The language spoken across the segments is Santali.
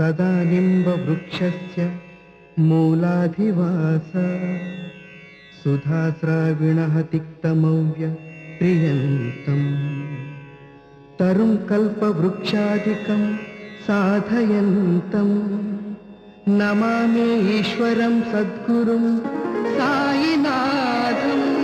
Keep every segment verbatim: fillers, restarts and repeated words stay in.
सदा निम्बवृक्षस्य मूलाधिवास। सुधास्राविणः तिक्तमव्यप्रियन्तम्। तरुं कल्पवृक्षादिकं साधयन्तं नमामि ईश्वरं सद्गुरुं साईनाथम्।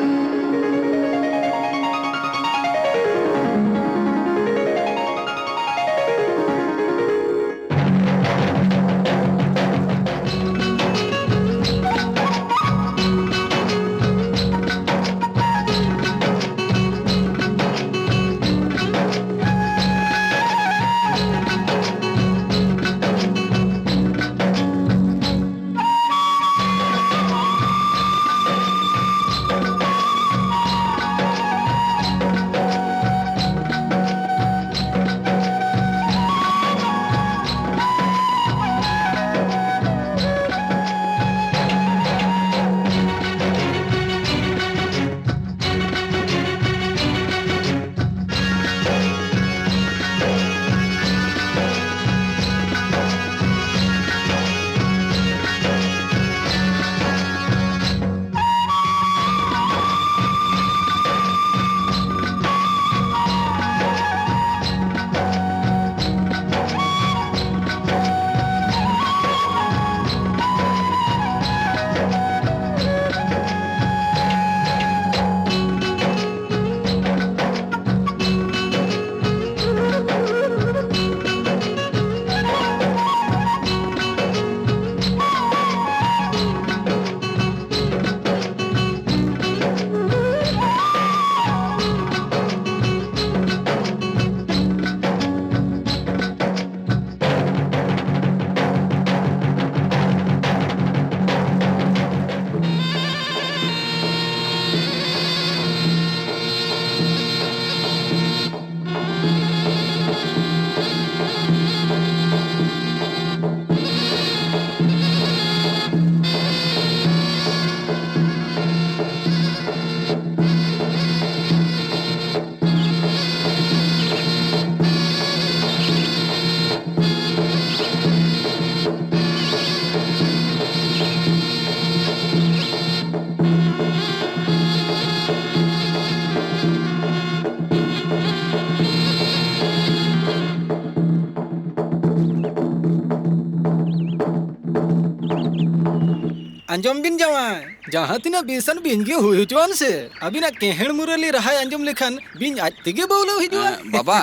ᱟᱸᱡᱚᱢ ᱵᱤᱱ ᱡᱟᱶᱟᱭ, ᱡᱟᱦᱟᱸ ᱛᱤᱱᱟᱹᱜ ᱵᱤᱥᱟᱱ ᱵᱤᱧ ᱜᱮ ᱦᱩᱭ ᱦᱚᱪᱚᱣᱟᱱ ᱥᱮ, ᱟᱹᱵᱤᱱᱟᱜ ᱠᱮᱦᱮᱲ ᱢᱩᱨᱟᱹᱞᱤ ᱨᱟᱦᱟᱭ ᱟᱸᱡᱚᱢ ᱞᱮᱠᱷᱟᱱ ᱵᱤᱧ ᱟᱡ ᱛᱮᱜᱮ ᱵᱟᱹᱣᱞᱟᱹᱣ ᱦᱤᱡᱩᱜᱼᱟ᱾ ᱮᱸ, ᱵᱟᱵᱟ,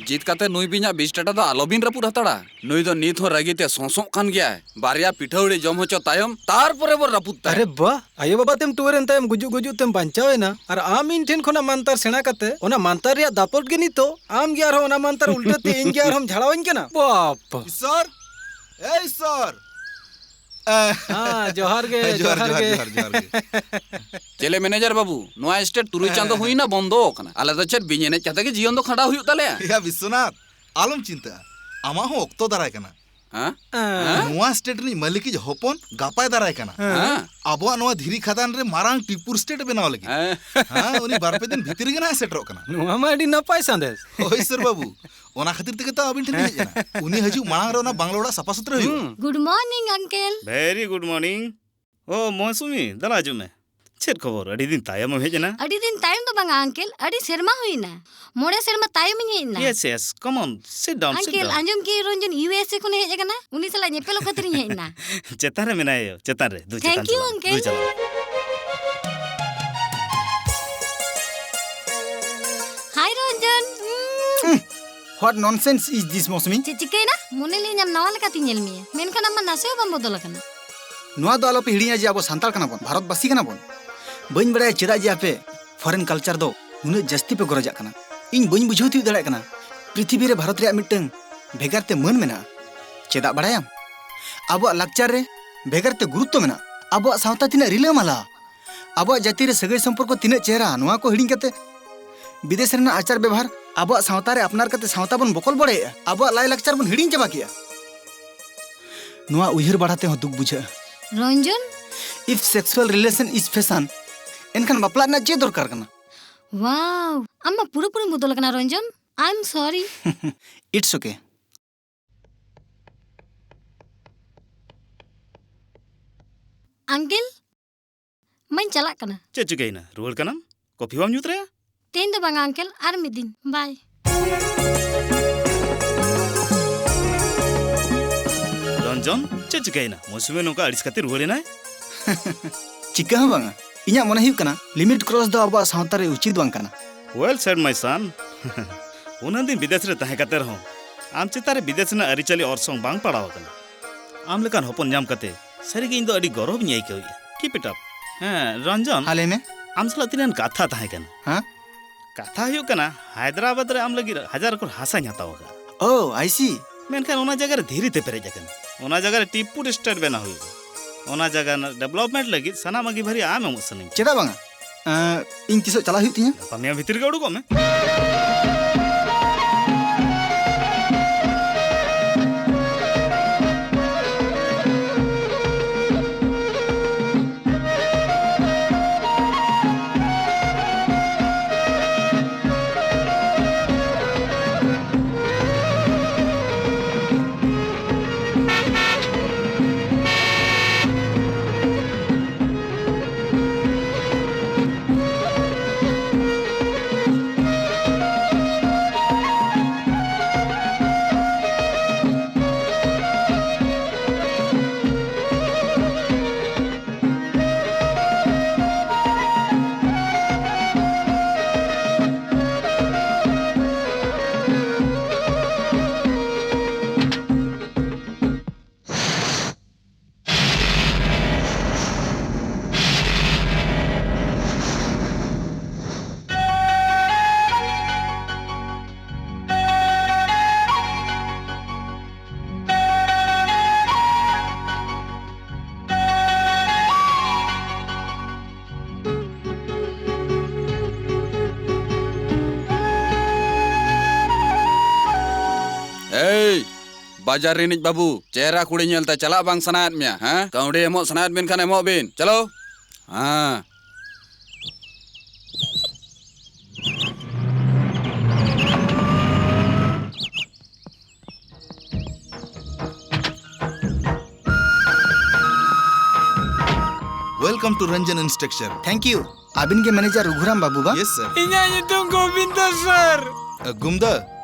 ᱡᱤᱛ ᱠᱟᱛᱮ ᱱᱩᱭ ᱵᱤᱧᱟᱜ ᱵᱤᱥ ᱴᱟᱴᱟ ᱫᱚ ᱟᱞᱚᱵᱤᱱ ᱨᱟᱹᱯᱩᱫ ᱦᱟᱛᱟᱲᱟ᱾ ᱱᱩᱭ ᱫᱚ ᱱᱤᱛ ᱦᱚᱸ ᱨᱟᱹᱜᱤ ᱛᱮ ᱥᱚᱸᱥᱚᱜ ᱠᱟᱱ ᱜᱮᱭᱟᱭ᱾ ᱵᱟᱨᱭᱟ ᱯᱤᱴᱷᱟᱹᱣᱲᱤ ᱡᱚᱢ ᱦᱚᱪᱚ ᱛᱟᱭᱚᱢ ᱛᱟᱨᱯᱚᱨᱮ ᱵᱚᱱ ᱨᱟᱹᱯᱩᱫ ᱛᱟᱭᱟ᱾ ᱟᱨᱮ ᱵᱟ, ᱟᱭᱳ ᱵᱟᱵᱟ ᱛᱮᱢ ᱴᱩᱣᱟᱹᱨ ᱮᱱ ᱛᱟᱭᱚᱢ ᱜᱩᱡᱩᱜ ᱜᱩᱡᱩᱜ ᱛᱮᱢ ᱵᱟᱧᱪᱟᱣ ᱮᱱᱟ, ᱟᱨ ᱟᱢ ᱤᱧ ᱴᱷᱮᱱ ᱠᱷᱚᱱᱟᱜ ᱢᱟᱱᱛᱟᱨ ᱥᱮᱬᱟ ᱠᱟᱛᱮ ᱚᱱᱟ ᱢᱟᱱᱛᱟᱨ ᱨᱮᱭᱟᱜ ᱫᱟᱯᱚᱴ ᱜᱮ ᱱᱤᱛᱚᱜ ᱟᱢ ᱜᱮ ᱟᱨᱦᱚᱸ ᱚᱱᱟ ᱢᱟᱱᱛᱟᱨ ᱩᱞᱴᱟᱹ ᱛᱮ ᱤᱧ ᱜᱮ ᱟᱨᱦᱚᱸᱢ ᱡᱷᱟᱲᱟᱣᱟᱹᱧ ᱠᱟᱱᱟ᱾ ᱵᱟᱯ! ᱤᱥᱚᱨ! ᱮ ᱤᱥᱚᱨ! ᱮ, ᱦᱮᱸ, ᱡᱚᱦᱟᱨ ᱜᱮ, ᱦᱮᱸ, ᱡᱚᱦᱟᱨ, ᱡᱚᱦᱟᱨ ᱡᱚᱦᱟᱨ, ᱜᱮ᱾ ᱡᱚᱦᱟᱨ, ᱡᱚᱦᱟᱨ ᱜᱮ᱾ ᱪᱮᱞᱮ ᱢᱮᱱᱮᱡᱟᱨ ᱵᱟᱹᱵᱩ, ᱱᱚᱣᱟ ᱥᱴᱮᱴ ᱛᱩᱨᱩᱭ ᱪᱟᱸᱫᱚ ᱦᱮᱸ, ᱦᱩᱭᱱᱟ ᱵᱚᱱᱫᱚ ᱟᱠᱟᱱᱟ᱾ ᱟᱞᱮ ᱫᱚ ᱪᱮᱫ ᱵᱤᱧ ᱮᱱᱮᱡ ᱠᱟᱛᱮ ᱜᱮ ᱡᱤᱭᱚᱱ ᱫᱚ ᱠᱷᱟᱸᱰᱟᱣ ᱦᱩᱭᱩᱜ ᱛᱟᱞᱮᱭᱟ? ᱭᱟ ᱵᱤᱥᱣᱚᱱᱟᱛᱷ, ᱟᱞᱚᱢ ᱪᱤᱱᱛᱟᱹᱜᱼᱟ, ᱟᱢᱟᱜ ᱦᱚᱸ ᱚᱠᱛᱚ ᱫᱟᱨᱟᱭ ᱠᱟᱱᱟ᱾ ᱦᱮᱸ? ᱦᱮᱸ? ᱱᱚᱣᱟ ᱥᱴᱮᱴ ᱨᱤᱱᱤᱡ ᱢᱟᱹᱞᱤᱠᱤᱡ ᱦᱚᱯᱚᱱ ᱜᱟᱯᱟᱭ ᱫᱟᱨᱟᱭ ᱠᱟᱱᱟ᱾ ᱦᱮᱸ? ᱟᱵᱚᱣᱟᱜ ᱱᱚᱣᱟ ᱫᱷᱤᱨᱤ ᱠᱷᱟᱫᱟᱱ ᱨᱮ ᱢᱟᱨᱟᱝ ᱴᱤᱯᱩᱨ ᱥᱴᱮᱴ ᱵᱮᱱᱟᱣ ᱞᱟᱹᱜᱤᱫ᱾ ᱦᱮᱸ᱾ ᱦᱮᱸ, ᱩᱱᱤ ᱵᱟᱨ ᱯᱮ ᱫᱤᱱ ᱵᱷᱤᱛᱤᱨ ᱨᱮᱜᱮ ᱱᱟᱦᱟᱜ ᱥᱮᱴᱮᱨᱚᱜ ᱠᱟᱱᱟ᱾ ᱱᱚᱣᱟ ᱢᱟ ᱟᱹᱰᱤ ᱱᱟᱯᱟᱭ ᱥᱟᱸᱫᱮᱥ᱾ ᱦᱳᱭ ᱥᱟᱨ ᱵᱟᱹᱵᱩ, ᱚᱱᱟ ᱠᱷᱟᱹᱛᱤᱨ ᱛᱮᱜᱮ ᱛᱚ ᱟᱹᱵᱤᱱ ᱴᱷᱮᱱ ᱞᱤᱧ ᱦᱮᱡ ᱮᱱᱟ᱾ ᱩᱱᱤ ᱦᱤᱡᱩᱜ ᱢᱟᱲᱟᱝ ᱨᱮ ᱚᱱᱟ ᱵᱟᱝᱞᱟ ᱚᱲᱟᱜ ᱥᱟᱯᱷᱟ ᱥᱩᱛᱨᱟᱹ ᱦᱩᱭᱩᱜᱼᱟ᱾ ᱦᱩᱸ᱾ Good morning, uncle. Very good morning. ᱳ, ᱢᱳᱥᱩᱢᱤ, ᱫᱮᱞᱟ ᱦᱤᱡᱩᱜ ᱢᱮ᱾ ᱪᱮᱫ ᱠᱷᱚᱵᱚᱨ? ᱟᱹᱰᱤ ᱫᱤᱱ ᱛᱟᱭᱚᱢ ᱮᱢ ᱦᱮᱡ ᱮᱱᱟ᱾ ᱟᱹᱰᱤ ᱫᱤᱱ ᱛᱟᱭᱚᱢ ᱫᱚ ᱵᱟᱝᱟ, uncle. ᱟᱹᱰᱤ ᱥᱮᱨᱢᱟ ᱦᱩᱭᱱᱟ᱾ ᱢᱚᱬᱮ ᱥᱮᱨᱢᱟ ᱛᱟᱭᱚᱢᱤᱧ ᱦᱮᱡ ᱮᱱᱟ᱾ Yes, yes. Come on, sit down, sit uncle, down. ᱟᱸᱡᱚᱢ ᱠᱮᱫ ᱨᱚᱧᱡᱚᱱ USA ᱠᱷᱚᱱᱮ ᱦᱮᱡ ᱟᱠᱟᱱᱟ᱾ ᱩᱱᱤ ᱥᱟᱞᱟᱜ ᱧᱮᱯᱮᱞᱚᱜ ᱠᱷᱟᱹᱛᱤᱨᱤᱧ ᱦᱮᱡ ᱮᱱᱟ᱾ ᱪᱮᱛᱟᱱ ᱨᱮ ᱢᱮᱱᱟᱭᱟ ᱭᱳ, ᱪᱮᱛᱟᱱ ᱨᱮ᱾ ᱫᱩ, ᱪᱮᱛᱟᱱ ᱪᱟᱞᱟᱜ ᱢᱮ, ᱫᱩ, ᱪᱟᱞᱟᱜ ᱢᱮ᱾ Hi, Ranjan. What nonsense is this, ᱢᱳᱥᱩᱢᱤ? ᱪᱮᱫ ᱪᱤᱠᱟᱹᱭᱮᱱᱟ? ᱢᱚᱱᱮ ᱞᱤᱧ ᱟᱢ ᱱᱟᱣᱟ ᱞᱮᱠᱟᱛᱤᱧ ᱧᱮᱞ ᱢᱮᱭᱟ, ᱢᱮᱱᱠᱷᱟᱱ ᱟᱢ ᱢᱟ ᱱᱟᱥᱮ ᱦᱚᱸ ᱵᱟᱢ ᱵᱚᱫᱚᱞ ᱟᱠᱟᱱᱟ᱾ ᱱᱚᱣᱟ ᱫᱚ ᱟᱞᱚᱯᱮ ᱦᱤᱲᱤᱧᱟ ᱡᱮ ᱟᱵᱚ ᱥᱟᱱᱛᱟᱲ ᱠᱟᱱᱟ ᱵᱚᱱ, ᱵᱷᱟᱨᱚᱛᱵᱟᱥᱤ ᱠᱟᱱᱟ ᱵᱚᱱ᱾ ᱵᱟᱹᱧ ᱵᱟᱲᱟᱭᱟ ᱪᱮᱫᱟᱜ ᱡᱮ ᱟᱯᱮ foreign culture ᱫᱚ ᱩᱱᱟᱹᱜ ᱡᱟᱹᱥᱛᱤ ᱯᱮ ᱜᱚᱨᱚᱡᱟᱜ ᱠᱟᱱᱟ᱾ ᱤᱧ ᱵᱟᱹᱧ ᱵᱩᱡᱷᱟᱹᱣ ᱛᱤᱭᱳᱜ ᱫᱟᱲᱮᱭᱟᱜ ᱠᱟᱱᱟ ᱯᱨᱤᱛᱷᱤᱵᱤ ᱨᱮ ᱵᱷᱟᱨᱚᱛ ᱨᱮᱭᱟᱜ ᱢᱤᱫᱴᱟᱝ ᱵᱷᱮᱜᱟᱨ ᱛᱮ ᱢᱟᱹᱱ ᱢᱮᱱᱟᱜᱼᱟ᱾ ᱪᱮᱫᱟᱜ ᱵᱟᱲᱟᱭᱟᱢ? ᱟᱵᱚᱣᱟᱜ ᱞᱟᱠᱪᱟᱨ ᱨᱮ ᱵᱷᱮᱜᱟᱨ ᱛᱮ ᱜᱩᱨᱩᱛᱛᱚ ᱢᱮᱱᱟᱜᱼᱟ᱾ ᱟᱵᱚᱣᱟᱜ ᱥᱟᱶᱛᱟ ᱛᱤᱱᱟᱹᱜ ᱨᱤᱞᱟᱹᱢᱟᱞᱟ, ᱟᱵᱚᱣᱟᱜ ᱡᱟᱹᱛᱤ ᱨᱮ ᱥᱟᱹᱜᱟᱹᱭ ᱥᱚᱢᱯᱚᱨᱠᱚ ᱛᱤᱱᱟᱹᱜ ᱪᱮᱦᱨᱟ, ᱱᱚᱣᱟ ᱠᱚ ᱦᱤᱲᱤᱧ ᱠᱟᱛᱮ ᱵᱤᱫᱮᱥ ᱨᱮᱱᱟᱜ ᱟᱪᱟᱨ ᱵᱮᱵᱷᱟᱨ ᱟᱵᱚᱣᱟᱜ ᱥᱟᱶᱛᱟ ᱨᱮ ᱟᱯᱱᱟᱨ ᱠᱟᱛᱮ ᱥᱟᱶᱛᱟ ᱵᱚᱱ ᱵᱚᱠᱚᱞ ᱵᱚᱲᱮᱭᱮᱜᱼᱟ᱾ ᱟᱵᱚᱣᱟᱜ ᱞᱟᱭ ᱞᱟᱠᱪᱟᱨ ᱵᱚᱱ ᱦᱤᱲᱤᱧ ᱪᱟᱵᱟ ᱠᱮᱜᱼᱟ᱾ ᱱᱚᱣᱟ ᱩᱭᱦᱟᱹᱨ ᱵᱟᱲᱟ ᱛᱮᱦᱚᱸ ᱫᱩᱠ ᱵᱩᱡᱷᱟᱹᱜᱼᱟ᱾ ᱨᱚᱧᱡᱚᱱ? If sexual relation is fashion, ᱮᱱᱠᱷᱟᱱ ᱵᱟᱯᱞᱟ ᱨᱮᱱᱟᱜ ᱪᱮᱫ ᱫᱚᱨᱠᱟᱨ ᱠᱟᱱᱟ? Wow, ᱟᱢ ᱢᱟ ᱯᱩᱨᱟᱹᱯᱩᱨᱤᱢ ᱵᱚᱫᱚᱞ ᱟᱠᱟᱱᱟ ᱨᱚᱧᱡᱚᱱ᱾ I'm sorry. It's okay. Uncle, ᱢᱟᱧ ᱪᱟᱞᱟᱜ ᱠᱟᱱᱟ᱾ ᱪᱮᱫ ᱪᱤᱠᱟᱹᱭᱮᱱᱟ? ᱨᱩᱣᱟᱹᱲ ᱠᱟᱱᱟᱢ? ᱠᱚᱯᱷᱤ ᱵᱟᱢ ᱧᱩ ᱛᱚᱨᱟᱭᱟ? ᱛᱮᱦᱮᱧ ᱫᱚ ᱵᱟᱝᱟ, uncle, ᱟᱨ ᱢᱤᱫ ᱫᱤᱱ᱾ Bye. ᱨᱚᱧᱡᱚᱱ, ᱪᱮᱫ ᱪᱤᱠᱟᱹᱭᱮᱱᱟ? ᱢᱳᱥᱩᱢᱤ ᱱᱚᱝᱠᱟ ᱟᱹᱲᱤᱥ ᱠᱟᱛᱮ ᱨᱩᱣᱟᱹᱲ ᱮᱱᱟᱭ? ᱪᱤᱠᱟᱹ ᱦᱚᱸ ᱵᱟᱝᱟ᱾ ᱤᱧᱟᱹᱜ ᱢᱚᱱᱮ ᱦᱩᱭᱩᱜ ᱠᱟᱱᱟ, limit cross ᱫᱚ ᱟᱵᱚᱣᱟᱜ ᱥᱟᱶᱛᱟ ᱨᱮ ᱩᱪᱤᱛ ᱵᱟᱝ ᱠᱟᱱᱟ᱾ Well said, my son. ᱩᱱᱟᱹᱜ ᱫᱤᱱ ᱵᱤᱫᱮᱥ ᱨᱮ ᱛᱟᱦᱮᱸ ᱠᱟᱛᱮ ᱨᱮᱦᱚᱸ ᱟᱢ ᱪᱮᱛᱟᱱ ᱨᱮ ᱵᱤᱫᱮᱥ ᱨᱮᱱᱟᱜ ᱟᱹᱨᱤᱪᱟᱹᱞᱤ ᱚᱨᱥᱚᱝ ᱵᱟᱝ ᱯᱟᱲᱟᱣ ᱟᱠᱟᱱᱟ᱾ ᱟᱢ ᱞᱮᱠᱟᱱ ᱦᱚᱯᱚᱱ ᱧᱟᱢ ᱠᱟᱛᱮ ᱥᱟᱹᱨᱤᱜᱮ ᱤᱧ ᱫᱚ ᱟᱹᱰᱤ ᱜᱚᱨᱚᱵᱽ ᱤᱧ ᱟᱹᱭᱠᱟᱹᱣᱮᱫᱼᱟ᱾ Keep it up. ᱦᱮᱸ, ᱨᱚᱧᱡᱚᱱ᱾ ᱦᱮᱸ, ᱞᱟᱹᱭ ᱢᱮ᱾ ᱟᱢ ᱥᱟᱞᱟᱜ ᱛᱤᱱᱟᱹᱜ ᱠᱟᱛᱷᱟ ᱛᱟᱦᱮᱸ ᱠᱟᱱᱟ᱾ ᱦᱮᱸ? ᱠᱟᱛᱷᱟ ᱦᱩᱭᱩᱜ ᱠᱟᱱᱟ, ᱦᱟᱭᱫᱨᱟᱵᱟᱫᱽ ᱨᱮ ᱟᱢ ᱞᱟᱹᱜᱤᱫ ᱦᱟᱡᱟᱨ ᱮᱠᱚᱨ ᱦᱟᱥᱟᱧ ᱦᱟᱛᱟᱣ ᱟᱠᱟᱫᱼᱟ᱾ Oh, I see. ᱢᱮᱱᱠᱷᱟᱱ ᱚᱱᱟ ᱡᱟᱭᱜᱟ ᱨᱮ ᱫᱷᱤᱨᱤ ᱛᱮ ᱯᱮᱨᱮᱡ ᱟᱠᱟᱱᱟ᱾ ᱚᱱᱟ ᱡᱟᱭᱜᱟ ᱨᱮ ᱴᱤ ᱯᱩᱰ ᱮᱥᱴᱮᱴ ᱵᱮᱱᱟᱣ ᱦᱩᱭᱩᱜᱼᱟ᱾ ᱚᱱᱟ ᱡᱟᱭᱜᱟ ᱨᱮᱱᱟᱜ ᱰᱮᱵᱷᱞᱚᱯᱢᱮᱱᱴ ᱞᱟᱹᱜᱤᱫ ᱥᱟᱱᱟᱢ ᱟᱹᱜᱤᱵᱷᱟᱹᱨᱤ ᱟᱢ ᱮᱢᱚᱜ ᱥᱟᱱᱟᱧ᱾ ᱪᱮᱫᱟᱜ ᱵᱟᱝᱟ? ᱮᱸ, ᱤᱧ ᱛᱤᱥᱚᱜ ᱪᱟᱞᱟᱜ ᱦᱩᱭᱩᱜ ᱛᱤᱧᱟ? ᱜᱟᱯᱟ ᱢᱮᱭᱟᱝ ᱵᱷᱤᱛᱤᱨ ᱜᱮ ᱩᱰᱩᱠᱚᱜ ᱢᱮ᱾ ᱮᱭ, ᱵᱟᱡᱟᱨ ᱨᱤᱱᱤᱡ ᱵᱟᱹᱵᱩ, ᱪᱮᱦᱨᱟ ᱠᱩᱲᱤ ᱧᱮᱞᱛᱮ ᱪᱟᱞᱟᱜ ᱵᱟᱝ ᱥᱟᱱᱟᱭᱮᱫ ᱢᱮᱭᱟ, ᱦᱮᱸ? ᱠᱟᱹᱣᱰᱤ ᱮᱢᱚᱜ ᱥᱟᱱᱟᱭᱮᱫ ᱵᱤᱱ ᱠᱷᱟᱱ ᱮᱢᱚᱜ ᱵᱤᱱ᱾ ᱪᱚᱞᱚ᱾ ᱦᱮᱸ᱾ Welcome to Ranjan Structure. Thank you. ᱟᱹᱵᱤᱱ ᱜᱮ ᱢᱮᱱᱮᱡᱟᱨ ᱨᱚᱜᱷᱩᱨᱟᱢ ᱵᱟᱹᱵᱩ ᱵᱟ? Yes, sir. ᱤᱧᱟᱹᱜ ᱧᱩᱛᱩᱢ ᱜᱳᱵᱤᱱᱫᱚ, ᱥᱟᱨ᱾ ᱜᱩᱢᱫᱟ,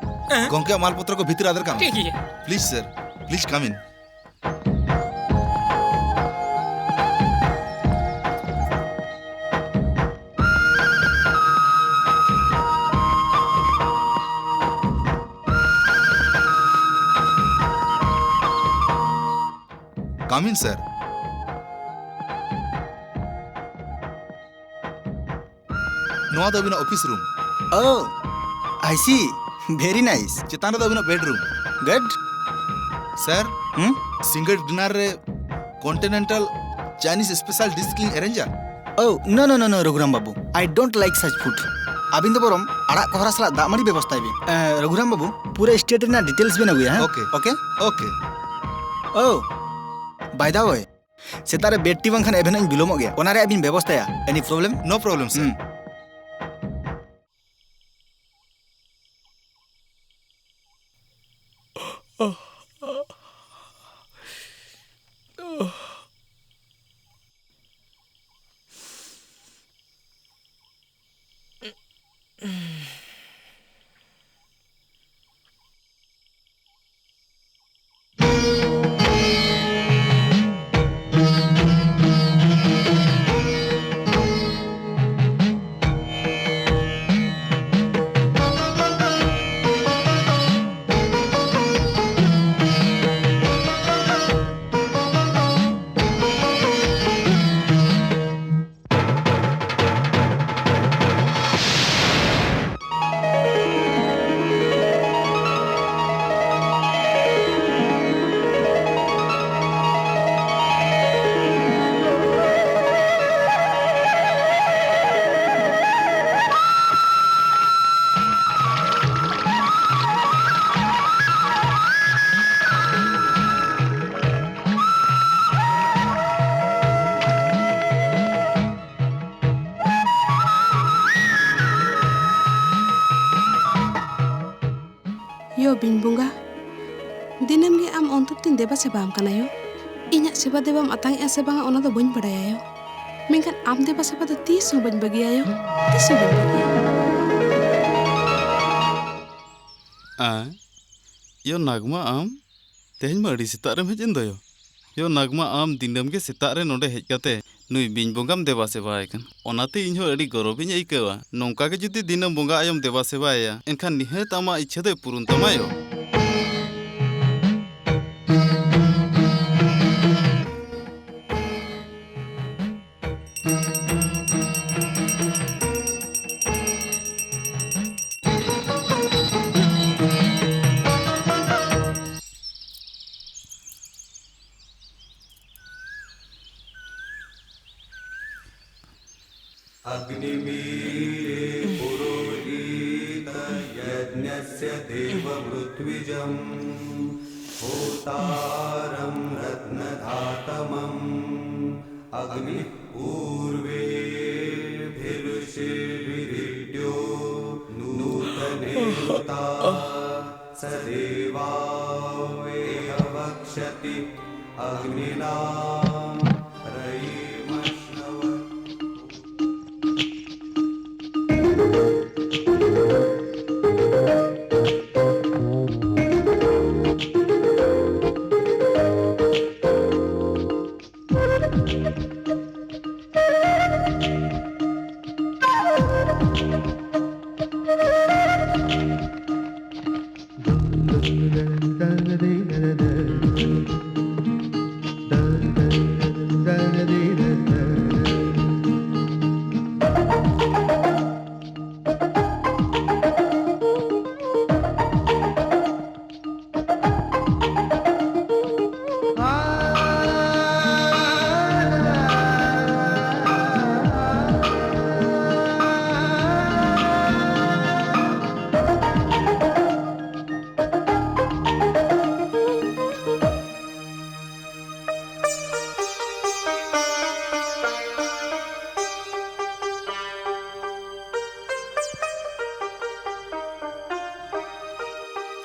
ᱦᱮᱸ? ᱜᱚᱝᱠᱮᱭᱟᱜ ᱢᱟᱞᱯᱚᱛᱨᱚ ᱠᱚ ᱵᱷᱤᱛᱤᱨ ᱟᱫᱮᱨ ᱠᱟᱜ ᱢᱮ᱾ ᱴᱷᱤᱠ ᱜᱮᱭᱟ᱾ Please, sir. Please come in. ᱟᱢᱤᱱ ᱥᱟᱨ᱾ ᱱᱚᱣᱟ ᱫᱚ ᱟᱹᱵᱤᱱᱟᱜ office room. Oh, I see. Very nice. ᱪᱮᱛᱟᱱ ᱨᱮᱫᱚ ᱟᱹᱵᱤᱱᱟᱜ ᱵᱮᱰᱨᱩᱢ᱾ Good. ᱥᱟᱨ, ᱦᱩᱸ? ᱥᱤᱸᱜᱟᱹᱲ ᱰᱤᱱᱟᱨ ᱨᱮ ᱠᱚᱱᱴᱤᱱᱮᱱᱴᱟᱞ ᱪᱟᱭᱱᱤᱡᱽ ᱥᱯᱮᱥᱟᱞ ᱰᱤᱥ ᱞᱤᱧ ᱮᱨᱮᱧᱡᱟ᱾ Oh, no, no, no, no, ᱨᱚᱜᱷᱩᱨᱟᱢ ᱵᱟᱹᱵᱩ. I don't like such food. ᱟᱹᱵᱤᱱ ᱫᱚ ᱵᱚᱨᱚᱝ ᱟᱲᱟᱜ ᱠᱚᱦᱨᱟ ᱥᱟᱞᱟᱜ ᱫᱟᱜ ᱢᱟᱹᱰᱤ ᱵᱮᱵᱚᱥᱛᱷᱟᱭ ᱵᱤᱱ᱾ ᱮ, ᱨᱚᱜᱷᱩᱨᱟᱢ ᱵᱟᱹᱵᱩ, ᱯᱩᱨᱟᱹ ᱥᱴᱮᱴ ᱨᱮᱱᱟᱜ ᱰᱤᱴᱮᱞᱥ ᱵᱤᱱ ᱟᱹᱜᱩᱭᱟ, ᱦᱮᱸ? Okay. Okay? Okay. Oh, by the way, ᱥᱮᱛᱟᱜ ᱨᱮ ᱵᱮᱰ ᱴᱤ ᱵᱟᱝᱠᱷᱟᱱ ᱮᱵᱷᱮᱱᱚᱜ ᱤᱧ ᱵᱤᱞᱚᱢᱚᱜ ᱜᱮᱭᱟ᱾ ᱚᱱᱟ ᱨᱮᱭᱟᱜ ᱵᱤᱱ ᱵᱮᱵᱚᱥᱛᱷᱟᱭᱟ᱾ Any problem? No problem, sir. ᱦᱩᱸ᱾ ᱭᱳ ᱵᱤᱧ ᱵᱚᱸᱜᱟ, ᱫᱤᱱᱟᱹᱢ ᱜᱮ ᱟᱢ ᱚᱱᱛᱚᱨ ᱛᱤᱧ ᱫᱮᱵᱟ ᱥᱮᱵᱟ ᱟᱢ ᱠᱟᱱᱟ ᱭᱳ᱾ ᱤᱧᱟᱹᱜ ᱥᱮᱵᱟ ᱫᱮᱵᱟᱢ ᱟᱛᱟᱝ ᱮᱜᱼᱟ ᱥᱮ ᱵᱟᱝᱟ, ᱚᱱᱟ ᱫᱚ ᱵᱟᱹᱧ ᱵᱟᱲᱟᱭᱟ ᱭᱳ᱾ ᱢᱮᱱᱠᱷᱟᱱ ᱟᱢ ᱫᱮᱵᱟ ᱥᱮᱵᱟ ᱫᱚ ᱛᱤᱥ ᱦᱚᱸ ᱵᱟᱹᱧ ᱵᱟᱹᱜᱤᱭᱟ ᱭᱳ, ᱛᱤᱥ ᱦᱚᱸ ᱵᱟᱹᱧ ᱵᱟᱹᱜᱤᱭᱟ᱾ ᱟ, ᱭᱳ ᱱᱟᱜᱽᱢᱟ, ᱟᱢ ᱛᱮᱦᱮᱧ ᱢᱟ ᱟᱹᱰᱤ ᱥᱮᱛᱟᱜ ᱨᱮᱢ ᱦᱮᱡ ᱮᱱ ᱫᱚᱭᱳ᱾ ᱭᱳ ᱱᱟᱜᱽᱢᱟ, ᱟᱢ ᱫᱤᱱᱟᱹᱢ ᱜᱮ ᱥᱮᱛᱟᱜ ᱨᱮ ᱱᱚᱰᱮ ᱦᱮᱡ ᱠᱟᱛᱮ ᱱᱩᱭ ᱵᱤᱧ ᱵᱚᱸᱜᱟᱢ ᱫᱮᱵᱟ ᱥᱮᱵᱟᱭᱮ ᱠᱟᱱ, ᱚᱱᱟᱛᱮ ᱤᱧ ᱦᱚᱸ ᱟᱹᱰᱤ ᱜᱚᱨᱚᱵᱤᱧ ᱟᱹᱭᱠᱟᱹᱣᱟ᱾ ᱱᱚᱝᱠᱟ ᱜᱮ ᱡᱩᱫᱤ ᱫᱤᱱᱟᱹᱢ ᱵᱚᱸᱜᱟ ᱟᱭᱳᱢ ᱫᱮᱵᱟ ᱥᱮᱵᱟᱭᱮᱭᱟ, ᱮᱱᱠᱷᱟᱱ ᱱᱤᱦᱟᱹᱛ ᱟᱢᱟᱜ ᱤᱪᱪᱷᱟᱹ ᱫᱚᱭ ᱯᱩᱨᱩᱱ ᱛᱟᱢᱟ ᱭᱳ᱾ अग्निमीरे पुरोहितयज्ञस्य देवमृत्विजम्। होतारं रत्नधातमम्। अग्निः पूर्वेभिरृषिभिरिड्यो नूतने हुता। स देवावेह वक्ष्यति अग्निना रयिमश्नवत्।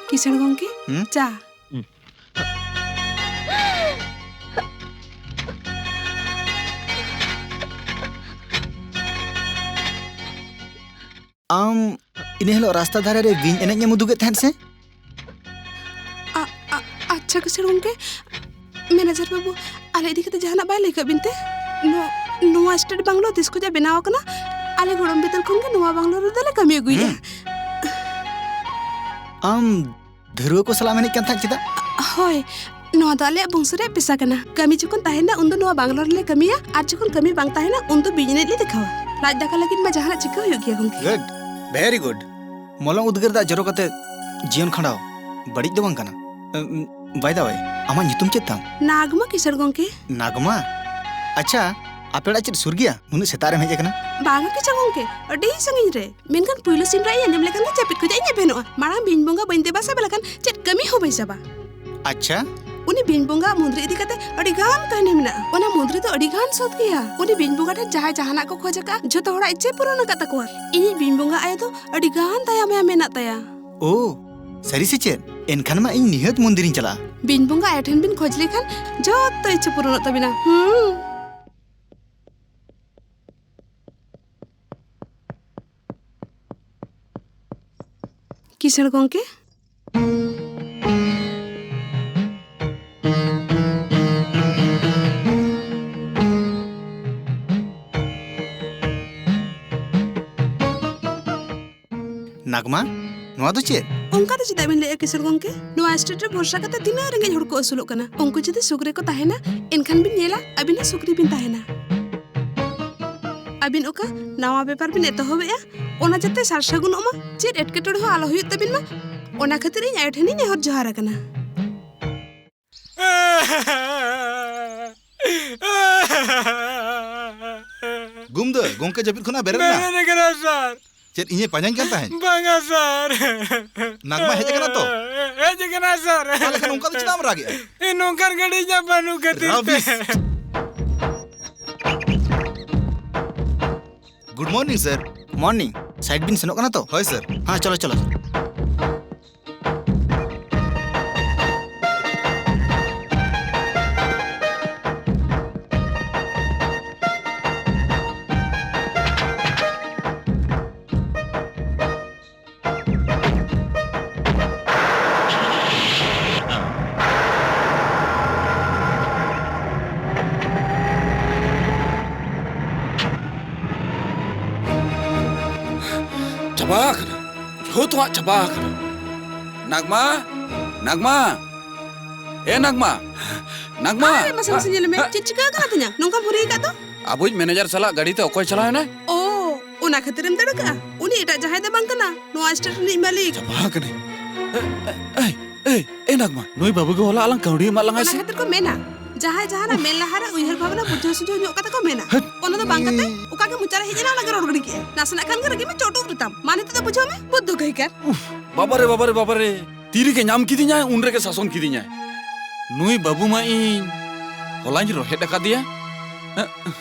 ᱠᱤᱥᱟᱹᱬ ᱜᱚᱢᱠᱮ, ᱦᱩᱸ? ᱪᱟ᱾ ᱦᱩᱸ᱾ ᱟᱢ ᱤᱱᱟᱹ ᱦᱤᱞᱳᱜ ᱨᱟᱥᱛᱟ ᱫᱷᱟᱨᱮ ᱨᱮ ᱵᱤᱧ ᱮᱱᱮᱡ ᱮᱢ ᱩᱫᱩᱜᱮᱫ ᱛᱟᱦᱮᱸᱫ ᱥᱮ? ᱟ-, ᱟ-, ᱟᱪᱪᱷᱟ ᱠᱤᱥᱟᱹᱬ ᱜᱚᱢᱠᱮ, ᱢᱮᱱᱮᱡᱟᱨ ᱵᱟᱹᱵᱩ, ᱟᱞᱮ ᱤᱫᱤ ᱠᱟᱛᱮ ᱡᱟᱦᱟᱱᱟᱜ ᱵᱟᱭ ᱞᱟᱹᱭ ᱠᱟᱜ ᱵᱤᱱ ᱛᱮ? ᱱᱚ-, ᱱᱚᱣᱟ ᱥᱴᱮᱴ ᱵᱟᱝᱞᱳ ᱛᱤᱥ ᱠᱷᱚᱱᱟᱜ ᱵᱮᱱᱟᱣ ᱟᱠᱟᱱᱟ, ᱟᱞᱮ ᱜᱚᱲᱚᱢ ᱵᱤᱫᱟᱹᱞ ᱠᱷᱚᱱ ᱜᱮ ᱱᱚᱣᱟ ᱵᱟᱝᱞᱳ ᱨᱮᱫᱚ ᱞᱮ ᱠᱟᱹᱢᱤ ᱟᱹᱜᱩᱭᱮᱫᱼᱟ᱾ ᱦᱩᱸ᱾ ᱟᱢ ᱫᱷᱟᱹᱨᱣᱟᱹ ᱠᱚ ᱥᱟᱞᱟᱜ ᱮᱢ ᱮᱱᱮᱡ ᱠᱟᱱ ᱛᱟᱦᱮᱸᱫ ᱪᱮᱫᱟᱜ? ᱦᱳᱭ, ᱱᱚᱣᱟ ᱫᱚ ᱟᱞᱮᱭᱟᱜ ᱵᱚᱝᱥᱚ ᱨᱮᱭᱟᱜ ᱯᱮᱥᱟ ᱠᱟᱱᱟ᱾ ᱠᱟᱹᱢᱤ ᱡᱚᱠᱷᱚᱱ ᱛᱟᱦᱮᱱᱟ, ᱩᱱ ᱫᱚ ᱱᱚᱣᱟ ᱵᱟᱝᱞᱳ ᱨᱮᱞᱮ ᱠᱟᱹᱢᱤᱭᱟ, ᱟᱨ ᱡᱚᱠᱷᱚᱱ ᱠᱟᱹᱢᱤ ᱵᱟᱝ ᱛᱟᱦᱮᱱᱟ, ᱩᱱ ᱫᱚ ᱵᱤᱧ ᱮᱱᱮᱡ ᱞᱮ ᱫᱮᱠᱷᱟᱣᱟ᱾ ᱞᱟᱡ ᱫᱟᱠᱟ ᱞᱟᱹᱜᱤᱫ ᱢᱟ ᱡᱟᱦᱟᱱᱟᱜ ᱪᱤᱠᱟᱹ ᱦᱩᱭᱩᱜ ᱜᱮᱭᱟ, ᱜᱚᱢᱠᱮ᱾ Good, very good. ᱢᱚᱞᱚᱝ ᱩᱫᱽᱜᱟᱹᱨ ᱫᱟᱜ ᱡᱚᱨᱚ ᱠᱟᱛᱮ ᱡᱤᱭᱚᱱ ᱠᱷᱟᱸᱰᱟᱣ ᱵᱟᱹᱲᱤᱡ ᱫᱚ ᱵᱟᱝ ᱠᱟᱱᱟ᱾ ᱩᱢ, by the way, ᱟᱢᱟᱜ ᱧᱩᱛᱩᱢ ᱪᱮᱫ ᱛᱟᱢ? ᱱᱟᱜᱽᱢᱟ ᱠᱤᱥᱟᱹᱬ ᱜᱚᱢᱠᱮ᱾ ᱱᱟᱜᱽᱢᱟ? ᱟᱪᱪᱷᱟ, ᱟᱯᱮ ᱚᱲᱟᱜ ᱪᱮᱫ ᱥᱩᱨ ᱜᱮᱭᱟ? ᱱᱩᱱᱟᱹᱜ ᱥᱮᱛᱟᱜ ᱨᱮᱢ ᱦᱮᱡ ᱟᱠᱟᱱᱟ? ᱵᱟᱝᱟ ᱠᱤᱥᱟᱹᱬ ᱜᱚᱝᱠᱮ, ᱟᱹᱰᱤ ᱥᱟᱺᱜᱤᱧ ᱨᱮ᱾ ᱢᱮᱱᱠᱷᱟᱱ ᱯᱩᱭᱞᱩ ᱥᱤᱢ ᱨᱟᱜ ᱤᱧ ᱟᱸᱡᱚᱢ ᱞᱮᱠᱷᱟᱱ ᱜᱮ ᱡᱟᱹᱯᱤᱫ ᱠᱷᱚᱱᱟᱜ ᱤᱧ ᱮᱵᱷᱮᱱᱚᱜᱼᱟ᱾ ᱢᱟᱲᱟᱝ ᱵᱤᱧ ᱵᱚᱸᱜᱟ ᱵᱟᱹᱧ ᱫᱮᱵᱟ ᱥᱮᱵᱟ ᱞᱮᱠᱷᱟᱱ ᱪᱮᱫ ᱠᱟᱹᱢᱤ ᱦᱚᱸ ᱵᱟᱹᱧ ᱥᱟᱵᱟ᱾ ᱟᱪᱪᱷᱟ᱾ ᱩᱱᱤ ᱵᱤᱧ ᱵᱚᱸᱜᱟ ᱢᱩᱸᱫᱽᱨᱤ ᱤᱫᱤ ᱠᱟᱛᱮ ᱟᱹᱰᱤ ᱜᱟᱱ ᱠᱟᱹᱦᱱᱤ ᱢᱮᱱᱟᱜᱼᱟ᱾ ᱚᱱᱟ ᱢᱩᱸᱫᱽᱨᱤ ᱫᱚ ᱟᱹᱰᱤ ᱜᱟᱱ ᱥᱚᱛ ᱜᱮᱭᱟ᱾ ᱩᱱᱤ ᱵᱤᱧ ᱵᱚᱸᱜᱟ ᱴᱷᱮᱱ ᱡᱟᱦᱟᱸᱭ ᱡᱟᱦᱟᱱᱟᱜ ᱠᱚ ᱠᱷᱚᱡᱽ ᱟᱠᱟᱫᱼᱟ, ᱡᱷᱚᱛᱚ ᱦᱚᱲᱟᱜ ᱤᱪᱪᱷᱟᱹ ᱯᱩᱨᱚᱱ ᱟᱠᱟᱫ ᱛᱟᱠᱚᱣᱟ᱾ ᱤᱧᱤᱡ ᱵᱤᱧ ᱵᱚᱸᱜᱟ ᱟᱭᱳ ᱫᱚ ᱟᱹᱰᱤ ᱜᱟᱱ ᱫᱟᱭᱟ ᱢᱟᱭᱟ ᱢᱮᱱᱟᱜ ᱛᱟᱭᱟ᱾ ᱳ, ᱥᱟᱹᱨᱤ ᱥᱮ ᱪᱮᱫ? ᱮᱱᱠᱷᱟᱱ ᱢᱟ ᱤᱧ ᱱᱤᱦᱟᱹᱛ ᱢᱚᱱᱫᱤᱨᱤᱧ ᱪᱟᱞᱟᱜᱼᱟ᱾ ᱵᱤᱧ ᱵᱚᱸᱜᱟ ᱟᱭᱳ ᱴᱷᱮᱱ ᱵᱤᱱ ᱠᱷᱚᱡᱽ ᱞᱮᱠᱷᱟᱱ ᱡᱚᱛᱚ ᱤᱪᱪᱷᱟᱹ ᱯᱩᱨᱚᱱᱚᱜ ᱛᱟᱵᱤᱱᱟ᱾ ᱦᱩᱸ᱾ ᱠᱤᱥᱟᱹᱬ ᱜᱚᱝᱠᱮ? ᱱᱟᱜᱽᱢᱟ, ᱱᱚᱣᱟ ᱫᱚ ᱪᱮᱫ? ᱚᱱᱠᱟ ᱫᱚ ᱪᱮᱫᱟᱜ ᱵᱤᱱ ᱞᱟᱹᱭᱮᱜᱼᱟ ᱠᱤᱥᱟᱹᱬ ᱜᱚᱝᱠᱮ? ᱱᱚᱣᱟ ᱥᱴᱮᱴ ᱨᱮ ᱵᱷᱚᱨᱥᱟ ᱠᱟᱛᱮ ᱛᱤᱱᱟᱹᱜ ᱨᱮᱸᱜᱮᱡ ᱦᱚᱲ ᱠᱚ ᱟᱹᱥᱩᱞᱚᱜ ᱠᱟᱱᱟ᱾ ᱩᱱᱠᱩ ᱡᱩᱫᱤ ᱥᱩᱠ ᱨᱮᱠᱚ ᱛᱟᱦᱮᱱᱟ, ᱮᱱᱠᱷᱟᱱ ᱵᱤᱱ ᱧᱮᱞᱟ ᱟᱹᱵᱤᱱ ᱦᱚᱸ ᱥᱩᱠ ᱨᱮᱵᱤᱱ ᱛᱟᱦᱮᱱᱟ᱾ ᱟᱹᱵᱤᱱ ᱚᱠᱟ ᱱᱟᱣᱟ ᱵᱮᱯᱟᱨ ᱵᱤᱱ ᱮᱛᱚᱦᱚᱵᱮᱜᱼᱟ, ᱚᱱᱟ ᱡᱟᱛᱮ ᱥᱟᱨ ᱥᱟᱹᱜᱩᱱᱚᱜ ᱢᱟ, ᱪᱮᱫ ᱮᱴᱠᱮᱴᱚᱬᱮ ᱦᱚᱸ ᱟᱞᱚ ᱦᱩᱭᱩᱜ ᱛᱟᱹᱵᱤᱱ ᱢᱟ, ᱚᱱᱟ ᱠᱷᱟᱹᱛᱤᱨ ᱤᱧ ᱟᱭᱳ ᱴᱷᱮᱱᱤᱧ ᱱᱮᱦᱚᱨ ᱡᱚᱦᱟᱨ ᱟᱠᱟᱱᱟ᱾ ᱜᱩᱢᱫᱟᱹ, ᱜᱚᱝᱠᱮ ᱡᱟᱹᱯᱤᱫ ᱠᱷᱚᱱᱟᱜ ᱵᱮᱨᱮᱫ ᱮᱱᱟ? ᱵᱮᱨᱮᱫ ᱟᱠᱟᱱᱟ, ᱥᱟᱨ᱾ ᱪᱮᱫ ᱤᱧᱮ ᱯᱟᱸᱡᱟᱧ ᱠᱟᱱ ᱛᱟᱦᱮᱸᱫ? ᱵᱟᱝᱟ, ᱥᱟᱨ᱾ ᱱᱟᱜᱽᱢᱟ ᱦᱮᱡ ᱟᱠᱟᱱᱟ ᱛᱚ? ᱦᱮᱡ ᱟᱠᱟᱱᱟ, ᱥᱟᱨ᱾ ᱛᱟᱦᱞᱮ ᱠᱷᱟᱱ ᱚᱱᱠᱟ ᱫᱚ ᱪᱮᱫᱟᱜ ᱮᱢ ᱨᱟᱜᱮᱜᱼᱟ? ᱱᱚᱝᱠᱟᱱ ᱜᱟᱹᱰᱤ ᱤᱧᱟᱹᱜ ᱵᱟᱹᱱᱩᱜ ᱠᱷᱟᱹᱛᱤᱨ ᱛᱮ᱾ Rubbish! Good morning, sir. Morning. Site ᱵᱤᱱ ᱥᱮᱱᱚᱜ ᱠᱟᱱᱟ ᱛᱚ? ᱦᱳᱭ, sir. ᱦᱮᱸ, ᱪᱚᱞᱚ, ᱪᱚᱞᱚ᱾ ᱪᱟᱵᱟ ᱟᱠᱟᱱᱟ, ᱡᱷᱚᱛᱚᱣᱟᱜ ᱪᱟᱵᱟ ᱟᱠᱟᱱᱟ᱾ ᱱᱟᱜᱽᱢᱟ, ᱱᱟᱜᱽᱢᱟ, ᱮ ᱱᱟᱜᱽᱢᱟ, ᱱᱟᱜᱽᱢᱟ᱾ ᱟᱨᱮ, ᱢᱟᱥᱮ, ᱢᱟᱥᱮ ᱧᱮᱞ ᱢᱮ, ᱪᱮᱫ ᱪᱤᱠᱟᱹ ᱟᱠᱟᱱᱟ ᱛᱤᱧᱟ? ᱱᱚᱝᱠᱟᱢ ᱦᱩᱨᱤ ᱟᱠᱟᱫ ᱫᱚ? ᱟᱵᱚᱭᱤᱡ ᱢᱮᱱᱮᱡᱟᱨ ᱥᱟᱞᱟᱜ ᱜᱟᱹᱰᱤ ᱛᱮ ᱚᱠᱚᱭ ᱪᱟᱞᱟᱣ ᱮᱱᱟᱭ? ᱳ, ᱚᱱᱟ ᱠᱷᱟᱹᱛᱤᱨᱮᱢ ᱫᱟᱹᱲ ᱟᱠᱟᱜᱼᱟ? ᱩᱱᱤ ᱮᱴᱟᱜ ᱡᱟᱦᱟᱸᱭ ᱫᱚ ᱵᱟᱝ ᱠᱟᱱᱟ, ᱱᱚᱣᱟ ᱥᱴᱮᱴ ᱨᱤᱱᱤᱡ ᱢᱟᱹᱞᱤᱠ᱾ ᱪᱟᱵᱟ ᱟᱠᱟᱱᱟᱹᱧ᱾ ᱮ, ᱮ, ᱮ, ᱮ, ᱮ, ᱱᱟᱜᱽᱢᱟ, ᱱᱩᱭ ᱵᱟᱹᱵᱩ ᱜᱮ ᱦᱚᱞᱟ ᱟᱞᱟᱝ ᱠᱟᱹᱣᱰᱤ ᱮᱢᱟᱜ ᱞᱟᱝᱟᱭ ᱚᱱᱟ ᱥᱮ? ᱠᱷᱟᱹᱛᱤᱨ ᱠᱚ ᱢᱮᱱᱟ, ᱡᱟᱦᱟᱸᱭ ᱡᱟᱦᱟᱱᱟᱜ ᱢᱮᱱ ᱞᱟᱦᱟᱨᱮ ᱩᱭᱦᱟᱹᱨ ᱵᱷᱟᱵᱽᱱᱟ ᱵᱩᱡᱷᱟᱹᱣ ᱥᱩᱡᱷᱟᱹᱣ ᱧᱚᱜ ᱠᱟᱛᱮ ᱠᱚ ᱢᱮᱱᱟ᱾ ᱦᱮᱸ᱾ ᱚᱱᱟ ᱫᱚ ᱵᱟᱝ ᱠᱟᱛᱮ ᱚᱠᱟ ᱜᱮ ᱢᱚᱪᱟ ᱨᱮ ᱦᱮᱡ ᱮᱱᱟ, ᱚᱱᱟ ᱜᱮ ᱨᱚᱲ ᱜᱤᱰᱤ ᱠᱮᱜᱼᱟ᱾ ᱱᱟᱥᱮᱱᱟᱜ ᱠᱷᱟᱱ ᱜᱮ ᱨᱟᱹᱜᱤ ᱢᱮ ᱪᱚᱴ ᱩᱛᱟᱹᱨ ᱛᱟᱢ᱾ ᱢᱟᱱᱮ ᱛᱮᱫᱚ ᱵᱩᱡᱷᱟᱹᱣ ᱢᱮ, ᱵᱩᱫᱽᱫᱷᱚ ᱜᱟᱹᱦᱤᱠᱟᱨ᱾ ᱩᱯᱷ, ᱵᱟᱵᱟᱨᱮ, ᱵᱟᱵᱟᱨᱮ, ᱵᱟᱵᱟᱨᱮ᱾ ᱛᱤ ᱨᱮᱜᱮ ᱧᱟᱢ ᱠᱤᱫᱤᱧᱟᱭ, ᱩᱱ ᱨᱮᱜᱮ ᱥᱟᱥᱚᱱ ᱠᱤᱫᱤᱧᱟᱭ᱾ ᱱᱩᱭ ᱵᱟᱹᱵᱩ ᱢᱟ ᱤᱧ ᱦᱚᱞᱟᱧ ᱨᱚᱦᱮᱫ ᱟᱠᱟᱫᱮᱭᱟ᱾ ᱮᱸ,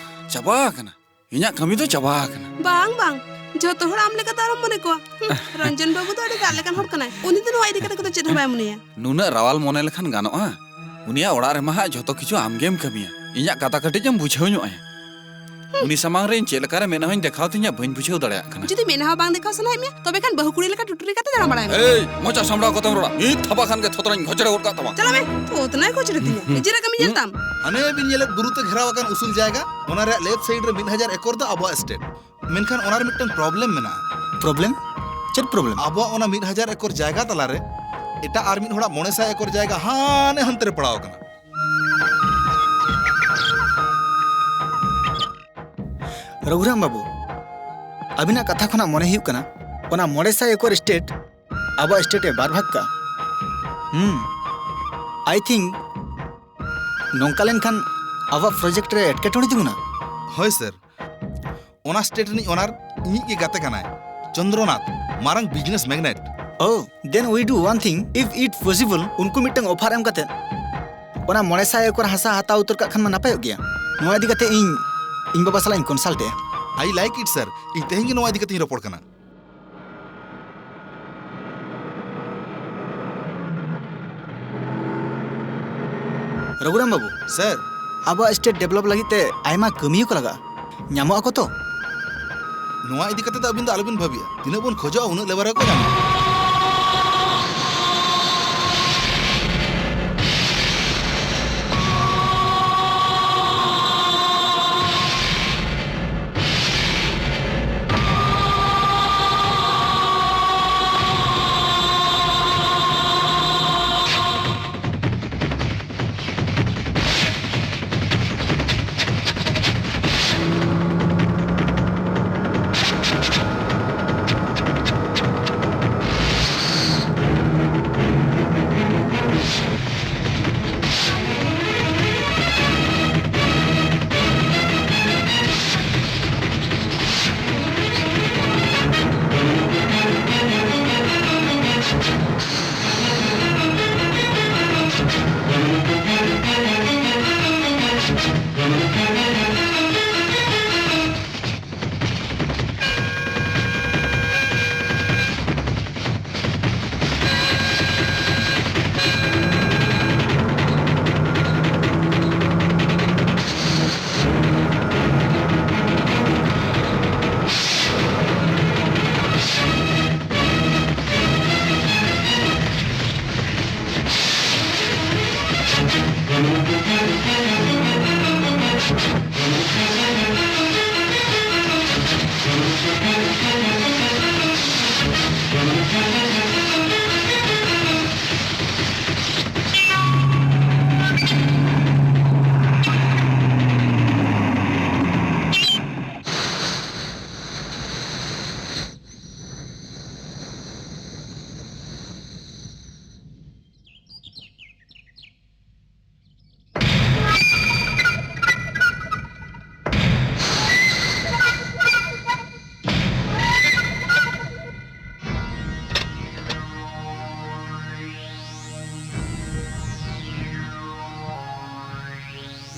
ᱪᱟᱵᱟ ᱟᱠᱟᱱᱟ᱾ ᱤᱧᱟᱜ ᱠᱟᱹᱢᱤ ᱫᱚ ᱪᱟᱵᱟ ᱟᱠᱟᱱᱟ᱾ ᱵᱟᱝ, ᱵᱟᱝ᱾ ᱡᱷᱚᱛᱚ ᱦᱚᱲ ᱟᱢ ᱞᱮᱠᱟ ᱫᱚ ᱟᱞᱚᱢ ᱢᱚᱱᱮ ᱠᱚᱣᱟ᱾ ᱦᱩᱸ, ᱨᱚᱧᱡᱚᱱ ᱵᱟᱹᱵᱩ ᱫᱚ ᱟᱹᱰᱤ ᱫᱟᱜ ᱞᱮᱠᱟᱱ ᱦᱚᱲ ᱠᱟᱱᱟᱭ᱾ ᱩᱱᱤ ᱫᱚ ᱱᱚᱣᱟ ᱤᱫᱤ ᱠᱟᱛᱮ ᱠᱚᱫᱚ ᱪᱮᱫ ᱦᱚᱸ ᱵᱟᱭ ᱢᱚᱱᱮᱭᱟ᱾ ᱱᱩᱱᱟᱹᱜ ᱨᱟᱣᱟᱞ ᱢᱚᱱᱮ ᱞᱮᱠᱷᱟᱱ ᱜᱟᱱᱚᱜᱼᱟ? ᱩᱱᱤᱭᱟᱜ ᱚᱲᱟᱜ ᱨᱮᱢᱟ ᱦᱟᱸᱜ ᱡᱷᱚᱛᱚ ᱠᱤᱪᱷᱩ ᱟᱢᱜᱮᱢ ᱠᱟᱹᱢᱤᱭᱟ᱾ ᱤᱧᱟᱜ ᱠᱟᱛᱷᱟ ᱠᱟᱹᱴᱤᱡ ᱮᱢ ᱵᱩᱡᱷᱟᱹᱣ ᱧᱚᱜ ᱟᱭᱟ᱾ ᱦᱩᱸ᱾ ᱩᱱᱤ ᱥᱟᱢᱟᱝ ᱨᱮ ᱤᱧ ᱪᱮᱫ ᱞᱮᱠᱟᱨᱮ ᱢᱮᱫᱦᱟᱧ ᱫᱮᱠᱷᱟᱣ ᱛᱤᱧᱟ, ᱵᱟᱹᱧ ᱵᱩᱡᱷᱟᱹᱣ ᱫᱟᱲᱮᱭᱟᱜ ᱠᱟᱱᱟ᱾ ᱡᱩᱫᱤ ᱢᱮᱫᱦᱟ ᱦᱚᱸ ᱵᱟᱝ ᱫᱮᱠᱷᱟᱣ ᱥᱟᱱᱟᱭᱮᱫ ᱢᱮᱭᱟ, ᱛᱚᱵᱮ ᱠᱷᱟᱱ ᱵᱟᱹᱦᱩ ᱠᱩᱲᱤ ᱞᱮᱠᱟ ᱴᱩᱴᱩᱨᱤ ᱠᱟᱛᱮ ᱫᱟᱬᱟ ᱵᱟᱲᱟᱭ ᱢᱮ᱾ ᱮᱭ, ᱢᱚᱪᱟ ᱥᱟᱢᱵᱲᱟᱣ ᱠᱟᱛᱮᱢ ᱨᱚᱲᱟ᱾ ᱢᱤᱫ ᱛᱷᱟᱯᱟ ᱠᱷᱟᱱ ᱜᱮ ᱛᱷᱚᱛᱨᱟᱧ ᱜᱷᱚᱪᱲᱮ ᱜᱚᱫ ᱠᱟᱜ ᱛᱟᱢᱟ᱾ ᱪᱟᱞᱟᱜ ᱢᱮ᱾ ᱛᱷᱚᱛᱱᱟᱭ ᱠᱷᱚᱪᱲᱮ ᱛᱤᱧᱟ᱾ ᱦᱩᱸ᱾ ᱱᱤᱡᱮᱨᱟᱜ ᱠᱟᱹᱢᱤ ᱧᱮᱞ ᱛᱟᱢ᱾ ᱦᱟᱱᱮ ᱵᱤᱱ ᱧᱮᱞᱮᱫ ᱵᱩᱨᱩ ᱛᱮ ᱜᱷᱮᱨᱟᱣ ᱟᱠᱟᱱ ᱩᱥᱩᱞ ᱡᱟᱭᱜᱟ, ᱚᱱᱟ ᱨᱮᱭᱟᱜ left side ᱨᱮ ᱢᱤᱫ ᱦᱟᱡᱟᱨ ᱮᱠᱚᱨ ᱫᱚ ᱟᱵᱚᱣᱟᱜ state᱾ ᱢᱮᱱᱠᱷᱟᱱ ᱚᱱᱟ ᱨᱮ ᱢᱤᱫᱴᱟᱝ problem ᱢᱮᱱᱟᱜᱼᱟ᱾ Problem? ᱪᱮᱫ problem? ᱟᱵᱚᱣᱟᱜ ᱚᱱᱟ ᱢᱤᱫ ᱦᱟᱡᱟᱨ ᱮᱠᱚᱨ ᱡᱟᱭᱜᱟ ᱛᱟᱞᱟᱨᱮ ᱮᱴᱟᱜ ᱟᱨ ᱢᱤᱫ ᱦᱚᱲᱟᱜ ᱢᱚᱬᱮ ᱥᱟᱭ ᱮᱠᱚᱨ ᱡᱟᱭᱜᱟ ᱦᱟᱱᱮ ᱦᱟᱱᱛᱮ ᱨᱮ ᱯᱟᱲᱟᱣ ᱟᱠᱟᱱᱟ᱾ ᱨᱚᱜᱷᱩᱨᱟᱢ ᱵᱟᱹᱵᱩ, ᱟᱹᱵᱤᱱᱟᱜ ᱠᱟᱛᱷᱟ ᱠᱷᱚᱱᱟᱜ ᱢᱚᱱᱮ ᱦᱩᱭᱩᱜ ᱠᱟᱱᱟ, ᱚᱱᱟ ᱢᱚᱬᱮ ᱥᱟᱭ ᱮᱠᱚᱨ state ᱟᱵᱚᱣᱟᱜ state ᱮ ᱵᱟᱨ ᱵᱷᱟᱜᱽ ᱠᱟᱜᱼᱟ᱾ ᱦᱩᱸ, I think ᱱᱚᱝᱠᱟ ᱞᱮᱱᱠᱷᱟᱱ ᱟᱵᱚᱣᱟᱜ project ᱨᱮ ᱮᱴᱠᱮᱴᱚᱬᱮ ᱛᱤᱸᱜᱩᱱᱟ᱾ ᱦᱳᱭ sir, ᱚᱱᱟ state ᱨᱤᱱᱤᱡ owner ᱤᱧᱤᱡ ᱜᱮ ᱜᱟᱛᱮ ᱠᱟᱱᱟᱭ, ᱪᱚᱱᱫᱨᱚᱱᱟᱛᱷ, ᱢᱟᱨᱟᱝ business magnate᱾ Oh, then we do one thing, if it possible, ᱩᱱᱠᱩ ᱢᱤᱫᱴᱟᱝ offer ᱮᱢ ᱠᱟᱛᱮ ᱚᱱᱟ ᱢᱚᱬᱮ ᱥᱟᱭ ᱮᱠᱚᱨ ᱦᱟᱥᱟ ᱦᱟᱛᱟᱣ ᱩᱛᱟᱹᱨ ᱠᱟᱜ ᱠᱷᱟᱱ ᱢᱟ ᱱᱟᱯᱟᱭᱚᱜ ᱜᱮᱭᱟ᱾ ᱱᱚᱣᱟ ᱤᱫᱤ ᱠᱟᱛᱮ ᱤᱧ, ᱤᱧ ᱵᱟᱵᱟ ᱥᱟᱞᱟᱜ ᱤᱧ consult ᱮᱜᱼᱟ᱾ I like it sir, ᱤᱧ ᱛᱮᱦᱮᱧ ᱜᱮ ᱱᱚᱣᱟ ᱤᱫᱤ ᱠᱟᱛᱮ ᱤᱧ ᱨᱚᱯᱚᱲ ᱠᱟᱱᱟ᱾ ᱨᱚᱜᱷᱩᱨᱟᱢ ᱵᱟᱹᱵᱩ᱾ Sir᱾ ᱟᱵᱚᱣᱟᱜ state develop ᱞᱟᱹᱜᱤᱫ ᱛᱮ ᱟᱭᱢᱟ ᱠᱟᱹᱢᱤᱭᱟᱹ ᱠᱚ ᱞᱟᱜᱟᱜᱼᱟ, ᱧᱟᱢᱚᱜ ᱟᱠᱚ ᱛᱚ? ᱱᱚᱣᱟ ᱤᱫᱤ ᱠᱟᱛᱮ ᱫᱚ ᱟᱹᱵᱤᱱ ᱫᱚ ᱟᱞᱚᱵᱤᱱ ᱵᱷᱟᱹᱵᱤᱭᱟ, ᱛᱤᱱᱟᱹᱜ ᱵᱚᱱ ᱠᱷᱚᱡᱚᱜᱼᱟ ᱩᱱᱟᱹᱜ labour ᱜᱮᱠᱚ ᱧᱟᱢᱚᱜᱼᱟ᱾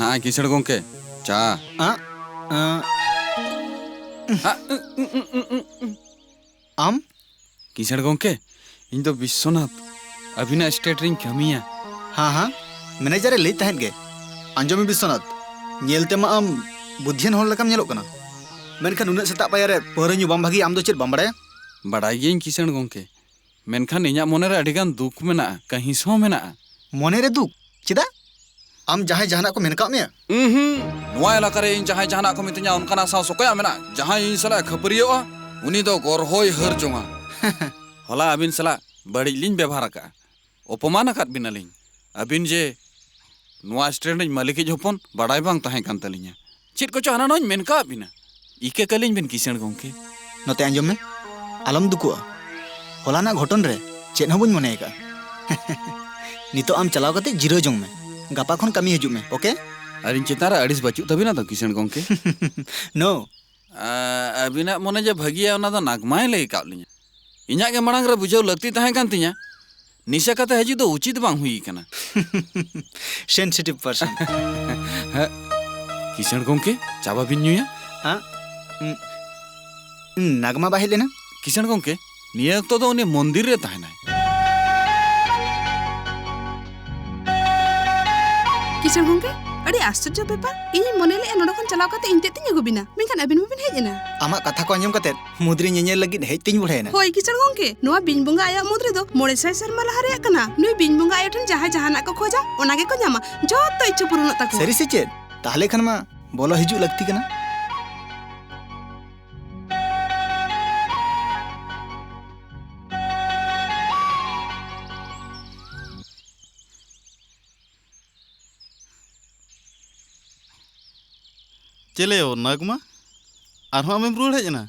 ᱦᱮᱸ, ᱠᱤᱥᱟᱹᱬ ᱜᱚᱝᱠᱮ, ᱪᱟ᱾ ᱟᱸ, ᱟᱸ᱾ ᱟᱸ, ᱩᱸ, ᱩᱸ, ᱩᱸ, ᱩᱸ, ᱩᱸ, ᱩᱸ᱾ ᱟᱢ? ᱠᱤᱥᱟᱹᱬ ᱜᱚᱝᱠᱮ, ᱤᱧ ᱫᱚ ᱵᱤᱥᱥᱚᱱᱟᱛᱷ, ᱟᱹᱵᱤᱱᱟᱜ ᱮᱥᱴᱮᱴ ᱨᱤᱧ ᱠᱟᱹᱢᱤᱭᱟ᱾ ᱦᱟᱸ, ᱦᱟᱸ, ᱢᱮᱱᱮᱡᱟᱨ ᱮ ᱞᱟᱹᱭ ᱛᱟᱦᱮᱸᱫ ᱜᱮ᱾ ᱟᱸᱡᱚᱢ ᱢᱮ ᱵᱤᱥᱥᱚᱱᱟᱛᱷ, ᱧᱮᱞ ᱛᱮᱢᱟ ᱟᱢ ᱵᱩᱫᱽᱫᱷᱤᱭᱟᱱ ᱦᱚᱲ ᱞᱮᱠᱟᱢ ᱧᱮᱞᱚᱜ ᱠᱟᱱᱟ, ᱢᱮᱱᱠᱷᱟᱱ ᱩᱱᱟᱹᱜ ᱥᱮᱛᱟᱜ ᱯᱟᱭᱟᱨ ᱨᱮ ᱯᱟᱹᱣᱨᱟᱹ ᱧᱩ ᱵᱟᱢ ᱵᱷᱟᱹᱜᱤᱭᱟ, ᱟᱢ ᱫᱚ ᱪᱮᱫ ᱵᱟᱢ ᱵᱟᱲᱟᱭᱟ? ᱵᱟᱲᱟᱭ ᱜᱤᱭᱟᱹᱧ ᱠᱤᱥᱟᱹᱬ ᱜᱚᱝᱠᱮ, ᱢᱮᱱᱠᱷᱟᱱ ᱤᱧᱟᱹᱜ ᱢᱚᱱᱮᱨᱮ ᱟᱹᱰᱤᱜᱟᱱ ᱫᱩᱠ ᱢᱮᱱᱟᱜᱼᱟ, ᱠᱟᱹᱦᱤᱥ ᱦᱚᱸ ᱢᱮᱱᱟᱜᱼᱟ᱾ ᱢᱚᱱᱮᱨᱮ ᱫᱩᱠ? ᱪᱮᱫᱟᱜ? ᱟᱢ ᱡᱟᱦᱟᱸᱭ ᱡᱟᱦᱟᱱᱟᱜ ᱠᱚ ᱢᱮᱱ ᱠᱟᱜ ᱢᱮᱭᱟ? ᱩᱸᱦᱩᱸ, ᱱᱚᱣᱟ ᱮᱞᱟᱠᱟ ᱨᱮ ᱤᱧ ᱡᱟᱦᱟᱸᱭ ᱡᱟᱦᱟᱱᱟᱜ ᱠᱚ ᱢᱤᱛᱟᱹᱧᱟ, ᱚᱱᱠᱟᱱᱟᱜ ᱥᱟᱶ ᱥᱚᱠᱚᱭᱟᱜ ᱢᱮᱱᱟᱜᱼᱟ? ᱡᱟᱦᱟᱸᱭ ᱤᱧ ᱥᱟᱞᱟᱜ ᱮ ᱠᱷᱟᱹᱯᱟᱹᱨᱤᱭᱟᱹᱜᱼᱟ, ᱩᱱᱤ ᱫᱚ ᱜᱚᱨᱦᱚᱭ ᱦᱟᱹᱨ ᱡᱚᱝᱟ᱾ ᱦᱚᱞᱟ ᱟᱹᱵᱤᱱ ᱥᱟᱞᱟᱜ ᱵᱟᱹᱲᱤᱡ ᱞᱤᱧ ᱵᱮᱵᱷᱟᱨ ᱟᱠᱟᱫᱼᱟ, ᱚᱯᱚᱢᱟᱱ ᱟᱠᱟᱫ ᱵᱤᱱᱟᱞᱤᱧ᱾ ᱟᱹᱵᱤᱱ ᱡᱮ ᱱᱚᱣᱟ ᱥᱴᱮᱱᱰ ᱨᱤᱱᱤᱡ ᱢᱟᱹᱞᱤᱠᱤᱡ ᱦᱚᱯᱚᱱ, ᱵᱟᱰᱟᱭ ᱵᱟᱝ ᱛᱟᱦᱮᱸ ᱠᱟᱱ ᱛᱟᱹᱞᱤᱧᱟ᱾ ᱪᱮᱫ ᱠᱚᱪᱚ ᱦᱟᱱᱟ ᱱᱚᱣᱟᱧ ᱢᱮᱱ ᱠᱟᱜ ᱵᱤᱱᱟ᱾ ᱤᱠᱟᱹ ᱠᱟᱹᱞᱤᱧ ᱵᱤᱱ ᱠᱤᱥᱟᱹᱬ ᱜᱚᱝᱠᱮ᱾ ᱱᱚᱛᱮ ᱟᱸᱡᱚᱢ ᱢᱮ, ᱟᱞᱚᱢ ᱫᱩᱠᱩᱜᱼᱟ᱾ ᱦᱚᱞᱟᱱᱟᱜ ᱜᱷᱚᱴᱚᱱ ᱨᱮ ᱪᱮᱫ ᱦᱚᱸ ᱵᱟᱹᱧ ᱢᱚᱱᱮ ᱟᱠᱟᱜᱼᱟ᱾ ᱱᱤᱛᱚᱜ ᱟᱢ ᱪᱟᱞᱟᱣ ᱠᱟᱛᱮ ᱡᱤᱨᱟᱹᱣ ᱡᱚᱝ ᱢᱮ᱾ ᱜᱟᱯᱟ ᱠᱷᱚᱱ ᱠᱟᱹᱢᱤ ᱦᱤᱡᱩᱜ ᱢᱮ, ᱳᱠᱮ? ᱟᱨ ᱤᱧ ᱪᱮᱛᱟᱱ ᱨᱮ ᱟᱹᱲᱤᱥ ᱵᱟᱹᱪᱩᱜ ᱛᱟᱹᱵᱤᱱᱟ ᱛᱚ, ᱠᱤᱥᱟᱹᱬ ᱜᱚᱝᱠᱮ? ᱱᱳ᱾ ᱟ, ᱟᱹᱵᱤᱱᱟᱜ ᱢᱚᱱᱮ ᱡᱮ ᱵᱷᱟᱹᱜᱤᱭᱟ, ᱚᱱᱟ ᱫᱚ ᱱᱟᱜᱽᱢᱟᱭ ᱞᱟᱹᱭ ᱠᱟᱜ ᱞᱤᱧᱟ᱾ ᱤᱧᱟᱹᱜ ᱜᱮ ᱢᱟᱲᱟᱝ ᱨᱮ ᱵᱩᱡᱷᱟᱹᱣ ᱞᱟᱹᱠᱛᱤ ᱛᱟᱦᱮᱸ ᱠᱟᱱ ᱛᱤᱧᱟ᱾ ᱱᱤᱥᱟ ᱠᱟᱛᱮ ᱦᱤᱡᱩᱜ ᱫᱚ ᱩᱪᱤᱛ ᱵᱟᱝ ᱦᱩᱭ ᱠᱟᱱᱟ᱾ Sensitive person. ᱦᱮᱸ, ᱠᱤᱥᱟᱹᱬ ᱜᱚᱝᱠᱮ, ᱪᱟ ᱵᱟᱵᱤᱱ ᱧᱩᱭᱟ? ᱦᱮᱸ? ᱩᱸ, ᱱᱟᱜᱽᱢᱟ ᱵᱟᱭ ᱦᱮᱡ ᱞᱮᱱᱟ? ᱠᱤᱥᱟᱹᱬ ᱜᱚᱝᱠᱮ, ᱱᱤᱭᱟᱹ ᱚᱠᱛᱚ ᱫᱚ ᱩᱱᱤ ᱢᱚᱱᱫᱤᱨ ᱨᱮ ᱛᱟᱦᱮᱱᱟᱭ᱾ ᱠᱤᱥᱟᱹᱬ ᱜᱚᱝᱠᱮ, ᱟᱹᱰᱤ ᱟᱥᱪᱚᱨᱡᱚ ᱵᱮᱯᱟᱨ᱾ ᱤᱧᱤᱧ ᱢᱚᱱᱮ ᱞᱮᱫᱼᱟ ᱱᱚᱰᱮ ᱠᱷᱚᱱ ᱪᱟᱞᱟᱣ ᱠᱟᱛᱮ ᱤᱧ ᱛᱮᱫ ᱛᱤᱧ ᱟᱹᱜᱩ ᱵᱤᱱᱟ, ᱢᱮᱱᱠᱷᱟᱱ ᱟᱹᱵᱤᱱ ᱢᱟᱵᱤᱱ ᱦᱮᱡ ᱮᱱᱟ᱾ ᱟᱢᱟᱜ ᱠᱟᱛᱷᱟ ᱠᱚ ᱟᱸᱡᱚᱢ ᱠᱟᱛᱮ ᱢᱩᱫᱽᱨᱤ ᱧᱮᱧᱮᱞ ᱞᱟᱹᱜᱤᱫ ᱦᱮᱡ ᱛᱤᱧ ᱵᱚᱲᱦᱮᱭᱮᱱᱟ᱾ ᱦᱳᱭ ᱠᱤᱥᱟᱹᱬ ᱜᱚᱝᱠᱮ, ᱱᱚᱣᱟ ᱵᱤᱧ ᱵᱚᱸᱜᱟ ᱟᱭᱟᱜ ᱢᱩᱫᱽ ᱨᱮᱫᱚ ᱢᱚᱬᱮ ᱥᱟᱭ ᱥᱮᱨᱢᱟ ᱞᱟᱦᱟ ᱨᱮᱭᱟᱜ ᱠᱟᱱᱟ᱾ ᱱᱩᱭ ᱵᱤᱧ ᱵᱚᱸᱜᱟ ᱟᱭᱳ ᱴᱷᱮᱱ ᱡᱟᱦᱟᱸᱭ ᱡᱟᱦᱟᱱᱟᱜ ᱠᱚ ᱠᱷᱚᱡᱟ, ᱚᱱᱟ ᱜᱮᱠᱚ ᱧᱟᱢᱟ᱾ ᱡᱚᱛᱚ ᱤᱪᱪᱷᱟᱹ ᱯᱩᱨᱚᱱᱚᱜ ᱛᱟᱠᱚᱣᱟ᱾ ᱥᱟᱹᱨᱤ ᱥᱮ ᱪᱮᱫ? ᱛᱟᱦᱞᱮ ᱠᱷᱟᱱ ᱢᱟ ᱵᱚᱞᱚ ᱦᱤᱡᱩᱜ ᱞᱟᱹᱠᱛᱤ ᱠᱟᱱᱟ᱾ ᱪᱮᱞᱮᱭᱳ, ᱱᱟᱜᱽᱢᱟ, ᱟᱨᱦᱚᱸ ᱟᱢᱮᱢ ᱨᱩᱣᱟᱹᱲ ᱦᱮᱡ ᱮᱱᱟ?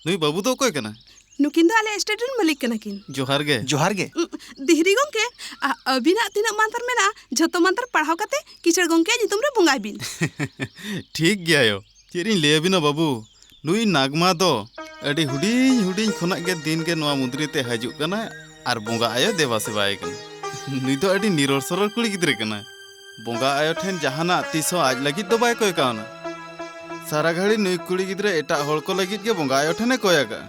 ᱱᱩᱭ ᱵᱟᱹᱵᱩ ᱫᱚ ᱚᱠᱚᱭ ᱠᱟᱱᱟ? ᱱᱩᱠᱤᱱ ᱫᱚ ᱟᱞᱮ ᱮᱥᱴᱮᱴ ᱨᱮᱱ ᱢᱟᱹᱞᱤᱠ ᱠᱟᱱᱟ ᱠᱤᱱ᱾ ᱡᱚᱦᱟᱨ ᱜᱮ᱾ ᱡᱚᱦᱟᱨ ᱜᱮ᱾ ᱩᱸ, ᱫᱤᱦᱨᱤ ᱜᱚᱝᱠᱮ, ᱟ-, ᱟᱹᱵᱤᱱᱟᱜ ᱛᱤᱱᱟᱹᱜ ᱢᱟᱱᱛᱟᱨ ᱢᱮᱱᱟᱜᱼᱟ, ᱡᱷᱚᱛᱚ ᱢᱟᱱᱛᱟᱨ ᱯᱟᱲᱦᱟᱣ ᱠᱟᱛᱮ ᱠᱤᱥᱟᱹᱬ ᱜᱚᱝᱠᱮᱭᱟᱜ ᱧᱩᱛᱩᱢ ᱨᱮ ᱵᱚᱸᱜᱟᱭ ᱵᱤᱱ᱾ ᱴᱷᱤᱠ ᱜᱮᱭᱟ ᱭᱳ᱾ ᱪᱮᱫ ᱤᱧ ᱞᱟᱹᱭ ᱟᱵᱤᱱᱟ ᱵᱟᱹᱵᱩ, ᱱᱩᱭ ᱱᱟᱜᱽᱢᱟ ᱫᱚ ᱟᱹᱰᱤ ᱦᱩᱰᱤᱧ ᱦᱩᱰᱤᱧ ᱠᱷᱚᱱᱟᱜ ᱜᱮ ᱫᱤᱱ ᱜᱮ ᱱᱚᱣᱟ ᱢᱩᱫᱽᱨᱤ ᱛᱮ ᱦᱤᱡᱩᱜ ᱠᱟᱱᱟᱭ ᱟᱨ ᱵᱚᱸᱜᱟ ᱟᱭᱳ ᱫᱮᱵᱟ ᱥᱮᱵᱟᱭᱮ ᱠᱟᱱᱟ᱾ ᱱᱩᱭ ᱫᱚ ᱟᱹᱰᱤ ᱱᱤᱨᱚᱲ ᱥᱚᱨᱚᱲ ᱠᱩᱲᱤ ᱜᱤᱫᱽᱨᱟᱹ ᱠᱟᱱᱟᱭ᱾ ᱵᱚᱸᱜᱟ ᱟᱭᱳ ᱴᱷᱮᱱ ᱡᱟᱦᱟᱱᱟᱜ ᱛᱤᱥ ᱦᱚᱸ ᱟᱡ ᱞᱟᱹᱜᱤᱫ ᱫᱚ ᱵᱟᱭ ᱠᱚᱭ ᱠᱟᱣᱱᱟ᱾ ᱥᱟᱨᱟ ᱜᱷᱟᱹᱲᱤ ᱱᱩᱭ ᱠᱩᱲᱤ ᱜᱤᱫᱽᱨᱟᱹ ᱮᱴᱟᱜ ᱦᱚᱲ ᱠᱚ ᱞᱟᱹᱜᱤᱫ ᱜᱮ ᱵᱚᱸᱜᱟ ᱟᱭᱳ ᱴᱷᱮᱱᱮ ᱠᱚᱭ ᱟᱠᱟᱫᱼᱟ᱾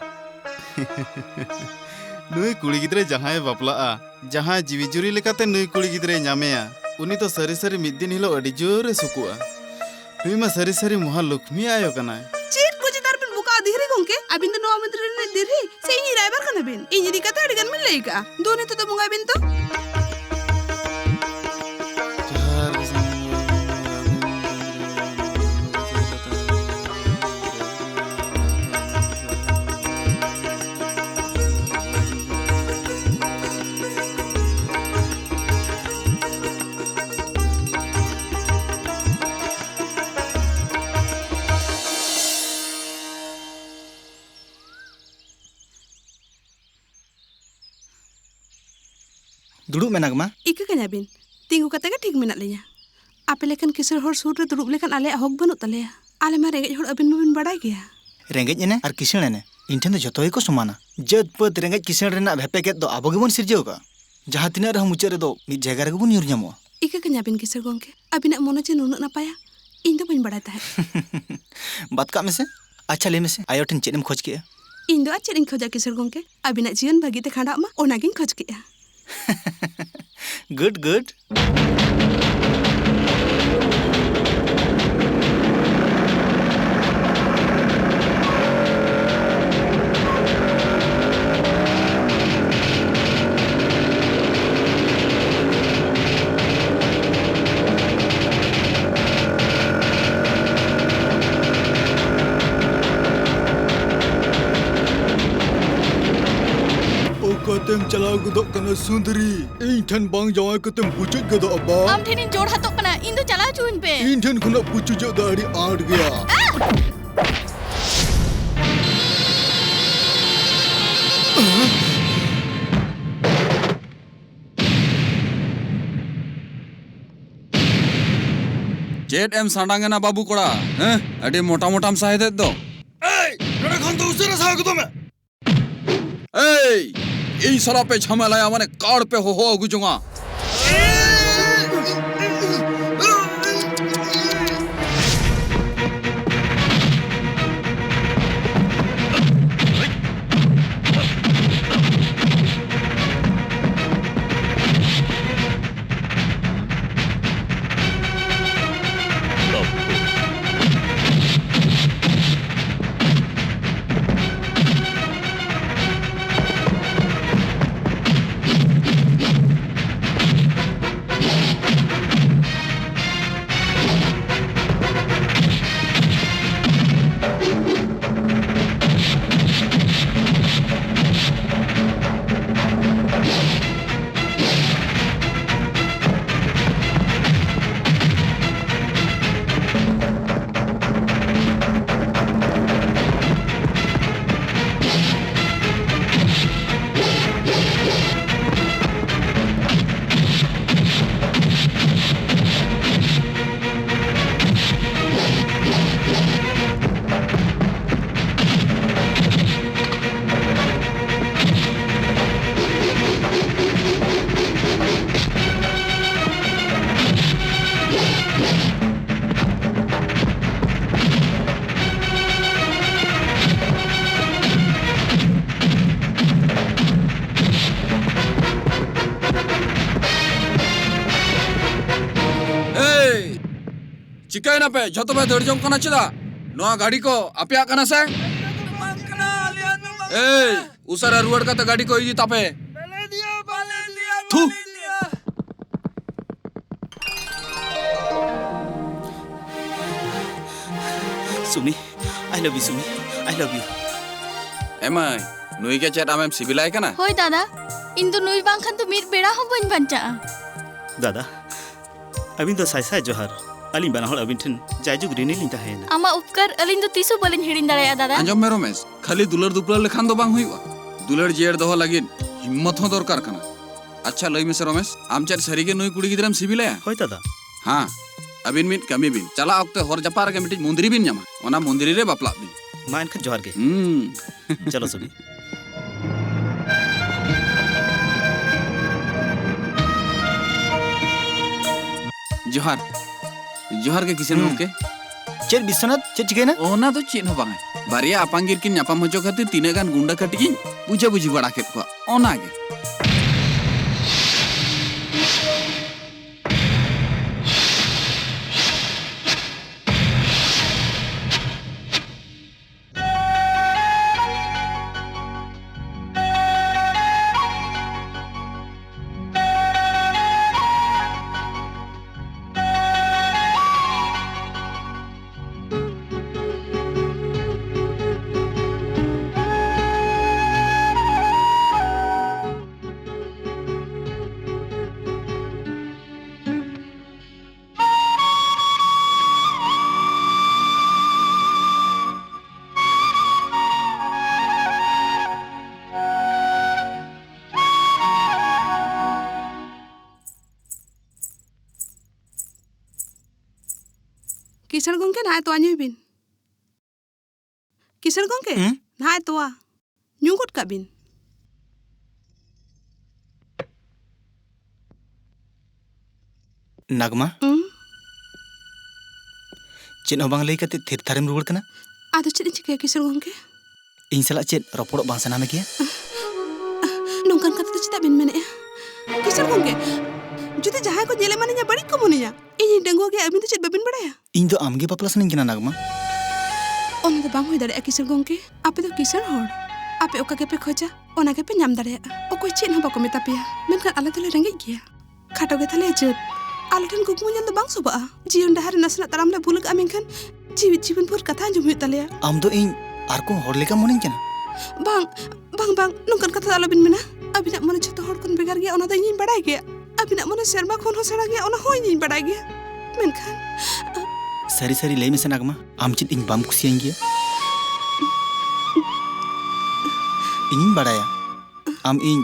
ᱱᱩᱭ ᱠᱩᱲᱤ ᱜᱤᱫᱽᱨᱟᱹ ᱡᱟᱦᱟᱸᱭᱮ ᱵᱟᱯᱞᱟᱜᱼᱟ, ᱡᱟᱦᱟᱸᱭ ᱡᱤᱣᱤ ᱡᱩᱨᱤ ᱞᱮᱠᱟᱛᱮ ᱱᱩᱭ ᱠᱩᱲᱤ ᱜᱤᱫᱽᱨᱟᱹᱭ ᱧᱟᱢᱮᱭᱟ, ᱩᱱᱤ ᱫᱚ ᱥᱟᱹᱨᱤ ᱥᱟᱹᱨᱤ ᱢᱤᱫ ᱫᱤᱱ ᱦᱤᱞᱳᱜ ᱟᱹᱰᱤ ᱡᱳᱨᱮ ᱥᱩᱠᱩᱜᱼᱟ᱾ ᱱᱩᱭ ᱢᱟ ᱥᱟᱹᱨᱤ ᱥᱟᱹᱨᱤ ᱢᱚᱦᱟ ᱞᱚᱠᱷᱢᱤ ᱟᱭᱳ ᱠᱟᱱᱟᱭ᱾ ᱪᱮᱫ ᱠᱚ ᱪᱮᱛᱟᱱ ᱨᱮᱵᱤᱱ ᱵᱚᱠᱟᱜᱼᱟ ᱫᱷᱤᱨᱤ ᱜᱚᱢᱠᱮ? ᱟᱹᱵᱤᱱ ᱫᱚ ᱱᱚᱣᱟ ᱢᱚᱱᱫᱤᱨ ᱨᱤᱱᱤᱡ ᱫᱷᱤᱨᱤ ᱥᱮ ᱤᱧᱤᱡ ᱨᱟᱭᱵᱟᱨ ᱠᱟᱱᱟ ᱵᱤᱱ? ᱤᱧ ᱤᱫᱤ ᱠᱟᱛᱮ ᱟᱹᱰᱤ ᱜᱟᱱ ᱵᱤᱱ ᱞᱟᱹᱭ ᱠᱟᱜᱼᱟ᱾ ᱫᱩ, ᱱᱤᱛᱚᱜ ᱫᱚ ᱵᱚᱸᱜᱟᱭ ᱵᱤᱱ ᱛᱚ᱾ ᱫᱩᱲᱩᱵ ᱢᱮ ᱱᱟᱜᱽᱢᱟ᱾ ᱤᱠᱟᱹ ᱠᱟᱹᱧᱟ ᱵᱤᱱ? ᱛᱤᱸᱜᱩ ᱠᱟᱛᱮ ᱜᱮ ᱴᱷᱤᱠ ᱢᱮᱱᱟᱜ ᱞᱤᱧᱟ᱾ ᱟᱯᱮ ᱞᱮᱠᱟᱱ ᱠᱤᱥᱟᱹᱬ ᱦᱚᱲ ᱥᱩᱨ ᱨᱮ ᱫᱩᱲᱩᱵ ᱞᱮᱠᱟᱱ ᱟᱞᱮᱭᱟᱜ ᱦᱚᱠ ᱵᱟᱹᱱᱩᱜ ᱛᱟᱞᱮᱭᱟ᱾ ᱟᱞᱮ ᱢᱟ ᱨᱮᱸᱜᱮᱡ ᱦᱚᱲ, ᱟᱹᱵᱤᱱ ᱢᱟᱵᱤᱱ ᱵᱟᱲᱟᱭ ᱜᱮᱭᱟ᱾ ᱨᱮᱸᱜᱮᱡ ᱮᱱᱮ ᱟᱨ ᱠᱤᱥᱟᱹᱬ ᱮᱱᱮ, ᱤᱧ ᱴᱷᱮᱱ ᱫᱚ ᱡᱚᱛᱚ ᱜᱮᱠᱚ ᱥᱚᱢᱟᱱᱟ᱾ ᱡᱟᱹᱛ ᱯᱟᱹᱛ ᱨᱮᱸᱜᱮᱡ ᱠᱤᱥᱟᱹᱬ ᱨᱮᱱᱟᱜ ᱵᱷᱮᱯᱮᱜᱮᱫ ᱫᱚ ᱟᱵᱚ ᱜᱮᱵᱚᱱ ᱥᱤᱨᱡᱟᱹᱣ ᱟᱠᱟᱫᱼᱟ᱾ ᱡᱟᱦᱟᱸ ᱛᱤᱱᱟᱹᱜ ᱨᱮᱦᱚᱸ ᱢᱩᱪᱟᱹᱫ ᱨᱮᱫᱚ ᱢᱤᱫ ᱡᱟᱭᱜᱟ ᱨᱮᱜᱮ ᱵᱚᱱ ᱧᱩᱨ ᱧᱟᱢᱚᱜᱼᱟ᱾ ᱤᱠᱟᱹ ᱠᱟᱹᱧᱟ ᱵᱤᱱ ᱠᱤᱥᱟᱹᱬ ᱜᱚᱢᱠᱮ, ᱟᱹᱵᱤᱱᱟᱜ ᱢᱚᱱᱮ ᱡᱮ ᱱᱩᱱᱟᱹᱜ ᱱᱟᱯᱟᱭᱟ, ᱤᱧ ᱫᱚ ᱵᱟᱹᱧ ᱵᱟᱲᱟᱭ ᱛᱟᱦᱮᱸᱫ᱾ ᱵᱟᱫ ᱠᱟᱜ ᱢᱮᱥᱮ᱾ ᱟᱪᱪᱷᱟ, ᱞᱟᱹᱭ ᱢᱮᱥᱮ, ᱟᱭᱳ ᱴᱷᱮᱱ ᱪᱮᱫ ᱮᱢ ᱠᱷᱚᱡᱽ ᱠᱮᱜᱼᱟ? ᱤᱧ ᱫᱚ ᱟᱨ ᱪᱮᱫ ᱤᱧ ᱠᱷᱚᱡᱟ ᱠᱤᱥᱟᱹᱬ ᱜᱚᱢᱠᱮ? ᱟᱹᱵᱤᱱᱟᱜ ᱡᱤᱭᱚᱱ ᱵᱷᱟᱹᱜᱤ ᱛᱮ ᱠᱷᱟᱸᱰᱟᱜ ᱢᱟ, ᱚᱱᱟᱜᱤᱧ ᱠᱷᱚᱡᱽ ᱠᱮᱜᱼᱟ᱾ Good, good. ᱚᱠᱟᱛᱮᱢ ᱪᱟᱞᱟᱣ ᱜᱚᱫᱚᱜ ᱠᱟᱱᱟ ᱥᱩᱸᱫᱽᱨᱤ? ᱤᱧ ᱴᱷᱮᱱ ᱵᱟᱝ ᱡᱟᱶᱟᱭ ᱠᱟᱛᱮᱢ ᱵᱩᱪᱩᱡ ᱜᱚᱫᱚᱜᱼᱟ ᱵᱟ? ᱟᱢ ᱴᱷᱮᱱᱤᱧ ᱡᱳᱲ ᱦᱟᱛᱚᱜ ᱠᱟᱱᱟ, ᱤᱧ ᱫᱚ ᱪᱟᱞᱟᱣ ᱦᱚᱪᱚᱣᱟᱹᱧ ᱯᱮ᱾ ᱤᱧ ᱴᱷᱮᱱ ᱠᱷᱚᱱᱟᱜ ᱯᱩᱪᱩᱡᱚᱜ ᱫᱚ ᱟᱹᱰᱤ ᱟᱸᱴ ᱜᱮᱭᱟ᱾ ᱪᱮᱫ ᱮᱢ ᱥᱟᱸᱰᱟᱝ ᱮᱱᱟ ᱵᱟᱹᱵᱩ ᱠᱚᱲᱟ? ᱦᱮᱸ? ᱟᱹᱰᱤ ᱢᱚᱴᱟ ᱢᱚᱴᱟᱢ ᱥᱟᱦᱮᱫᱮᱫ ᱫᱚ᱾ ᱮᱭ, ᱱᱚᱰᱮ ᱠᱷᱚᱱ ᱫᱚ ᱩᱥᱟᱹᱨᱟ ᱥᱟᱦᱟ ᱜᱚᱫᱚᱜ ᱢᱮ᱾ ᱮᱭ, ᱤᱧ ᱥᱟᱞᱟᱜ ᱯᱮ ᱡᱷᱟᱢᱮᱞᱟᱭᱟ ᱢᱟᱱᱮ ᱠᱟᱲ ᱯᱮ ᱦᱚᱦᱚ ᱟᱹᱜᱩ ᱡᱚᱝᱟ᱾ ᱪᱤᱠᱟᱹᱭᱮᱱᱟ ᱯᱮ? ᱡᱷᱚᱛᱚ ᱯᱮ ᱫᱟᱹᱲ ᱡᱚᱝ ᱠᱟᱱᱟ ᱪᱮᱫᱟᱜ? ᱱᱚᱣᱟ ᱜᱟᱹᱰᱤ ᱠᱚ ᱟᱯᱮᱭᱟᱜ ᱠᱟᱱᱟ ᱥᱮ? ᱮᱭ, ᱩᱥᱟᱹᱨᱟ ᱨᱩᱣᱟᱹᱲ ᱠᱟᱛᱮ ᱜᱟᱹᱰᱤ ᱠᱚ ᱤᱫᱤ ᱛᱟᱯᱮ᱾ ᱛᱷᱩ᱾ ᱥᱩᱢᱤ, I love you, Sumi, I love you. ᱮ ᱢᱟᱹᱭ, ᱱᱩᱭ ᱜᱮ ᱪᱮᱫ ᱟᱢᱮᱢ ᱥᱤᱵᱤᱞᱟᱭ ᱠᱟᱱᱟ? ᱦᱳᱭ ᱫᱟᱫᱟ, ᱤᱧ ᱫᱚ ᱱᱩᱭ ᱵᱟᱝᱠᱷᱟᱱ ᱫᱚ ᱢᱤᱫ ᱵᱮᱲᱟ ᱦᱚᱸ ᱵᱟᱹᱧ ᱵᱟᱧᱪᱟᱜᱼᱟ᱾ ᱫᱟᱫᱟ, ᱟᱹᱵᱤᱱ ᱫᱚ ᱥᱟᱭ ᱥᱟᱭ ᱡᱚᱦᱟᱨ᱾ ᱟᱹᱞᱤᱧ ᱵᱟᱱᱟ ᱦᱚᱲ ᱟᱹᱵᱤᱱ ᱴᱷᱮᱱ ᱡᱟᱭᱡᱩᱜᱽ ᱨᱤᱱᱤ ᱞᱤᱧ ᱛᱟᱦᱮᱸᱭᱮᱱᱟ᱾ ᱟᱢᱟᱜ ᱩᱯᱠᱟᱨ ᱟᱹᱞᱤᱧ ᱫᱚ ᱛᱤᱥ ᱦᱚᱸ ᱵᱟᱹᱞᱤᱧ ᱦᱤᱲᱤᱧ ᱫᱟᱲᱮᱭᱟᱜᱼᱟ, ᱫᱟᱫᱟ᱾ ᱟᱸᱡᱚᱢ ᱢᱮ ᱨᱚᱢᱮᱥ, ᱠᱷᱟᱹᱞᱤ ᱫᱩᱞᱟᱹᱲ ᱫᱩᱯᱞᱟᱹᱲ ᱞᱮᱠᱷᱟᱱ ᱫᱚ ᱵᱟᱝ ᱦᱩᱭᱩᱜᱼᱟ᱾ ᱫᱩᱞᱟᱹᱲ ᱡᱤᱭᱟᱹᱲ ᱫᱚᱦᱚ ᱞᱟᱹᱜᱤᱫ ᱦᱤᱢᱢᱚᱛ ᱦᱚᱸ ᱫᱚᱨᱠᱟᱨ ᱠᱟᱱᱟ᱾ ᱟᱪᱪᱷᱟ, ᱞᱟᱹᱭ ᱢᱮᱥᱮ ᱨᱚᱢᱮᱥ, ᱟᱢ ᱪᱮᱫ ᱥᱟᱹᱨᱤᱜᱮ ᱱᱩᱭ ᱠᱩᱲᱤ ᱜᱤᱫᱽᱨᱟᱹᱢ ᱥᱤᱵᱤᱞᱟᱭᱟ? ᱦᱳᱭ ᱫᱟᱫᱟ᱾ ᱦᱮᱸ, ᱟᱹᱵᱤᱱ ᱢᱤᱫ ᱠᱟᱹᱢᱤ ᱵᱤᱱ, ᱪᱟᱞᱟᱜ ᱚᱠᱛᱮ ᱦᱚᱨ ᱡᱟᱯᱟᱜ ᱨᱮᱜᱮ ᱢᱤᱫᱴᱤᱡ ᱢᱚᱱᱫᱤᱨᱤ ᱵᱤᱱ ᱧᱟᱢᱟ, ᱚᱱᱟ ᱢᱚᱱᱫᱤᱨᱤ ᱨᱮ ᱵᱟᱯᱞᱟᱜ ᱵᱤᱱ᱾ ᱢᱟ ᱮᱱᱠᱷᱟᱱ ᱡᱚᱦᱟᱨ ᱜᱮ᱾ ᱦᱩᱸ᱾ ᱪᱚᱞᱚ ᱥᱩᱢᱤ᱾ ᱡᱚᱦᱟᱨ᱾ ᱡᱚᱦᱟᱨ ᱜᱮ ᱠᱤᱥᱟᱹᱬ ᱦᱩᱸ᱾ ᱜᱚᱢᱠᱮ᱾ ᱪᱮᱫ ᱵᱤᱥᱥᱚᱱᱟᱛᱷ, ᱪᱮᱫ ᱪᱤᱠᱟᱹᱭᱮᱱᱟ? ᱚᱱᱟ ᱫᱚ ᱪᱮᱫ ᱦᱚᱸ ᱵᱟᱝᱟ᱾ ᱵᱟᱨᱭᱟ ᱟᱯᱟᱝᱜᱤᱨ ᱠᱤᱱ ᱧᱟᱯᱟᱢ ᱦᱚᱪᱚ ᱠᱷᱟᱹᱛᱤᱨ ᱛᱤᱱᱟᱹᱜ ᱜᱟᱱ ᱜᱩᱱᱰᱟᱹ ᱠᱟᱹᱴᱤᱡ ᱤᱧ ᱵᱩᱡᱷᱟᱹ ᱵᱩᱡᱷᱤ ᱵᱟᱲᱟ ᱠᱮᱫ ᱠᱚᱣᱟ, ᱚᱱᱟᱜᱮ᱾ ᱠᱤᱥᱟᱹᱬ ᱜᱚᱢᱠᱮ, ᱱᱟᱦᱟᱜ ᱛᱚᱣᱟ ᱧᱩᱭ ᱵᱤᱱ᱾ ᱠᱤᱥᱟᱹᱬ ᱜᱚᱢᱠᱮ, ᱦᱮᱸ? ᱱᱟᱦᱟᱜ ᱛᱚᱣᱟ ᱧᱩ ᱜᱚᱫ ᱠᱟᱜ ᱵᱤᱱ᱾ ᱱᱟᱜᱽᱢᱟ, ᱦᱩᱸ? ᱪᱮᱫ ᱦᱚᱸ ᱵᱟᱝ ᱞᱟᱹᱭ ᱠᱟᱛᱮ ᱛᱷᱤᱨ ᱛᱷᱟᱨᱮᱢ ᱨᱩᱣᱟᱹᱲ ᱠᱟᱱᱟ? ᱟᱫᱚ ᱪᱮᱫ ᱤᱧ ᱪᱤᱠᱟᱹᱭᱟ ᱠᱤᱥᱟᱹᱬ ᱜᱚᱢᱠᱮ? ᱤᱧ ᱥᱟᱞᱟᱜ ᱪᱮᱫ ᱨᱚᱯᱚᱲᱚᱜ ᱵᱟᱝ ᱥᱟᱱᱟ ᱢᱮᱜᱮᱭᱟ? ᱱᱚᱝᱠᱟᱱ ᱠᱟᱛᱷᱟ ᱫᱚ ᱪᱮᱫᱟᱜ ᱵᱤᱱ ᱢᱮᱱᱮᱫᱼᱟ? ᱠᱤᱥᱟᱹᱬ ᱜᱚᱢᱠᱮ, ᱡᱩᱫᱤ ᱡᱟᱦᱟᱸᱭ ᱠᱚ ᱧᱮᱞ ᱮᱢᱟᱱᱤᱧᱟ, ᱵᱟᱹᱲᱤᱡ ᱠᱚ ᱢᱚᱱᱮᱭᱟ᱾ ᱤᱧᱤᱧ ᱰᱟᱺᱜᱩᱣᱟᱹ ᱜᱮᱭᱟ, ᱟᱹᱵᱤᱱ ᱫᱚ ᱪᱮᱫ ᱵᱟᱹᱵᱤᱱ ᱵᱟᱲᱟᱭᱟ? ᱤᱧ ᱫᱚ ᱟᱢᱜᱮ ᱵᱟᱯᱞᱟ ᱥᱟᱱᱟᱧ ᱠᱟᱱᱟ, ᱱᱟᱜᱽᱢᱟ᱾ ᱚᱱᱟ ᱫᱚ ᱵᱟᱝ ᱦᱩᱭ ᱫᱟᱲᱮᱭᱟᱜᱼᱟ, ᱠᱤᱥᱳᱨ ᱜᱚᱢᱠᱮ᱾ ᱟᱯᱮ ᱫᱚ ᱠᱤᱥᱟᱹᱬ ᱦᱚᱲ᱾ ᱟᱯᱮ ᱚᱠᱟ ᱜᱮᱯᱮ ᱠᱷᱚᱡᱟ, ᱚᱱᱟ ᱜᱮᱯᱮ ᱧᱟᱢ ᱫᱟᱲᱮᱭᱟᱜᱼᱟ᱾ ᱚᱠᱚᱭ ᱪᱮᱫ ᱦᱚᱸ ᱵᱟᱠᱚ ᱢᱮᱛᱟ ᱯᱮᱭᱟ, ᱢᱮᱱᱠᱷᱟᱱ ᱟᱞᱮ ᱫᱚᱞᱮ ᱨᱮᱸᱜᱮᱡ ᱜᱮᱭᱟ᱾ ᱠᱷᱟᱴᱚ ᱜᱮ ᱛᱟᱞᱮᱭᱟ ᱡᱟᱹᱛ᱾ ᱟᱞᱮ ᱴᱷᱮᱱ ᱠᱩᱠᱢᱩ ᱧᱮᱞ ᱫᱚ ᱵᱟᱝ ᱥᱚᱵᱷᱟᱜᱼᱟ᱾ ᱡᱤᱭᱚᱱ ᱰᱟᱦᱟᱨ ᱨᱮ ᱱᱟᱥᱮᱱᱟᱜ ᱛᱟᱲᱟᱢ ᱞᱮ ᱵᱷᱩᱞ ᱟᱠᱟᱫᱼᱟ, ᱢᱮᱱᱠᱷᱟᱱ ᱡᱤᱣᱤᱫ ᱡᱤᱵᱚᱱ ᱵᱷᱳᱨ ᱠᱟᱛᱷᱟ ᱟᱸᱡᱚᱢ ᱦᱩᱭᱩᱜ ᱛᱟᱞᱮᱭᱟ᱾ ᱟᱢ ᱫᱚ ᱤᱧ ᱟᱨ ᱠᱚ ᱦᱚᱲ ᱞᱮᱠᱟ ᱢᱚᱱᱮᱧ ᱠᱟᱱᱟ? ᱵᱟᱝ, ᱵᱟᱝ, ᱵᱟᱝ, ᱱᱚᱝᱠᱟᱱ ᱠᱟᱛᱷᱟ ᱫᱚ ᱟᱞᱚᱵᱤᱱ ᱢᱮᱱᱟ᱾ ᱟᱹᱵᱤᱱᱟᱜ ᱢᱚᱱᱮ ᱡᱷᱚᱛᱚ ᱦᱚᱲ ᱠᱷᱚᱱ ᱵᱷᱮᱜᱟᱨ ᱜᱮᱭᱟ, ᱚᱱᱟ ᱫᱚ ᱤᱧᱤᱧ ᱵᱟᱲᱟᱭ ᱜᱮᱭᱟ᱾ ᱟᱹᱵᱤᱱᱟᱜ ᱢᱚᱱᱮ ᱥᱮᱨᱢᱟ ᱠᱷᱚᱱ ᱦᱚᱸ ᱥᱮᱬᱟ ᱜᱮᱭᱟ, ᱚᱱᱟ ᱦᱚᱸ ᱤᱧᱤᱧ ᱵᱟᱲᱟᱭ ᱜᱮᱭᱟ᱾ ᱢᱮᱱᱠᱷᱟᱱ ᱥᱟᱹᱨᱤ ᱥᱟᱹᱨᱤ ᱞᱟᱹᱭ ᱢᱮᱥᱮ, ᱱᱟᱜᱽᱢᱟ, ᱟᱢ ᱪᱮᱫ ᱤᱧ ᱵᱟᱢ ᱠᱩᱥᱤᱭᱟᱹᱧ ᱜᱮᱭᱟ? ᱤᱧᱤᱧ ᱵᱟᱲᱟᱭᱟ, ᱟᱢ ᱤᱧ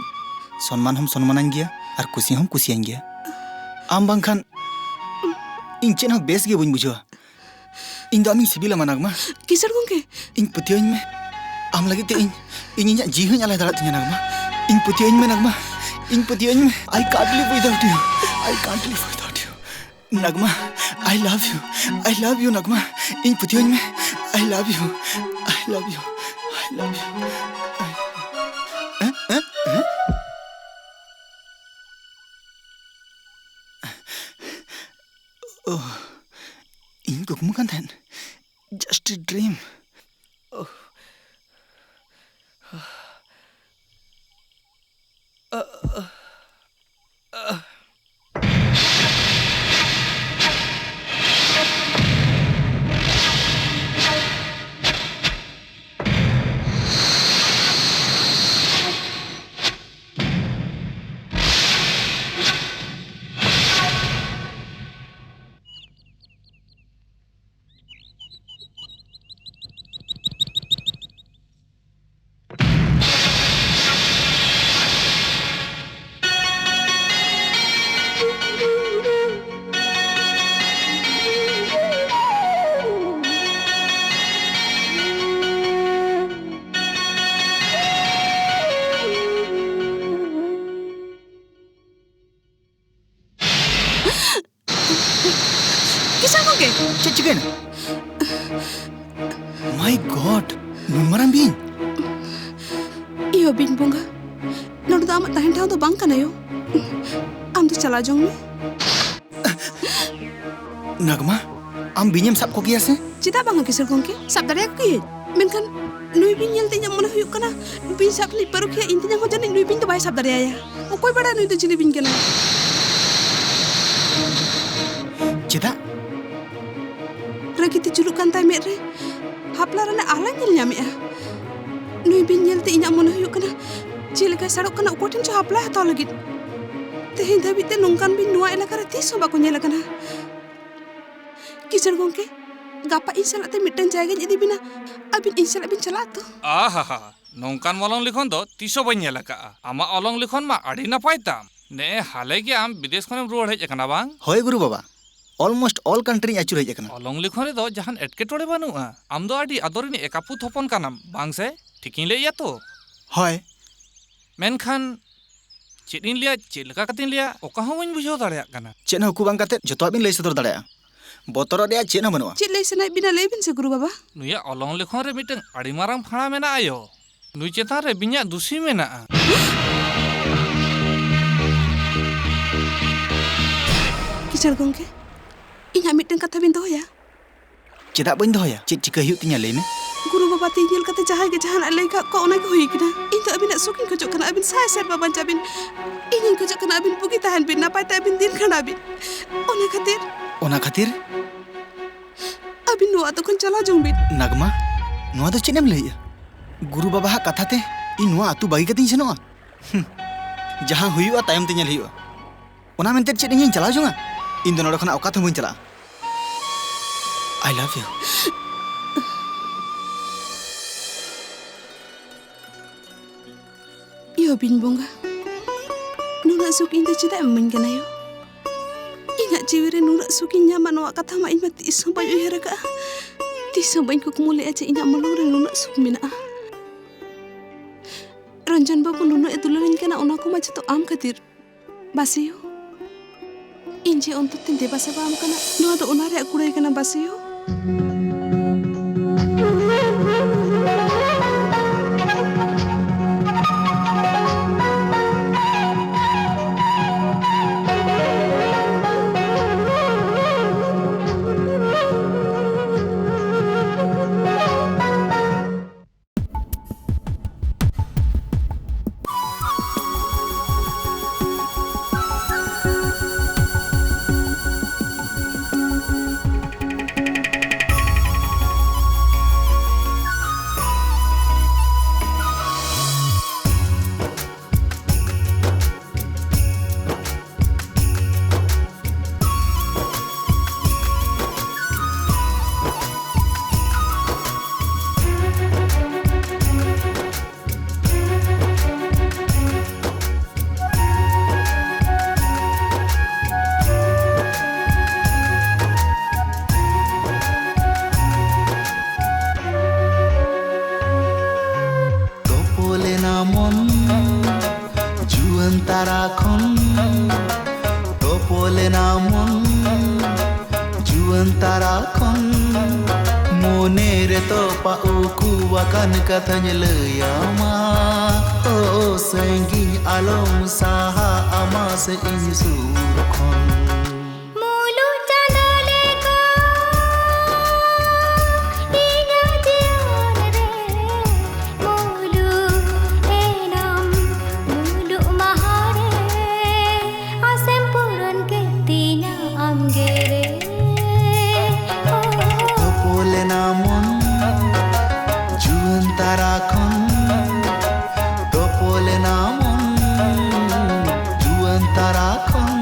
ᱥᱚᱱᱢᱟᱱ ᱦᱚᱸᱢ ᱥᱚᱱᱢᱟᱱᱟᱹᱧ ᱜᱮᱭᱟ ᱟᱨ ᱠᱩᱥᱤ ᱦᱚᱸᱢ ᱠᱩᱥᱤᱭᱟᱹᱧ ᱜᱮᱭᱟ᱾ ᱟᱢ ᱵᱟᱝᱠᱷᱟᱱ ᱤᱧ ᱪᱮᱫ ᱦᱚᱸ ᱵᱮᱥ ᱜᱮ ᱵᱟᱹᱧ ᱵᱩᱡᱷᱟᱹᱣᱟ᱾ ᱤᱧ ᱫᱚ ᱟᱢᱤᱧ ᱥᱤᱵᱤᱞᱟᱢᱟ, ᱱᱟᱜᱽᱢᱟ᱾ ᱠᱤᱥᱟᱹᱬ ᱜᱚᱝᱠᱮ᱾ ᱤᱧ ᱯᱟᱹᱛᱭᱟᱹᱣᱟᱹᱧ ᱢᱮ᱾ ᱟᱢ ᱞᱟᱹᱜᱤᱫ ᱛᱮ ᱤᱧ, ᱤᱧ ᱤᱧᱟᱹᱜ ᱡᱤᱣᱤ ᱦᱚᱸᱧ ᱟᱞᱟᱭ ᱫᱟᱲᱮᱭᱟᱜ ᱛᱤᱧᱟ, ᱱᱟᱜᱽᱢᱟ᱾ ᱤᱧ ᱯᱟᱹᱛᱭᱟᱹᱣᱟᱹᱧ ᱢᱮ, ᱱᱟᱜᱽᱢᱟ᱾ ᱤᱧ ᱯᱟᱹᱛᱭᱟᱹᱣᱟᱹᱧ ᱢᱮ᱾ I can't live without you. I can't live without you. ᱱᱟᱜᱽᱢᱟ, I love you. I love you, ᱱᱟᱜᱽᱢᱟ᱾ ᱤᱧ ᱯᱟᱹᱛᱭᱟᱹᱣᱟᱹᱧ ᱢᱮ᱾ I love you. I love you. I love you. ᱦᱮᱸ? ᱦᱮᱸ? ᱦᱮᱸ? ᱳᱦ, ᱤᱧ ᱠᱩᱠᱢᱩ ᱠᱟᱱ ᱛᱟᱦᱮᱸᱫ᱾ Just a dream. ᱳᱦ᱾ ᱠᱤᱥᱟᱹᱬ ᱜᱚᱝᱠᱮ᱾ ᱪᱮᱫ ᱪᱤᱠᱟᱹᱭᱮᱱᱟ? My God, ᱱᱩᱱ ᱢᱟᱨᱟᱝ ᱵᱤᱧ! ᱤᱭᱳ ᱵᱤᱧ ᱵᱚᱸᱜᱟ, ᱱᱚᱰᱮ ᱫᱚ ᱟᱢᱟᱜ ᱛᱟᱦᱮᱱ ᱴᱷᱟᱶ ᱫᱚ ᱵᱟᱝ ᱠᱟᱱᱟ ᱭᱳ᱾ ᱟᱢ ᱫᱚ ᱪᱟᱞᱟᱣ ᱡᱚᱝ ᱢᱮ᱾ ᱱᱟᱜᱽᱢᱟ, ᱟᱢ ᱵᱤᱧᱮᱢ ᱥᱟᱵ ᱠᱚᱜᱮᱭᱟ ᱥᱮ? ᱪᱮᱫᱟᱜ ᱵᱟᱝᱟ ᱠᱤᱥᱳᱨ ᱜᱚᱢᱠᱮ, ᱥᱟᱵ ᱫᱟᱲᱮᱭᱟᱠᱚ ᱜᱤᱭᱟᱹᱧ᱾ ᱢᱮᱱᱠᱷᱟᱱ ᱱᱩᱭ ᱵᱤᱧ ᱧᱮᱞᱛᱮ ᱤᱧᱟᱹᱜ ᱢᱚᱱᱮ ᱦᱩᱭᱩᱜ ᱠᱟᱱᱟ, ᱵᱤᱧ ᱥᱟᱵ ᱨᱤᱱᱤᱡ ᱯᱟᱹᱨᱩᱠᱷᱤᱭᱟᱹ ᱤᱧ ᱛᱮᱧᱟᱝ ᱦᱚᱸ ᱡᱟᱹᱱᱤᱡ ᱱᱩᱭ ᱵᱤᱧ ᱫᱚ ᱵᱟᱭ ᱥᱟᱵ ᱫᱟᱲᱮᱭᱟᱭᱟ᱾ ᱚᱠᱚᱭ ᱵᱟᱲᱟᱭ ᱱᱩᱭ ᱫᱚ ᱪᱤᱞᱤ ᱵᱤᱧ ᱠᱟᱱᱟᱭ? ᱪᱮᱫᱟᱜ? ᱨᱟᱹᱜᱤ ᱛᱮ ᱡᱩᱞᱩᱜ ᱠᱟᱱ ᱛᱟᱭ ᱢᱮᱫ ᱨᱮ ᱦᱟᱯᱞᱟ ᱨᱮᱱᱟᱜ ᱟᱞᱟᱧ ᱧᱮᱞ ᱧᱟᱢᱮᱜᱼᱟ᱾ ᱱᱩᱭ ᱵᱤᱧ ᱧᱮᱞᱛᱮ ᱤᱧᱟᱹᱜ ᱢᱚᱱᱮ ᱦᱩᱭᱩᱜ ᱠᱟᱱᱟ, ᱪᱮᱫ ᱞᱮᱠᱟᱭ ᱥᱟᱲᱚᱜ ᱠᱟᱱᱟ ᱚᱠᱚᱭ ᱴᱷᱮᱱ ᱪᱚ ᱦᱟᱯᱞᱟ ᱦᱟᱛᱟᱣ ᱞᱟᱹᱜᱤᱫ᱾ ᱛᱮᱦᱮᱧ ᱫᱷᱟᱹᱵᱤᱡ ᱛᱮ ᱱᱚᱝᱠᱟᱱ ᱵᱤᱧ ᱱᱚᱣᱟ ᱮᱞᱟᱠᱟ ᱨᱮ ᱛᱤᱥ ᱦᱚᱸ ᱵᱟᱠᱚ ᱧᱮᱞ ᱟᱠᱟᱱᱟ᱾ ᱠᱤᱥᱟᱹᱬ ᱜᱚᱢᱠᱮ, ᱜᱟᱯᱟ ᱤᱧ ᱥᱟᱞᱟᱜ ᱛᱮ ᱢᱤᱫᱴᱟᱝ ᱡᱟᱭᱜᱟᱧ ᱤᱫᱤ ᱵᱤᱱᱟ, ᱟᱹᱵᱤᱱ ᱤᱧ ᱥᱟᱞᱟᱜ ᱵᱤᱱ ᱪᱟᱞᱟᱜᱼᱟ ᱛᱚ? ᱟᱦᱟᱦᱟ, ᱱᱚᱝᱠᱟᱱ ᱚᱞᱚᱝ ᱞᱤᱠᱷᱚᱱ ᱫᱚ ᱛᱤᱥ ᱦᱚᱸ ᱵᱟᱹᱧ ᱧᱮᱞ ᱟᱠᱟᱫᱼᱟ᱾ ᱟᱢᱟᱜ ᱚᱞᱚᱝ ᱞᱤᱠᱷᱚᱱ ᱢᱟ ᱟᱹᱰᱤ ᱱᱟᱯᱟᱭ ᱛᱟᱢ᱾ ᱱᱮᱜᱼᱮ ᱦᱟᱞᱮ ᱜᱮ ᱟᱢ ᱵᱤᱫᱮᱥ ᱠᱷᱚᱱᱮᱢ ᱨᱩᱣᱟᱹᱲ ᱦᱮᱡ ᱟᱠᱟᱱᱟ, ᱵᱟᱝ? ᱦᱳᱭ ᱜᱩᱨᱩ ᱵᱟᱵᱟ, almost all country ᱨᱤᱧ ᱟᱹᱪᱩᱨ ᱦᱮᱡ ᱟᱠᱟᱱᱟ᱾ ᱚᱞᱚᱝ ᱞᱤᱠᱷᱚᱱ ᱨᱮᱫᱚ ᱡᱟᱦᱟᱱ ᱮᱴᱠᱮᱴᱚᱬᱮ ᱵᱟᱹᱱᱩᱜᱼᱟ᱾ ᱟᱢ ᱫᱚ ᱟᱹᱰᱤ ᱟᱫᱚᱨᱤᱡ ᱮᱠᱟᱯᱩᱛ ᱦᱚᱯᱚᱱ ᱠᱟᱱᱟᱢ, ᱵᱟᱝ ᱥᱮ? ᱴᱷᱤᱠᱤᱧ ᱞᱟᱹᱭᱮᱜᱼᱟ ᱛᱚ? ᱦᱳᱭ᱾ ᱢᱮᱱᱠᱷᱟᱱ ᱪᱮᱫ ᱤᱧ ᱞᱟᱹᱭᱟ, ᱪᱮᱫ ᱞᱮᱠᱟ ᱠᱟᱛᱮᱧ ᱞᱟᱹᱭᱟ, ᱚᱠᱟ ᱦᱚᱸ ᱵᱟᱹᱧ ᱵᱩᱡᱷᱟᱹᱣ ᱫᱟᱲᱮᱭᱟᱜ ᱠᱟᱱᱟ᱾ ᱪᱮᱫ ᱦᱚᱸ ᱩᱠᱩ ᱵᱟᱝ ᱠᱟᱛᱮ ᱡᱚᱛᱚᱣᱟᱜ ᱵᱤᱱ ᱞᱟᱹᱭ ᱥᱚᱫᱚᱨ ᱫᱟᱲᱮᱭᱟᱜᱼᱟ᱾ ᱵᱚᱛᱚᱨᱚᱜ ᱨᱮᱭᱟᱜ ᱪᱮᱫ ᱦᱚᱸ ᱵᱟᱹᱱᱩᱜᱼᱟ᱾ ᱪᱮᱫ ᱞᱟᱹᱭ ᱥᱟᱱᱟᱭᱮᱫ ᱵᱤᱱᱟ, ᱞᱟᱹᱭ ᱵᱤᱱ ᱥᱮ ᱜᱩᱨᱩ ᱵᱟᱵᱟ᱾ ᱱᱩᱭᱟᱜ ᱚᱞᱚᱝ ᱞᱮᱠᱷᱚᱱ ᱨᱮ ᱢᱤᱫᱴᱟᱝ ᱟᱹᱰᱤ ᱢᱟᱨᱟᱝ ᱯᱷᱟᱲᱟ ᱢᱮᱱᱟᱜᱼᱟ ᱭᱳ᱾ ᱱᱩᱭ ᱪᱮᱛᱟᱱ ᱨᱮ ᱵᱤᱧᱟᱜ ᱫᱩᱥᱤ ᱢᱮᱱᱟᱜᱼᱟ᱾ ᱠᱤᱥᱟᱹᱬ ᱜᱚᱢᱠᱮ, ᱤᱧᱟᱜ ᱢᱤᱫᱴᱟᱝ ᱠᱟᱛᱷᱟ ᱵᱤᱱ ᱫᱚᱦᱚᱭᱟ? ᱪᱮᱫᱟᱜ ᱵᱟᱹᱧ ᱫᱚᱦᱚᱭᱟ? ᱪᱮᱫ ᱪᱤᱠᱟᱹ ᱦᱩᱭᱩᱜ ᱛᱤᱧᱟ, ᱞᱟᱹᱭ ᱢᱮ᱾ ᱜᱩᱨᱩ ᱵᱟᱵᱟ ᱛᱤᱧ ᱧᱮᱞ ᱠᱟᱛᱮ ᱡᱟᱦᱟᱸᱭ ᱜᱮ ᱡᱟᱦᱟᱱᱟᱜ ᱞᱟᱹᱭ ᱠᱟᱜ ᱠᱚᱣᱟ, ᱚᱱᱟ ᱜᱮ ᱦᱩᱭ ᱠᱟᱱᱟ᱾ ᱤᱧ ᱫᱚ ᱟᱹᱵᱤᱱᱟᱜ ᱥᱩᱠ ᱤᱧ ᱠᱷᱚᱡᱚᱜ ᱠᱟᱱᱟ, ᱟᱹᱵᱤᱱ ᱥᱟᱭ ᱥᱮᱨᱢᱟ ᱵᱟᱧᱪᱟᱜ ᱵᱤᱱ᱾ ᱤᱧᱤᱧ ᱠᱷᱚᱡᱚᱜ ᱠᱟᱱᱟ ᱟᱹᱵᱤᱱ ᱵᱩᱜᱤ ᱛᱟᱦᱮᱱ ᱵᱤᱱ, ᱱᱟᱯᱟᱭ ᱛᱮ ᱟᱹᱵᱤᱱ ᱫᱤᱱ ᱠᱷᱟᱸᱰᱟᱣ ᱵᱤᱱ᱾ ᱚᱱᱟ ᱠᱷᱟᱹᱛᱤᱨ ᱚᱱᱟ ᱠᱷᱟᱹᱛᱤᱨ? ᱟᱹᱵᱤᱱ ᱱᱚᱣᱟ ᱟᱛᱳ ᱠᱷᱚᱱ ᱪᱟᱞᱟᱣ ᱡᱚᱝ ᱵᱤᱱ᱾ ᱱᱟᱜᱽᱢᱟ, ᱱᱚᱣᱟ ᱫᱚ ᱪᱮᱫ ᱮᱢ ᱞᱟᱹᱭᱮᱜᱼᱟ? ᱜᱩᱨᱩ ᱵᱟᱵᱟ ᱦᱟᱜ ᱠᱟᱛᱷᱟ ᱛᱮ ᱤᱧ ᱱᱚᱣᱟ ᱟᱛᱳ ᱵᱟᱹᱜᱤ ᱠᱟᱛᱮᱧ ᱥᱮᱱᱚᱜᱼᱟ? ᱦᱩᱸ, ᱡᱟᱦᱟᱸ ᱦᱩᱭᱩᱜᱼᱟ ᱛᱟᱭᱚᱢ ᱛᱮ ᱧᱮᱞ ᱦᱩᱭᱩᱜᱼᱟ᱾ ᱚᱱᱟ ᱢᱮᱱᱛᱮ ᱪᱮᱫ ᱤᱧᱤᱧ ᱪᱟᱞᱟᱣ ᱡᱚᱝᱟ? ᱤᱧ ᱫᱚ ᱱᱚᱰᱮ ᱠᱷᱚᱱᱟᱜ ᱚᱠᱟ ᱛᱮᱦᱚᱸ ᱵᱟᱹᱧ ᱪᱟᱞᱟᱜᱼᱟ᱾ I love you. ᱭᱳ ᱵᱤᱧ ᱵᱚᱸᱜᱟ, ᱱᱩᱱᱟᱹᱜ ᱥᱩᱠ ᱤᱧ ᱫᱚ ᱪᱮᱫᱟᱜ ᱮᱢ ᱤᱢᱟᱹᱧ ᱠᱟᱱᱟ ᱭᱳ? ᱤᱧᱟᱹᱜ ᱡᱤᱣᱤ ᱨᱮ ᱱᱩᱱᱟᱹᱜ ᱥᱩᱠ ᱤᱧ ᱧᱟᱢᱟ, ᱱᱚᱣᱟ ᱠᱟᱛᱷᱟ ᱢᱟ ᱤᱧ ᱢᱟ ᱛᱤᱥ ᱦᱚᱸ ᱵᱟᱹᱧ ᱩᱭᱦᱟᱹᱨ ᱟᱠᱟᱫᱼᱟ᱾ ᱛᱤᱥ ᱦᱚᱸ ᱵᱟᱹᱧ ᱠᱩᱠᱢᱩ ᱞᱮᱫᱼᱟ ᱡᱮ ᱤᱧᱟᱹᱜ ᱢᱚᱞᱚᱝ ᱨᱮ ᱱᱩᱱᱟᱹᱜ ᱥᱩᱠ ᱢᱮᱱᱟᱜᱼᱟ᱾ ᱨᱚᱧᱡᱚᱱ ᱵᱟᱹᱵᱩ ᱱᱩᱱᱟᱹᱜ ᱮ ᱫᱩᱞᱟᱹᱲᱤᱧ ᱠᱟᱱᱟ, ᱚᱱᱟ ᱠᱚᱢᱟ ᱡᱚᱛᱚ ᱟᱢ ᱠᱷᱟᱹᱛᱤᱨ᱾ ᱵᱟᱥᱮᱭᱳ, ᱤᱧ ᱡᱮ ᱚᱱᱛᱚᱨ ᱛᱤᱧ ᱫᱮᱵᱟ ᱥᱮᱵᱟ ᱟᱢ ᱠᱟᱱᱟ, ᱱᱚᱣᱟ ᱫᱚ ᱚᱱᱟ ᱨᱮᱭᱟᱜ ᱠᱩᱲᱟᱹᱭ ᱠᱟᱱᱟ, ᱵᱟᱥᱮᱭᱳ᱾ ᱮᱱᱟ ᱢᱚᱱ ᱡᱩᱣᱟᱹᱱ ᱛᱟᱨᱟ ᱠᱷᱚᱱ, ᱢᱚᱱᱮ ᱨᱮ ᱛᱚᱯᱟ ᱩᱠᱩ ᱟᱠᱟᱱ ᱠᱟᱛᱷᱟᱧ ᱞᱟᱹᱭᱟᱢᱟ᱾ ᱳ ᱥᱟᱺᱜᱤᱧ ᱟᱞᱚᱢ ᱥᱟᱦᱟᱜᱼᱟ ᱢᱟᱥᱮ ᱤᱧ ᱥᱩᱨ ᱠᱷᱚᱱ᱾ ᱢᱩᱞᱩᱜ ᱪᱟᱸᱫᱚ ᱞᱮᱠᱟ ᱤᱧᱟᱹᱜ ᱡᱤᱭᱚᱱ ᱨᱮ ᱢᱩᱞᱩᱜ ᱮᱱᱟᱢ, ᱢᱩᱞᱩᱜ ᱢᱟᱦᱟ ᱨᱮ ᱟᱥᱮᱢ ᱯᱩᱨᱩᱱ ᱠᱮᱫ ᱛᱤᱧᱟ ᱟᱢᱜᱮ ᱨᱮ᱾ ᱛᱚᱯᱚᱞᱮᱱᱟ ᱢᱚᱱ ᱡᱩᱣᱟᱹᱱ ᱛᱟᱨᱟ ᱠᱷᱚᱱ, ᱛᱚᱯᱚᱞᱮᱱᱟ ᱢᱚᱱ ᱡᱩᱣᱟᱹᱱ ᱛᱟᱨᱟ ᱠᱷᱚᱱ᱾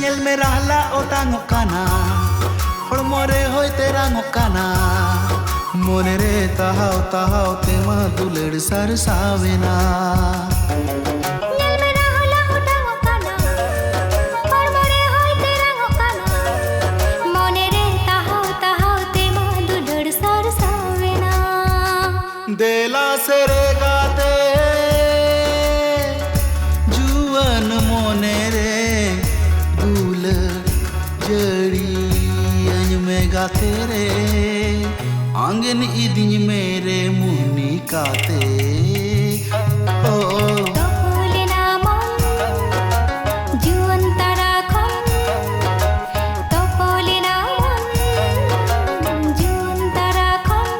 ᱧᱮᱞ ᱢᱮ ᱨᱟᱦᱞᱟ ᱚᱴᱟᱝᱚᱜ ᱠᱟᱱᱟ, ᱦᱚᱲᱢᱚ ᱨᱮ ᱦᱚᱭ ᱛᱮᱨᱟᱝᱚᱜ ᱠᱟᱱᱟ, ᱢᱚᱱᱮ ᱨᱮ ᱛᱟᱦᱟᱣ ᱛᱟᱦᱟᱣ ᱛᱮᱢᱟ ᱫᱩᱞᱟᱹᱲ ᱥᱟᱨᱥᱟᱣᱮᱱᱟ᱾ ᱧᱮᱞ ᱢᱮ ᱨᱟᱦᱞᱟ ᱚᱴᱟᱝᱚᱜ ᱠᱟᱱᱟ, ᱦᱚᱲᱢᱚ ᱨᱮ ᱦᱚᱭ ᱛᱮᱨᱟᱝᱚᱜ ᱠᱟᱱᱟ, ᱢᱚᱱᱮ ᱨᱮ ᱛᱟᱦᱟᱣ ᱛᱟᱦᱟᱣ ᱛᱮᱢᱟ ᱫᱩᱞᱟᱹᱲ ᱥᱟᱨᱥᱟᱣᱮᱱᱟ᱾ ᱫᱮᱞᱟ ᱥᱮᱨᱮ ᱜᱟᱛᱮ, ᱡᱩᱣᱟᱹᱱ ᱢᱚᱱᱮ ᱨᱮ ᱫᱩᱞᱟᱹᱲ ᱡᱟᱹᱲᱤᱭᱟᱹᱧ ᱢᱮ ᱜᱟᱛᱮ ᱨᱮ, ᱟᱸᱜᱮᱱ ᱤᱫᱤᱧ ᱢᱮ ᱨᱮ ᱢᱩᱱᱤ ᱠᱟᱛᱮ᱾ ᱳ᱾ ᱛᱚᱯᱚᱞᱮᱱᱟ ᱢᱚᱱ ᱡᱩᱣᱟᱹᱱ ᱛᱟᱨᱟ ᱠᱷᱚᱱ, ᱛᱚᱯᱚᱞᱮᱱᱟ ᱢᱚᱱ ᱡᱩᱣᱟᱹᱱ ᱛᱟᱨᱟ ᱠᱷᱚᱱ᱾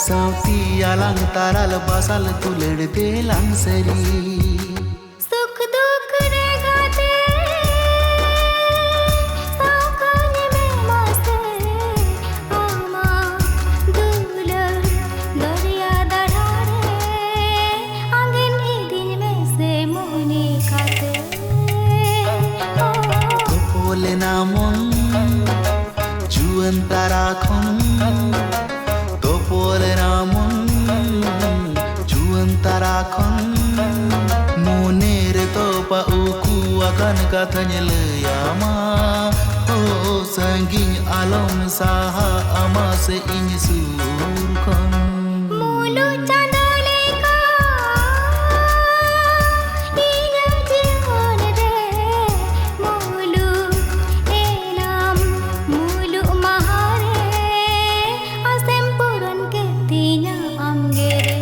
ᱥᱟᱶᱛᱤ ᱟᱞᱟᱝ ᱛᱟᱨᱟᱞ ᱵᱟᱥᱟᱞ ᱫᱩᱞᱟᱹᱲ ᱫᱮᱞᱟᱝ ᱥᱟᱹᱨᱤ᱾ ᱥᱩᱠ ᱫᱩᱠ ᱨᱮ ᱜᱟᱛᱮ, ᱥᱟᱶ ᱠᱟᱹᱧ ᱢᱮ ᱢᱟᱥᱮ, ᱟᱢᱟᱜ ᱫᱩᱞᱟᱹᱲ ᱫᱚᱨᱭᱟ ᱫᱟᱲᱟ ᱨᱮ ᱟᱸᱜᱮᱱ ᱤᱫᱤᱧ ᱢᱮᱥᱮ ᱢᱚᱱᱮ ᱠᱟᱛᱮ᱾ ᱛᱚᱯᱚᱞᱮᱱᱟ ᱢᱚᱱ ᱡᱩᱣᱟᱹᱱ ᱛᱟᱨᱟ ᱠᱷᱚᱱ, ᱛᱚᱯᱚᱞᱮᱱᱟ ᱢᱚᱱ ᱡᱩᱣᱟᱹᱱ ᱛᱟᱨᱟ ᱠᱷᱚᱱ᱾ ᱢᱚᱱᱮ ᱨᱮ ᱛᱚᱯᱟ ᱩᱠᱩ ᱟᱠᱟᱱ ᱠᱟᱛᱷᱟᱧ ᱞᱟᱹᱭᱟᱢᱟ, ᱳ ᱥᱟᱺᱜᱤᱧ ᱟᱞᱚᱢ ᱥᱟᱦᱟᱜ ᱟᱢᱟ ᱥᱮ ᱤᱧ ᱥᱩᱨ ᱠᱷᱚᱱ᱾ ᱢᱩᱞᱩᱜ ᱪᱟᱸᱫᱚ ᱞᱮᱠᱟ ᱤᱧᱟᱹᱜ ᱡᱤᱭᱚᱱ ᱨᱮ ᱢᱩᱞᱩᱜ ᱮᱱᱟᱢ, ᱢᱩᱞᱩᱜ ᱢᱟᱦᱟ ᱨᱮ ᱟᱥᱮᱢ ᱯᱩᱨᱩᱱ ᱠᱮᱫ ᱛᱤᱧᱟ ᱟᱢᱜᱮ ᱨᱮ᱾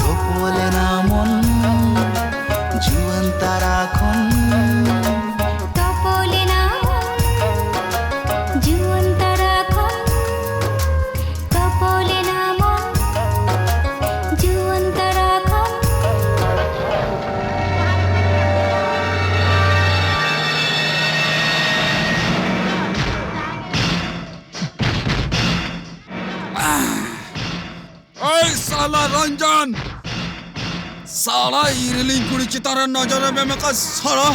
ᱛᱚᱯᱚᱞᱮᱱᱟ ᱢᱚᱱ ᱡᱩᱣᱟᱹᱱ ᱛᱟᱨᱟ ᱠᱷᱚᱱ᱾ ᱛᱚᱯᱚᱞᱮᱱᱟ ᱢᱚᱱ ᱡᱩᱣᱟᱹᱱ ᱛᱟᱨᱟ ᱠᱷᱚᱱ᱾ ᱛᱚᱯᱚᱞᱮᱱᱟ ᱢᱚᱱ ᱡᱩᱣᱟᱹᱱ ᱛᱟᱨᱟ ᱠᱷᱚᱱ᱾ ᱮᱭ ᱥᱟᱞᱟ ᱨᱚᱧᱡᱚᱱ! ᱥᱟᱞᱟ ᱤᱧ ᱨᱮᱞᱤᱧ ᱠᱩᱲᱤ ᱪᱮᱛᱟᱱ ᱨᱮ ᱱᱚᱡᱚᱨ ᱮᱢ ᱮᱢ ᱟᱠᱟᱫ ᱥᱟᱞᱟ!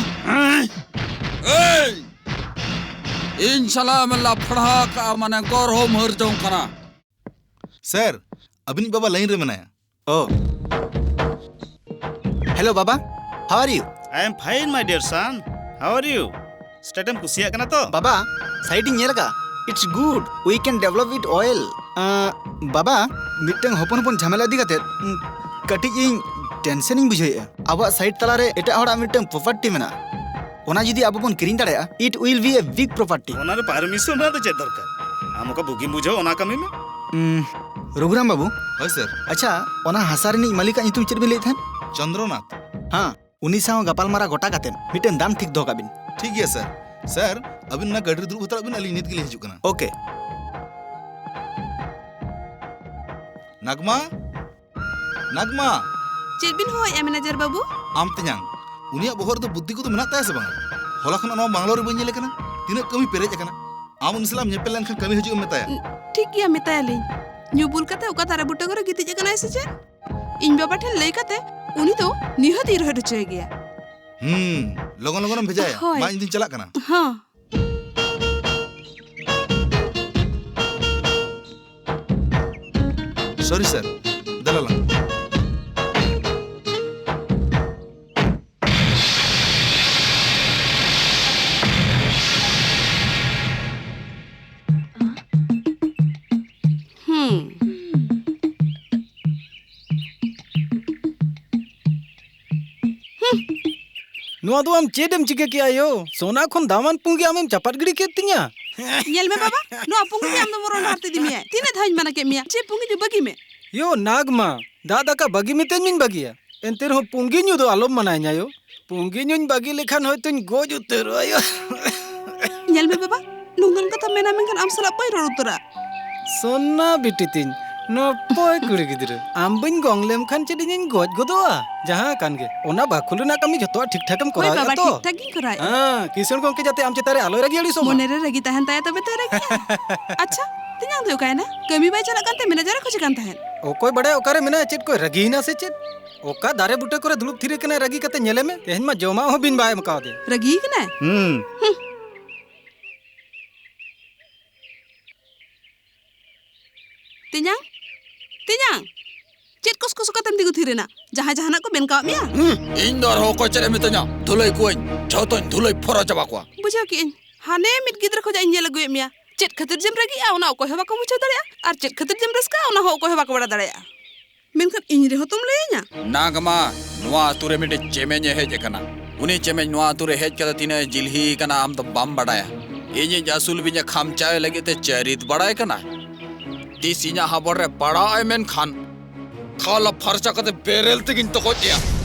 ᱮᱭ! ᱤᱧ ᱥᱟᱞᱟ ᱮᱢ ᱞᱟᱯᱷᱲᱟ ᱟᱠᱟᱫᱼᱟ, ᱢᱟᱱᱮ ᱜᱚᱨᱦᱚᱢ ᱦᱟᱹᱨ ᱡᱚᱝ ᱠᱟᱱᱟ᱾ ᱥᱮᱨ, ᱟᱹᱵᱤᱱᱤᱡ ᱵᱟᱵᱟ ᱞᱟᱭᱤᱱ ᱨᱮ ᱢᱮᱱᱟᱭᱟ᱾ ᱳ᱾ ᱦᱮᱞᱳ ᱵᱟᱵᱟ, how are you? I am fine, my dear son. How are you? State ᱮᱢ ᱠᱩᱥᱤᱭᱟᱜ ᱠᱟᱱᱟ ᱛᱚ? ᱵᱟᱵᱟ, site ᱤᱧ ᱧᱮᱞ ᱟᱠᱟᱫᱼᱟ. It's good. We can develop it well. ᱟᱸ, ᱵᱟᱵᱟ, ᱢᱤᱫᱴᱟᱝ ᱦᱚᱯᱚᱱ ᱦᱚᱯᱚᱱ ᱡᱷᱟᱢᱮᱞᱟ ᱤᱫᱤ ᱠᱟᱛᱮ, ᱩᱸ, ᱠᱟᱹᱴᱤᱡ ᱤᱧ tension ᱤᱧ ᱵᱩᱡᱷᱟᱹᱣᱮᱫᱼᱟ᱾ ᱟᱵᱚᱣᱟᱜ site ᱛᱟᱞᱟᱨᱮ ᱮᱴᱟᱜ ᱦᱚᱲᱟᱜ ᱢᱤᱫᱴᱟᱝ property ᱢᱮᱱᱟᱜᱼᱟ, ᱚᱱᱟ ᱡᱩᱫᱤ ᱟᱵᱚ ᱵᱚᱱ ᱠᱤᱨᱤᱧ ᱫᱟᱲᱮᱭᱟᱜᱼᱟ, it will be a big property. ᱚᱱᱟ ᱨᱮ permission ᱨᱮᱱᱟᱜ ᱫᱚ ᱪᱮᱫ ᱫᱚᱨᱠᱟᱨ? ᱟᱢ ᱚᱠᱟ ᱵᱩᱜᱤᱢ ᱵᱩᱡᱷᱟᱹᱣ, ᱚᱱᱟ ᱠᱟᱹᱢᱤ ᱢᱮ᱾ ᱩᱸ, ᱨᱚᱜᱷᱩᱨᱟᱢ ᱵᱟᱵᱩ᱾ ᱦᱳᱭ ᱥᱮᱨ᱾ ᱟᱪᱪᱷᱟ, ᱚᱱᱟ ᱦᱟᱥᱟ ᱨᱤᱱᱤᱡ ᱢᱟᱹᱞᱤᱠᱟᱜ ᱧᱩᱛᱩᱢ ᱪᱮᱫ ᱵᱤᱱ ᱞᱟᱹᱭᱮᱫ ᱛᱟᱦᱮᱸᱫ? ᱪᱚᱱᱫᱨᱚᱱᱟᱛᱷ᱾ ᱦᱮᱸ, ᱩᱱᱤ ᱥᱟᱶ ᱜᱟᱯᱟᱞᱢᱟᱨᱟᱣ ᱜᱚᱴᱟ ᱠᱟᱛᱮ ᱢᱤᱫᱴᱟᱝ ᱫᱟᱢ ᱴᱷᱤᱠ ᱫᱚᱦᱚ ᱠᱟᱜ ᱵᱤᱱ᱾ ᱴᱷᱤᱠ ᱜᱮᱭᱟ ᱥᱮᱨ᱾ ᱥᱮᱨ, ᱟᱹᱵᱤᱱ ᱚᱱᱟ ᱜᱟᱹᱰᱤ ᱨᱮ ᱫᱩᱲᱩᱵ ᱦᱟᱛᱟᱲᱚᱜ ᱵᱤᱱ, ᱟᱹᱞᱤᱧ ᱱᱤᱛ ᱜᱮᱞᱤᱧ ᱦᱤᱡᱩᱜ ᱠᱟᱱᱟ᱾ ᱳᱠᱮ᱾ ᱱᱟᱜᱽᱢᱟ, ᱱᱟᱜᱽᱢᱟ᱾ ᱪᱮᱫ ᱵᱤᱱ ᱦᱚᱦᱚᱭᱮᱫᱼᱟ ᱢᱮᱱᱮᱡᱟᱨ ᱵᱟᱹᱵᱩ? ᱟᱢ ᱛᱮᱧᱟᱝ, ᱩᱱᱤᱭᱟᱜ ᱵᱚᱦᱚᱜ ᱨᱮᱫᱚ ᱵᱩᱫᱽᱫᱷᱤ ᱠᱚᱫᱚ ᱢᱮᱱᱟᱜ ᱛᱟᱭᱟ ᱥᱮ ᱵᱟᱝᱟ? ᱦᱚᱞᱟ ᱠᱷᱚᱱᱟᱜ ᱱᱚᱣᱟ ᱵᱟᱝᱞᱳ ᱨᱮ ᱵᱟᱹᱧ ᱧᱮᱞᱮ ᱠᱟᱱᱟ᱾ ᱛᱤᱱᱟᱹᱜ ᱠᱟᱹᱢᱤ ᱯᱮᱨᱮᱡ ᱟᱠᱟᱱᱟ᱾ ᱟᱢ ᱩᱱᱤ ᱥᱟᱞᱟᱜ ᱮᱢ ᱧᱮᱯᱮᱞ ᱞᱮᱱᱠᱷᱟᱱ ᱠᱟᱹᱢᱤ ᱦᱤᱡᱩᱜ ᱮᱢ ᱢᱮᱛᱟᱭᱟ᱾ ᱴᱷᱤᱠ ᱜᱮᱭᱟ, ᱢᱮᱛᱟᱭᱟᱞᱤᱧ᱾ ᱧᱩ ᱵᱩᱞ ᱠᱟᱛᱮ ᱚᱠᱟ ᱫᱟᱨᱮ ᱵᱩᱴᱟᱹ ᱠᱚᱨᱮ ᱜᱤᱛᱤᱡ ᱟᱠᱟᱱᱟᱭ ᱥᱮ ᱪᱮᱫ? ᱤᱧ ᱵᱟᱵᱟ ᱴᱷᱮᱱ ᱞᱟᱹᱭ ᱠᱟᱛᱮ ᱩᱱᱤ ᱫᱚ ᱱᱤᱦᱟᱹᱛ ᱤᱧ ᱨᱚᱦᱮᱫ ᱦᱚᱪᱚᱭ ᱜᱮᱭᱟ᱾ ᱦᱩᱸ, ᱞᱚᱜᱚᱱ ᱞᱚᱜᱚᱱᱮᱢ ᱵᱷᱮᱡᱟᱭᱟ᱾ ᱦᱳᱭ᱾ ᱢᱟ, ᱤᱧ ᱫᱩᱧ ᱪᱟᱞᱟᱜ ᱠᱟᱱᱟ᱾ ᱦᱚᱸ᱾ ᱥᱚᱨᱤ ᱥᱟᱨ, ᱫᱮᱞᱟ ᱞᱟᱝ᱾ ᱦᱩᱸ᱾ ᱱᱚᱣᱟ ᱫᱚ ᱟᱢ ᱪᱮᱫ ᱮᱢ ᱪᱤᱠᱟᱹ ᱠᱮᱜᱼᱟ ᱭᱳ? ᱥᱚᱱᱟ ᱠᱷᱚᱱ ᱫᱟᱢᱟᱱ ᱯᱩᱸᱜᱤ ᱟᱢᱮᱢ ᱪᱟᱯᱟᱫ ᱜᱤᱰᱤ ᱠᱮᱫ ᱛᱤᱧᱟ᱾ ᱧᱮᱞ ᱢᱮ ᱵᱟᱵᱟ, ᱱᱚᱣᱟ ᱯᱩᱸᱜᱤ ᱜᱮ ᱟᱢ ᱫᱚ ᱢᱚᱨᱚᱱ ᱰᱟᱦᱟᱨ ᱛᱮ ᱤᱫᱤ ᱢᱮᱭᱟᱭ᱾ ᱛᱤᱱᱟᱹᱜ ᱫᱷᱟᱣ ᱤᱧ ᱢᱟᱱᱟ ᱠᱮᱫ ᱢᱮᱭᱟ, ᱪᱮᱫ ᱯᱩᱸᱜᱤ ᱫᱚ ᱵᱟᱹᱜᱤ ᱢᱮ᱾ ᱭᱳ ᱱᱟᱜᱽᱢᱟ, ᱫᱟᱜ ᱫᱟᱠᱟ ᱵᱟᱹᱜᱤ ᱢᱮᱛᱟᱹᱧ ᱢᱮᱧ ᱵᱟᱹᱜᱤᱭᱟ, ᱮᱱᱛᱮ ᱨᱮᱦᱚᱸ ᱯᱩᱸᱜᱤ ᱧᱩ ᱫᱚ ᱟᱞᱚᱢ ᱢᱟᱱᱟᱧᱟ ᱭᱳ᱾ ᱯᱩᱸᱜᱤ ᱧᱩᱧ ᱵᱟᱹᱜᱤ ᱞᱮᱠᱷᱟᱱ ᱦᱚᱭᱛᱚᱧ ᱜᱚᱡ ᱩᱛᱟᱹᱨᱚᱜᱼᱟ ᱭᱳ᱾ ᱧᱮᱞ ᱢᱮ ᱵᱟᱵᱟ, ᱱᱚᱝᱠᱟᱱ ᱠᱟᱛᱷᱟ ᱢᱮᱱᱟ ᱢᱮᱱᱠᱷᱟᱱ ᱟᱢ ᱥᱟᱞᱟᱜ ᱵᱟᱹᱧ ᱨᱚᱲ ᱩᱛᱟᱹᱨᱟ᱾ ᱥᱚᱱᱟ ᱵᱤᱴᱤ ᱛᱤᱧ, ᱱᱚᱯᱚᱭ ᱠᱩᱲᱤ ᱜᱤᱫᱽᱨᱟᱹ, ᱟᱢ ᱵᱟᱹᱧ ᱜᱚᱝ ᱞᱮᱢ ᱠᱷᱟᱱ ᱪᱮᱫ ᱤᱧᱤᱧ ᱜᱚᱡ ᱜᱚᱫᱚᱜᱼᱟ? ᱡᱟᱦᱟᱸ ᱠᱟᱱ ᱜᱮ, ᱚᱱᱟ ᱵᱟᱠᱷᱩᱞ ᱨᱮᱱᱟᱜ ᱠᱟᱹᱢᱤ ᱡᱷᱚᱛᱚᱣᱟᱜ ᱴᱷᱤᱠ ᱴᱷᱟᱠ ᱮᱢ ᱦᱳᱭ ᱠᱚᱨᱟᱣᱮᱫᱼᱟ ᱵᱟᱵᱟ, ᱛᱚ? ᱴᱷᱤᱠ ᱴᱷᱟᱠ ᱜᱤᱧ ᱠᱚᱨᱟᱣᱮᱫᱼᱟ᱾ ᱦᱮᱸ, ᱠᱤᱥᱟᱹᱬ ᱜᱚᱝᱠᱮ ᱡᱟᱛᱮ ᱟᱢ ᱪᱮᱛᱟᱱ ᱨᱮ ᱟᱞᱚᱭ ᱨᱟᱹᱜᱤ ᱟᱹᱲᱤᱥᱚᱜ ᱢᱟ᱾ ᱢᱚᱱᱮ ᱨᱮ ᱨᱟᱹᱜᱤ ᱛᱟᱦᱮᱱ ᱛᱟᱭᱟ ᱛᱚᱵᱮ ᱛᱚᱭ ᱨᱟᱹᱜᱤᱜᱼᱟ᱾ ᱟᱪᱪᱷᱟ, ᱛᱮᱧᱟᱝ ᱫᱚ ᱚᱠᱟᱭᱮᱱᱟ? ᱠᱟᱹᱢᱤ ᱵᱟᱭ ᱪᱟᱞᱟᱜ ᱠᱟᱱ ᱛᱮ ᱢᱮᱱᱮᱡᱟᱨ ᱮ ᱠᱷᱚᱡᱮ ᱠᱟᱱ ᱛᱟᱦᱮᱸᱫ᱾ ᱚᱠᱚᱭ ᱵᱟᱲᱟᱭᱟ ᱚᱠᱟᱨᱮ ᱢᱮᱱᱟᱭᱟ, ᱪᱮᱫ ᱠᱚᱭ ᱨᱟᱹᱜᱤᱭᱮᱱᱟ ᱥᱮ ᱪᱮᱫ? ᱚᱠᱟ ᱫᱟᱨᱮ ᱵᱩᱴᱟᱹ ᱠᱚᱨᱮ ᱫᱩᱲᱩᱵ ᱛᱷᱤᱨ ᱟᱠᱟᱱᱟᱭ ᱨᱟᱹᱜᱤ ᱠᱟᱛᱮ, ᱧᱮᱞᱮ ᱢᱮ, ᱛᱮᱦᱮᱧ ᱢᱟ ᱡᱚᱢᱟᱜ ᱦᱚᱸ ᱵᱤᱱ ᱵᱟᱭ ᱮᱢ ᱠᱟᱣᱫᱮ᱾ ᱨᱟᱹᱜᱤ ᱠᱟᱱᱟᱭ? ᱦᱩᱸ᱾ ᱦᱩᱸ᱾ ᱛᱮᱧᱟᱝ, ᱛᱮᱧᱟᱝ, ᱪᱮᱫ ᱠᱚᱥᱠᱚᱥ ᱠᱟᱛᱮᱢ ᱛᱤᱸᱜᱩ ᱛᱷᱤᱨ ᱮᱱᱟ? ᱡᱟᱦᱟᱸᱭ ᱡᱟᱦᱟᱱᱟᱜ ᱠᱚ ᱢᱮᱱ ᱠᱟᱣᱟᱫ ᱢᱮᱭᱟ? ᱦᱩᱸ, ᱤᱧ ᱫᱚ ᱟᱨᱦᱚᱸ ᱚᱠᱚᱭ ᱪᱮᱫ ᱮ ᱢᱤᱛᱟᱹᱧᱟ? ᱫᱷᱩᱞᱟᱹᱭ ᱠᱚᱣᱟᱹᱧ, ᱡᱷᱚᱛᱚᱧ ᱫᱷᱩᱞᱟᱹᱭ ᱯᱷᱚᱨᱟ ᱪᱟᱵᱟ ᱠᱚᱣᱟ᱾ ᱵᱩᱡᱷᱟᱹᱣ ᱠᱮᱜᱼᱟᱹᱧ, ᱦᱟᱱᱮ ᱢᱤᱫ ᱜᱤᱫᱽᱨᱟᱹ ᱠᱷᱚᱱᱟᱜ ᱤᱧ ᱧᱮᱞ ᱟᱹᱜᱩᱭᱮᱫ ᱢᱮᱭᱟ᱾ ᱪᱮᱫ ᱠᱷᱟᱹᱛᱤᱨ ᱡᱮᱢ ᱨᱟᱹᱜᱤᱜᱼᱟ, ᱚᱱᱟ ᱚᱠᱚᱭ ᱦᱚᱸ ᱵᱟᱠᱚ ᱵᱩᱡᱷᱟᱹᱣ ᱫᱟᱲᱮᱭᱟᱜᱼᱟ, ᱟᱨ ᱪᱮᱫ ᱠᱷᱟᱹᱛᱤᱨ ᱡᱮᱢ ᱨᱟᱹᱥᱠᱟᱹᱜᱼᱟ, ᱚᱱᱟ ᱦᱚᱸ ᱚᱠᱚᱭ ᱦᱚᱸ ᱵᱟᱠᱚ ᱵᱟᱲᱟᱭ ᱫᱟᱲᱮᱭᱟᱜᱼᱟ᱾ ᱢᱮᱱᱠᱷᱟᱱ ᱤᱧ ᱨᱮᱦᱚᱸ ᱛᱚᱢ ᱞᱟᱹᱭᱟᱹᱧᱟ᱾ ᱱᱟᱜᱽᱢᱟ, ᱱᱚᱣᱟ ᱟᱛᱩ ᱨᱮ ᱢᱤᱫᱴᱮᱡ ᱪᱮᱢᱮᱧ ᱮ ᱦᱮᱡ ᱟᱠᱟᱱᱟ᱾ ᱩᱱᱤ ᱪᱮᱢᱮᱧ ᱱᱚᱣᱟ ᱟᱛᱩ ᱨᱮ ᱦᱮᱡ ᱠᱟᱛᱮ ᱛᱤᱱᱟᱹᱜ ᱮ ᱡᱤᱞᱦᱤ ᱟᱠᱟᱱᱟ, ᱟᱢ ᱫᱚ ᱵᱟᱢ ᱵᱟᱰᱟᱭᱟ᱾ ᱤᱧᱤᱡ ᱟᱹᱥᱩᱞ ᱵᱤᱧ ᱮ ᱠᱷᱟᱢᱪᱟᱣᱮ ᱞᱟᱹᱜᱤᱫ ᱛᱮ ᱪᱟᱹᱨᱤᱫ ᱵᱟᱲᱟᱭ ᱠᱟᱱᱟ᱾ ᱛᱤᱥ ᱤᱧᱟᱜ ᱦᱟᱵᱚᱲ ᱨᱮ ᱯᱟᱲᱟᱜ ᱟᱭ, ᱢᱮᱱᱠᱷᱟᱱ ᱠᱷᱟᱞᱟ ᱯᱷᱟᱨᱪᱟ ᱠᱟᱛᱮ ᱵᱮᱨᱮᱞ ᱛᱮᱜᱤᱧ ᱛᱚᱠᱚᱡ ᱮᱭᱟ᱾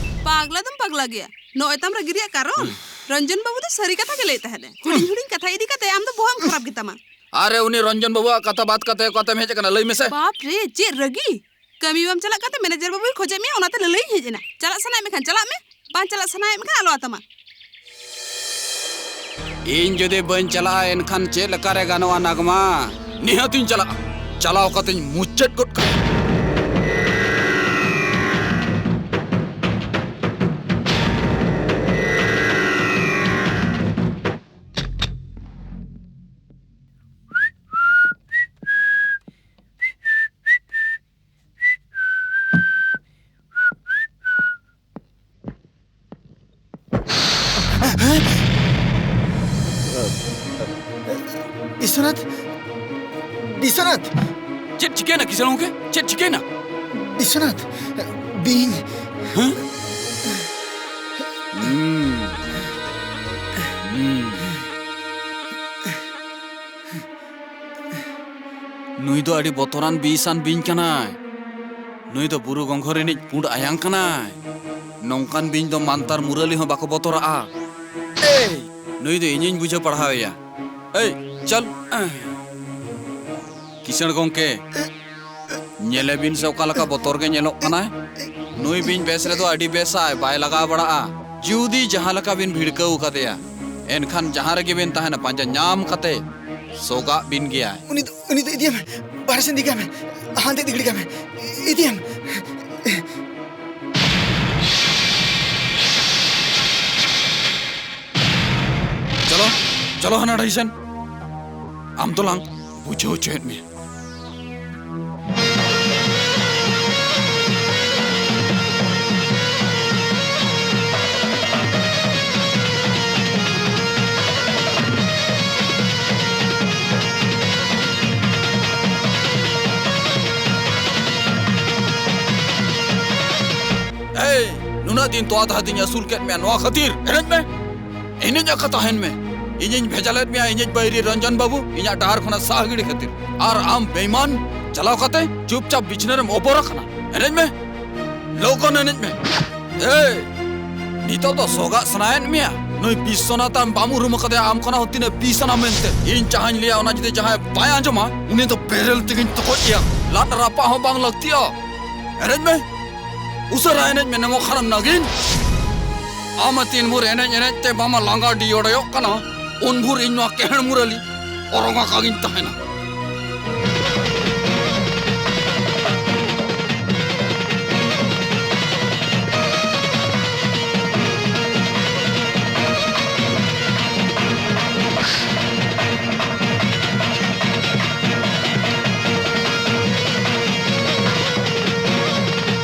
ᱯᱟᱜᱽᱞᱟ ᱫᱚᱢ ᱯᱟᱜᱽᱞᱟ ᱜᱮᱭᱟ᱾ ᱱᱚᱜᱼᱚᱭ ᱛᱟᱢ ᱨᱟᱹᱜᱤ ᱨᱮᱭᱟᱜ ᱠᱟᱨᱚᱱ᱾ ᱨᱚᱧᱡᱚᱱ ᱵᱟᱹᱵᱩ ᱫᱚ ᱥᱟᱹᱨᱤ ᱠᱟᱛᱷᱟ ᱜᱮ ᱞᱟᱹᱭᱮᱫ ᱛᱟᱦᱮᱸᱫ ᱮ᱾ ᱦᱩᱰᱤᱧ ᱦᱩᱰᱤᱧ ᱠᱟᱛᱷᱟ ᱤᱫᱤ ᱠᱟᱛᱮ ᱟᱢ ᱫᱚ ᱵᱚᱦᱚᱜ ᱮᱢ ᱠᱷᱟᱨᱟᱯ ᱜᱮᱛᱟᱢᱟ᱾ ᱟᱨᱮ, ᱩᱱᱤ ᱨᱚᱧᱡᱚᱱ ᱵᱟᱹᱵᱩᱣᱟᱜ ᱠᱟᱛᱷᱟ ᱵᱟᱫ ᱠᱟᱛᱮ ᱚᱠᱟᱛᱮᱢ ᱦᱮᱡ ᱟᱠᱟᱱᱟ? ᱞᱟᱹᱭ ᱢᱮᱥᱮ᱾ ᱵᱟᱯ ᱨᱮ, ᱪᱮᱫ ᱨᱟᱹᱜᱤ! ᱠᱟᱹᱢᱤ ᱵᱟᱢ ᱪᱟᱞᱟᱜ ᱠᱟᱱᱛᱮ ᱢᱮᱱᱮᱡᱟᱨ ᱵᱟᱹᱵᱩᱭ ᱠᱷᱚᱡᱮᱫ ᱢᱮᱭᱟ, ᱚᱱᱟᱛᱮ ᱞᱟᱹᱞᱟᱹᱭᱤᱧ ᱦᱮᱡ ᱮᱱᱟ᱾ ᱪᱟᱞᱟᱜ ᱥᱟᱱᱟᱭᱮᱫ ᱢᱮᱠᱷᱟᱱ ᱪᱟᱞᱟᱜ ᱢᱮ, ᱵᱟᱝ ᱪᱟᱞᱟᱜ ᱥᱟᱱᱟᱭᱮᱫ ᱢᱮᱠᱷᱟᱱ ᱟᱞᱚ ᱟᱛᱟᱢᱟ᱾ ᱤᱧ ᱡᱩᱫᱤ ᱵᱟᱹᱧ ᱪᱟᱞᱟᱜᱼᱟ, ᱮᱱᱠᱷᱟᱱ ᱪᱮᱫ ᱞᱮᱠᱟᱨᱮ ᱜᱟᱱᱚᱜᱼᱟ, ᱱᱟᱜᱽᱢᱟ? ᱱᱤᱦᱟᱹᱛᱤᱧ ᱪᱟᱞᱟᱜᱼᱟ᱾ ᱪᱟᱞᱟᱣ ᱠᱟᱛᱮᱧ ᱢᱩᱪᱟᱹᱫ ᱜᱚᱫ ᱠᱟᱭᱟ᱾ ᱵᱤᱥᱣᱚᱱᱟᱛᱷ! ᱵᱤᱥᱣᱚᱱᱟᱛᱷ! ᱪᱮᱫ ᱪᱤᱠᱟᱹᱭᱮᱱᱟ ᱠᱤᱥᱟᱹᱬ ᱜᱚᱢᱠᱮ? ᱪᱮᱫ ᱪᱤᱠᱟᱹᱭᱮᱱᱟ? ᱵᱤᱥᱣᱚᱱᱟᱛᱷ! ᱵᱤᱧ! ᱦᱮᱸ? ᱦᱩᱸ᱾ ᱦᱩᱸ᱾ ᱱᱩᱭ ᱫᱚ ᱟᱹᱰᱤ ᱵᱚᱛᱚᱨᱟᱱ ᱵᱤᱥᱟᱱ ᱵᱤᱧ ᱠᱟᱱᱟᱭ᱾ ᱱᱩᱭ ᱫᱚ ᱵᱩᱨᱩ ᱜᱚᱸᱜᱷᱚ ᱨᱤᱱᱤᱡ ᱯᱩᱸᱰ ᱟᱭᱟᱝ ᱠᱟᱱᱟᱭ᱾ ᱱᱚᱝᱠᱟᱱ ᱵᱤᱧ ᱫᱚ ᱢᱟᱱᱛᱟᱨ ᱢᱩᱨᱟᱹᱞᱤ ᱦᱚᱸ ᱵᱟᱠᱚ ᱵᱚᱛᱚᱨᱟᱜᱼᱟ᱾ ᱮᱭ, ᱱᱩᱭ ᱫᱚ ᱤᱧᱤᱧ ᱵᱩᱡᱷᱟᱹᱣ ᱯᱟᱲᱦᱟᱣᱮᱭᱟ᱾ ᱮᱭ, ᱪᱚᱞ᱾ ᱠᱤᱥᱟᱹᱬ ᱜᱚᱢᱠᱮ, ᱧᱮᱞᱮ ᱵᱤᱱ ᱥᱮ ᱚᱠᱟ ᱞᱮᱠᱟ ᱵᱚᱛᱚᱨ ᱜᱮ ᱧᱮᱞᱚᱜ ᱠᱟᱱᱟᱭ᱾ ᱱᱩᱭ ᱵᱤᱧ ᱵᱮᱥ ᱨᱮᱫᱚ ᱟᱹᱰᱤ ᱵᱮᱥᱟᱭ, ᱵᱟᱭ ᱞᱟᱜᱟᱣ ᱵᱟᱲᱟᱜᱼᱟ᱾ ᱡᱩᱫᱤ ᱡᱟᱦᱟᱸ ᱞᱮᱠᱟ ᱵᱤᱱ ᱵᱷᱤᱲᱠᱟᱹᱣ ᱠᱟᱫᱮᱭᱟ, ᱮᱱᱠᱷᱟᱱ ᱡᱟᱦᱟᱸ ᱨᱮᱜᱮ ᱵᱤᱱ ᱛᱟᱦᱮᱱᱟ, ᱯᱟᱸᱡᱟ ᱧᱟᱢ ᱠᱟᱛᱮ ᱥᱚᱜᱟᱜ ᱵᱤᱱ ᱜᱮᱭᱟᱭ᱾ ᱩᱱᱤ ᱫᱚ, ᱩᱱᱤ ᱫᱚ ᱤᱫᱤᱭᱮᱢ, ᱵᱟᱦᱨᱮ ᱥᱮᱱ ᱤᱫᱤ ᱠᱟᱭ ᱢᱮ, ᱦᱟᱱᱛᱮ ᱤᱫᱤ ᱜᱤᱰᱤ ᱠᱟᱭ ᱢᱮ, ᱤᱫᱤᱭᱮᱢ᱾ ᱪᱚᱞᱚ, ᱪᱚᱞᱚ ᱦᱟᱱᱟ ᱰᱟᱹᱦᱤ ᱥᱮᱱ᱾ ᱟᱢ ᱫᱚᱞᱟᱝ ᱵᱩᱡᱷᱟᱹᱣ ᱦᱚᱪᱚᱭᱮᱫ ᱢᱮᱭᱟ᱾ ᱮᱭ, ᱱᱩᱱᱟᱹᱜ ᱫᱤᱱ ᱛᱚᱣᱟ ᱫᱟᱦᱟ ᱛᱤᱧ ᱟᱹᱥᱩᱞ ᱠᱮᱫ ᱢᱮᱭᱟ, ᱱᱚᱣᱟ ᱠᱷᱟᱹᱛᱤᱨ ᱮᱱᱮᱡ ᱢᱮ᱾ ᱮᱱᱮᱡ ᱟᱠᱟ ᱛᱟᱦᱮᱱ ᱢᱮ᱾ ᱤᱧᱤᱧ ᱵᱷᱮᱡᱟ ᱞᱮᱫ ᱢᱮᱭᱟ, ᱤᱧᱤᱡ ᱵᱟᱹᱭᱨᱤ ᱨᱚᱧᱡᱚᱱ ᱵᱟᱹᱵᱩ ᱤᱧᱟᱜ ᱰᱟᱦᱟᱨ ᱠᱷᱚᱱᱟᱜ ᱥᱟᱦᱟ ᱜᱤᱰᱤ ᱠᱷᱟᱹᱛᱤᱨ᱾ ᱟᱨ ᱟᱢ ᱵᱮᱭᱢᱟᱱ, ᱪᱟᱞᱟᱣ ᱠᱟᱛᱮ ᱪᱩᱯᱪᱟᱯ ᱵᱤᱪᱷᱱᱟᱹ ᱨᱮᱢ ᱚᱵᱚᱨ ᱟᱠᱟᱱᱟ᱾ ᱮᱱᱮᱡ ᱢᱮ, ᱞᱚᱜᱚᱱ ᱮᱱᱮᱡ ᱢᱮ᱾ ᱮᱭ, ᱱᱤᱛᱚᱜ ᱫᱚ ᱥᱚᱜᱟᱜ ᱥᱟᱱᱟᱭᱮᱫ ᱢᱮᱭᱟ? ᱱᱩᱭ ᱵᱤᱥᱥᱚᱱᱟᱛᱷ ᱟᱢ ᱵᱟᱢ ᱩᱨᱩᱢ ᱟᱠᱟᱫᱮᱭᱟ, ᱟᱢ ᱠᱷᱚᱱᱟᱜ ᱦᱚᱸ ᱛᱤᱱᱟᱹᱜ ᱵᱤᱥ ᱟᱱᱟ ᱢᱮᱱᱛᱮ᱾ ᱤᱧ ᱡᱟᱦᱟᱸᱧ ᱞᱟᱹᱭᱟ, ᱚᱱᱟ ᱡᱩᱫᱤ ᱡᱟᱦᱟᱸᱭ ᱵᱟᱭ ᱟᱸᱡᱚᱢᱟ, ᱩᱱᱤ ᱫᱚ ᱵᱮᱨᱮᱞ ᱛᱮᱜᱮᱧ ᱛᱚᱜᱚᱡ ᱮᱭᱟ᱾ ᱞᱟᱫ ᱨᱟᱯᱟᱜ ᱦᱚᱸ ᱵᱟᱝ ᱞᱟᱹᱠᱛᱤᱜᱼᱟ᱾ ᱮᱱᱮᱡ ᱢᱮ, ᱩᱥᱟᱹᱨᱟ ᱮᱱᱮᱡ ᱢᱮ ᱱᱮᱢᱚ ᱠᱷᱟᱨᱟᱢ ᱱᱟᱜᱤᱱ᱾ ᱟᱢ ᱛᱤᱱ ᱵᱷᱳᱨ ᱮᱱᱮᱡ ᱮᱱᱮᱡ ᱛᱮ ᱵᱟᱢᱟ ᱞᱟᱸᱜᱟ ᱰᱤᱭᱚᱲᱚᱭᱚᱜ ᱠᱟᱱᱟ, ᱩᱱ ᱵᱷᱳᱨ ᱤᱧ ᱱᱚᱣᱟ ᱠᱮᱦᱮᱲ ᱢᱩᱨᱟᱹᱞᱤ ᱚᱨᱚᱝ ᱟᱠᱟ ᱜᱤᱧ ᱛᱟᱦᱮᱱᱟ᱾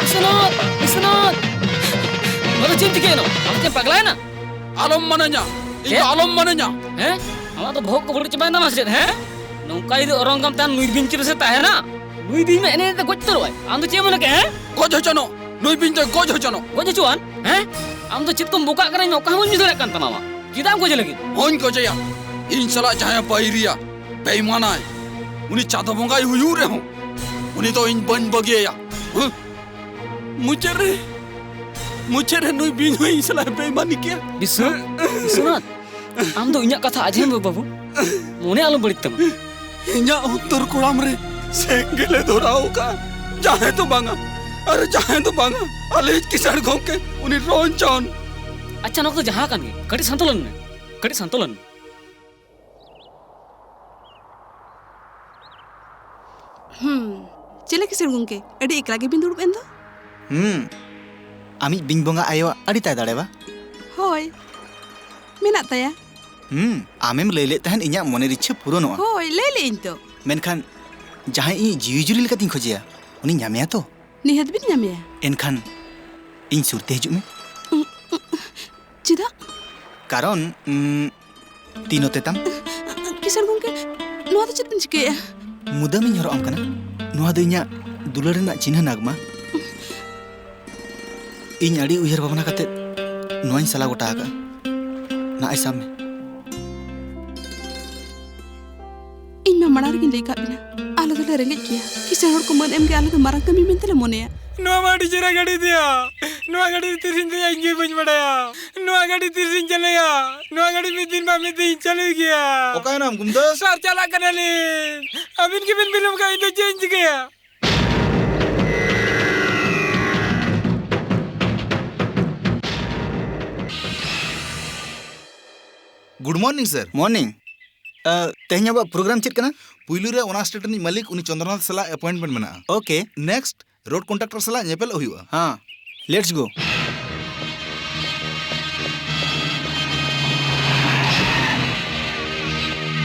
ᱵᱤᱥᱣᱚᱱᱟᱛᱷ! ᱵᱤᱥᱣᱚᱱᱟᱛᱷ! ᱱᱚᱣᱟ ᱫᱚ ᱪᱮᱫ ᱮᱢ ᱪᱤᱠᱟᱹᱭᱮᱱᱟ? ᱟᱢ ᱪᱮᱫ ᱮᱢ ᱯᱟᱜᱽᱞᱟᱭᱮᱱᱟ? ᱟᱞᱚᱢ ᱢᱟᱱᱟᱧᱟ, ᱤᱧ ᱫᱚ ᱪᱮᱫ? ᱟᱞᱚᱢ ᱢᱟᱱᱟᱧᱟ᱾ ᱦᱮᱸ? ᱟᱢᱟᱜ ᱫᱚ ᱵᱚᱦᱚᱜ ᱠᱚ ᱵᱟᱹᱲᱤᱡ ᱪᱟᱵᱟᱭᱮᱱ ᱛᱟᱢᱟ ᱥᱮ ᱪᱮᱫ, ᱦᱮᱸ? ᱱᱚᱝᱠᱟ ᱡᱩᱫᱤ ᱚᱨᱚᱝ ᱜᱟᱢ ᱛᱟᱦᱮᱱ, ᱱᱩᱭ ᱵᱤᱧ ᱪᱮᱫ ᱥᱮ ᱛᱟᱦᱮᱱᱟ? ᱱᱩᱭ ᱵᱤᱧ ᱢᱟ ᱮᱱᱮᱡ ᱮᱱᱮᱡ ᱛᱮ ᱜᱚᱡ ᱩᱛᱟᱹᱨᱚᱜᱼᱟᱭ᱾ ᱟᱢ ᱫᱚ ᱪᱮᱫ ᱮᱢ ᱢᱚᱱᱮ ᱠᱮᱜᱼᱟ, ᱦᱮᱸ? ᱜᱚᱡ ᱦᱚᱪᱚᱱᱚᱜ, ᱱᱩᱭ ᱵᱤᱧ ᱫᱚᱭ ᱜᱚᱡ ᱦᱚᱪᱚᱱᱚᱜ᱾ ᱜᱚᱡ ᱦᱚᱪᱚᱣᱟᱱ? ᱦᱮᱸ? ᱟᱢ ᱫᱚ ᱪᱮᱫ ᱠᱚᱢ ᱵᱚᱠᱟᱜ ᱠᱟᱱᱟ, ᱤᱧ ᱚᱠᱟ ᱦᱚᱸ ᱵᱟᱹᱧ ᱵᱩᱡᱷᱟᱹᱣ ᱫᱟᱲᱮᱭᱟᱜ ᱠᱟᱱ ᱛᱟᱢᱟ ᱟᱢ᱾ ᱪᱮᱫᱟᱜ ᱮᱢ ᱜᱚᱡᱮ ᱞᱟᱹᱜᱤᱫ? ᱦᱚᱧ ᱜᱚᱡᱮᱭᱟ᱾ ᱤᱧ ᱥᱟᱞᱟᱜ ᱡᱟᱦᱟᱸᱭ ᱵᱟᱹᱭᱨᱤᱭᱟ, ᱵᱮᱭᱢᱟᱱᱟᱭ, ᱩᱱᱤ ᱪᱟᱸᱫᱚ ᱵᱚᱸᱜᱟᱭ ᱦᱩᱭᱩᱜ ᱨᱮᱦᱚᱸ, ᱩᱱᱤ ᱫᱚ ᱤᱧ ᱵᱟᱹᱧ ᱵᱟᱹᱜᱤᱭᱟᱭᱟ᱾ ᱦᱮᱸ? ᱢᱩᱪᱟᱹᱫ ᱨᱮ, ᱢᱩᱪᱟᱹᱫ ᱨᱮ ᱱᱩᱭ ᱵᱤᱧ ᱦᱚᱸ ᱤᱧ ᱥᱟᱞᱟᱜ ᱮ ᱵᱮᱭᱢᱟᱱᱤ ᱠᱮᱭᱟ᱾ ᱵᱤᱥᱣᱚ-, ᱵᱤᱥᱣᱚᱱᱟᱛᱷ, ᱟᱢ ᱫᱚ ᱤᱧᱟᱜ ᱠᱟᱛᱷᱟ ᱟᱸᱡᱚᱢ ᱢᱮ ᱵᱟᱹᱵᱩ, ᱢᱚᱱᱮ ᱟᱞᱚᱢ ᱵᱟᱹᱲᱤᱡ ᱛᱟᱢᱟ᱾ ᱤᱧᱟᱜ ᱚᱱᱛᱚᱨ ᱠᱚᱲᱟᱢ ᱨᱮ ᱥᱮᱸᱜᱮᱞ ᱮ ᱫᱷᱚᱨᱟᱣ ᱟᱠᱟᱫᱼᱟ᱾ ᱡᱟᱦᱟᱸᱭ ᱫᱚ ᱵᱟᱝᱟ, ᱟᱨ ᱡᱟᱦᱟᱸᱭ ᱫᱚ ᱵᱟᱝᱟ, ᱟᱞᱮᱭᱤᱡ ᱠᱤᱥᱟᱹᱬ ᱜᱚᱢᱠᱮ, ᱩᱱᱤ ᱨᱚᱧᱡᱚᱱ᱾ ᱟᱪᱪᱷᱟ, ᱱᱚᱣᱟ ᱠᱚᱫᱚ ᱡᱟᱦᱟᱸ ᱠᱟᱱ ᱜᱮ, ᱠᱟᱹᱴᱤᱡ ᱥᱟᱱᱛᱚ ᱞᱮᱱ ᱢᱮ, ᱠᱟᱹᱴᱤᱡ ᱥᱟᱱᱛᱚ ᱞᱮᱱ ᱢᱮ᱾ ᱦᱩᱸ, ᱪᱮᱞᱮ ᱠᱤᱥᱟᱹᱬ ᱜᱚᱢᱠᱮ? ᱟᱹᱰᱤ ᱮᱠᱞᱟ ᱜᱮᱵᱤᱱ ᱫᱩᱲᱩᱵ ᱮᱱ ᱫᱚ? ᱦᱩᱸ, ᱟᱢᱤᱡ ᱵᱤᱧ ᱵᱚᱸᱜᱟ ᱟᱭᱳᱣᱟᱜ ᱟᱹᱰᱤ ᱛᱟᱭ ᱫᱟᱲᱮ ᱵᱟ᱾ ᱦᱳᱭ, ᱢᱮᱱᱟᱜ ᱛᱟᱭᱟ᱾ ᱦᱩᱸ, ᱟᱢᱮᱢ ᱞᱟᱹᱭ ᱞᱮᱫ ᱛᱟᱦᱮᱸᱫ ᱤᱧᱟᱜ ᱢᱚᱱᱮᱨ ᱤᱪᱪᱷᱟᱹ ᱯᱩᱨᱚᱱᱚᱜᱼᱟ᱾ ᱦᱳᱭ, ᱞᱟᱹᱭ ᱞᱮᱫ ᱟᱹᱧ ᱛᱚ᱾ ᱢᱮᱱᱠᱷᱟᱱ ᱡᱟᱦᱟᱸᱭ ᱤᱧᱤᱡ ᱡᱤᱣᱤ ᱡᱩᱨᱤ ᱞᱮᱠᱟᱛᱤᱧ ᱠᱷᱚᱡᱮᱭᱟ, ᱩᱱᱤᱧ ᱧᱟᱢᱮᱭᱟ ᱛᱚ? ᱱᱤᱦᱟᱹᱛ ᱵᱤᱱ ᱧᱟᱢᱮᱭᱟ᱾ ᱮᱱᱠᱷᱟᱱ ᱤᱧ ᱥᱩᱨᱛᱮ ᱦᱤᱡᱩᱜ ᱢᱮ᱾ ᱪᱮᱫᱟᱜ? ᱠᱟᱨᱚᱱ, ᱩᱸ, ᱛᱤ ᱱᱚᱛᱮ ᱛᱟᱢ᱾ ᱠᱤᱥᱟᱹᱬ ᱜᱚᱢᱠᱮ, ᱱᱚᱣᱟ ᱫᱚ ᱪᱮᱫ ᱵᱤᱱ ᱪᱤᱠᱟᱹᱭᱮᱫᱼᱟ? ᱢᱩᱫᱟᱹᱢ ᱤᱧ ᱦᱚᱨᱚᱜ ᱟᱢ ᱠᱟᱱᱟ᱾ ᱱᱚᱣᱟ ᱫᱚ ᱤᱧᱟᱜ ᱫᱩᱞᱟᱹᱲ ᱨᱮᱱᱟᱜ ᱪᱤᱱᱦᱟᱹ, ᱱᱟᱜᱽᱢᱟ᱾ ᱤᱧ ᱟᱹᱰᱤ ᱩᱭᱦᱟᱹᱨ ᱵᱷᱟᱵᱽᱱᱟ ᱠᱟᱛᱮ ᱱᱚᱣᱟᱧ ᱥᱟᱞᱟ ᱜᱚᱴᱟ ᱟᱠᱟᱫᱼᱟ᱾ ᱱᱟᱜᱼᱟᱭ ᱥᱟᱵ ᱢᱮ᱾ ᱤᱧ ᱢᱟ ᱢᱟᱲᱟᱝ ᱨᱮᱜᱤᱧ ᱞᱟᱹᱭ ᱠᱟᱜ ᱵᱤᱱᱟ, ᱟᱞᱮ ᱫᱚᱞᱮ ᱨᱮᱸᱜᱮᱡ ᱜᱮᱭᱟ᱾ ᱠᱤᱥᱟᱹᱬ ᱦᱚᱲ ᱠᱚ ᱢᱟᱹᱱ ᱮᱢ ᱜᱮ ᱟᱞᱮ ᱫᱚ ᱢᱟᱨᱟᱝ ᱠᱟᱹᱢᱤ ᱢᱮᱱᱛᱮ ᱞᱮ ᱢᱚᱱᱮᱭᱟ᱾ ᱱᱚᱣᱟ ᱢᱟ ᱟᱹᱰᱤ ᱪᱮᱦᱨᱟ ᱜᱟᱹᱰᱤ ᱫᱮᱭᱟ᱾ ᱱᱚᱣᱟ ᱜᱟᱹᱰᱤ ᱨᱮ ᱛᱤᱥᱤᱧ ᱫᱮᱡᱚᱜᱼᱟ, ᱤᱧ ᱜᱮ ᱵᱟᱹᱧ ᱵᱟᱲᱟᱭᱟ᱾ ᱱᱚᱣᱟ ᱜᱟᱹᱰᱤ ᱛᱤᱥᱤᱧ ᱪᱟᱹᱞᱩᱭᱟ? ᱱᱚᱣᱟ ᱜᱟᱹᱰᱤ ᱢᱤᱫ ᱫᱤᱱ ᱵᱟᱝ ᱢᱤᱫ ᱫᱤᱱ ᱤᱧ ᱪᱟᱹᱞᱩᱭ ᱜᱮᱭᱟ᱾ ᱚᱠᱟᱭᱮᱱᱟᱢ, ᱜᱩᱢᱫᱟᱹ? ᱥᱟᱨ, ᱪᱟᱞᱟᱜ ᱠᱟᱱᱟᱞᱤᱧ᱾ ᱟᱹᱵᱤᱱ ᱜᱮᱵᱤᱱ ᱵᱤᱞᱚᱢ ᱠᱷᱟᱱ ᱤᱧ ᱫᱚ ᱪᱮᱫ ᱤᱧ ᱪᱤᱠᱟᱹᱭᱟ? Good morning, sir. Morning. ᱛᱮᱦᱮᱧ ᱟᱵᱚᱣᱟᱜ program ᱪᱮᱫ ᱠᱟᱱᱟ? ᱯᱩᱭᱞᱩ ᱨᱮ ᱚᱱᱟ state ᱨᱤᱱᱤᱡ ᱢᱟᱹᱞᱤᱠ, ᱩᱱᱤ ᱪᱚᱱᱫᱨᱚᱱᱟᱛᱷ ᱥᱟᱞᱟᱜ appointment ᱢᱮᱱᱟᱜᱼᱟ᱾ Okay. Next, road contractor ᱥᱟᱞᱟᱜ ᱧᱮᱯᱮᱞᱚᱜ ᱦᱩᱭᱩᱜᱼᱟ᱾ ᱦᱮᱸ, let's go.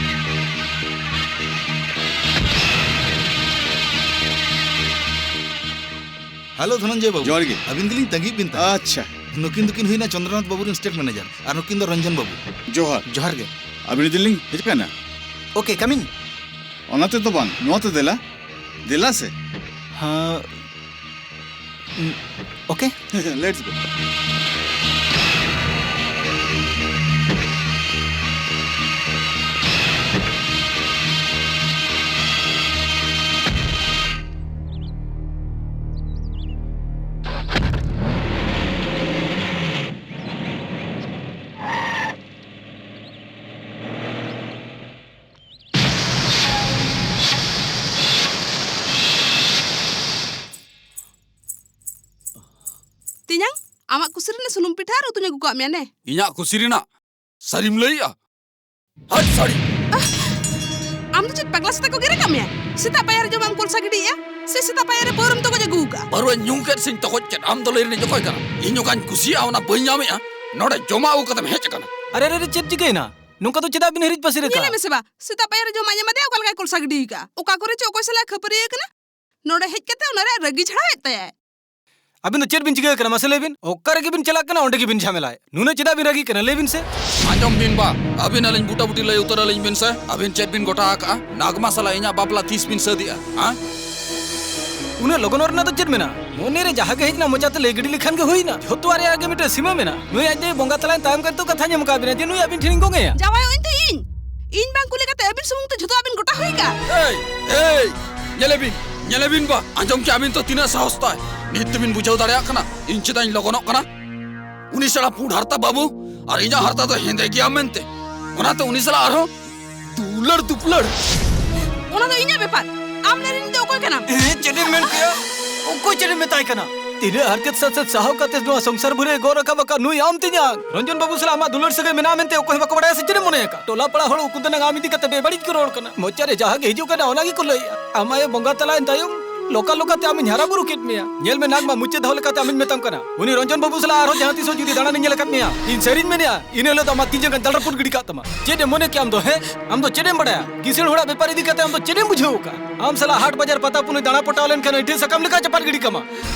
Hello, ᱫᱷᱚᱱᱚᱱᱡᱚᱭ ᱵᱟᱹᱵᱩ᱾ ᱡᱚᱦᱟᱨ ᱜᱮ᱾ ᱟᱹᱵᱤᱱ ᱜᱮᱞᱤᱧ ᱛᱟᱺᱜᱤᱭᱮᱫ ᱵᱤᱱ ᱛᱟᱦᱮᱸᱫ᱾ ᱟᱪᱪᱷᱟ᱾ ᱱᱩᱠᱤᱱ ᱫᱚᱠᱤᱱ ᱦᱩᱭᱱᱟ ᱪᱚᱱᱫᱨᱚᱱᱟᱛᱷ ᱵᱟᱹᱵᱩ ᱨᱮᱱ state manager, ᱟᱨ ᱱᱩᱠᱤᱱ ᱫᱚ ᱨᱚᱧᱡᱚᱱ ᱵᱟᱹᱵᱩ᱾ ᱡᱚᱦᱟᱨ᱾ ᱡᱚᱦᱟᱨ ᱜᱮ᱾ ᱟᱹᱵᱤᱱ ᱤᱫᱤ ᱞᱤᱧ ᱦᱮᱡ ᱟᱠᱟᱱᱟ᱾ Okay, come in. ᱚᱱᱟ ᱛᱮᱫᱚ ᱵᱟᱝ, ᱱᱚᱣᱟ ᱛᱮ ᱫᱮᱞᱟ᱾ ᱫᱮᱞᱟ ᱥᱮ᱾ ᱦᱮᱸ, ᱩᱸ, okay. Let's go. ᱛᱮᱧᱟᱝ, ᱟᱢᱟᱜ ᱠᱩᱥᱤ ᱨᱮᱱᱟᱜ ᱥᱩᱱᱩᱢ ᱯᱤᱴᱷᱟᱹ ᱟᱨ ᱩᱛᱩᱧ ᱟᱹᱜᱩ ᱠᱟᱜ ᱢᱮᱭᱟ ᱱᱮ᱾ ᱤᱧᱟᱜ ᱠᱩᱥᱤ ᱨᱮᱱᱟᱜ? ᱥᱟᱹᱨᱤᱢ ᱞᱟᱹᱭᱮᱜᱼᱟ? ᱦᱟᱴ ᱥᱟᱹᱲᱤ! ᱟᱢ ᱫᱚ ᱪᱮᱫ ᱯᱟᱜᱽᱞᱟ ᱥᱮᱛᱟ ᱠᱚ ᱜᱮᱨ ᱟᱠᱟᱫ ᱢᱮᱭᱟ? ᱥᱮᱛᱟᱜ ᱯᱟᱭᱟᱨ ᱨᱮ ᱡᱚᱢᱟᱜ ᱮᱢ ᱠᱚᱞᱥᱟ ᱜᱤᱰᱤᱭᱮᱜᱼᱟ? ᱥᱮ ᱥᱮᱛᱟᱜ ᱯᱟᱭᱟᱨ ᱨᱮ ᱯᱟᱹᱣᱨᱟᱹᱢ ᱛᱚᱜᱚᱡ ᱟᱹᱜᱩ ᱟᱠᱟᱫᱼᱟ? ᱯᱟᱹᱣᱨᱟᱹᱧ ᱧᱩ ᱠᱮᱫ ᱥᱮᱧ ᱛᱚᱜᱚᱡ ᱠᱮᱫ, ᱟᱢ ᱫᱚ ᱞᱟᱹᱭ ᱨᱤᱱᱤᱡ ᱚᱠᱚᱭ ᱠᱟᱱᱟ? ᱤᱧ ᱚᱠᱟᱧ ᱠᱩᱥᱤᱭᱟᱜᱼᱟ ᱚᱱᱟ ᱵᱟᱹᱧ ᱧᱟᱢᱮᱜᱼᱟ, ᱱᱚᱰᱮ ᱡᱚᱢᱟᱜ ᱟᱹᱜᱩ ᱠᱟᱛᱮᱢ ᱦᱮᱡ ᱟᱠᱟᱱᱟ᱾ ᱟᱨᱮ, ᱟᱨᱮ, ᱟᱨᱮ, ᱪᱮᱫ ᱪᱤᱠᱟᱹᱭᱮᱱᱟ? ᱱᱚᱝᱠᱟ ᱫᱚ ᱪᱮᱫᱟᱜ ᱵᱤᱱ ᱦᱤᱨᱤᱡ ᱯᱟᱹᱥᱤᱨ ᱟᱠᱟᱫᱼᱟ? ᱧᱮᱞᱮ ᱢᱮᱥᱮ ᱵᱟ, ᱥᱮᱛᱟᱜ ᱯᱟᱭᱟᱨ ᱨᱮ ᱡᱚᱢᱟᱜ ᱧᱟᱢ ᱟᱫᱮᱭᱟ, ᱚᱠᱟ ᱞᱮᱠᱟᱭ ᱠᱚᱞᱥᱟ ᱜᱤᱰᱤ ᱟᱠᱟᱫᱼᱟ᱾ ᱚᱠᱟ ᱠᱚᱨᱮ ᱪᱚ ᱚᱠᱚᱭ ᱥᱟᱞᱟᱜ ᱠᱷᱟᱹᱯᱟᱹᱨᱤ ᱟᱠᱟᱱᱟ, ᱱᱚᱰᱮ ᱦᱮᱡ ᱠᱟᱛᱮ ᱚᱱᱟ ᱨᱮᱭᱟᱜ ᱨᱟᱹᱜᱤ ᱡᱷᱟᱲᱟᱣᱮᱫ ᱛᱟᱭᱟᱭ᱾ ᱟᱹᱵᱤᱱ ᱫᱚ ᱪᱮᱫ ᱵᱤᱱ ᱪᱤᱠᱟᱹ ᱟᱠᱟᱱᱟ? ᱢᱟᱥᱮ ᱞᱟᱹᱭ ᱵᱤᱱ᱾ ᱚᱠᱟ ᱨᱮᱜᱮ ᱵᱤᱱ ᱪᱟᱞᱟᱜ ᱠᱟᱱᱟ, ᱚᱸᱰᱮ ᱜᱮ ᱵᱤᱱ ᱡᱷᱟᱢᱮᱞᱟᱭᱮᱫ᱾ ᱱᱩᱱᱟᱹᱜ ᱪᱮᱫᱟᱜ ᱵᱤᱱ ᱨᱟᱹᱜᱤᱜ ᱠᱟᱱᱟ? ᱞᱟᱹᱭ ᱵᱤᱱ ᱥᱮ᱾ ᱟᱸᱡᱚᱢ ᱵᱤᱱ ᱵᱟ, ᱟᱹᱵᱤᱱ ᱟᱹᱞᱤᱧ ᱵᱩᱴᱟᱹᱵᱩᱴᱤ ᱞᱟᱹᱭ ᱩᱛᱟᱹᱨ ᱟᱹᱞᱤᱧ ᱵᱤᱱ ᱥᱮ᱾ ᱟᱹᱵᱤᱱ ᱪᱮᱫ ᱵᱤᱱ ᱜᱚᱴᱟ ᱟᱠᱟᱜᱼᱟ? ᱱᱟᱜᱽᱢᱟ ᱥᱟᱞᱟᱜ ᱤᱧᱟᱜ ᱵᱟᱯᱞᱟ ᱛᱤᱥ ᱵᱤᱱ ᱥᱟᱹᱛ ᱮᱜᱼᱟ? ᱦᱮᱸ? ᱩᱱᱟᱹᱜ ᱞᱚᱜᱚᱱᱚᱜ ᱨᱮᱱᱟᱜ ᱫᱚ ᱪᱮᱫ ᱢᱮᱱᱟᱜᱼᱟ? ᱢᱚᱱᱮ ᱨᱮ ᱡᱟᱦᱟᱸ ᱜᱮ ᱦᱮᱡ ᱮᱱᱟ, ᱢᱚᱪᱟ ᱛᱮ ᱞᱟᱹᱭ ᱜᱤᱰᱤ ᱞᱮᱠᱷᱟᱱ ᱜᱮ ᱦᱩᱭᱱᱟ᱾ ᱡᱷᱚᱛᱚᱣᱟᱜ ᱨᱮᱭᱟᱜ ᱜᱮ ᱢᱤᱫᱴᱮᱱ ᱥᱤᱢᱟᱹ ᱢᱮᱱᱟᱜᱼᱟ᱾ ᱱᱩᱭ ᱟᱡ ᱛᱮ ᱵᱚᱸᱜᱟ ᱛᱟᱞᱟᱭᱮᱱ ᱛᱟᱭᱚᱢ ᱠᱟᱛᱮ ᱠᱟᱛᱷᱟᱧ ᱮᱢ ᱟᱠᱟᱫ ᱵᱤᱱᱟ ᱡᱮ ᱱᱩᱭ ᱟᱹᱵᱤᱱ ᱴᱷᱮᱱᱤᱧ ᱜᱚᱝ ᱟᱭᱟ᱾ ᱡᱟᱶᱟᱭᱚᱜ ᱟᱹᱧ ᱛᱚ ᱤᱧ᱾ ᱤᱧ ᱵᱟᱝ ᱠᱩᱞᱤ ᱠᱟᱛᱮ ᱟᱹᱵᱤᱱ ᱥᱩᱢᱩᱝ ᱛᱮ ᱡᱷᱚᱛᱚᱣᱟᱜ ᱵᱤᱱ ᱜᱚᱴᱟ ᱦᱩᱭ ᱟᱠᱟᱫᱼᱟ᱾ ᱮᱭ, ᱮᱭ, ᱧᱮᱞᱮ ᱵᱤᱱ, ᱧᱮᱞᱮ ᱵᱤᱱ ᱵᱟ, ᱟᱸᱡᱚᱢ ᱠᱮᱜᱼᱟ ᱵᱤᱱ ᱛᱚ ᱛᱤᱱᱟᱹᱜ ᱥᱟᱦᱚᱥ ᱛᱟᱭ? ᱱᱤᱛ ᱛᱮᱵᱤᱱ ᱵᱩᱡᱷᱟᱹᱣ ᱫᱟᱲᱮᱭᱟᱜ ᱠᱟᱱᱟ ᱤᱧ ᱪᱮᱫᱟᱜ ᱤᱧ ᱞᱚᱜᱚᱱᱚᱜ ᱠᱟᱱᱟ? ᱩᱱᱤ ᱥᱟᱞᱟᱜ ᱯᱩᱸᱰ ᱦᱟᱨᱛᱟ ᱵᱟᱹᱵᱩ ᱟᱨ ᱤᱧᱟᱜ ᱦᱟᱨᱛᱟ ᱫᱚ ᱦᱮᱸᱫᱮ ᱜᱮᱭᱟ ᱢᱮᱱᱛᱮ, ᱚᱱᱟᱛᱮ ᱩᱱᱤ ᱥᱟᱞᱟᱜ ᱟᱨᱦᱚᱸ ᱫᱩᱞᱟᱹᱲ ᱫᱩᱯᱞᱟᱹᱲ᱾ ᱚᱱᱟ ᱫᱚ ᱤᱧᱟᱜ ᱵᱮᱯᱟᱨ, ᱟᱢ ᱞᱟᱹᱭ ᱨᱤᱱᱤᱡ ᱫᱚ ᱚᱠᱚᱭ ᱠᱟᱱᱟᱢ? ᱦᱮᱸ, ᱪᱮᱫ ᱮᱢ ᱢᱮᱱ ᱠᱮᱜᱼᱟ? ᱚᱠᱚᱭ ᱪᱮᱫ ᱮᱢ ᱢᱮᱛᱟᱭ ᱠᱟᱱᱟ? ᱛᱤᱱᱟᱹᱜ ᱦᱟᱨᱠᱮᱛ ᱥᱟᱥᱮᱛ ᱥᱟᱦᱟᱣ ᱠᱟᱛᱮ ᱱᱚᱣᱟ ᱥᱚᱝᱥᱟᱨ ᱵᱷᱩᱨᱮ ᱜᱚᱨ ᱨᱟᱠᱟᱵ ᱟᱠᱟᱫ ᱱᱩᱭ ᱟᱢ ᱛᱤᱧᱟᱝ᱾ ᱨᱚᱧᱡᱚᱱ ᱵᱟᱹᱵᱩ ᱥᱟᱞᱟᱜ ᱟᱢᱟᱜ ᱫᱩᱞᱟᱹᱲ ᱥᱟᱹᱜᱟᱹᱭ ᱢᱮᱱᱟᱜᱼᱟ ᱢᱮᱱᱛᱮ ᱚᱠᱚᱭ ᱦᱚᱸ ᱵᱟᱠᱚ ᱵᱟᱲᱟᱭᱟ ᱥᱮ ᱪᱮᱫ ᱮᱢ ᱢᱚᱱᱮ ᱟᱠᱟᱫ? ᱴᱚᱞᱟ ᱯᱟᱲᱟ ᱦᱚᱲ ᱩᱠᱩ ᱫᱟᱱᱟᱝ ᱟᱢ ᱤᱫᱤ ᱠᱟᱛᱮ ᱵᱮᱵᱟᱹᱲᱤᱡ ᱠᱚ ᱨᱚᱲ ᱠᱟᱱᱟ᱾ ᱢᱚᱪᱟ ᱨᱮ ᱡᱟᱦᱟᱸ ᱜᱮ ᱦᱤᱡᱩᱜ ᱠᱟᱱᱟ ᱚᱱᱟ ᱜᱮᱠᱚ ᱞᱟᱹᱭᱟ᱾ ᱟᱢ ᱟᱭᱳ ᱵᱚᱸᱜᱟ ᱛᱟᱞᱟᱭᱮᱱ ᱛᱟᱭᱚᱢ ᱞᱚᱠᱟ ᱞᱚᱠᱟ ᱛᱮ ᱟᱢᱤᱧ ᱦᱟᱨᱟ ᱵᱩᱨᱩ ᱠᱮᱫ ᱢᱮᱭᱟ᱾ ᱧᱮᱞ ᱢᱮ ᱱᱟᱜᱽᱢᱟ, ᱢᱩᱪᱟᱹᱫ ᱫᱷᱟᱣ ᱞᱮᱠᱟᱛᱮ ᱟᱢᱤᱧ ᱢᱮᱛᱟᱢ ᱠᱟᱱᱟ, ᱩᱱᱤ ᱨᱚᱧᱡᱚᱱ ᱵᱟᱹᱵᱩ ᱥᱟᱞᱟᱜ ᱟᱨᱦᱚᱸ ᱡᱟᱦᱟᱸ ᱛᱤᱥ ᱦᱚᱸ ᱡᱩᱫᱤ ᱫᱟᱬᱟᱱᱤᱧ ᱧᱮᱞ ᱟᱠᱟᱫ ᱢᱮᱭᱟ, ᱤᱧ ᱥᱟᱹᱨᱤᱧ ᱢᱮᱱᱮᱜᱼᱟ, ᱤᱱᱟᱹ ᱦᱤᱞᱳᱜ ᱫᱚ ᱟᱢᱟᱜ ᱛᱤ ᱡᱟᱸᱜᱟ ᱫᱟᱞ ᱨᱟᱹᱯᱩᱫ ᱜᱤᱰᱤ ᱠᱟᱜ ᱛᱟᱢᱟ᱾ ᱪᱮᱫ ᱮᱢ ᱢᱚᱱᱮ ᱠᱮᱜᱼᱟ ᱟᱢ ᱫᱚ, ᱦᱮᱸ? ᱟᱢ ᱫᱚ ᱪᱮᱫ ᱮᱢ ᱵᱟᱲᱟᱭᱟ? ᱠᱤᱥᱟᱹᱬ ᱦᱚᱲᱟᱜ ᱵᱮᱯᱟᱨ ᱤᱫᱤ ᱠᱟᱛᱮ ᱟᱢ ᱫᱚ ᱪᱮᱫ ᱮᱢ ᱵᱩᱡᱷᱟᱹᱣ ᱟᱠᱟᱫᱼᱟ? ᱟᱢ ᱥᱟᱞᱟᱜ ᱦᱟᱴ ᱵᱟᱡᱟᱨ ᱯᱟᱛᱟ ᱯᱩᱱᱟᱹᱭ ᱫᱟᱬᱟ ᱯᱚᱴᱟᱣ ᱞᱮᱱᱠᱷᱟᱱ ᱟᱹᱭᱴᱷᱟᱹ ᱥᱟᱠᱟᱢ ᱞᱮᱠᱟ ᱪᱟᱯᱟᱫ ᱜᱤᱰᱤ ᱠᱟᱢᱟ᱾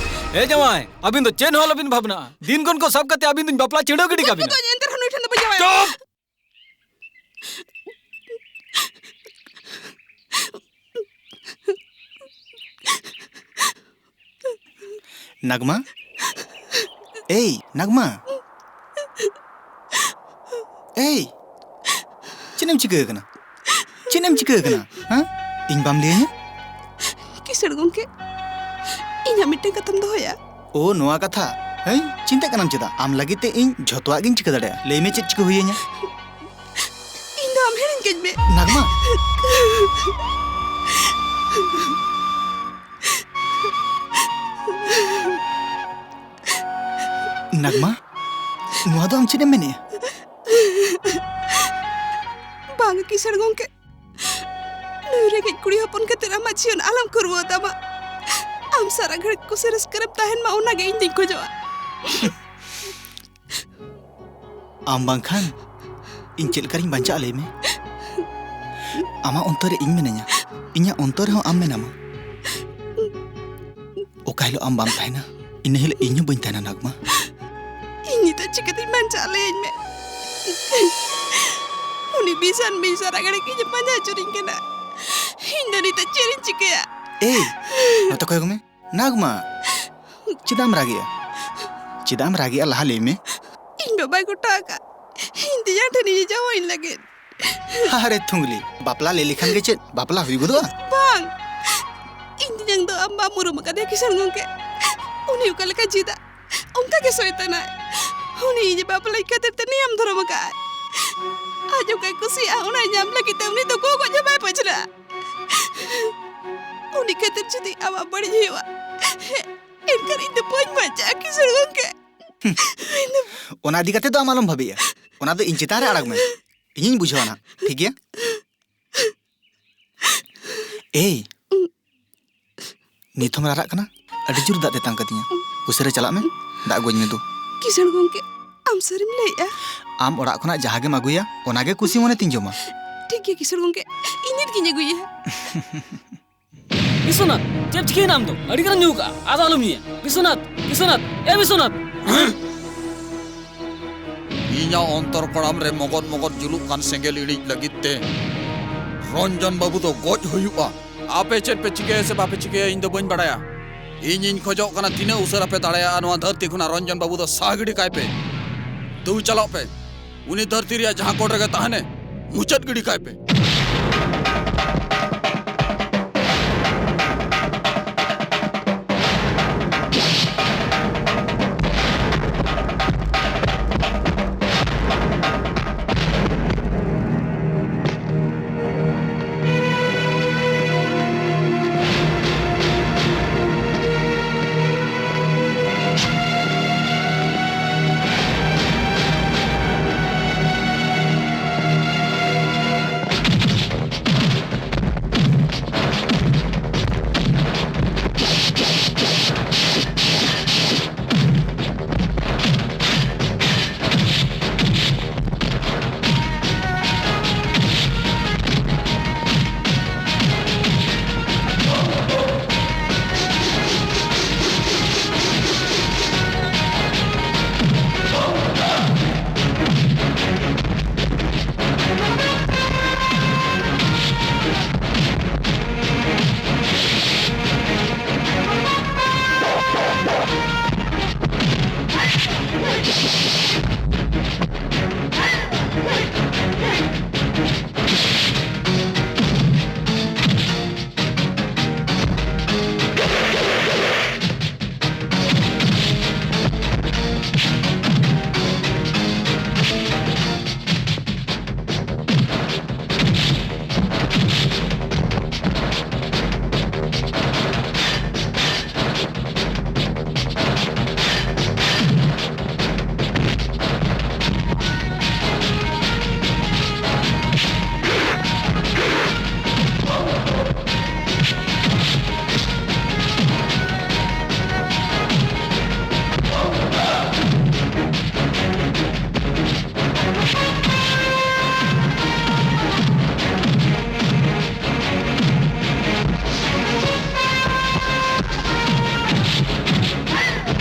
ᱮ ᱡᱟᱶᱟᱭ, ᱟᱹᱵᱤᱱ ᱫᱚ ᱪᱮᱫ ᱦᱚᱸ ᱟᱞᱚᱵᱤᱱ ᱵᱷᱟᱵᱽᱱᱟᱜᱼᱟ᱾ ᱫᱤᱱ ᱠᱷᱚᱱ ᱠᱚ ᱥᱟᱵ ᱠᱟᱛᱮ ᱟᱹᱵᱤᱱ ᱫᱚᱧ ᱵᱟᱯᱞᱟ ᱪᱷᱤᱰᱟᱹᱣ ᱜᱤᱰᱤ ᱠᱟᱵᱤᱱᱟ᱾ ᱮᱱᱛᱮ ᱨᱮᱦᱚᱸ ᱱᱩᱭ ᱴᱷᱮᱱ ᱫᱚ ᱵᱟᱹᱧ ᱡᱟᱶᱟᱭᱚᱜᱼᱟ᱾ ᱪᱩᱯ! ᱱᱟᱜᱽᱢᱟ? ᱮᱭ, ᱱᱟᱜᱽᱢᱟ? ᱮᱭ, ᱪᱮᱫ ᱮᱢ ᱪᱤᱠᱟᱹ ᱟᱠᱟᱱᱟ? ᱪᱮᱫ ᱮᱢ ᱪᱤᱠᱟᱹ ᱟᱠᱟᱱᱟ? ᱦᱮᱸ? ᱤᱧ ᱵᱟᱢ ᱞᱟᱹᱭᱟᱹᱧᱟ? ᱠᱤᱥᱟᱹᱬ ᱜᱚᱢᱠᱮ, ᱤᱧᱟᱜ ᱢᱤᱫᱴᱟᱝ ᱠᱟᱛᱷᱟᱢ ᱫᱚᱦᱚᱭᱟ? ᱳ, ᱱᱚᱣᱟ ᱠᱟᱛᱷᱟ? ᱦᱮᱸ, ᱪᱤᱱᱛᱟᱹᱜ ᱠᱟᱱᱟᱢ ᱪᱮᱫᱟᱜ? ᱟᱢ ᱞᱟᱹᱜᱤᱫ ᱛᱮ ᱤᱧ ᱡᱷᱚᱛᱚᱣᱟᱜ ᱜᱤᱧ ᱪᱤᱠᱟᱹ ᱫᱟᱲᱮᱭᱟᱜᱼᱟ᱾ ᱞᱟᱹᱭ ᱢᱮ, ᱪᱮᱫ ᱪᱤᱠᱟᱹ ᱦᱩᱭᱟᱹᱧᱟ? ᱤᱧ ᱫᱚ ᱟᱢ ᱦᱤᱲᱤᱧ ᱠᱟᱹᱧ ᱢᱮ᱾ ᱱᱟᱜᱽᱢᱟ! ᱱᱟᱜᱽᱢᱟ, ᱱᱚᱣᱟ ᱫᱚ ᱟᱢ ᱪᱮᱫ ᱮᱢ ᱢᱮᱱᱮᱜᱼᱟ? ᱵᱟᱝ, ᱠᱤᱥᱟᱹᱬ ᱜᱚᱢᱠᱮ, ᱱᱩᱭ ᱨᱮᱸᱜᱮᱡ ᱠᱩᱲᱤ ᱦᱚᱯᱚᱱ ᱠᱷᱟᱹᱛᱤᱨ ᱟᱢᱟᱜ ᱡᱤᱭᱚᱱ ᱟᱞᱚᱢ ᱠᱷᱩᱨᱣᱟᱹ ᱛᱟᱢᱟ᱾ ᱟᱢ ᱥᱟᱨᱟ ᱜᱷᱟᱹᱲᱤᱡ ᱠᱩᱥᱤ ᱨᱟᱹᱥᱠᱟᱹ ᱨᱮᱢ ᱛᱟᱦᱮᱱ ᱢᱟ, ᱚᱱᱟᱜᱮ ᱤᱧ ᱫᱩᱧ ᱠᱷᱚᱡᱚᱜᱼᱟ᱾ ᱟᱢ ᱵᱟᱝᱠᱷᱟᱱ ᱤᱧ ᱪᱮᱫ ᱞᱮᱠᱟᱨᱤᱧ ᱵᱟᱧᱪᱟᱜᱼᱟ, ᱞᱟᱹᱭ ᱢᱮ? ᱟᱢᱟᱜ ᱚᱱᱛᱚᱨ ᱨᱮ ᱤᱧ ᱢᱤᱱᱟᱹᱧᱟ, ᱤᱧᱟᱹᱜ ᱚᱱᱛᱚᱨ ᱨᱮᱦᱚᱸ ᱟᱢ ᱢᱮᱱᱟᱢᱟ᱾ ᱚᱠᱟ ᱦᱤᱞᱳᱜ ᱟᱢ ᱵᱟᱢ ᱛᱟᱦᱮᱱᱟ, ᱤᱱᱟᱹ ᱦᱤᱞᱳᱜ ᱤᱧ ᱦᱚᱸ ᱵᱟᱹᱧ ᱛᱟᱦᱮᱱᱟ, ᱱᱟᱜᱽᱢᱟ᱾ ᱤᱧ ᱱᱤᱛᱚᱜ ᱪᱤᱠᱟᱹᱛᱤᱧ ᱵᱟᱧᱪᱟᱜᱼᱟ, ᱞᱟᱹᱭᱟᱹᱧ ᱢᱮ? ᱩᱱᱤ ᱵᱤᱥᱟᱱ ᱵᱤᱧ ᱥᱟᱨᱟ ᱜᱷᱟᱹᱲᱤᱡ ᱤᱧᱮ ᱯᱟᱸᱡᱟ ᱦᱚᱪᱚᱧ ᱠᱟᱱᱟ᱾ ᱤᱧ ᱫᱚ ᱱᱤᱛᱚᱜ ᱪᱮᱫ ᱤᱧ ᱪᱤᱠᱟᱹᱭᱟ? ᱮᱭ, ᱱᱚᱛᱮ ᱠᱚᱭᱚᱜ ᱢᱮ᱾ ᱱᱟᱜᱽᱢᱟ, ᱪᱮᱫᱟᱜ ᱮᱢ ᱨᱟᱜᱮᱜᱼᱟ? ᱪᱮᱫᱟᱜ ᱮᱢ ᱨᱟᱜᱮᱜᱼᱟ, ᱞᱟᱦᱟ ᱞᱟᱹᱭ ᱢᱮ᱾ ᱤᱧ ᱵᱟᱵᱟᱭ ᱜᱚᱴᱟ ᱟᱠᱟᱫ ᱤᱧ ᱛᱮᱭᱟᱝ ᱴᱷᱮᱱ ᱤᱧ ᱡᱟᱶᱟᱭ ᱞᱟᱹᱜᱤᱫ᱾ ᱟᱨᱮ ᱛᱷᱩᱝᱞᱤ, ᱵᱟᱯᱞᱟ ᱞᱟᱹᱭ ᱞᱮᱠᱷᱟᱱ ᱜᱮ ᱪᱮᱫ ᱵᱟᱯᱞᱟ ᱦᱩᱭ ᱜᱚᱫᱚᱜᱼᱟ? ᱵᱟᱝ, ᱤᱧ ᱛᱮᱭᱟᱝ ᱫᱚ ᱟᱢ ᱵᱟᱢ ᱩᱨᱩᱢ ᱟᱠᱟᱫᱮᱭᱟ ᱠᱤᱥᱟᱹᱬ ᱜᱚᱢᱠᱮ᱾ ᱩᱱᱤ ᱚᱠᱟ ᱞᱮᱠᱟ ᱡᱤᱫᱟ, ᱚᱱᱠᱟ ᱜᱮ ᱥᱚᱭᱛᱟᱱᱟᱭ᱾ ᱩᱱᱤ ᱤᱧ ᱵᱟᱯᱞᱟᱧ ᱠᱷᱟᱹᱛᱤᱨ ᱛᱮ ᱱᱤᱭᱚᱢ ᱫᱷᱚᱨᱚᱢ ᱟᱠᱟᱫᱼᱟᱭ᱾ ᱟᱡ ᱚᱠᱟᱭ ᱠᱩᱥᱤᱭᱟᱜᱼᱟ, ᱚᱱᱟᱭ ᱧᱟᱢ ᱞᱟᱹᱜᱤᱫ ᱛᱮ ᱩᱱᱤ ᱫᱚ ᱜᱚᱜᱚᱡ ᱦᱚᱸ ᱵᱟᱭ ᱯᱟᱹᱪᱷᱞᱟᱹᱜᱼᱟ᱾ ᱩᱱᱤ ᱠᱷᱟᱹᱛᱤᱨ ᱡᱩᱫᱤ ᱟᱢᱟᱜ ᱵᱟᱹᱲᱤᱡ ᱦᱩᱭᱩᱜᱼᱟ, ᱮᱱᱠᱷᱟᱱ ᱤᱧ ᱫᱚ ᱵᱟᱹᱧ ᱵᱟᱧᱪᱟᱜᱼᱟ, ᱠᱤᱥᱟᱹᱬ ᱜᱚᱢᱠᱮ᱾ ᱚᱱᱟ ᱤᱫᱤ ᱠᱟᱛᱮ ᱫᱚ ᱟᱢ ᱟᱞᱚᱢ ᱵᱷᱟᱵᱤᱜᱼᱟ, ᱚᱱᱟ ᱫᱚ ᱤᱧ ᱪᱮᱛᱟᱱ ᱨᱮ ᱟᱲᱟᱜ ᱢᱮ, ᱤᱧᱤᱧ ᱵᱩᱡᱷᱟᱹᱣᱟ ᱱᱟᱜ, ᱴᱷᱤᱠ ᱜᱮᱭᱟ? ᱮᱭ, ᱱᱤᱛ ᱦᱚᱸᱢ ᱨᱟᱨᱟᱜ ᱠᱟᱱᱟ? ᱟᱹᱰᱤ ᱡᱳᱨ ᱫᱟᱜ ᱛᱮᱛᱟᱝ ᱠᱟᱫᱤᱧᱟ᱾ ᱩᱥᱟᱹᱨᱟ ᱪᱟᱞᱟᱜ ᱢᱮ, ᱫᱟᱜ ᱟᱹᱜᱩᱣᱟᱹᱧ ᱢᱮ ᱫᱩ᱾ ᱠᱤᱥᱟᱹᱬ ᱜᱚᱢᱠᱮ, ᱟᱢ ᱥᱟᱹᱨᱤᱢ ᱞᱟᱹᱭᱮᱜᱼᱟ? ᱟᱢ ᱚᱲᱟᱜ ᱠᱷᱚᱱᱟᱜ ᱡᱟᱦᱟᱸ ᱜᱮᱢ ᱟᱹᱜᱩᱭᱟ, ᱚᱱᱟ ᱜᱮ ᱠᱩᱥᱤ ᱢᱚᱱᱮ ᱛᱤᱧ ᱡᱚᱢᱟ᱾ ᱴᱷᱤᱠ ᱜᱮᱭᱟ ᱠᱤᱥᱟᱹᱬ ᱜᱚᱢᱠᱮ, ᱤᱧ ᱱᱤᱛ ᱜᱤᱧ ᱟᱹᱜᱩᱭᱮᱜᱼᱟ᱾ ᱵᱤᱥᱣᱚᱱᱟᱛᱷ, ᱪᱮᱫ ᱪᱤᱠᱟᱹᱭᱮᱱᱟ ᱟᱢ ᱫᱚ? ᱟᱹᱰᱤ ᱜᱟᱱᱮᱢ ᱧᱩ ᱠᱟᱜᱼᱟ, ᱟᱫᱚ ᱟᱞᱚᱢ ᱧᱩᱭᱟ᱾ ᱵᱤᱥᱣᱚᱱᱟᱛᱷ, ᱵᱤᱥᱣᱚᱱᱟᱛᱷ, ᱮ ᱵᱤᱥᱣᱚᱱᱟᱛᱷ! ᱤᱧᱟᱜ ᱚᱱᱛᱚᱨ ᱠᱚᱲᱟᱢ ᱨᱮ ᱢᱚᱜᱚᱫ ᱢᱚᱜᱚᱫ ᱡᱩᱞᱩᱜ ᱠᱟᱱ ᱥᱮᱸᱜᱮᱞ ᱤᱬᱤᱡ ᱞᱟᱹᱜᱤᱫ ᱛᱮ ᱨᱚᱧᱡᱚᱱ ᱵᱟᱹᱵᱩ ᱫᱚ ᱜᱚᱡ ᱦᱩᱭᱩᱜᱼᱟ᱾ ᱟᱯᱮ ᱪᱮᱫ ᱯᱮ ᱪᱤᱠᱟᱹᱭᱟ ᱥᱮ ᱵᱟᱯᱮ ᱪᱤᱠᱟᱹᱭᱟ, ᱤᱧ ᱫᱚ ᱵᱟᱹᱧ ᱵᱟᱲᱟᱭᱟ᱾ ᱤᱧᱤᱧ ᱠᱷᱚᱡᱚᱜ ᱠᱟᱱᱟ, ᱛᱤᱱᱟᱹᱜ ᱩᱥᱟᱹᱨᱟ ᱯᱮ ᱫᱟᱲᱮᱭᱟᱜᱼᱟ, ᱱᱚᱣᱟ ᱫᱷᱟᱹᱨᱛᱤ ᱠᱷᱚᱱᱟᱜ ᱨᱚᱧᱡᱚᱱ ᱵᱟᱹᱵᱩ ᱫᱚ ᱥᱟᱦᱟ ᱜᱤᱰᱤ ᱠᱟᱭ ᱯᱮ᱾ ᱫᱩ, ᱪᱟᱞᱟᱜ ᱯᱮ᱾ ᱩᱱᱤ ᱫᱷᱟᱹᱨᱛᱤ ᱨᱮᱭᱟᱜ ᱡᱟᱦᱟᱸ ᱠᱚᱬ ᱨᱮᱜᱮ ᱛᱟᱦᱮᱱᱮ, ᱢᱩᱪᱟᱹᱫ ᱜᱤᱰᱤ ᱠᱟᱭ ᱯᱮ᱾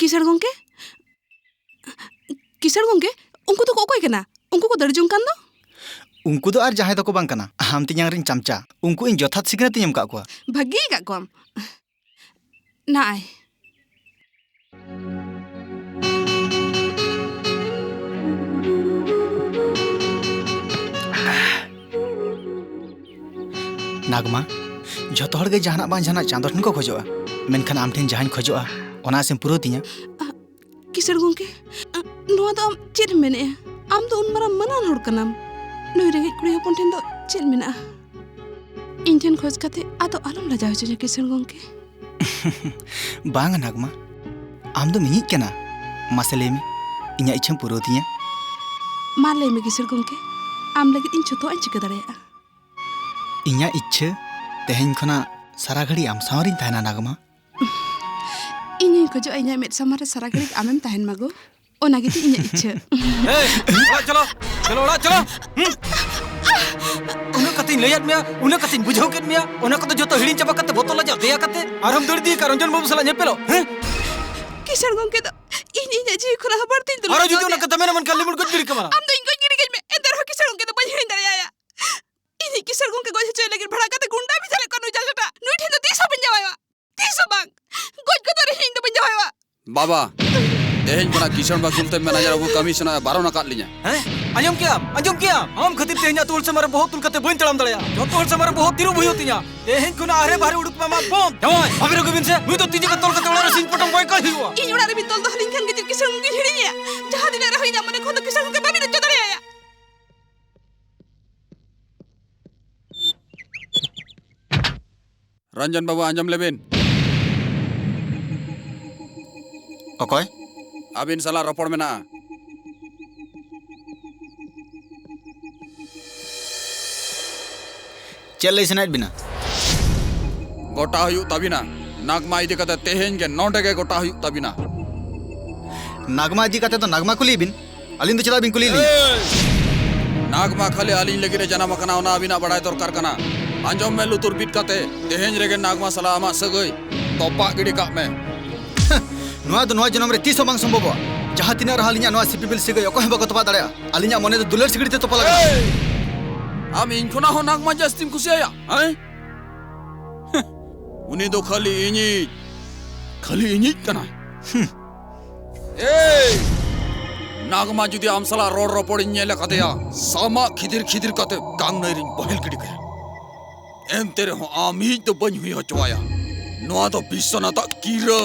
ᱠᱤᱥᱟᱹᱬ ᱜᱚᱝᱠᱮ, ᱠᱤᱥᱟᱹᱬ ᱜᱚᱝᱠᱮ, ᱩᱱᱠᱩ ᱫᱚᱠᱚ ᱚᱠᱚᱭ ᱠᱟᱱᱟ? ᱩᱱᱠᱩ ᱠᱚ ᱫᱟᱹᱲ ᱡᱚᱝ ᱠᱟᱱ ᱫᱚ? ᱩᱱᱠᱩ ᱫᱚ ᱟᱨ ᱡᱟᱦᱟᱸᱭ ᱫᱚᱠᱚ ᱵᱟᱝ ᱠᱟᱱᱟ, ᱟᱢ ᱛᱤᱧᱟᱝ ᱨᱤᱱ ᱪᱟᱢᱪᱟ᱾ ᱩᱱᱠᱩ ᱤᱧ ᱡᱚᱛᱷᱟᱛ ᱥᱤᱠᱷᱱᱟᱹᱛ ᱤᱧ ᱮᱢ ᱠᱟᱜ ᱠᱚᱣᱟ᱾ ᱵᱷᱟᱹᱜᱤ ᱟᱠᱟᱫ ᱠᱚᱣᱟᱢ᱾ ᱱᱟᱭ᱾ ᱱᱟᱜᱽᱢᱟ, ᱡᱷᱚᱛᱚ ᱦᱚᱲ ᱜᱮ ᱡᱟᱦᱟᱱᱟᱜ ᱵᱟᱝ ᱡᱟᱦᱟᱱᱟᱜ ᱪᱟᱸᱫᱚ ᱴᱷᱮᱱ ᱠᱚ ᱠᱷᱚᱡᱚᱜᱼᱟ, ᱢᱮᱱᱠᱷᱟᱱ ᱟᱢ ᱴᱷᱮᱱ ᱡᱟᱦᱟᱸᱧ ᱠᱷᱚᱡᱚᱜᱼᱟ, ᱚᱱᱟ ᱟᱥᱮᱢ ᱯᱩᱨᱟᱹᱣ ᱛᱤᱧᱟ? ᱠᱤᱥᱟᱹᱬ ᱜᱚᱝᱠᱮ, ᱱᱚᱣᱟ ᱫᱚ ᱟᱢ ᱪᱮᱫ ᱮᱢ ᱢᱮᱱᱮᱜᱼᱟ? ᱟᱢ ᱫᱚ ᱩᱱ ᱢᱟᱨᱟᱝ ᱢᱟᱹᱱᱟᱱ ᱦᱚᱲ ᱠᱟᱱᱟᱢ᱾ ᱱᱩᱭ ᱨᱮᱸᱜᱮᱡ ᱠᱩᱲᱤ ᱦᱚᱯᱚᱱ ᱴᱷᱮᱱ ᱫᱚ ᱪᱮᱫ ᱢᱮᱱᱟᱜᱼᱟ? ᱤᱧ ᱴᱷᱮᱱ ᱠᱷᱚᱡ ᱠᱟᱛᱮ ᱟᱫᱚ ᱟᱞᱚᱢ ᱞᱟᱡᱟᱣ ᱦᱚᱪᱚᱧᱟ ᱠᱤᱥᱟᱹᱬ ᱜᱚᱝᱠᱮ᱾ ᱵᱟᱝᱟ ᱱᱟᱜᱽᱢᱟ, ᱟᱢ ᱫᱚᱢ ᱤᱧᱤᱡ ᱠᱟᱱᱟ᱾ ᱢᱟᱥᱮ ᱞᱟᱹᱭ ᱢᱮ, ᱤᱧᱟᱹᱜ ᱤᱪᱪᱷᱟᱹᱢ ᱯᱩᱨᱟᱹᱣ ᱛᱤᱧᱟ? ᱢᱟ ᱞᱟᱹᱭ ᱢᱮ ᱠᱤᱥᱟᱹᱬ ᱜᱚᱝᱠᱮ, ᱟᱢ ᱞᱟᱹᱜᱤᱫ ᱤᱧ ᱡᱷᱚᱛᱚᱣᱟᱜ ᱤᱧ ᱪᱤᱠᱟᱹ ᱫᱟᱲᱮᱭᱟᱜᱼᱟ᱾ ᱤᱧᱟᱹᱜ ᱤᱪᱪᱷᱟᱹ ᱛᱮᱦᱮᱧ ᱠᱷᱚᱱᱟᱜ ᱥᱟᱨᱟ ᱜᱷᱟᱹᱲᱤ ᱟᱢ ᱥᱟᱶ ᱨᱤᱧ ᱛᱟᱦᱮᱱᱟ ᱱᱟᱜᱽᱢᱟ᱾ ᱤᱧ ᱦᱚᱧ ᱠᱷᱚᱡᱚᱜᱼᱟ ᱤᱧᱟᱹᱜ ᱢᱮᱫ ᱥᱟᱢᱟᱝ ᱨᱮ ᱥᱟᱨᱟ ᱜᱷᱟᱹᱲᱤᱡ ᱟᱢᱮᱢ ᱛᱟᱦᱮᱱ ᱢᱟ ᱜᱳ, ᱚᱱᱟ ᱜᱮᱛᱤᱧ ᱤᱧᱟᱹᱜ ᱤᱪᱪᱷᱟᱹ᱾ ᱮᱭ, ᱚᱲᱟᱜ ᱪᱚᱞᱚ, ᱪᱚᱞᱚ ᱚᱲᱟᱜ ᱪᱚᱞᱚ᱾ ᱦᱩᱸ? ᱩᱱᱟᱹᱜ ᱠᱟᱛᱷᱟᱧ ᱞᱟᱹᱭᱟᱫ ᱢᱮᱭᱟ, ᱩᱱᱟᱹᱜ ᱠᱟᱛᱷᱟᱧ ᱵᱩᱡᱷᱟᱹᱣ ᱠᱮᱫ ᱢᱮᱭᱟ, ᱚᱱᱟ ᱠᱚᱫᱚ ᱡᱚᱛᱚ ᱦᱤᱲᱤᱧ ᱪᱟᱵᱟ ᱠᱟᱛᱮ, ᱵᱚᱛᱚᱨ ᱞᱟᱡᱟᱣ ᱫᱮᱭᱟ ᱠᱟᱛᱮ ᱟᱨᱦᱚᱢ ᱫᱟᱹᱲ ᱤᱫᱤ ᱠᱟᱜ ᱨᱚᱧᱡᱚᱱ ᱵᱟᱹᱵᱩ ᱥᱟᱞᱟᱜ ᱧᱮᱯᱮᱞᱚᱜ, ᱦᱮᱸ? ᱠᱤᱥᱟᱹᱬ ᱜᱚᱝᱠᱮ ᱫᱚ ᱤᱧ ᱤᱧᱟᱹᱜ ᱡᱤᱣᱤ ᱠᱷᱚᱱᱟᱜ ᱦᱚᱸ ᱵᱟᱹᱲᱛᱤᱧ ᱫᱩᱞᱟᱹᱲ ᱟᱨᱦᱚᱸ ᱡᱩᱫᱤ ᱚᱱᱟ ᱠᱟᱣᱫᱮᱭᱟ᱾ ᱠᱟᱛᱷᱟ ᱢᱮᱱᱟ, ᱢᱮᱱᱠᱷᱟᱱ ᱞᱤᱢᱩᱨ ᱜᱚᱡ ᱜᱤᱰᱤ ᱠᱟᱢᱟ᱾ ᱟᱢ ᱫᱚ ᱤᱧ ᱜᱚᱡ ᱜᱤᱰᱤ ᱠᱟᱹᱧ ᱢᱮ, ᱮᱱᱛᱮ ᱨᱮᱦᱚᱸ ᱠᱤᱥᱟᱹᱬ ᱜᱚᱝᱠᱮ ᱫᱚ ᱵᱟᱹᱧ ᱦᱤᱲᱤᱧ ᱫᱟᱲᱮᱭᱟᱭᱟ᱾ ᱤᱧᱤᱡ ᱠᱤᱥᱟᱹᱬ ᱜᱚᱝᱠᱮ ᱜᱚᱡ ᱦᱚᱪᱚᱭ ᱞᱟᱹᱜᱤᱫ ᱵᱷᱟᱲᱟ ᱠᱟᱛᱮ ᱜᱩᱱᱰᱟ ᱵᱷᱮᱡᱟ ᱞᱮᱫ ᱠᱚᱣᱟ ᱱᱩᱭ ᱡᱟᱞᱡᱟᱴᱟ᱾ ᱱᱩᱭ ᱴᱷᱮᱱ ᱫᱚ ᱛᱤᱥ ᱦᱚᱸ ᱵᱟᱹᱧ ᱡᱟᱶᱟᱭᱚᱜᱼᱟ᱾ ᱛᱤᱥ ᱦᱚᱸ ᱵᱟᱝ᱾ ᱜᱚᱡ ᱠᱚᱛᱚᱨ ᱤᱧ ᱫᱚ ᱵᱟᱹᱧ ᱡᱟᱶᱟᱭᱚᱜᱼᱟ᱾ ᱵᱟᱵᱟ, ᱛᱮᱦᱮᱧ ᱠᱷᱚᱱᱟᱜ ᱠᱤᱥᱟᱹᱬ ᱵᱟ ᱠᱩᱞᱛᱮ ᱢᱮᱱᱟᱡᱟᱨ ᱵᱟᱹᱵᱩ ᱠᱟᱹᱢᱤ ᱥᱮᱱᱚᱜ ᱮ ᱵᱟᱨᱚᱱ ᱟᱠᱟᱫ ᱞᱤᱧᱟ᱾ ᱦᱮᱸ? ᱟᱸᱡᱚᱢ ᱠᱮᱜᱼᱟᱢ? ᱟᱸᱡᱚᱢ ᱠᱮᱜᱼᱟᱢ? ᱟᱢ ᱠᱷᱟᱹᱛᱤᱨ ᱛᱮ ᱤᱧ ᱟᱹᱛᱩ ᱦᱚᱲ ᱥᱟᱢᱟᱝ ᱨᱮ ᱵᱚᱦᱚᱜ ᱛᱩᱞ ᱠᱟᱛᱮ ᱵᱟᱹᱧ ᱛᱟᱲᱟᱢ ᱫᱟᱲᱮᱭᱟᱜᱼᱟ᱾ ᱡᱚᱛᱚ ᱦᱚᱲ ᱥᱟᱢᱟᱝ ᱨᱮ ᱵᱚᱦᱚᱜ ᱛᱤᱨᱩᱵ ᱦᱩᱭᱩᱜ ᱛᱤᱧᱟ᱾ ᱛᱮᱦᱮᱧ ᱠᱷᱚᱱᱟᱜ ᱟᱦᱨᱮ ᱵᱟᱦᱨᱮ ᱩᱰᱩᱠ ᱢᱟ ᱵᱚᱱᱫ᱾ ᱡᱟᱶᱟᱭ, ᱵᱟᱵᱮᱨ ᱟᱹᱜᱩᱭ ᱵᱤᱱ ᱥᱮ᱾ ᱱᱩᱭ ᱫᱚ ᱛᱤ ᱡᱟᱸᱜᱟ ᱛᱚᱞ ᱠᱟᱛᱮ ᱚᱲᱟᱜ ᱨᱮ ᱥᱤᱧ ᱯᱚᱴᱚᱢ ᱜᱚᱡ ᱠᱟᱭ ᱦᱩᱭᱩᱜᱼᱟ᱾ ᱤᱧ ᱚᱲᱟᱜ ᱨᱮᱵᱤᱱ ᱛᱚᱞ ᱫᱚᱦᱚ ᱞᱤᱧ ᱠᱷᱟᱱ ᱜᱮ ᱪᱮᱫ ᱠᱤᱥᱟᱹᱬ ᱜᱚᱝᱠᱮᱧ ᱦᱤᱲᱤᱧᱮᱭᱟ? ᱡᱟᱦᱟᱸ ᱛᱤᱱᱟᱹᱜ ᱨᱮᱦᱚᱸ ᱤᱧᱟᱜ ᱢᱚᱱᱮ ᱠᱷᱚᱱ ᱫᱚ ᱠᱤᱥᱟᱹᱬ ᱜᱚᱝᱠᱮ ᱵᱟᱹᱵᱤᱱ ᱚᱪᱚ ᱫᱟᱲᱮᱭᱟᱭᱟ᱾ ᱨᱚᱧᱡᱚᱱ ᱵᱟᱹᱵᱩ, ᱟᱸᱡᱚᱢ ᱞᱮᱵᱤᱱ᱾ ᱚᱠᱚᱭ? ᱟᱹᱵᱤᱱ ᱥᱟᱞᱟᱜ ᱨᱚᱯᱚᱲ ᱢᱮᱱᱟᱜᱼᱟ᱾ ᱪᱮᱫ ᱞᱟᱹᱭ ᱥᱟᱱᱟᱭᱮᱫ ᱵᱤᱱᱟ? ᱜᱚᱴᱟ ᱦᱩᱭᱩᱜ ᱛᱟᱹᱵᱤᱱᱟ᱾ ᱱᱟᱜᱽᱢᱟ ᱤᱫᱤ ᱠᱟᱛᱮ ᱛᱮᱦᱮᱧ ᱜᱮ ᱱᱚᱰᱮ ᱜᱮ ᱜᱚᱴᱟ ᱦᱩᱭᱩᱜ ᱛᱟᱹᱵᱤᱱᱟ᱾ ᱱᱟᱜᱽᱢᱟ ᱤᱫᱤ ᱠᱟᱛᱮ ᱫᱚ ᱱᱟᱜᱽᱢᱟ ᱠᱩᱞᱤᱭᱮ ᱵᱤᱱ᱾ ᱟᱹᱞᱤᱧ ᱫᱚ ᱪᱮᱫᱟᱜ ᱵᱤᱱ ᱠᱩᱞᱤᱭᱮᱫ ᱞᱤᱧᱟ? ᱮᱭ! ᱱᱟᱜᱽᱢᱟ ᱠᱷᱟᱹᱞᱤ ᱟᱹᱞᱤᱧ ᱞᱟᱹᱜᱤᱫ ᱮ ᱡᱟᱱᱟᱢ ᱟᱠᱟᱱᱟ, ᱚᱱᱟ ᱟᱹᱵᱤᱱᱟᱜ ᱵᱟᱲᱟᱭ ᱫᱚᱨᱠᱟᱨ ᱠᱟᱱᱟ᱾ ᱟᱸᱡᱚᱢ ᱢᱮ ᱞᱩᱛᱩᱨ ᱵᱤᱫ ᱠᱟᱛᱮ, ᱛᱮᱦᱮᱧ ᱨᱮᱜᱮ ᱱᱟᱜᱽᱢᱟ ᱥᱟᱞᱟᱜ ᱟᱢᱟᱜ ᱥᱟᱹᱜᱟᱹᱭ ᱛᱚᱯᱟᱜ ᱜᱤᱰᱤ ᱠᱟᱜ ᱢᱮ᱾ ᱱᱚᱣᱟ ᱫᱚ ᱱᱚᱣᱟ ᱡᱚᱱᱚᱢ ᱨᱮ ᱛᱤᱥ ᱦᱚᱸ ᱵᱟᱝ ᱥᱚᱢᱵᱷᱚᱵᱚᱜᱼᱟ᱾ ᱡᱟᱦᱟᱸ ᱛᱤᱱᱟᱹᱜ ᱨᱮᱦᱚᱸ ᱟᱹᱞᱤᱧᱟᱜ ᱱᱚᱣᱟ ᱥᱤᱯᱤᱵᱤᱞ ᱥᱟᱹᱜᱟᱹᱭ ᱚᱠᱚᱭ ᱦᱚᱸ ᱵᱟᱠᱚ ᱛᱚᱯᱟᱜ ᱫᱟᱲᱮᱭᱟᱜᱼᱟ᱾ ᱟᱹᱞᱤᱧᱟᱜ ᱢᱚᱱᱮ ᱫᱚ ᱫᱩᱞᱟᱹᱲ ᱥᱤᱠᱲᱤ ᱛᱮ ᱛᱚᱯᱟ ᱞᱟᱜᱟᱣ᱾ ᱮᱭ! ᱟᱢ ᱤᱧ ᱠᱷᱚᱱᱟᱜ ᱦᱚᱸ ᱱᱟᱜᱽᱢᱟ ᱡᱟᱹᱥᱛᱤᱢ ᱠᱩᱥᱤᱭᱟᱭᱟ, ᱦᱮᱸ? ᱩᱱᱤ ᱫᱚ ᱠᱷᱟᱹᱞᱤ ᱤᱧᱤᱡ, ᱠᱷᱟᱹᱞᱤ ᱤᱧᱤᱡ ᱠᱟᱱᱟᱭ᱾ ᱦᱩᱸ᱾ ᱮᱭ! ᱱᱟᱜᱽᱢᱟ ᱡᱩᱫᱤ ᱟᱢ ᱥᱟᱞᱟᱜ ᱨᱚᱲ ᱨᱚᱯᱚᱲᱤᱧ ᱧᱮᱞ ᱟᱠᱟᱫᱮᱭᱟ, ᱥᱟᱢᱟᱜ ᱠᱷᱤᱫᱤᱨ ᱠᱷᱤᱫᱤᱨ ᱠᱟᱛᱮ ᱜᱟᱝ ᱱᱟᱹᱭ ᱨᱤᱧ ᱵᱚᱦᱮᱞ ᱜᱤᱰᱤ ᱠᱟᱭᱟ᱾ ᱮᱱᱛᱮ ᱨᱮᱦᱚᱸ ᱟᱢ ᱤᱡ ᱫᱚ ᱵᱟᱹᱧ ᱦᱩᱭ ᱦᱚᱪᱚᱣᱟᱭᱟ᱾ ᱱᱚᱣᱟ ᱫᱚ ᱵᱤᱥᱥᱚᱱᱟᱛᱷ ᱟᱜ ᱠᱤᱨᱟᱹ᱾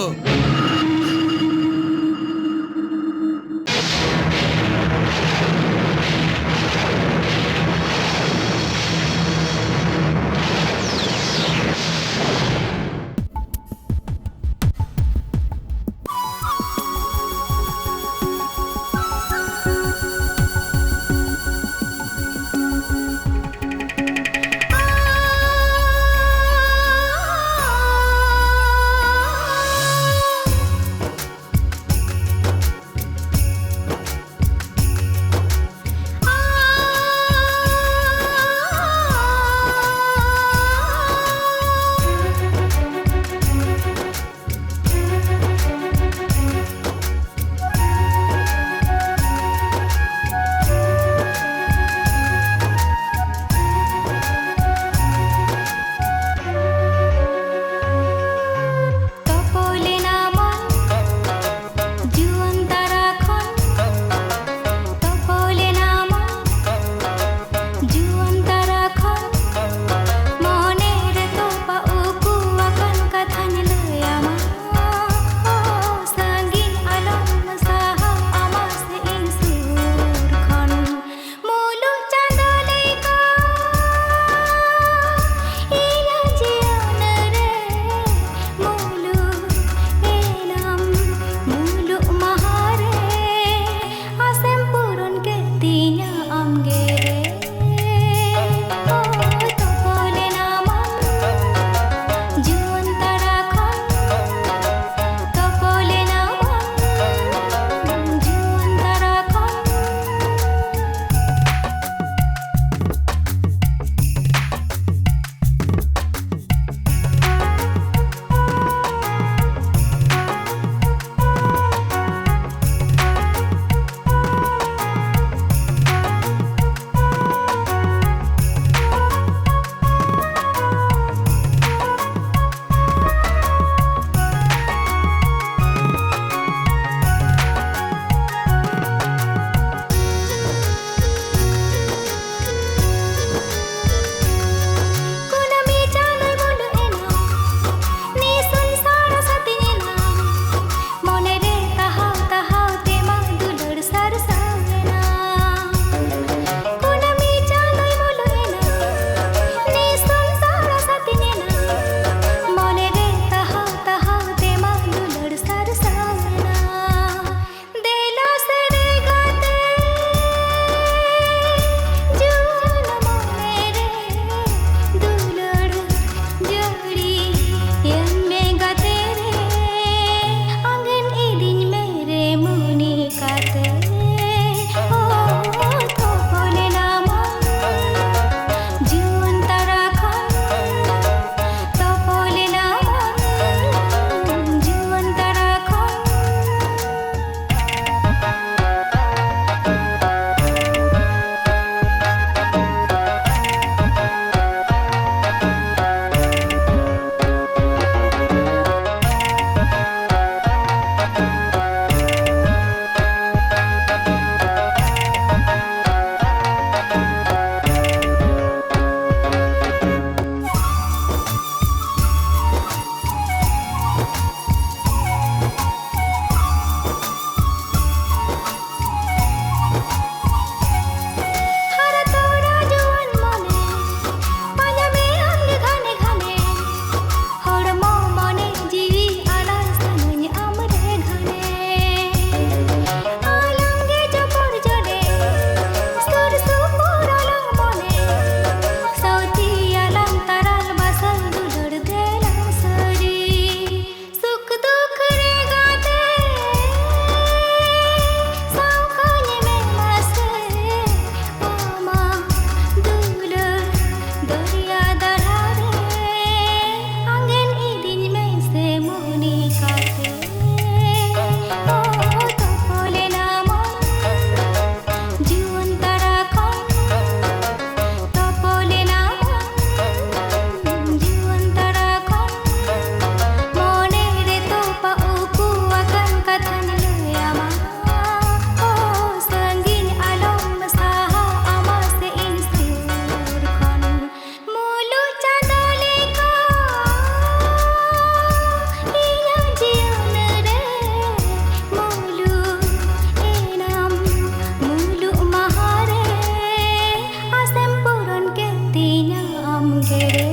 ᱨᱮ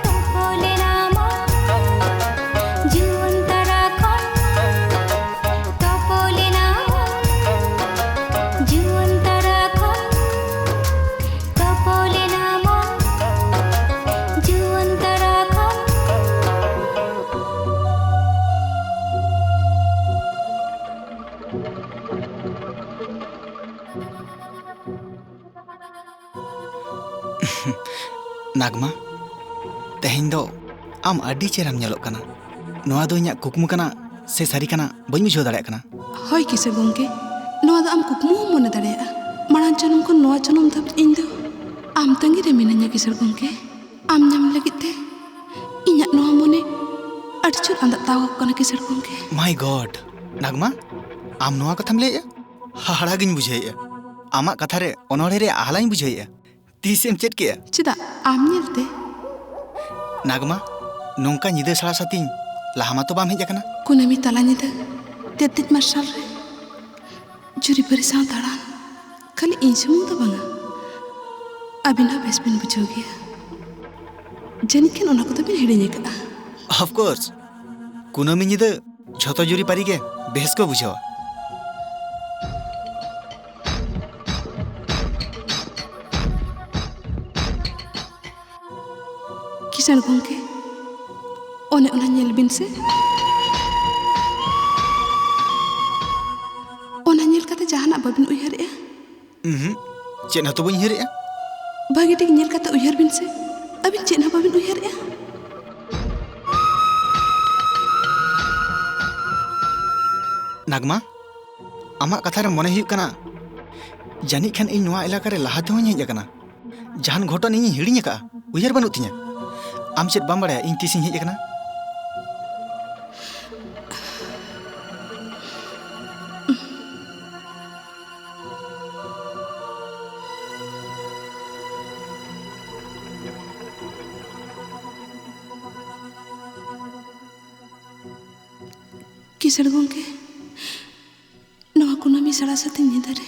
ᱛᱚᱯᱚᱞᱮᱱᱟ ᱢᱚᱱ ᱡᱩᱣᱟᱹᱱ ᱛᱟᱨᱟ ᱠᱷᱚᱱ, ᱛᱚᱯᱚᱞᱮᱱᱟ ᱢᱚᱱ ᱡᱩᱣᱟᱹᱱ ᱛᱟᱨᱟ ᱠᱷᱚᱱ, ᱛᱚᱯᱚᱞᱮᱱᱟ ᱢᱚᱱ ᱡᱩᱣᱟᱹᱱ ᱛᱟᱨᱟ ᱠᱷᱚᱱ᱾ ᱱᱟᱜᱽᱢᱟ, ᱛᱮᱦᱮᱧ ᱫᱚ ᱟᱢ ᱟᱹᱰᱤ ᱪᱮᱦᱨᱟᱢ ᱧᱮᱞᱚᱜ ᱠᱟᱱᱟ᱾ ᱱᱚᱣᱟ ᱫᱚ ᱤᱧᱟᱹᱜ ᱠᱩᱠᱢᱩ ᱠᱟᱱᱟ ᱥᱮ ᱥᱟᱹᱨᱤ ᱠᱟᱱᱟ, ᱵᱟᱹᱧ ᱵᱩᱡᱷᱟᱹᱣ ᱫᱟᱲᱮᱭᱟᱜ ᱠᱟᱱᱟ᱾ ᱦᱳᱭ ᱠᱤᱥᱟᱹᱬ ᱜᱚᱢᱠᱮ, ᱱᱚᱣᱟ ᱫᱚ ᱟᱢ ᱠᱩᱠᱢᱩ ᱦᱚᱸᱢ ᱢᱚᱱᱮ ᱫᱟᱲᱮᱭᱟᱜᱼᱟ᱾ ᱢᱟᱲᱟᱝ ᱡᱚᱱᱚᱢ ᱠᱷᱚᱱ ᱱᱚᱣᱟ ᱡᱚᱱᱚᱢ ᱫᱷᱟᱹᱵᱤᱡ ᱤᱧ ᱫᱚ ᱟᱢ ᱛᱟᱺᱜᱤ ᱨᱮ ᱢᱤᱱᱟᱹᱧᱟ ᱠᱤᱥᱟᱹᱬ ᱜᱚᱢᱠᱮ᱾ ᱟᱢ ᱧᱟᱢ ᱞᱟᱹᱜᱤᱫ ᱛᱮ ᱤᱧᱟᱹᱜ ᱱᱚᱣᱟ ᱢᱚᱱᱮ ᱟᱹᱰᱤ ᱡᱳᱨ ᱟᱸᱫᱟᱜ ᱛᱟᱣᱟᱜ ᱠᱟᱱᱟ ᱠᱤᱥᱟᱹᱬ ᱜᱚᱢᱠᱮ᱾ My God, ᱱᱟᱜᱽᱢᱟ, ᱟᱢ ᱱᱚᱣᱟ ᱠᱟᱛᱷᱟᱢ ᱞᱟᱹᱭᱮᱜᱼᱟ? ᱦᱟᱦᱟᱲᱟ ᱜᱤᱧ ᱵᱩᱡᱷᱟᱹᱣᱮᱜᱼᱟ᱾ ᱟᱢᱟᱜ ᱠᱟᱛᱷᱟ ᱨᱮ ᱚᱱᱚᱬᱦᱮ ᱨᱮᱭᱟᱜ ᱦᱟᱦᱟᱞᱟᱧ ᱵᱩᱡᱷᱟᱹᱣᱮᱜᱼᱟ᱾ ᱛᱤᱥᱮᱢ ᱪᱮᱫ ᱠᱮᱜᱼᱟ? ᱪᱮᱫᱟᱜ, ᱟᱢ ᱧᱮᱞᱛᱮ᱾ ᱱᱟᱜᱽᱢᱟ, ᱱᱚᱝᱠᱟ ᱧᱤᱫᱟᱹ ᱥᱟᱲᱟ ᱥᱟᱛᱤᱧ ᱞᱟᱦᱟ ᱢᱟᱛᱚ ᱵᱟᱢ ᱦᱮᱡ ᱟᱠᱟᱱᱟ᱾ ᱠᱩᱱᱟᱹᱢᱤ ᱛᱟᱞᱟ ᱧᱤᱫᱟᱹ ᱛᱮᱛᱮᱡ ᱢᱟᱨᱥᱟᱞ ᱨᱮ ᱡᱩᱨᱤᱯᱟᱹᱨᱤ ᱥᱟᱶ ᱫᱟᱬᱟᱱ ᱠᱷᱟᱹᱞᱤ ᱤᱧ ᱥᱩᱢᱩᱝ ᱫᱚ ᱵᱟᱝᱟ, ᱟᱹᱵᱤᱱ ᱦᱚᱸ ᱵᱮᱥ ᱵᱤᱱ ᱵᱩᱡᱷᱟᱹᱣ ᱜᱮᱭᱟ᱾ ᱡᱟᱹᱱᱤᱡ ᱠᱷᱟᱱ ᱚᱱᱟ ᱠᱚᱫᱚ ᱵᱤᱱ ᱦᱤᱲᱤᱧ ᱟᱠᱟᱫᱼᱟ᱾ Of course, ᱠᱩᱱᱟᱹᱢᱤ ᱧᱤᱫᱟᱹ ᱡᱷᱚᱛᱚ ᱡᱩᱨᱤᱯᱟᱹᱨᱤ ᱜᱮ ᱵᱮᱥ ᱠᱚ ᱵᱩᱡᱷᱟᱹᱣᱟ᱾ ᱠᱤᱥᱟᱹᱬ ᱜᱚᱢᱠᱮ, ᱚᱱᱮ ᱚᱱᱟ ᱧᱮᱞ ᱵᱤᱱ ᱥᱮ᱾ ᱚᱱᱟ ᱧᱮᱞ ᱠᱟᱛᱮ ᱡᱟᱦᱟᱱᱟᱜ ᱵᱟᱵᱤᱱ ᱩᱭᱦᱟᱹᱨᱮᱜᱼᱟ? ᱩᱸᱦᱩᱸ, ᱪᱮᱫ ᱦᱚᱸᱛᱚ ᱵᱟᱹᱧ ᱩᱭᱦᱟᱹᱨᱮᱜᱼᱟ᱾ ᱵᱷᱟᱹᱜᱤ ᱴᱷᱤᱠ ᱧᱮᱞ ᱠᱟᱛᱮ ᱩᱭᱦᱟᱹᱨ ᱵᱤᱱ ᱥᱮ, ᱟᱹᱵᱤᱱ ᱪᱮᱫ ᱦᱚᱸ ᱵᱟᱵᱤᱱ ᱩᱭᱦᱟᱹᱨᱮᱜᱼᱟ? ᱱᱟᱜᱽᱢᱟ, ᱟᱢᱟᱜ ᱠᱟᱛᱷᱟ ᱨᱮ ᱢᱚᱱᱮ ᱦᱩᱭᱩᱜ ᱠᱟᱱᱟ, ᱡᱟᱹᱱᱤᱡ ᱠᱷᱟᱱ ᱤᱧ ᱱᱚᱣᱟ ᱮᱞᱟᱠᱟ ᱨᱮ ᱞᱟᱦᱟ ᱛᱮᱦᱚᱸᱧ ᱦᱮᱡ ᱟᱠᱟᱱᱟ᱾ ᱡᱟᱦᱟᱱ ᱜᱷᱚᱴᱚᱱ ᱤᱧᱤᱧ ᱦᱤᱲᱤᱧ ᱟᱠᱟᱫᱼᱟ, ᱩᱭᱦᱟᱹᱨ ᱵᱟᱹᱱᱩᱜ ᱛᱤᱧᱟᱹ᱾ ᱟᱢ ᱪᱮᱫ ᱵᱟᱢ ᱵᱟᱲᱟᱭᱟ ᱤᱧ ᱛᱤᱥᱤᱧ ᱦᱮᱡ ᱟᱠᱟᱱᱟ? ᱠᱤᱥᱟᱹᱬ ᱜᱚᱢᱠᱮ, ᱱᱚᱣᱟ ᱠᱩᱱᱟᱹᱢᱤ ᱥᱟᱲᱟ ᱥᱟᱛᱤ ᱧᱤᱫᱟᱹ ᱨᱮ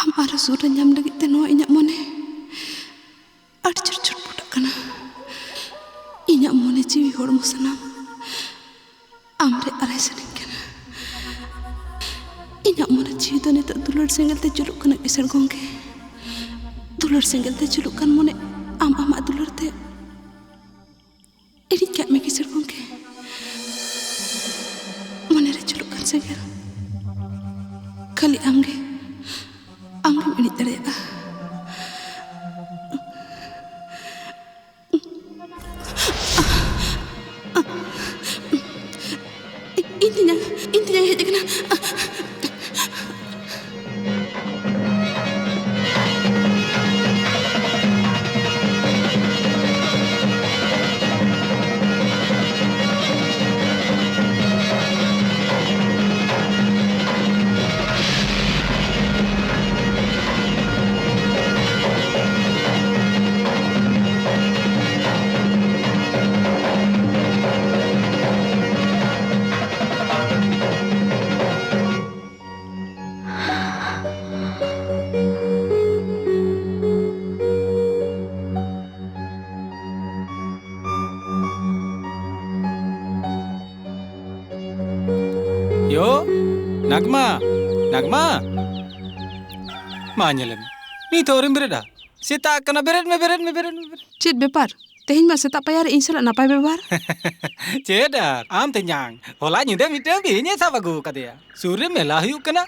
ᱟᱢ ᱟᱨᱦᱚᱸ ᱥᱩᱨ ᱨᱮ ᱧᱟᱢ ᱞᱟᱹᱜᱤᱫ ᱛᱮ ᱱᱚᱣᱟ ᱤᱧᱟᱹᱜ ᱢᱚᱱᱮ ᱟᱹᱰᱤ ᱡᱳᱨ ᱪᱷᱚᱴᱯᱚᱴᱟᱜ ᱠᱟᱱᱟ᱾ ᱤᱧᱟᱹᱜ ᱢᱚᱱᱮ ᱡᱤᱣᱤ ᱦᱚᱲᱢᱚ ᱥᱟᱱᱟᱢ ᱟᱢ ᱨᱮ ᱟᱨᱟᱭ ᱥᱟᱱᱟᱧ ᱠᱟᱱᱟ᱾ ᱤᱧᱟᱹᱜ ᱢᱚᱱᱮ ᱡᱤᱣᱤ ᱫᱚ ᱱᱤᱛᱚᱜ ᱫᱩᱞᱟᱹᱲ ᱥᱮᱸᱜᱮᱞ ᱛᱮ ᱡᱩᱞᱩᱜ ᱠᱟᱱᱟ ᱠᱤᱥᱟᱹᱬ ᱜᱚᱢᱠᱮ᱾ ᱫᱩᱞᱟᱹᱲ ᱥᱮᱸᱜᱮᱞ ᱛᱮ ᱡᱩᱞᱩᱜ ᱠᱟᱱ ᱢᱚᱱᱮ ᱟᱢ ᱟᱢᱟᱜ ᱫᱩᱞᱟᱹᱲ ᱛᱮ ᱤᱲᱤᱡ ᱠᱟᱜ ᱢᱮ ᱠᱤᱥᱟᱹᱬ ᱜᱚᱢᱠᱮ᱾ ᱢᱚᱱᱮ ᱨᱮ ᱡᱩᱞᱩᱜ ᱠᱟᱱ ᱥᱮᱸᱜᱮᱞ ᱠᱷᱟᱹᱞᱤ ᱟᱢᱜᱮ, ᱟᱢᱜᱮᱢ ᱤᱲᱤᱡ ᱫᱟᱲᱮᱭᱟᱜᱼᱟ᱾ ᱤᱧ ᱛᱮᱧᱟᱝ, ᱤᱧ ᱛᱮᱧᱟᱝ ᱦᱮᱡ ᱟᱠᱟᱱᱟ᱾ ᱭᱳ, ᱱᱟᱜᱽᱢᱟ, ᱱᱟᱜᱽᱢᱟ᱾ ᱢᱟ ᱧᱮᱞᱮᱢ, ᱱᱤᱛ ᱦᱚᱸ ᱟᱹᱣᱨᱤᱢ ᱵᱮᱨᱮᱫᱟ? ᱥᱮᱛᱟᱜ ᱠᱟᱱᱟ, ᱵᱮᱨᱮᱫ ᱢᱮ, ᱵᱮᱨᱮᱫ ᱢᱮ, ᱵᱮᱨᱮᱫ ᱢᱮ, ᱵᱮᱨᱮᱫ᱾ ᱪᱮᱫ ᱵᱮᱯᱟᱨ? ᱛᱮᱦᱮᱧ ᱢᱟ ᱥᱮᱛᱟᱜ ᱯᱟᱭᱟᱨ ᱨᱮ ᱤᱧ ᱥᱟᱞᱟᱜ ᱱᱟᱯᱟᱭ ᱵᱮᱵᱚᱦᱟᱨ᱾ ᱪᱮᱫ ᱟᱨ? ᱟᱢ ᱛᱮᱧᱟᱝ, ᱦᱚᱞᱟ ᱧᱤᱫᱟᱹ ᱢᱤᱫᱴᱟᱝ ᱵᱤᱧ ᱮ ᱥᱟᱵ ᱟᱹᱜᱩ ᱟᱠᱟᱫᱮᱭᱟ᱾ ᱥᱩᱨ ᱨᱮ ᱢᱮᱞᱟ ᱦᱩᱭᱩᱜ ᱠᱟᱱᱟ,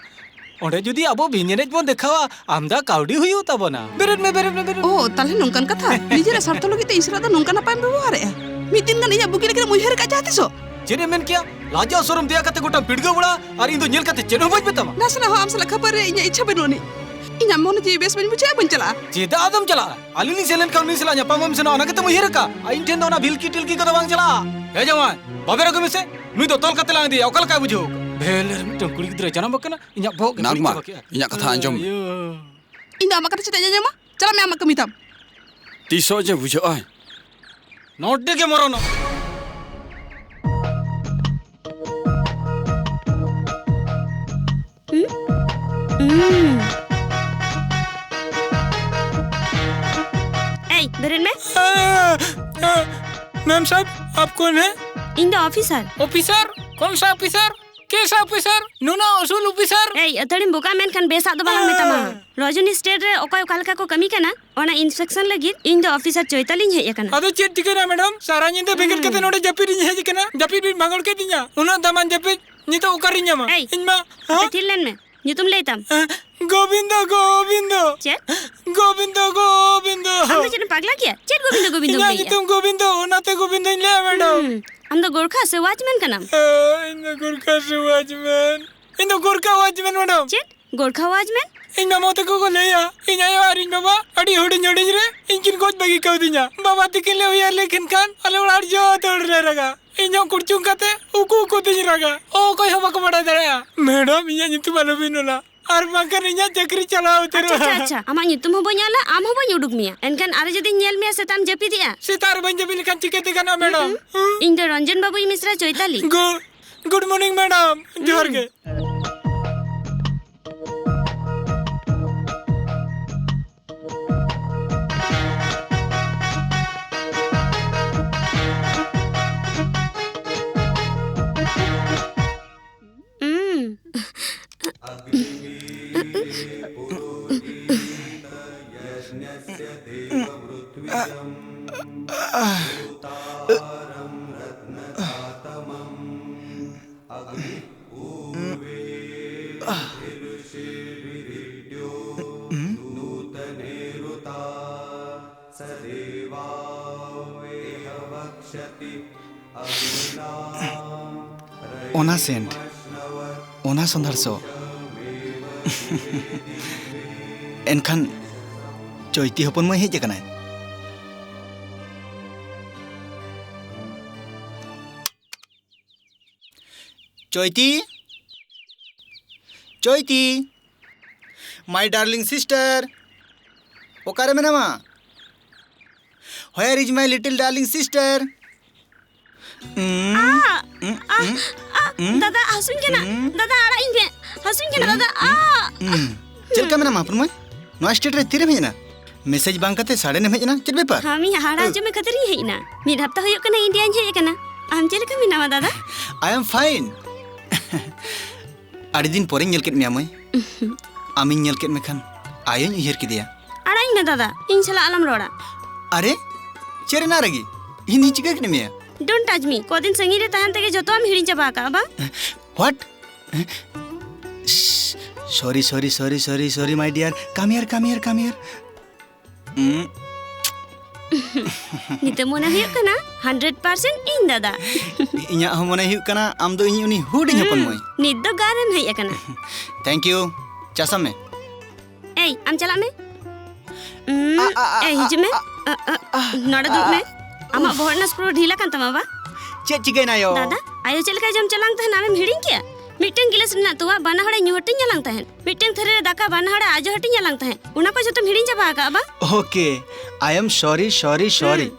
ᱚᱸᱰᱮ ᱡᱩᱫᱤ ᱟᱵᱚ ᱵᱤᱧ ᱮᱱᱮᱡ ᱵᱚᱱ ᱫᱮᱠᱷᱟᱣᱟ, ᱟᱢᱫᱟ ᱠᱟᱹᱣᱰᱤ ᱦᱩᱭᱩᱜ ᱛᱟᱵᱚᱱᱟ᱾ ᱵᱮᱨᱮᱫ ᱢᱮ, ᱵᱮᱨᱮᱫ ᱢᱮ, ᱵᱮᱨᱮᱫ ᱢᱮ᱾ ᱳ, ᱛᱟᱦᱞᱮ ᱱᱚᱝᱠᱟᱱ ᱠᱟᱛᱷᱟ? ᱱᱤᱡᱮᱨᱟᱜ ᱥᱟᱨᱛᱷᱚ ᱞᱟᱹᱜᱤᱫ ᱛᱮ ᱤᱧ ᱥᱟᱞᱟᱜ ᱫᱚ ᱱᱚᱝᱠᱟ ᱱᱟᱯᱟᱭᱮᱢ ᱵᱮᱵᱚᱦᱟᱨᱮᱜᱼᱟ? ᱢᱤᱫ ᱫᱤᱱ ᱜᱟᱱ ᱤᱧᱟᱹᱜ ᱵᱩᱜᱤ ᱞᱟᱹᱜᱤᱫ ᱮᱢ ᱩᱭᱦᱟᱹᱨ ᱟᱠᱟᱫ ᱡᱟᱦᱟᱸ ᱛᱤᱥᱚᱜ? ᱪᱮᱫ ᱮᱢ ᱢᱮᱱ ᱠᱮᱭᱟ? ᱞᱟᱡᱟᱣ ᱥᱚᱨᱚᱢ ᱫᱮᱭᱟ ᱠᱟᱛᱮ ᱜᱚᱴᱟᱢ ᱯᱤᱰᱜᱟᱹᱣ ᱵᱟᱲᱟ, ᱟᱨ ᱤᱧ ᱫᱚ ᱧᱮᱞ ᱠᱟᱛᱮ ᱪᱮᱫ ᱦᱚᱸ ᱵᱟᱹᱧ ᱢᱮᱛᱟᱢᱟ᱾ ᱱᱟᱥᱮᱱᱟᱜ ᱦᱚᱸ ᱟᱢ ᱥᱟᱞᱟᱜ ᱠᱷᱟᱹᱯᱟᱹᱨᱤ ᱨᱮ ᱤᱧᱟᱹᱜ ᱤᱪᱪᱷᱟᱹ ᱵᱟᱹᱱᱩᱜ ᱟᱹᱱᱤᱡ᱾ ᱤᱧᱟᱹᱜ ᱢᱚᱱᱮ ᱡᱤᱣᱤ ᱵᱮᱥ ᱵᱟᱹᱧ ᱵᱩᱡᱷᱟᱹᱣᱮᱫᱼᱟ, ᱵᱟᱹᱧ ᱪᱟᱞᱟᱜᱼᱟ᱾ ᱪᱮᱫᱟᱜ ᱟᱫᱚᱢ ᱪᱟᱞᱟᱜᱼᱟ? ᱟᱹᱞᱤᱧ ᱞᱤᱧ ᱥᱮᱱ ᱞᱮᱱᱠᱷᱟᱱ ᱩᱱᱤ ᱥᱟᱞᱟᱜ ᱧᱟᱯᱟᱢ ᱮᱢ ᱥᱮᱱᱚᱜᱼᱟ, ᱚᱱᱟ ᱜᱮᱛᱚᱢ ᱩᱭᱦᱟᱹᱨ ᱟᱠᱟᱫ? ᱟᱨ ᱤᱧ ᱴᱷᱮᱱ ᱫᱚ ᱚᱱᱟ ᱵᱷᱤᱞᱠᱤ ᱴᱤᱞᱠᱤ ᱠᱚᱫᱚ ᱵᱟᱝ ᱪᱟᱞᱟᱜᱼᱟ᱾ ᱦᱮ ᱡᱟᱶᱟᱭ, ᱵᱟᱵᱮᱨ ᱟᱹᱜᱩᱭ ᱢᱮᱥᱮ, ᱱᱩᱭ ᱫᱚ ᱛᱚᱞ ᱠᱟᱛᱮ ᱞᱟᱝ ᱤᱫᱤᱭᱟ, ᱚᱠᱟ ᱞᱮᱠᱟᱭ ᱵᱩᱡᱷᱟᱹᱣ ᱟᱠᱟᱫ? ᱵᱷᱮᱞᱮᱨ ᱢᱤᱫᱴᱟᱝ ᱠᱩᱲᱤ ᱜᱤᱫᱽᱨᱟᱹ ᱡᱟᱱᱟᱢ ᱟᱠᱟᱱᱟ, ᱤᱧᱟᱹᱜ ᱵᱚᱦᱚᱜ ᱜᱮ ᱱᱟᱜᱽᱢᱟ, ᱵᱟᱹᱲᱤᱡ ᱪᱟᱵᱟ ᱠᱮᱫᱼᱟ᱾ ᱤᱧᱟᱹᱜ ᱠᱟᱛᱷᱟ ᱟᱸᱡᱚᱢ ᱢᱮ᱾ ᱤᱭᱟᱹ᱾ ᱤᱧ ᱫᱚ ᱟᱢᱟᱜ ᱠᱟᱛᱷᱟ ᱪᱮᱫᱟᱜ ᱤᱧ ᱟᱸᱡᱚᱢᱟ? ᱪᱟᱞᱟᱜ ᱢᱮ, ᱟᱢᱟᱜ ᱠᱟᱹᱢᱤ ᱛᱟᱢ᱾ ᱛᱤᱥᱚᱜ ᱡᱮ ᱵᱩᱡᱷᱟᱹᱜᱼᱟ᱾ ᱱᱚᱰᱮ ᱜᱮ ᱢᱚᱨᱚᱱᱚᱜ᱾ ᱦᱩᱸ? ᱦᱩᱸ᱾ ᱮᱭ, ᱵᱮᱨᱮᱫ ᱢᱮ᱾ ᱟ, ᱟ, ᱢᱮᱢ ᱥᱟᱦᱮᱵ, ᱟᱯ ᱠᱚᱱ ᱦᱮ? ᱤᱧ ᱫᱚ ᱚᱯᱷᱤᱥᱟᱨ᱾ ᱚᱯᱷᱤᱥᱟᱨ? ᱠᱚᱱ ᱥᱟ ᱚᱯᱷᱤᱥᱟᱨ? ᱠᱮᱥᱟ ᱚᱯᱷᱤᱥᱟᱨ? ᱱᱩᱱᱟ ᱩᱥᱩᱞ ᱚᱯᱷᱤᱥᱟᱨ? ᱮᱭ, ᱟᱹᱛᱷᱟᱹᱲᱤᱢ ᱵᱚᱠᱟᱜ ᱢᱮᱱᱠᱷᱟᱱ ᱵᱮᱥᱟᱜ ᱫᱚ ᱵᱟᱞᱟᱝ ᱢᱮᱛᱟᱢᱟ᱾ ᱟ᱾ ᱨᱚᱡᱚᱱᱤ ᱥᱴᱮᱴ ᱨᱮ ᱚᱠᱚᱭ ᱚᱠᱟ ᱞᱮᱠᱟ ᱠᱚ ᱠᱟᱹᱢᱤ ᱠᱟᱱᱟ, ᱚᱱᱟ inspection ᱞᱟᱹᱜᱤᱫ ᱤᱧ ᱫᱚ ᱚᱯᱷᱤᱥᱟᱨ ᱪᱳᱭᱛᱟᱞᱤᱧ ᱦᱮᱡ ᱟᱠᱟᱱᱟ᱾ ᱟᱫᱚ ᱪᱮᱫ ᱪᱤᱠᱟᱹᱭᱮᱱᱟ ᱢᱮᱰᱟᱢ? ᱥᱟᱨᱟ ᱧᱤᱫᱟᱹ ᱵᱮᱸᱜᱮᱫ ᱠᱟᱛᱮ ᱦᱩᱸ᱾ ᱱᱚᱰᱮ ᱡᱟᱹᱯᱤᱫ ᱤᱧ ᱦᱮᱡ ᱟᱠᱟᱱᱟ᱾ ᱡᱟᱹᱯᱤᱫ ᱵᱤᱱ ᱵᱷᱟᱸᱜᱚᱲ ᱠᱮᱫ ᱞᱤᱧᱟ᱾ ᱩᱱᱟᱹᱜ ᱫᱟᱢᱟᱱ ᱡᱟᱹᱯᱤᱫ ᱱᱤᱛᱚᱜ ᱚᱠᱟᱨᱤᱧ ᱧᱟᱢᱟ? ᱮᱭ, ᱤᱧ ᱢᱟ, ᱟᱯᱮ ᱦᱮᱸ? ᱛᱷᱤᱨ ᱞᱮᱱ ᱢᱮ᱾ ᱮ, ᱜᱳᱵᱤᱱᱫᱚ, ᱜᱳᱵᱤᱱᱫᱚ᱾ ᱪᱮᱫ? ᱜᱳᱵᱤᱱᱫᱚ, ᱜᱳᱵᱤᱱᱫᱚ᱾ ᱟᱢ ᱫᱚ ᱪᱮᱫ ᱮᱢ ᱯᱟᱜᱽᱞᱟ ᱜᱮᱭᱟ? ᱪᱮᱫ ᱜᱳᱵᱤᱱᱫᱚ, ᱜᱳᱵᱤᱱᱫᱚᱢ ᱤᱧᱟᱹᱜ ᱞᱟᱹᱭᱮᱜᱼᱟ? ᱧᱩᱛᱩᱢ ᱜᱳᱵᱤᱱᱫᱚ, ᱚᱱᱟᱛᱮ ᱜᱳᱵᱤᱱᱫᱚᱧ ᱞᱟᱹᱭᱟ, ᱢᱮᱰᱟᱢ᱾ ᱦᱩᱸ, ᱟᱢ ᱫᱚ ᱜᱳᱨᱠᱷᱟ ᱥᱮ ᱣᱟᱪᱢᱮᱱ ᱠᱟᱱᱟᱢ? ᱮ, ᱤᱧ ᱫᱚ ᱜᱳᱨᱠᱷᱟ ᱥᱮ ᱣᱟᱪᱢᱮᱱ? ᱤᱧ ᱫᱚ ᱜᱳᱨᱠᱷᱟ ᱣᱟᱪᱢᱮᱱ, ᱢᱮᱰᱟᱢ᱾ ᱪᱮᱫ? ᱜᱳᱨᱠᱷᱟ ᱣᱟᱪᱢᱮᱱ? ᱤᱧ ᱢᱟᱢᱟ ᱛᱟᱠᱚ ᱠᱚ ᱞᱟᱹᱭᱟ, ᱤᱧ ᱟᱭᱳ ᱟᱨ ᱤᱧ ᱵᱟᱵᱟ ᱟᱹᱰᱤ ᱦᱩᱰᱤᱧ ᱦᱩᱰᱤᱧ ᱨᱮ ᱤᱧ ᱠᱤᱱ ᱜᱚᱡ ᱵᱟᱹᱜᱤ ᱠᱟᱣᱫᱤᱧᱟ᱾ ᱵᱟᱵᱟ ᱛᱤᱠᱤᱱ ᱞᱮ ᱩᱭᱦᱟᱹᱨ ᱞᱮᱠᱤᱱ ᱠᱷᱟᱱ ᱟᱞᱮ ᱚᱲᱟᱜ ᱨᱮ ᱡᱚᱛᱚ ᱦᱚᱲ ᱞᱮ ᱨᱟᱜᱟ᱾ ᱤᱧ ᱦᱚᱸ ᱠᱩᱲᱪᱩᱝ ᱠᱟᱛᱮ ᱩᱠᱩ ᱩᱠᱩ ᱛᱤᱧ ᱨᱟᱜᱟ᱾ ᱚᱠᱚᱭ ᱦᱚᱸ ᱵᱟᱠᱚ ᱵᱟᱰᱟᱭ ᱫᱟᱲᱮᱭᱟᱜᱼᱟ᱾ ᱢᱮᱰᱟᱢ, ᱤᱧᱟᱹᱜ ᱧᱩᱛᱩᱢ ᱟᱞᱚᱵᱤᱱ ᱚᱞᱟ, ᱟᱨ ᱵᱟᱝᱠᱷᱟᱱ ᱤᱧᱟᱹᱜ ᱪᱟᱹᱠᱨᱤ ᱪᱟᱞᱟᱣ ᱩᱛᱟᱹᱨᱚᱜᱼᱟ᱾ ᱟᱪᱪᱷᱟ, ᱟᱪᱪᱷᱟ, ᱟᱪᱪᱷᱟ᱾ ᱟᱢᱟᱜ ᱧᱩᱛᱩᱢ ᱦᱚᱸ ᱵᱟᱹᱧ ᱚᱞᱟ, ᱟᱢ ᱦᱚᱸ ᱵᱟᱹᱧ ᱩᱰᱩᱠ ᱢᱮᱭᱟ᱾ ᱮᱱᱠᱷᱟᱱ ᱟᱨᱚ ᱡᱩᱫᱤᱧ ᱧᱮᱞ ᱢᱮᱭᱟ, ᱥᱮᱛᱟᱢ ᱡᱟᱹᱯᱤᱫᱮᱜᱼᱟ᱾ ᱥᱮᱛᱟᱜ ᱨᱮ ᱵᱟᱹᱧ ᱡᱟᱹᱯᱤᱫ ᱞᱮᱠᱷᱟᱱ ᱪᱤᱠᱟᱹᱛᱮ ᱜᱟᱱᱚᱜᱼᱟ, ᱢᱮᱰᱟᱢ? ᱦᱩᱸ, ᱦᱩᱸ᱾ ᱦᱩᱸ? ᱤᱧ ᱫᱚ ᱨᱚᱧᱡᱚᱱ ᱵᱟᱹᱵᱩ ᱢᱤᱥᱨᱟ ᱪᱳᱭᱛᱟᱞᱤ᱾ ᱜᱩ-, good morning, ᱢᱮᱰᱟᱢ᱾ ᱡᱚᱦᱟᱨ ᱦᱩᱸ᱾ ᱜᱮ᱾ ᱩᱸ᱾ ᱚᱱᱟ ᱥᱮᱱᱴ, ᱚᱱᱟ ᱥᱚᱸᱫᱷᱟᱲ ᱥᱚ᱾ ᱮᱱᱠᱷᱟᱱ ᱪᱳᱭᱛᱤ ᱦᱚᱯᱚᱱ ᱢᱟᱹᱭ ᱦᱮᱡ ᱟᱠᱟᱱᱟᱭ᱾ ᱪᱳᱭᱛᱤ, ᱪᱳᱭᱛᱤ, my darling sister, ᱚᱠᱟᱨᱮ ᱢᱮᱱᱟᱢᱟ? Where is my little darling sister? ᱩᱸ, ᱟ, ᱩᱸ, ᱟ, ᱩᱸ, ᱟ, ᱩᱸ, ᱫᱟᱫᱟ, ᱦᱟᱹᱥᱩᱧ ᱠᱟᱱᱟ᱾ ᱩᱸ, ᱫᱟᱫᱟ, ᱟᱲᱟᱜ ᱤᱧ ᱢᱮ᱾ ᱦᱟᱹᱥᱩᱧ ᱠᱟᱱᱟ, ᱩᱸ, ᱫᱟᱫᱟ, ᱟ᱾ ᱩᱸ, ᱩᱸ᱾ ᱪᱮᱫ ᱞᱮᱠᱟ ᱢᱮᱱᱟᱢᱟ ᱦᱚᱯᱚᱱ ᱢᱟᱹᱭ? ᱱᱚᱣᱟ ᱥᱴᱮᱴ ᱨᱮ ᱛᱤᱨᱮᱢ ᱦᱮᱡ ᱮᱱᱟ? ᱢᱮᱥᱮᱡᱽ ᱵᱟᱝ ᱠᱟᱛᱮ ᱥᱟᱰᱮᱱ ᱮᱢ ᱦᱮᱡ ᱮᱱᱟ? ᱪᱮᱫ ᱵᱮᱯᱟᱨ? ᱦᱟᱢᱤ ᱦᱟᱦᱟᱲᱟ ᱟᱸᱡᱚᱢ ᱠᱷᱟᱹᱛᱤᱨ ᱤᱧ ᱦᱮᱡ ᱮᱱᱟ᱾ ᱢᱤᱫ ᱦᱟᱯᱛᱟ ᱦᱩᱭᱩᱜ ᱠᱟᱱᱟ ᱤᱱᱰᱤᱭᱟᱧ ᱦᱮᱡ ᱟᱠᱟᱱᱟ᱾ ᱟᱢ ᱪᱮᱫ ᱞᱮᱠᱟ ᱢᱮᱱᱟᱢᱟ ᱫᱟᱫᱟ? I am fine. ᱟᱹᱰᱤ ᱫᱤᱱ ᱯᱚᱨᱮᱧ ᱧᱮᱞ ᱠᱮᱫ ᱢᱮᱭᱟ ᱢᱟᱹᱭ᱾ ᱟᱢᱤᱧ ᱧᱮᱞ ᱠᱮᱫ ᱢᱮᱠᱷᱟᱱ ᱟᱭᱳᱧ ᱩᱭᱦᱟᱹᱨ ᱠᱮᱫᱮᱭᱟ᱾ ᱟᱲᱟᱜ ᱤᱧ ᱢᱮ ᱫᱟᱫᱟ, ᱤᱧ ᱥᱟᱞᱟᱜ ᱟᱞᱚᱢ ᱨᱚᱲᱟ᱾ ᱟᱨᱮ, ᱪᱮᱫ ᱨᱮᱱᱟᱜ ᱨᱟᱹᱜᱤ? ᱤᱧ ᱫᱚᱧ ᱪᱤᱠᱟᱹ ᱠᱮᱫ ᱢᱮᱭᱟ? Don't touch me. ᱠᱚᱫᱤᱱ ᱥᱟᱺᱜᱤᱧ ᱨᱮ ᱛᱟᱦᱮᱱ ᱛᱮᱜᱮ ᱡᱚᱛᱚᱣᱟᱜ ᱮᱢ ᱦᱤᱲᱤᱧ ᱪᱟᱵᱟ ᱟᱠᱟᱫᱼᱟ ᱵᱟᱝ? What? Sorry, sorry, sorry, sorry, sorry, my dear. Come here, come here, come here. ᱩᱸ᱾ ᱱᱤᱛᱚᱜ ᱢᱚᱱᱮ ᱦᱩᱭᱩᱜ ᱠᱟᱱᱟ hundred percent ᱤᱧ ᱫᱟᱫᱟ᱾ ᱤᱧᱟᱹᱜ ᱦᱚᱸ ᱢᱚᱱᱮ ᱦᱩᱭᱩᱜ ᱠᱟᱱᱟ ᱟᱢ ᱫᱚ ᱤᱧ ᱩᱱᱤ ᱦᱩᱰᱤᱧ ᱦᱚᱯᱚᱱ ᱢᱟᱹᱭ᱾ ᱱᱤᱛ ᱫᱚ ᱜᱟᱨ ᱨᱮᱢ ᱦᱮᱡ ᱟᱠᱟᱱᱟ᱾ Thank you. ᱪᱟ ᱥᱟᱵ ᱢᱮ᱾ ᱮᱭ, ᱟᱢ ᱪᱟᱞᱟᱜ ᱢᱮ᱾ ᱩᱸ, ᱟ, ᱟ, ᱟ, ᱮᱭ, ᱦᱤᱡᱩᱜ ᱢᱮ᱾ ᱟ, ᱟ, ᱟ, ᱟ, ᱱᱚᱰᱮ ᱫᱩᱲᱩᱵ ᱢᱮ᱾ ᱟ᱾ ᱟᱢᱟᱜ ᱵᱚᱦᱚᱜ ᱨᱮᱱᱟᱜ screw ᱰᱷᱤᱞ ᱟᱠᱟᱱ ᱛᱟᱢᱟ ᱵᱟ? ᱪᱮᱫ ᱪᱤᱠᱟᱹᱭᱮᱱᱟ ᱭᱳ? ᱫᱟᱫᱟ, ᱟᱭᱳ ᱪᱮᱫ ᱞᱮᱠᱟᱭ ᱡᱚᱢ ᱪᱟᱞᱟᱝ ᱛᱟᱦᱮᱱ, ᱟᱢᱮᱢ ᱦᱤᱲᱤᱧ ᱠᱮᱭᱟ? ᱢᱤᱫᱴᱟᱝ ᱜᱤᱞᱟᱹᱥ ᱨᱮᱱᱟᱜ ᱛᱚᱣᱟ ᱵᱟᱱᱟ ᱦᱚᱲᱮ ᱧᱩ ᱦᱟᱹᱴᱤᱧ ᱟᱞᱟᱝ ᱛᱟᱦᱮᱸᱫ᱾ ᱢᱤᱫᱴᱟᱝ ᱛᱷᱟᱹᱨᱤ ᱨᱮ ᱫᱟᱠᱟ ᱵᱟᱱᱟ ᱦᱚᱲᱮ ᱟᱡᱚ ᱦᱟᱹᱴᱤᱧ ᱟᱞᱟᱝ ᱛᱟᱦᱮᱸᱫ᱾ ᱚᱱᱟ ᱠᱚ ᱡᱚᱛᱚᱢ ᱦᱤᱲᱤᱧ ᱪᱟᱵᱟ ᱟᱠᱟᱫᱼᱟ ᱵᱟᱝ? Okay, I am sorry, sorry, sorry. ᱦᱩᱸ᱾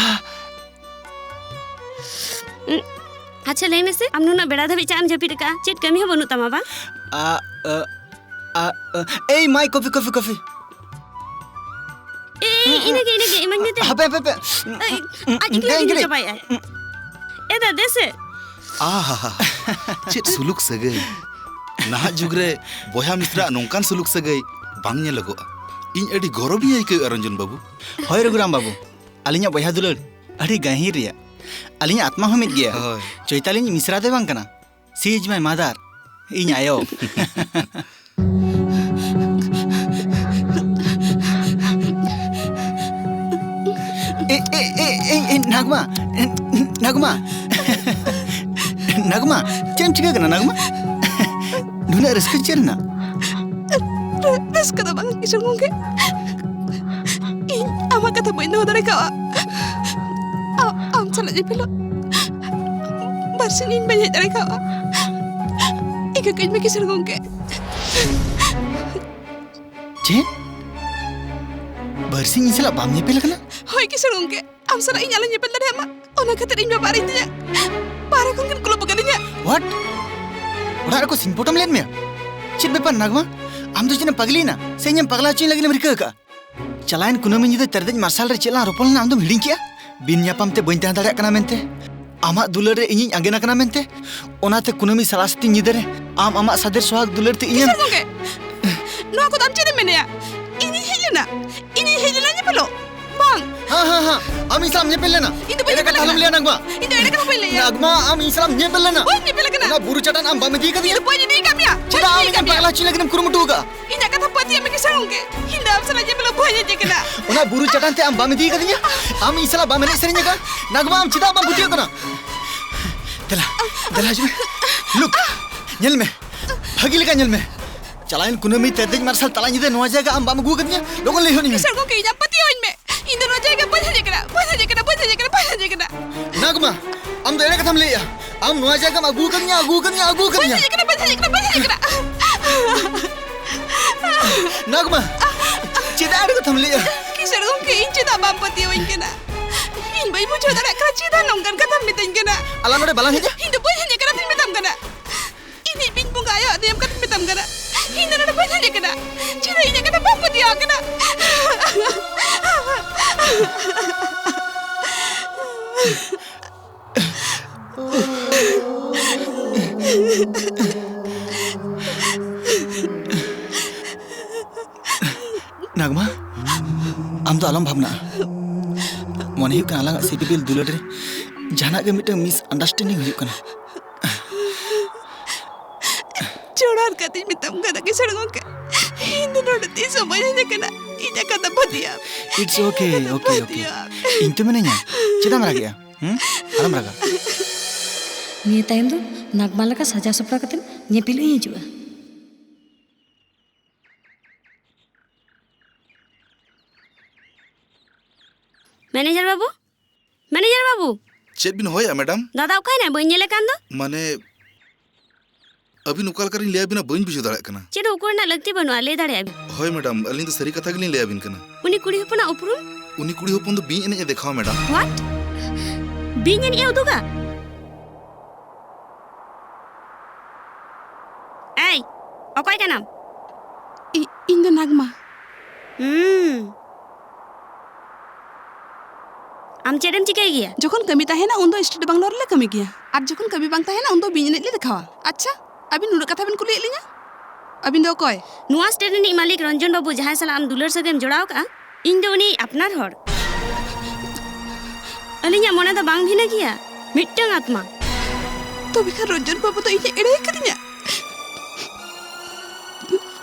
ᱟᱦ᱾ ᱩᱸ, ᱟᱪᱪᱷᱟ, ᱞᱟᱹᱭ ᱢᱮᱥᱮ, ᱟᱢ ᱱᱩᱱᱟᱹᱜ ᱵᱮᱲᱟ ᱫᱷᱟᱹᱵᱤᱡ ᱪᱮᱫ ᱮᱢ ᱡᱟᱹᱯᱤᱫ ᱟᱠᱟᱫᱼᱟ? ᱪᱮᱫ ᱠᱟᱹᱢᱤ ᱦᱚᱸ ᱵᱟᱹᱱᱩᱜ ᱛᱟᱢᱟ ᱵᱟᱝ? ᱟ, ᱟ, ᱟ, ᱟ, ᱮᱭ ᱢᱟᱹᱭ, coffee, coffee, coffee. ᱮᱭ, ᱤᱱᱟᱹᱜᱮ, ᱤᱱᱟᱹᱜᱮ, ᱤᱢᱟᱹᱧ ᱢᱮ ᱫᱮ᱾ ᱦᱟᱯᱮ, ᱦᱟᱯᱮ, ᱦᱟᱯᱮ᱾ ᱮᱭ, ᱟᱡ ᱮᱠᱞᱟ ᱜᱮ ᱧᱩ ᱪᱟᱵᱟᱭᱮᱫᱼᱟᱭ᱾ ᱮ ᱫᱟ, ᱫᱮ ᱥᱮ᱾ ᱟᱦᱟ, ᱪᱮᱫ ᱥᱩᱞᱩᱠ ᱥᱟᱹᱜᱟᱹᱭ! ᱱᱟᱦᱟᱜ ᱡᱩᱜᱽ ᱨᱮ ᱵᱚᱭᱦᱟ ᱢᱤᱥᱨᱟ ᱱᱚᱝᱠᱟᱱ ᱥᱩᱞᱩᱠ ᱥᱟᱹᱜᱟᱹᱭ ᱵᱟᱝ ᱧᱮᱞᱚᱜᱚᱜᱼᱟ᱾ ᱤᱧ ᱟᱹᱰᱤ ᱜᱚᱨᱚᱵᱤᱧ ᱟᱹᱭᱠᱟᱹᱣᱮᱫᱼᱟ, ᱨᱚᱧᱡᱚᱱ ᱵᱟᱹᱵᱩ᱾ ᱦᱳᱭ, ᱨᱚᱜᱷᱩᱨᱟᱢ ᱵᱟᱹᱵᱩ, ᱟᱹᱞᱤᱧᱟᱜ ᱵᱚᱭᱦᱟ ᱫᱩᱞᱟᱹᱲ ᱟᱹᱰᱤ ᱜᱟᱹᱦᱤᱨ ᱨᱮᱭᱟᱜ᱾ ᱟᱹᱞᱤᱧᱟᱜ ᱟᱛᱢᱟ ᱦᱚᱸ ᱢᱤᱫ ᱜᱮᱭᱟ᱾ ᱦᱳᱭ᱾ ᱪᱳᱭᱛᱟᱞᱤ ᱤᱧ ᱢᱤᱥᱨᱟ ᱫᱚᱭ ᱵᱟᱝ ᱠᱟᱱᱟ᱾ She is my mother. ᱤᱧ ᱟᱭᱳ᱾ ᱮ, ᱮ, ᱮ, ᱮ, ᱮ, ᱱᱟᱜᱽᱢᱟ, ᱮ, ᱱᱟᱜᱽᱢᱟ, ᱱᱟᱜᱽᱢᱟ, ᱪᱮᱫ ᱮᱢ ᱪᱤᱠᱟᱹ ᱠᱟᱱᱟ ᱱᱟᱜᱽᱢᱟ? ᱱᱩᱱᱟᱹᱜ ᱨᱟᱹᱥᱠᱟᱹ ᱪᱮᱫ ᱨᱮᱱᱟᱜ? ᱨᱟᱹ-, ᱨᱟᱹᱥᱠᱟᱹ ᱫᱚ ᱵᱟᱝ ᱠᱤᱥᱩᱱ ᱜᱚᱝᱠᱮ, ᱤᱧ ᱟᱢᱟᱜ ᱠᱟᱛᱷᱟ ᱵᱟᱹᱧ ᱫᱚᱦᱚ ᱫᱟᱲᱮ ᱠᱟᱣᱟ᱾ ᱟ-, ᱟᱢ ᱥᱟᱞᱟᱜ ᱧᱮᱯᱮᱞᱚᱜ ᱵᱟᱨᱥᱤᱧ ᱤᱧ ᱵᱟᱹᱧ ᱦᱮᱡ ᱫᱟᱲᱮ ᱠᱟᱣᱟ᱾ ᱤᱠᱟᱹ ᱠᱟᱹᱧ ᱢᱮ ᱠᱤᱥᱟᱹᱬ ᱜᱚᱝᱠᱮ᱾ ᱪᱮᱫ? ᱵᱟᱨᱥᱤᱧ ᱤᱧ ᱥᱟᱞᱟᱜ ᱵᱟᱢ ᱧᱮᱯᱮᱞ ᱟᱠᱟᱱᱟ? ᱦᱳᱭ ᱠᱤᱥᱟᱹᱬ ᱜᱚᱝᱠᱮ, ᱟᱢ ᱥᱟᱞᱟᱜ ᱤᱧ ᱟᱞᱚᱧ ᱧᱮᱯᱮᱞ ᱫᱟᱲᱮᱭᱟᱜ ᱢᱟ, ᱚᱱᱟ ᱠᱷᱟᱹᱛᱤᱨ ᱤᱧ ᱵᱟᱵᱟ ᱟᱨ ᱤᱧ ᱛᱮᱧᱟᱝ ᱵᱟᱦᱨᱮ ᱠᱷᱚᱱ ᱠᱤᱱ ᱠᱩᱞᱩᱯ ᱟᱠᱟᱫᱤᱧᱟ᱾ What? ᱚᱲᱟᱜ ᱨᱮᱠᱚ ᱥᱤᱧ ᱯᱚᱴᱚᱢ ᱞᱮᱫ ᱢᱮᱭᱟ? ᱪᱮᱫ ᱵᱮᱯᱟᱨ ᱱᱟᱜᱽᱢᱟ? ᱟᱢ ᱫᱚ ᱪᱮᱫ ᱮᱢ ᱯᱟᱜᱽᱞᱤᱭᱮᱱᱟ? ᱥᱮ ᱤᱧᱮᱢ ᱯᱟᱜᱽᱞᱟ ᱦᱚᱪᱚᱧ ᱞᱟᱹᱜᱤᱫ ᱮᱢ ᱨᱤᱠᱟᱹ ᱟᱠᱟᱫᱼᱟ? ᱪᱟᱞᱟᱣᱮᱱ ᱠᱩᱱᱟᱹᱢᱤ ᱧᱤᱫᱟᱹ ᱛᱮᱨᱫᱮᱡ ᱢᱟᱨᱥᱟᱞ ᱨᱮ ᱪᱮᱫ ᱞᱟᱝ ᱨᱚᱯᱚᱲ ᱞᱮᱱᱟ, ᱟᱢ ᱫᱚᱢ ᱦᱤᱲᱤᱧ ᱠᱮᱜᱼᱟ? ᱵᱤᱱ ᱧᱟᱯᱟᱢ ᱛᱮ ᱵᱟᱹᱧ ᱛᱟᱦᱮᱸ ᱫᱟᱲᱮᱭᱟᱜ ᱠᱟᱱᱟ ᱢᱮᱱᱛᱮ, ᱟᱢᱟᱜ ᱫᱩᱞᱟᱹᱲ ᱨᱮ ᱤᱧᱤᱧ ᱟᱸᱜᱮᱱ ᱟᱠᱟᱱᱟ ᱢᱮᱱᱛᱮ, ᱚᱱᱟᱛᱮ ᱠᱩᱱᱟᱹᱢᱤ ᱥᱟᱨᱟ ᱥᱤᱧ ᱧᱤᱫᱟᱹ ᱨᱮ ᱟᱢ ᱟᱢᱟᱜ ᱥᱟᱫᱮᱨ ᱥᱚᱦᱟᱜ ᱫᱩᱞᱟᱹᱲ ᱛᱮ ᱤᱧᱮᱢ ᱠᱤᱥᱳᱨ ᱜᱚᱝᱠᱮ, ᱱᱚᱣᱟ ᱠᱚᱫᱚ ᱟᱢ ᱪᱮᱫ ᱮᱢ ᱢᱮᱱᱮᱜᱼᱟ? ᱤᱧᱤᱧ ᱦᱮᱡ ᱞᱮᱱᱟ, ᱤᱧᱤᱧ ᱦᱮᱡ ᱞᱮᱱᱟ ᱧᱮᱯᱮᱞᱚᱜ᱾ ᱵᱟᱝ᱾ ᱦᱮᱸ, ᱦᱮᱸ, ᱦᱮᱸ, ᱟᱢ ᱤᱧ ᱥᱟᱞᱟᱜ ᱧᱮᱯᱮᱞ ᱞᱮᱱᱟ᱾ ᱤᱧ ᱫᱚ ᱵᱟᱹᱧ ᱮᱲᱮ ᱧᱮᱯᱮᱞ ᱠᱟᱛᱷᱟ ᱟᱞᱚᱢ ᱟᱠᱟᱱᱟ᱾ ᱞᱟᱹᱭᱟ, ᱱᱟᱜᱢᱟ᱾ ᱤᱧ ᱫᱚ ᱮᱲᱮ ᱠᱟᱛᱷᱟ ᱵᱟᱹᱧ ᱞᱟᱹᱭᱟ᱾ ᱱᱟᱜᱢᱟ, ᱟᱢ ᱤᱧ ᱥᱟᱞᱟᱜ ᱧᱮᱯᱮᱞ ᱞᱮᱱᱟ᱾ ᱵᱟᱹᱧ ᱧᱮᱯᱮᱞ ᱟᱠᱟᱱᱟ᱾ ᱚᱱᱟ ᱵᱩᱨᱩ ᱪᱟᱴᱟᱱ ᱟᱢ ᱵᱟᱢ ᱤᱫᱤ ᱠᱟᱫᱤᱧᱟ᱾ ᱤᱧ ᱫᱚ ᱵᱟᱹᱧ ᱤᱫᱤ ᱟᱠᱟᱫ ᱢᱮᱭᱟ᱾ ᱵᱟᱹᱧ ᱪᱮᱫᱟᱜ ᱟᱢ ᱤᱫᱤ ᱤᱧᱮᱢ ᱟᱠᱟᱫ ᱯᱟᱜᱽᱞᱟ ᱢᱮᱭᱟ᱾ ᱦᱚᱪᱚᱧ ᱞᱟᱹᱜᱤᱫ ᱮᱢ ᱠᱩᱨᱩᱢᱩᱴᱩ ᱟᱠᱟᱫᱼᱟ? ᱤᱧᱟᱹᱜ ᱠᱟᱛᱷᱟ ᱯᱟᱹᱛᱭᱟᱹᱜ ᱢᱮ ᱠᱤᱥᱳᱨ ᱜᱚᱝᱠᱮ᱾ ᱤᱧ ᱫᱚ ᱟᱢ ᱥᱟᱞᱟᱜ ᱧᱮᱯᱮᱞᱚᱜ ᱵᱟᱹᱧ ᱦᱮᱡ ᱟᱠᱟᱱᱟ᱾ ᱚᱱᱟ ᱵᱩᱨᱩ ᱪᱟᱴᱟᱱ ᱛᱮ ᱟᱢ ᱵᱟᱢ ᱤᱫᱤ ᱠᱟᱫᱤᱧᱟ? ᱟᱢ ᱤᱧ ᱥᱟᱞᱟᱜ ᱵᱟᱢ ᱮᱱᱮᱡ ᱥᱮᱨᱮᱧ ᱟᱠᱟᱫ? ᱱᱟᱜᱢᱟ, ᱟᱢ ᱪᱮᱫᱟᱜ ᱵᱟᱢ ᱯᱟᱹᱛᱭᱟᱹᱜ ᱠᱟᱱᱟ? ᱫᱮᱞᱟ, ᱫᱮᱞᱟ ᱦᱤᱡᱩᱜ ᱢᱮ᱾ ᱞᱩᱠ, ᱧᱮᱞ ᱢᱮ᱾ ᱵᱷᱟᱹᱜᱤ ᱞᱮᱠᱟ ᱧᱮᱞ ᱢᱮ᱾ ᱪᱟᱞᱟᱣᱮᱱ ᱠᱩᱱᱟᱹᱢᱤ ᱛᱮᱨᱫᱮᱡ ᱢᱟᱨᱥᱟᱞ ᱛᱟᱞᱟ ᱧᱤᱫᱟᱹ ᱱᱚᱣᱟ ᱡᱟᱭᱜᱟ ᱟᱢ ᱵᱟᱢ ᱟᱹᱜᱩ ᱟᱠᱟᱫᱤᱧᱟ? ᱞᱚᱜᱚᱱ ᱞᱟᱹᱭ ᱦᱚᱫ ᱟᱹᱧ ᱢᱮ᱾ ᱠᱤᱥᱳᱨ ᱜᱚᱝᱠᱮ, ᱤᱧᱟᱹᱜ ᱯᱟᱹᱛᱭᱟᱹᱣᱟᱹᱧ ᱢᱮ᱾ ᱤᱧ ᱫᱚ ᱱᱚᱣᱟ ᱡᱟᱭᱜᱟ ᱵᱟᱹᱧ ᱦᱮᱡ ᱟᱠᱟᱱᱟ, ᱵᱟᱹᱧ ᱦᱮᱡ ᱟᱠᱟᱱᱟ, ᱵᱟᱹᱧ ᱦᱮᱡ ᱟᱠᱟᱱᱟ, ᱵᱟᱹᱧ ᱦᱮᱡ ᱟᱠᱟᱱᱟ᱾ ᱱᱟᱜᱢᱟ, ᱟᱢ ᱫᱚ ᱮᱲᱮ ᱠᱟᱛᱷᱟᱢ ᱞᱟᱹᱭᱮᱜᱼᱟ᱾ ᱟᱢ ᱱᱚᱣᱟ ᱡᱟᱭᱜᱟᱢ ᱟᱹᱜᱩ ᱟᱠᱟᱫᱤᱧᱟ, ᱟᱹᱜᱩ ᱟᱠᱟᱫᱤᱧᱟ, ᱟᱹᱜᱩ ᱟᱠᱟᱫᱤᱧᱟ᱾ ᱵᱟᱹᱧ ᱦᱮᱡ ᱟᱠᱟᱱᱟ, ᱵᱟᱹᱧ ᱦᱮᱡ ᱟᱠᱟᱱᱟ, ᱵᱟᱹᱧ ᱦᱮᱡ ᱟᱠᱟᱱᱟ᱾ ᱱᱟᱜᱢᱟ, ᱪᱮᱫᱟᱜ ᱮᱲᱮ ᱠᱟᱛᱷᱟᱢ ᱞᱟᱹᱭᱮᱜᱼᱟ? ᱠᱤᱥᱳᱨ ᱜᱚᱝᱠᱮ, ᱤᱧ ᱪᱮᱫᱟᱜ ᱵᱟᱢ ᱯᱟᱹᱛᱭᱟᱹᱣᱟᱹᱧ ᱠᱟᱱᱟ? ᱤᱧ ᱵᱟᱹᱧ ᱵᱩᱡᱷᱟᱹᱣ ᱫᱟᱲᱮᱭᱟᱜ ᱠᱟᱱᱟ, ᱪᱮᱫᱟᱜ ᱱᱚᱝᱠᱟᱱ ᱠᱟᱛᱷᱟᱢ ᱢᱤᱛᱟᱹᱧ ᱠᱟᱱᱟ? ᱟᱞᱟᱝ ᱱᱚᱰᱮ ᱵᱟᱞᱟᱝ ᱦᱮᱡᱼᱟ? ᱤᱧ ᱫᱚ ᱵᱟᱹᱧ ᱦᱮᱡ ᱟᱠᱟᱱᱟ, ᱤᱧ ᱢᱮᱛᱟᱢ ᱠᱟᱱᱟ᱾ ᱤᱧᱤᱡ ᱵᱤᱧ ᱵᱚᱸᱜᱟ ᱟᱭᱳ ᱟᱫᱮᱭᱟᱢ ᱠᱟᱛᱷᱟᱧ ᱢᱮᱛᱟᱢ ᱠᱟᱱᱟ᱾ ᱤᱧ ᱫᱚ ᱱᱚᱰᱮ ᱵᱟᱹᱧ ᱦᱮᱡ ᱟᱠᱟᱱᱟ᱾ ᱪᱮᱫᱟᱜ ᱤᱧᱟᱹᱜ ᱠᱟᱛᱷᱟ ᱵᱟᱢ ᱯᱟᱹᱛᱭᱟᱹᱣ ᱟᱠᱟᱱᱟ? ᱱᱟᱜᱢᱟ, ᱟᱢ ᱫᱚ ᱟᱞᱚᱢ ᱵᱷᱟᱵᱽᱱᱟᱜᱼᱟ᱾ ᱢᱚᱱᱮ ᱦᱩᱭᱩᱜ ᱠᱟᱱᱟ ᱟᱞᱟᱝᱟᱜ ᱥᱤᱯᱤᱵᱤᱞ ᱫᱩᱞᱟᱹᱲ ᱨᱮ ᱡᱟᱦᱟᱱᱟᱜ ᱜᱮ ᱢᱤᱫᱴᱟᱝ ᱢᱤᱥᱟᱱᱰᱟᱨᱥᱴᱮᱱᱰᱤᱝ ᱦᱩᱭᱩᱜ ᱠᱟᱱᱟ᱾ ᱡᱚᱲᱟᱨ ᱠᱟᱛᱮᱧ ᱢᱮᱛᱟᱢ ᱠᱟᱱᱟ ᱠᱤᱥᱟᱹᱬ ᱜᱚᱝᱠᱮ, ᱤᱧ ᱫᱚ ᱱᱚᱰᱮ ᱛᱤᱥ ᱦᱚᱸ ᱵᱟᱹᱧ ᱦᱮᱡ ᱟᱠᱟᱱᱟ᱾ ᱤᱧᱟᱹᱜ ᱠᱟᱛᱷᱟ ᱯᱟᱹᱛᱭᱟᱹᱣ᱾ It's okay, okay, okay. ᱤᱧ ᱛᱚ ᱢᱤᱱᱟᱹᱧᱟ, ᱪᱮᱫᱟᱜ ᱮᱢ ᱨᱟᱜᱮᱜᱼᱟ? ᱦᱩᱸ? ᱟᱞᱚᱢ ᱨᱟᱜᱟ᱾ ᱱᱤᱭᱟᱹ ᱛᱟᱭᱚᱢ ᱫᱚ ᱱᱟᱜᱽᱢᱟ ᱞᱮᱠᱟ ᱥᱟᱡᱟᱣ ᱥᱟᱯᱲᱟᱣ ᱠᱟᱛᱮ ᱧᱮᱯᱮᱞ ᱤᱧ ᱦᱤᱡᱩᱜᱼᱟ᱾ ᱢᱮᱱᱮᱡᱟᱨ ᱵᱟᱹᱵᱩ, ᱢᱮᱱᱮᱡᱟᱨ ᱵᱟᱹᱵᱩ᱾ ᱪᱮᱫ ᱵᱤᱱ ᱦᱚᱦᱚᱭᱟ, ᱢᱮᱰᱟᱢ? ᱫᱟᱫᱟ ᱚᱠᱟᱭᱮᱱᱟᱭ? ᱵᱟᱹᱧ ᱧᱮᱞᱮ ᱠᱟᱱ ᱫᱚ᱾ ᱢᱟᱱᱮ, ᱟᱹᱵᱤᱱ ᱚᱠᱟ ᱞᱮᱠᱟ ᱞᱤᱧ ᱞᱟᱹᱭ ᱟᱹᱵᱤᱱᱟ, ᱵᱟᱹᱧ ᱵᱩᱡᱷᱟᱹᱣ ᱫᱟᱲᱮᱭᱟᱜ ᱠᱟᱱᱟ᱾ ᱪᱮᱫ ᱦᱚᱸ ᱩᱠᱩ ᱨᱮᱱᱟᱜ ᱞᱟᱹᱠᱛᱤ ᱵᱟᱹᱱᱩᱜᱼᱟ, ᱞᱟᱹᱭ ᱫᱟᱲᱮᱭᱟᱜᱼᱟ ᱵᱤᱱ᱾ ᱦᱳᱭ, ᱢᱮᱰᱟᱢ, ᱟᱹᱞᱤᱧ ᱫᱚ ᱥᱟᱹᱨᱤ ᱠᱟᱛᱷᱟ ᱜᱮᱞᱤᱧ ᱞᱟᱹᱭ ᱟᱹᱵᱤᱱ ᱠᱟᱱᱟ᱾ ᱩᱱᱤ ᱠᱩᱲᱤ ᱦᱚᱯᱚᱱᱟᱜ ᱩᱯᱨᱩᱢ? ᱩᱱᱤ ᱠᱩᱲᱤ ᱦᱚᱯᱚᱱ ᱫᱚ ᱵᱤᱧ ᱮᱱᱮᱡ ᱮ ᱫᱮᱠᱷᱟᱣᱟ, ᱢᱮᱰᱟᱢ᱾ What? ᱵᱤᱧ ᱮᱱᱮᱡ ᱮ ᱩᱫᱩᱜᱟ? ᱮᱭ, ᱚᱠᱚᱭ ᱠᱟᱱᱟᱢ? ᱤᱧ ᱫᱚ ᱱᱟᱜᱽᱢᱟ᱾ ᱦᱩᱸ᱾ ᱟᱢ ᱪᱮᱫ ᱮᱢ ᱪᱤᱠᱟᱹᱭ ᱜᱮᱭᱟ? ᱡᱚᱠᱷᱚᱱ ᱠᱟᱹᱢᱤ ᱛᱟᱦᱮᱱᱟ, ᱩᱱ ᱫᱚ ᱥᱴᱮᱴ ᱵᱟᱝᱞᱳᱨ ᱨᱮᱞᱮ ᱠᱟᱹᱢᱤ ᱜᱮᱭᱟ, ᱟᱨ ᱡᱚᱠᱷᱚᱱ ᱠᱟᱹᱢᱤ ᱵᱟᱝ ᱛᱟᱦᱮᱱᱟ, ᱩᱱ ᱫᱚ ᱵᱤᱧ ᱮᱱᱮᱡ ᱞᱮ ᱫᱮᱠᱷᱟᱣᱟ᱾ ᱟᱪᱪᱷᱟ, ᱟᱹᱵᱤᱱ ᱱᱩᱱᱟᱹᱜ ᱠᱟᱛᱷᱟ ᱵᱤᱱ ᱠᱩᱞᱤᱭᱮᱫ ᱞᱤᱧᱟ? ᱟᱹᱵᱤᱱ ᱫᱚ ᱚᱠᱚᱭ? ᱱᱚᱣᱟ ᱥᱴᱮᱴ ᱨᱤᱱᱤᱡ ᱢᱟᱹᱞᱤᱠ ᱨᱚᱧᱡᱚᱱ ᱵᱟᱹᱵᱩ, ᱡᱟᱦᱟᱸᱭ ᱥᱟᱞᱟᱜ ᱟᱢ ᱫᱩᱞᱟᱹᱲ ᱥᱟᱹᱜᱟᱹᱭᱮᱢ ᱡᱚᱲᱟᱣ ᱠᱟᱜᱼᱟ, ᱤᱧ ᱫᱚ ᱩᱱᱤ ᱟᱯᱱᱟᱨ ᱦᱚᱲ᱾ ᱟᱹᱞᱤᱧᱟᱜ ᱢᱚᱱᱮ ᱫᱚ ᱵᱟᱝ ᱵᱷᱤᱱᱟᱹ ᱜᱮᱭᱟ, ᱢᱤᱫᱴᱟᱝ ᱟᱛᱢᱟ᱾ ᱛᱚᱵᱮ ᱠᱷᱟᱱ ᱨᱚᱧᱡᱚᱱ ᱵᱟᱹᱵᱩ ᱫᱚ ᱤᱧᱮ ᱮᱲᱮ ᱟᱠᱟᱫᱤᱧᱟ᱾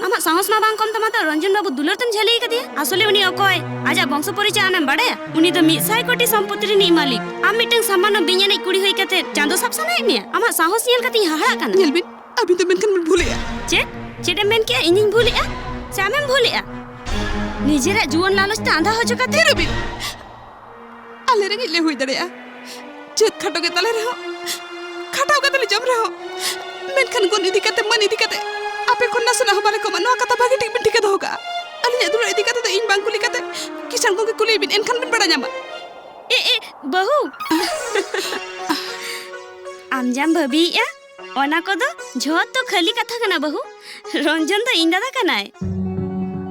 ᱟᱢᱟᱜ ᱥᱟᱦᱚᱥ ᱢᱟ ᱵᱟᱝ ᱠᱚᱢ ᱛᱟᱢᱟ ᱛᱚ, ᱨᱚᱧᱡᱚᱱ ᱵᱟᱹᱵᱩ ᱫᱩᱞᱟᱹᱲ ᱛᱮᱢ ᱡᱷᱟᱹᱞᱤ ᱟᱠᱟᱫᱮᱭᱟ᱾ ᱟᱥᱚᱞᱮ ᱩᱱᱤ ᱚᱠᱚᱭ? ᱟᱡᱟᱜ ᱵᱚᱝᱥᱚ ᱯᱚᱨᱤᱪᱚᱭ ᱟᱢᱮᱢ ᱵᱟᱲᱟᱭᱟ? ᱩᱱᱤ ᱫᱚ ᱢᱤᱫ ᱥᱟᱭ ᱠᱳᱴᱤ ᱥᱚᱢᱯᱚᱛᱤ ᱨᱤᱱᱤᱡ ᱢᱟᱹᱞᱤᱠ᱾ ᱟᱢ ᱢᱤᱫᱴᱟᱝ ᱥᱟᱢᱟᱱᱱᱚ ᱵᱤᱧ ᱮᱱᱮᱡ ᱠᱩᱲᱤ ᱦᱩᱭ ᱠᱟᱛᱮ ᱪᱟᱸᱫᱚ ᱥᱟᱵ ᱥᱟᱱᱟᱭᱮᱫ ᱢᱮᱭᱟ? ᱟᱢᱟᱜ ᱥᱟᱦᱚᱥ ᱧᱮᱞ ᱠᱟᱛᱮᱧ ᱦᱟᱦᱟᱲᱟᱜ ᱠᱟᱱᱟ᱾ ᱧᱮᱞ ᱵᱤᱱ, ᱟᱹᱵᱤᱱ ᱫᱚ ᱢᱮᱱᱠᱷᱟᱱ ᱵᱤᱱ ᱵᱷᱩᱞᱮᱜᱼᱟ᱾ ᱪᱮᱫ? ᱪᱮᱫ ᱮᱢ ᱢᱮᱱ ᱠᱮᱜᱼᱟ? ᱤᱧᱤᱧ ᱵᱷᱩᱞᱮᱜᱼᱟ? ᱥᱮ ᱟᱢᱮᱢ ᱵᱷᱩᱞᱮᱜᱼᱟ? ᱱᱤᱡᱮᱨᱟᱜ ᱡᱩᱣᱟᱹᱱ ᱞᱟᱞᱚᱪ ᱛᱮ ᱟᱸᱫᱷᱟ ᱦᱚᱪᱚ ᱠᱟᱛᱮ? ᱛᱷᱤᱨᱚᱜ ᱵᱤᱱ᱾ ᱟᱞᱮ ᱨᱮᱸᱜᱮᱡ ᱞᱮ ᱦᱩᱭ ᱫᱟᱲᱮᱭᱟᱜᱼᱟ, ᱡᱟᱹᱛ ᱠᱷᱟᱴᱚ ᱜᱮ ᱛᱟᱞᱮ ᱨᱮᱦᱚᱸ, ᱠᱷᱟᱴᱟᱣ ᱠᱟᱛᱮ ᱞᱮ ᱡᱚᱢ ᱨᱮᱦᱚᱸ, ᱢᱮᱱᱠᱷᱟᱱ ᱜᱩᱱ ᱤᱫᱤ ᱠᱟᱛᱮ, ᱢᱟᱹᱱ ᱤᱫᱤ ᱠᱟᱛᱮ ᱟᱯᱮ ᱠᱷᱚᱱ ᱱᱟᱥᱮᱱᱟᱜ ᱦᱚᱸ ᱵᱟᱞᱮ ᱠᱚᱢᱟ᱾ ᱱᱚᱣᱟ ᱠᱟᱛᱷᱟ ᱵᱷᱟᱜᱮ ᱴᱷᱤᱠ ᱵᱤᱱ ᱴᱷᱤᱠᱟᱹ ᱫᱚᱦᱚ ᱠᱟᱜᱼᱟ᱾ ᱟᱹᱞᱤᱧᱟᱜ ᱫᱩᱞᱟᱹᱲ ᱤᱫᱤ ᱠᱟᱛᱮ ᱫᱚ ᱤᱧ ᱵᱟᱝ ᱠᱩᱞᱤ ᱠᱟᱛᱮ ᱠᱤᱥᱟᱹᱬ ᱜᱚᱝᱠᱮ ᱠᱩᱞᱤᱭᱮ ᱵᱤᱱ, ᱮᱱᱠᱷᱟᱱ ᱵᱤᱱ ᱵᱟᱲᱟᱭ ᱧᱟᱢᱟ᱾ ᱮ, ᱮ, ᱵᱟᱹᱦᱩ! ᱟᱢ ᱡᱟᱢ ᱵᱷᱟᱹᱵᱤᱭᱮᱫᱼᱟ, ᱚᱱᱟ ᱠᱚᱫᱚ ᱡᱷᱚᱛᱚ ᱠᱷᱟᱹᱞᱤ ᱠᱟᱛᱷᱟ ᱠᱟᱱᱟ, ᱵᱟᱹᱦᱩ᱾ ᱨᱚᱧᱡᱚᱱ ᱫᱚ ᱤᱧ ᱫᱟᱫᱟ ᱠᱟᱱᱟᱭ᱾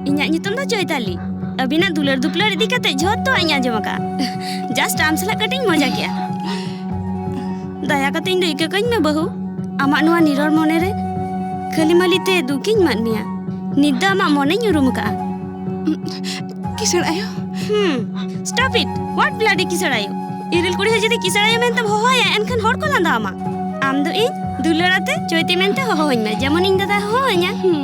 ᱤᱧᱟᱜ ᱧᱩᱛᱩᱢ ᱫᱚ ᱪᱳᱭᱛᱟᱞᱤ᱾ ᱟᱹᱵᱤᱱᱟᱜ ᱫᱩᱞᱟᱹᱲ ᱫᱩᱯᱞᱟᱹᱲ ᱤᱫᱤ ᱠᱟᱛᱮ ᱡᱷᱚᱛᱚᱣᱟᱜ ᱤᱧ ᱟᱸᱡᱚᱢ ᱟᱠᱟᱫᱼᱟ᱾ ᱡᱟᱥᱴ ᱟᱢ ᱥᱟᱞᱟᱜ ᱠᱟᱹᱴᱤᱡ ᱤᱧ ᱢᱚᱡᱟ ᱠᱮᱜᱼᱟ᱾ ᱫᱟᱭᱟ ᱠᱟᱛᱮ ᱤᱧ ᱫᱚ ᱤᱠᱟᱹ ᱠᱟᱹᱧ ᱢᱮ, ᱵᱟᱹᱦᱩ᱾ ᱟᱢᱟᱜ ᱱᱚᱣᱟ ᱱᱤᱨᱚᱲ ᱢᱚᱱᱮ ᱨᱮ ᱠᱷᱟᱹᱞᱤ ᱢᱟᱹᱞᱤ ᱛᱮ ᱫᱩᱠᱤᱧ ᱮᱢᱟᱫ ᱢᱮᱭᱟ᱾ ᱱᱤᱛ ᱫᱚ ᱟᱢᱟᱜ ᱢᱚᱱᱮᱧ ᱩᱨᱩᱢ ᱟᱠᱟᱫᱼᱟ᱾ ᱠᱤᱥᱟᱹᱬ ᱟᱭᱳ᱾ ᱦᱩᱸ, stop it. What bloody ᱠᱤᱥᱟᱹᱬ ᱟᱭᱳ? ᱤᱨᱤᱞ ᱠᱩᱲᱤ ᱦᱚᱸ ᱡᱩᱫᱤ ᱠᱤᱥᱟᱹᱬ ᱟᱭᱳ ᱢᱮᱱᱛᱮᱢ ᱦᱚᱦᱚᱣᱟᱭᱟ, ᱮᱱᱠᱷᱟᱱ ᱦᱚᱲ ᱠᱚ ᱞᱟᱸᱫᱟ ᱟᱢᱟ᱾ ᱟᱢ ᱫᱚ ᱤᱧ ᱫᱩᱞᱟᱹᱲ ᱟᱛᱮ ᱪᱳᱭᱛᱤ ᱢᱮᱱᱛᱮ ᱦᱚᱦᱚᱣᱟᱹᱧ ᱢᱮ, ᱡᱮᱢᱚᱱ ᱤᱧ ᱫᱟᱫᱟᱭ ᱦᱚᱦᱚᱣᱟᱹᱧᱟ᱾ ᱦᱩᱸ᱾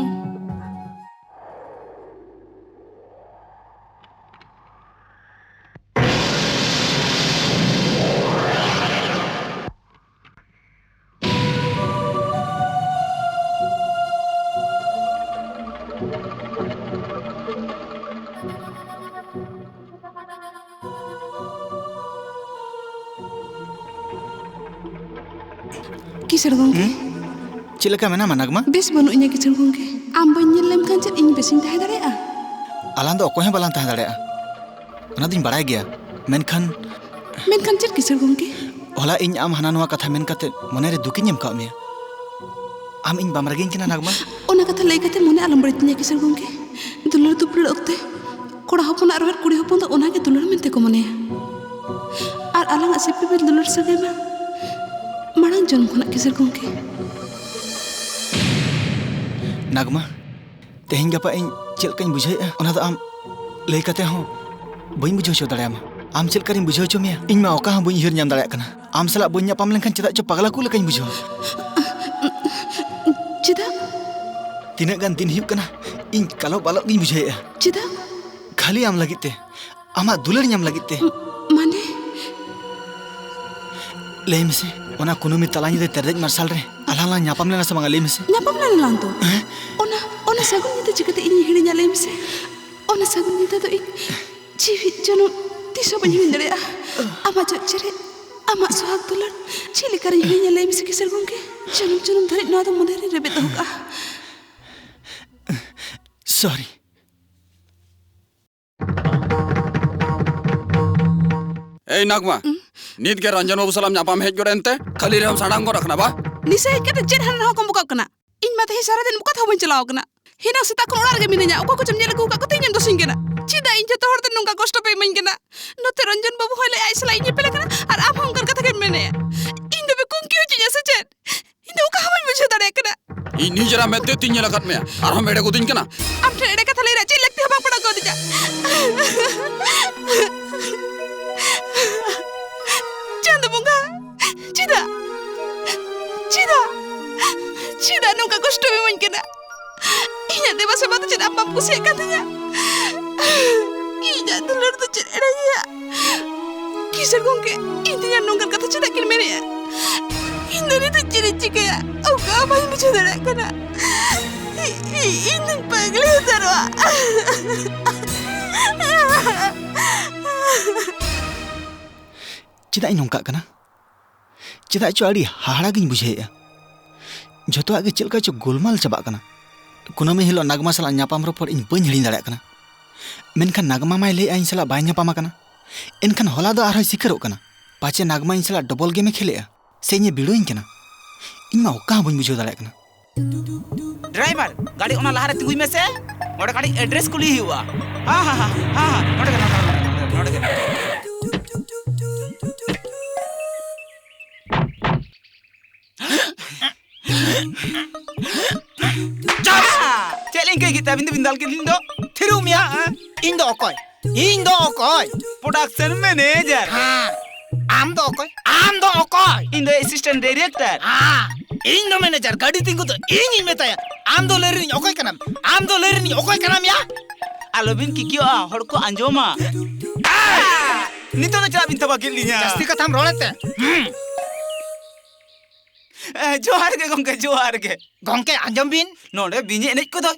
ᱠᱤᱥᱟᱹᱬ ᱜᱚᱝᱠᱮ᱾ ᱦᱩᱸ? ᱪᱮᱫ ᱞᱮᱠᱟ ᱢᱮᱱᱟᱢᱟ, ᱱᱟᱜᱽᱢᱟ? ᱵᱮᱥ ᱵᱟᱹᱱᱩᱜ ᱤᱧᱟ, ᱠᱤᱥᱟᱹᱬ ᱜᱚᱝᱠᱮ᱾ ᱟᱢ ᱵᱟᱹᱧ ᱧᱮᱞ ᱞᱮᱢ ᱠᱷᱟᱱ ᱪᱮᱫ ᱤᱧ ᱵᱮᱥᱤᱧ ᱛᱟᱦᱮᱸ ᱫᱟᱲᱮᱭᱟᱜᱼᱟ? ᱟᱞᱟᱝ ᱫᱚ ᱚᱠᱚᱭ ᱦᱚᱸ ᱵᱟᱞᱟᱝ ᱛᱟᱦᱮᱸ ᱫᱟᱲᱮᱭᱟᱜᱼᱟ, ᱚᱱᱟ ᱫᱚᱧ ᱵᱟᱲᱟᱭ ᱜᱮᱭᱟ᱾ ᱢᱮᱱᱠᱷᱟᱱ ᱢᱮᱱᱠᱷᱟᱱ ᱪᱮᱫ, ᱠᱤᱥᱟᱹᱬ ᱜᱚᱝᱠᱮ? ᱦᱚᱞᱟ ᱤᱧ ᱟᱢ ᱦᱟᱱᱟ ᱱᱚᱣᱟ ᱠᱟᱛᱷᱟ ᱢᱮᱱ ᱠᱟᱛᱮ ᱢᱚᱱᱮ ᱨᱮ ᱫᱩᱠᱤᱧ ᱮᱢ ᱠᱟᱣᱟᱫ ᱢᱮᱭᱟ᱾ ᱟᱢ ᱤᱧ ᱵᱟᱢ ᱨᱟᱹᱜᱤᱧ ᱠᱟᱱᱟ, ᱱᱟᱜᱽᱢᱟ? ᱚᱱᱟ ᱠᱟᱛᱷᱟ ᱞᱟᱹᱭ ᱠᱟᱛᱮ ᱢᱚᱱᱮ ᱟᱞᱚᱢ ᱵᱟᱹᱲᱤᱡ ᱛᱤᱧᱟ, ᱠᱤᱥᱟᱹᱬ ᱜᱚᱝᱠᱮ᱾ ᱫᱩᱞᱟᱹᱲ ᱫᱩᱯᱞᱟᱹᱲ ᱚᱠᱛᱮ ᱠᱚᱲᱟ ᱦᱚᱯᱚᱱᱟᱜ ᱨᱚᱦᱮᱫ ᱠᱩᱲᱤ ᱦᱚᱯᱚᱱ ᱫᱚ ᱚᱱᱟᱜᱮ ᱫᱩᱞᱟᱹᱲ ᱢᱮᱱᱛᱮ ᱠᱚ ᱢᱚᱱᱮᱭᱟ᱾ ᱟᱨ ᱟᱞᱟᱝᱟᱜ ᱥᱤᱯᱤᱵᱤᱞ ᱫᱩᱞᱟᱹᱲ ᱥᱟᱹᱜᱟᱹᱭ ᱢᱟ ᱢᱟᱲᱟᱝ ᱡᱚᱱᱢ ᱠᱷᱚᱱᱟᱜ ᱠᱤᱥᱟᱹᱬ ᱜᱚᱢᱠᱮ᱾ ᱱᱟᱜᱽᱢᱟ, ᱛᱮᱦᱮᱧ ᱜᱟᱯᱟ ᱤᱧ ᱪᱮᱫ ᱞᱮᱠᱟᱧ ᱵᱩᱡᱷᱟᱹᱣᱮᱫᱼᱟ, ᱚᱱᱟ ᱫᱚ ᱟᱢ ᱞᱟᱹᱭ ᱠᱟᱛᱮ ᱦᱚᱸ ᱵᱟᱹᱧ ᱵᱩᱡᱷᱟᱹᱣ ᱦᱚᱪᱚ ᱫᱟᱲᱮᱭᱟᱢᱟ᱾ ᱟᱢ ᱪᱮᱫ ᱞᱮᱠᱟᱨᱤᱧ ᱵᱩᱡᱷᱟᱹᱣ ᱦᱚᱪᱚ ᱢᱮᱭᱟ, ᱤᱧ ᱢᱟ ᱚᱠᱟ ᱦᱚᱸ ᱵᱟᱹᱧ ᱩᱭᱦᱟᱹᱨ ᱧᱟᱢ ᱫᱟᱲᱮᱭᱟᱜ ᱠᱟᱱᱟ᱾ ᱟᱢ ᱥᱟᱞᱟᱜ ᱵᱟᱹᱧ ᱧᱟᱯᱟᱢ ᱞᱮᱱᱠᱷᱟᱱ ᱪᱮᱫᱟᱜ ᱪᱚ ᱯᱟᱜᱽᱞᱟ ᱠᱚ ᱞᱮᱠᱟᱧ ᱵᱩᱡᱷᱟᱹᱣᱟ᱾ ᱪᱮᱫᱟᱜ? ᱛᱤᱱᱟᱹᱜ ᱜᱟᱱ ᱫᱤᱱ ᱦᱩᱭᱩᱜ ᱠᱟᱱᱟ, ᱤᱧ ᱠᱟᱞᱚ ᱵᱟᱞᱚᱜ ᱜᱤᱧ ᱵᱩᱡᱷᱟᱹᱣᱮᱫᱼᱟ᱾ ᱪᱮᱫᱟᱜ? ᱠᱷᱟᱹᱞᱤ ᱟᱢ ᱞᱟᱹᱜᱤᱫ ᱛᱮ, ᱟᱢᱟᱜ ᱫᱩᱞᱟᱹᱲ ᱧᱟᱢ ᱞᱟᱹᱜᱤᱫ ᱛᱮ᱾ ᱢᱟᱱᱮ? ᱞᱟᱹᱭ ᱢᱮᱥᱮ, ᱚᱱᱟ ᱠᱩᱱᱟᱹᱢᱤ ᱛᱟᱞᱟ ᱧᱤᱫᱟᱹ ᱛᱮᱨᱮᱡ ᱢᱟᱨᱥᱟᱞ ᱨᱮ ᱟᱞᱟᱝ ᱞᱟᱝ ᱧᱟᱯᱟᱢ ᱞᱮᱱᱟ ᱥᱮ ᱵᱟᱝᱟ? ᱞᱟᱹᱭ ᱢᱮᱥᱮ᱾ ᱧᱟᱯᱟᱢ ᱞᱮᱱᱟ ᱞᱟᱝ ᱛᱚ᱾ ᱦᱮᱸ? ᱚᱱᱟ, ᱚᱱᱟ ᱥᱟᱹᱜᱩᱱ ᱧᱤᱫᱟᱹ ᱪᱤᱠᱟᱹᱛᱮ ᱤᱧᱤᱧ ᱦᱤᱲᱤᱧᱟ, ᱞᱟᱹᱭ ᱢᱮᱥᱮ? ᱚᱱᱟ ᱥᱟᱹᱜᱩᱱ ᱧᱤᱫᱟᱹ ᱫᱚ ᱤᱧ ᱡᱤᱣᱤᱫ ᱡᱟᱹᱱᱩᱢ ᱛᱤᱥ ᱦᱚᱸ ᱵᱟᱹᱧ ᱦᱤᱲᱤᱧ ᱫᱟᱲᱮᱭᱟᱜᱼᱟ᱾ ᱟᱢᱟᱜ ᱡᱚᱜ ᱪᱮᱨᱮᱡ, ᱟᱢᱟᱜ ᱥᱚᱦᱟᱜᱽ ᱫᱩᱞᱟᱹᱲ ᱪᱮᱫ ᱞᱮᱠᱟᱨᱤᱧ ᱦᱤᱲᱤᱧᱟ, ᱞᱟᱹᱭ ᱢᱮᱥᱮ ᱠᱤᱥᱟᱹᱬ ᱜᱚᱢᱠᱮ? ᱡᱟᱹᱱᱩᱢ ᱡᱟᱹᱱᱩᱢ ᱫᱷᱟᱹᱨᱤᱡ ᱱᱚᱣᱟ ᱫᱚ ᱢᱚᱱᱮ ᱨᱤᱧ ᱨᱮᱵᱮᱫ ᱫᱚᱦᱚ ᱠᱟᱜᱼᱟ᱾ ᱥᱚᱨᱤ᱾ ᱮᱭ ᱱᱟᱜᱽᱢᱟ, ᱦᱩᱸ? ᱱᱤᱛ ᱜᱮ ᱨᱚᱧᱡᱚᱱ ᱵᱟᱹᱵᱩ ᱥᱟᱞᱟᱜ ᱧᱟᱯᱟᱢ ᱦᱮᱡ ᱜᱚᱫ ᱮᱱᱛᱮ, ᱠᱷᱟᱹᱞᱤ ᱨᱮᱦᱚᱸᱢ ᱥᱟᱲᱟᱝ ᱜᱚᱫ ᱟᱠᱟᱱᱟ ᱵᱟ? ᱱᱤᱥᱟᱹ ᱦᱮᱡ ᱠᱟᱛᱮ ᱪᱮᱫ ᱦᱟᱱᱟ ᱱᱟᱣᱟ ᱠᱚᱢ ᱵᱚᱠᱟᱜ ᱠᱟᱱᱟ? ᱤᱧ ᱢᱟ ᱛᱮᱦᱮᱧ ᱥᱟᱨᱟ ᱫᱤᱱ ᱚᱠᱟ ᱛᱮᱦᱚᱸ ᱵᱟᱹᱧ ᱪᱟᱞᱟᱣ ᱟᱠᱟᱱᱟ᱾ ᱦᱮᱱᱟᱝ ᱥᱮᱛᱟᱜ ᱠᱷᱚᱱ ᱚᱲᱟᱜ ᱨᱮᱜᱮ ᱢᱤᱱᱟᱹᱧᱟ᱾ ᱚᱠᱚᱭ ᱠᱚᱪᱚᱢ ᱧᱮᱞ ᱟᱹᱜᱩ ᱟᱠᱟᱫ ᱠᱚᱛᱮ ᱤᱧᱮᱢ ᱫᱳᱥᱤᱧ ᱠᱟᱱᱟ᱾ ᱪᱮᱫᱟᱜ ᱤᱧ ᱡᱚᱛᱚ ᱦᱚᱲ ᱛᱮ ᱱᱚᱝᱠᱟ ᱠᱚᱥᱴᱚ ᱯᱮ ᱤᱢᱟᱹᱧ ᱠᱟᱱᱟ? ᱱᱚᱛᱮ ᱨᱚᱧᱡᱚᱱ ᱵᱟᱹᱵᱩ ᱦᱚᱸᱭ ᱞᱟᱹᱭᱮᱫ ᱟᱡ ᱥᱟᱞᱟᱜ ᱤᱧ ᱮᱯᱮᱞ ᱟᱠᱟᱱᱟ ᱟᱨ ᱟᱢ ᱦᱚᱸ ᱚᱱᱠᱟᱱ ᱠᱟᱛᱷᱟ ᱜᱮᱢ ᱢᱮᱱᱮᱫᱼᱟ᱾ ᱤᱧ ᱫᱚᱯᱮ ᱠᱩᱝᱠᱤ ᱦᱚᱪᱚᱧᱟ ᱥᱮ ᱪᱮᱫ? ᱤᱧ ᱫᱚ ᱚᱠᱟ ᱦᱚᱸ ᱵᱟᱹᱧ ᱵᱩᱡᱷᱟᱹᱣ ᱫᱟᱲᱮᱭᱟᱜ ᱠᱟᱱᱟ᱾ ᱤᱧ ᱱᱤᱡᱮᱨᱟᱜ ᱢᱮᱫ ᱛᱮ ᱛᱤᱧ ᱧᱮᱞ ᱟᱠᱟᱫ ᱢᱮᱭᱟ, ᱟᱨᱦᱚᱸᱢ ᱮᱲᱮ ᱜᱚᱫᱤᱧ ᱠᱟᱱᱟ᱾ ᱟᱢ ᱴᱷᱮᱱ ᱮᱲᱮ ᱠᱟᱛᱷᱟ ᱞᱟᱹᱭ ᱨᱮᱭᱟᱜ ᱪᱮᱫ ᱞᱟᱹᱠᱛᱤ ᱦᱚᱸ ᱵᱟᱝ ᱯᱟᱲᱟᱣ ᱠᱟᱣᱫᱤᱧᱟ᱾ ᱪᱟᱸᱫᱚ ᱵᱚᱸᱜᱟ, ᱪᱮᱫᱟᱜ, ᱪᱮᱫᱟᱜ, ᱪᱮᱫᱟᱜ ᱱᱚᱝᱠᱟ ᱠᱚᱥᱴᱚᱢ ᱤᱢᱟᱹᱧ ᱠᱟᱱᱟ? ᱤᱧᱟᱹᱜ ᱫᱮᱵᱟ ᱥᱮᱵᱟ ᱫᱚ ᱪᱮᱫ ᱟᱢ ᱵᱟᱢ ᱠᱩᱥᱤᱭᱟᱜ ᱠᱟᱱ ᱛᱤᱧᱟ? ᱤᱧᱟᱹᱜ ᱫᱩᱞᱟᱹᱲ ᱫᱚ ᱪᱮᱫ ᱮᱲᱮ ᱜᱮᱭᱟ? ᱠᱤᱥᱟᱹᱬ ᱜᱚᱢᱠᱮ, ᱤᱧ ᱛᱤᱧᱟᱹ ᱱᱚᱝᱠᱟᱱ ᱠᱟᱛᱷᱟ ᱪᱮᱫᱟᱜ ᱠᱤᱱ ᱢᱮᱱᱮᱜᱼᱟ? ᱤᱧ ᱫᱚ ᱱᱤᱛᱚᱜ ᱪᱮᱫ ᱤᱧ ᱪᱤᱠᱟᱹᱭᱟ? ᱚᱠᱟ ᱦᱚᱸ ᱵᱟᱹᱧ ᱵᱩᱡᱷᱟᱹᱣ ᱫᱟᱲᱮᱭᱟᱜ ᱠᱟᱱᱟ᱾ ᱤ-, ᱤ-, ᱤᱧ ᱫᱚᱧ ᱯᱟᱜᱽᱞᱤ ᱩᱛᱟᱹᱨᱚᱜᱼᱟ᱾ ᱪᱮᱫᱟᱜ ᱤᱧ ᱱᱚᱝᱠᱟᱜ ᱠᱟᱱᱟ? ᱪᱮᱫᱟᱜ ᱪᱚ ᱟᱹᱰᱤ ᱦᱟᱦᱟᱲᱟ ᱜᱤᱧ ᱵᱩᱡᱷᱟᱹᱣᱮᱫᱼᱟ᱾ ᱡᱷᱚᱛᱚᱣᱟᱜ ᱜᱮ ᱪᱮᱫ ᱞᱮᱠᱟ ᱪᱚ ᱜᱳᱞᱢᱟᱞ ᱪᱟᱵᱟᱜ ᱠᱟᱱᱟ᱾ ᱠᱩᱱᱟᱹᱢᱤ ᱦᱤᱞᱳᱜ ᱱᱟᱜᱽᱢᱟ ᱥᱟᱞᱟᱜ ᱧᱟᱯᱟᱢ ᱨᱚᱯᱚᱲ ᱤᱧ ᱵᱟᱹᱧ ᱦᱤᱲᱤᱧ ᱫᱟᱲᱮᱭᱟᱜ ᱠᱟᱱᱟ᱾ ᱢᱮᱱᱠᱷᱟᱱ ᱱᱟᱜᱽᱢᱟ ᱢᱟᱭ ᱞᱟᱹᱭᱮᱫᱼᱟ ᱤᱧ ᱥᱟᱞᱟᱜ ᱵᱟᱭ ᱧᱟᱯᱟᱢ ᱟᱠᱟᱱᱟ᱾ ᱮᱱᱠᱷᱟᱱ ᱦᱚᱞᱟ ᱫᱚ ᱟᱨᱦᱚᱸᱭ ᱥᱤᱠᱟᱹᱨᱚᱜ ᱠᱟᱱᱟ᱾ ᱯᱟᱪᱮ ᱱᱟᱜᱽᱢᱟ ᱤᱧ ᱥᱟᱞᱟᱜ ᱰᱚᱵᱚᱞ ᱜᱮᱢᱮ ᱠᱷᱮᱞᱮᱜᱼᱟ ᱥᱮ ᱤᱧᱮ ᱵᱤᱲᱟᱹᱣᱤᱧ ᱠᱟᱱᱟ᱾ ᱤᱧ ᱢᱟ ᱚᱠᱟ ᱦᱚᱸ ᱵᱟᱹᱧ ᱵᱩᱡᱷᱟᱹᱣ ᱫᱟᱲᱮᱭᱟᱜ ᱠᱟᱱᱟ᱾ ᱰᱨᱟᱭᱵᱷᱟᱨ, ᱜᱟᱹᱰᱤ ᱚᱱᱟ ᱞᱟᱦᱟᱨᱮ ᱛᱤᱸᱜᱩᱭ ᱢᱮᱥᱮ᱾ ᱚᱸᱰᱮ ᱠᱟᱹᱴᱤᱡ ᱮᱰᱨᱮᱥ ᱠᱩᱞᱤ ᱦᱩᱭᱩᱜᱼᱟ᱾ ᱦᱮᱸ, ᱦᱮᱸ, ᱦᱮᱸ, ᱦᱮᱸ, ᱦᱮᱸ, ᱱᱚᱰᱮ ᱜᱮ, ᱱᱚᱰᱮ ᱜᱮ, ᱱᱚᱰᱮ ᱜᱮ, ᱱᱚᱰᱮ ᱜᱮ᱾ ᱪᱟᱥ! ᱪᱮᱫ ᱞᱤᱧ ᱠᱟᱹᱭ ᱠᱮᱫ ᱛᱮ ᱟᱹᱵᱤᱱ ᱫᱚᱵᱤᱱ ᱫᱟᱞ ᱠᱮᱫ ᱞᱤᱧ ᱫᱚ? ᱛᱷᱤᱨᱚᱜ ᱢᱮᱭᱟ᱾ ᱤᱧ ᱫᱚ ᱚᱠᱚᱭ? ᱤᱧ ᱫᱚ ᱚᱠᱚᱭ? Production manager. ᱦᱮᱸ᱾ ᱟᱢ ᱫᱚ ᱚᱠᱚᱭ? ᱟᱢ ᱫᱚ ᱚᱠᱚᱭ? ᱤᱧ ᱫᱚ ᱮᱥᱤᱥᱴᱮᱱᱴ ᱰᱟᱭᱨᱮᱠᱴᱚᱨ᱾ ᱦᱮᱸ᱾ ᱤᱧ ᱫᱚ ᱢᱮᱱᱮᱡᱟᱨ᱾ ᱜᱟᱹᱰᱤ ᱛᱤᱸᱜᱩ ᱫᱚ ᱤᱧᱤᱧ ᱢᱮᱛᱟᱭᱟ᱾ ᱟᱢ ᱫᱚ ᱞᱟᱹᱭ ᱨᱤᱱᱤᱡ ᱚᱠᱚᱭ ᱠᱟᱱᱟᱢ? ᱟᱢ ᱫᱚ ᱞᱟᱹᱭ ᱨᱤᱱᱤᱡ ᱚᱠᱚᱭ ᱠᱟᱱᱟᱢ ᱭᱟ? ᱟᱞᱚᱵᱤᱱ ᱠᱤᱠᱤᱭᱚᱜᱼᱟ, ᱦᱚᱲ ᱠᱚ ᱟᱸᱡᱚᱢᱟ᱾ ᱱᱤᱛᱚᱜ ᱫᱚ ᱪᱮᱫᱟᱜ ᱵᱤᱱ ᱛᱟᱵᱟ ᱠᱮᱫ ᱞᱤᱧᱟ? ᱡᱟᱹᱥᱛᱤ ᱠᱟᱛᱷᱟᱢ ᱨᱚᱲᱮᱫ ᱛᱮ᱾ ᱦᱩᱸ᱾ ᱮ, ᱡᱚᱦᱟᱨ ᱜᱮ ᱜᱚᱝᱠᱮ, ᱡᱚᱦᱟᱨ ᱜᱮ᱾ ᱜᱚᱝᱠᱮ, ᱟᱸᱡᱚᱢ ᱵᱤᱱ᱾ ᱱᱚᱰᱮ ᱵᱤᱧᱮ ᱮᱱᱮᱡ ᱠᱚᱫᱚ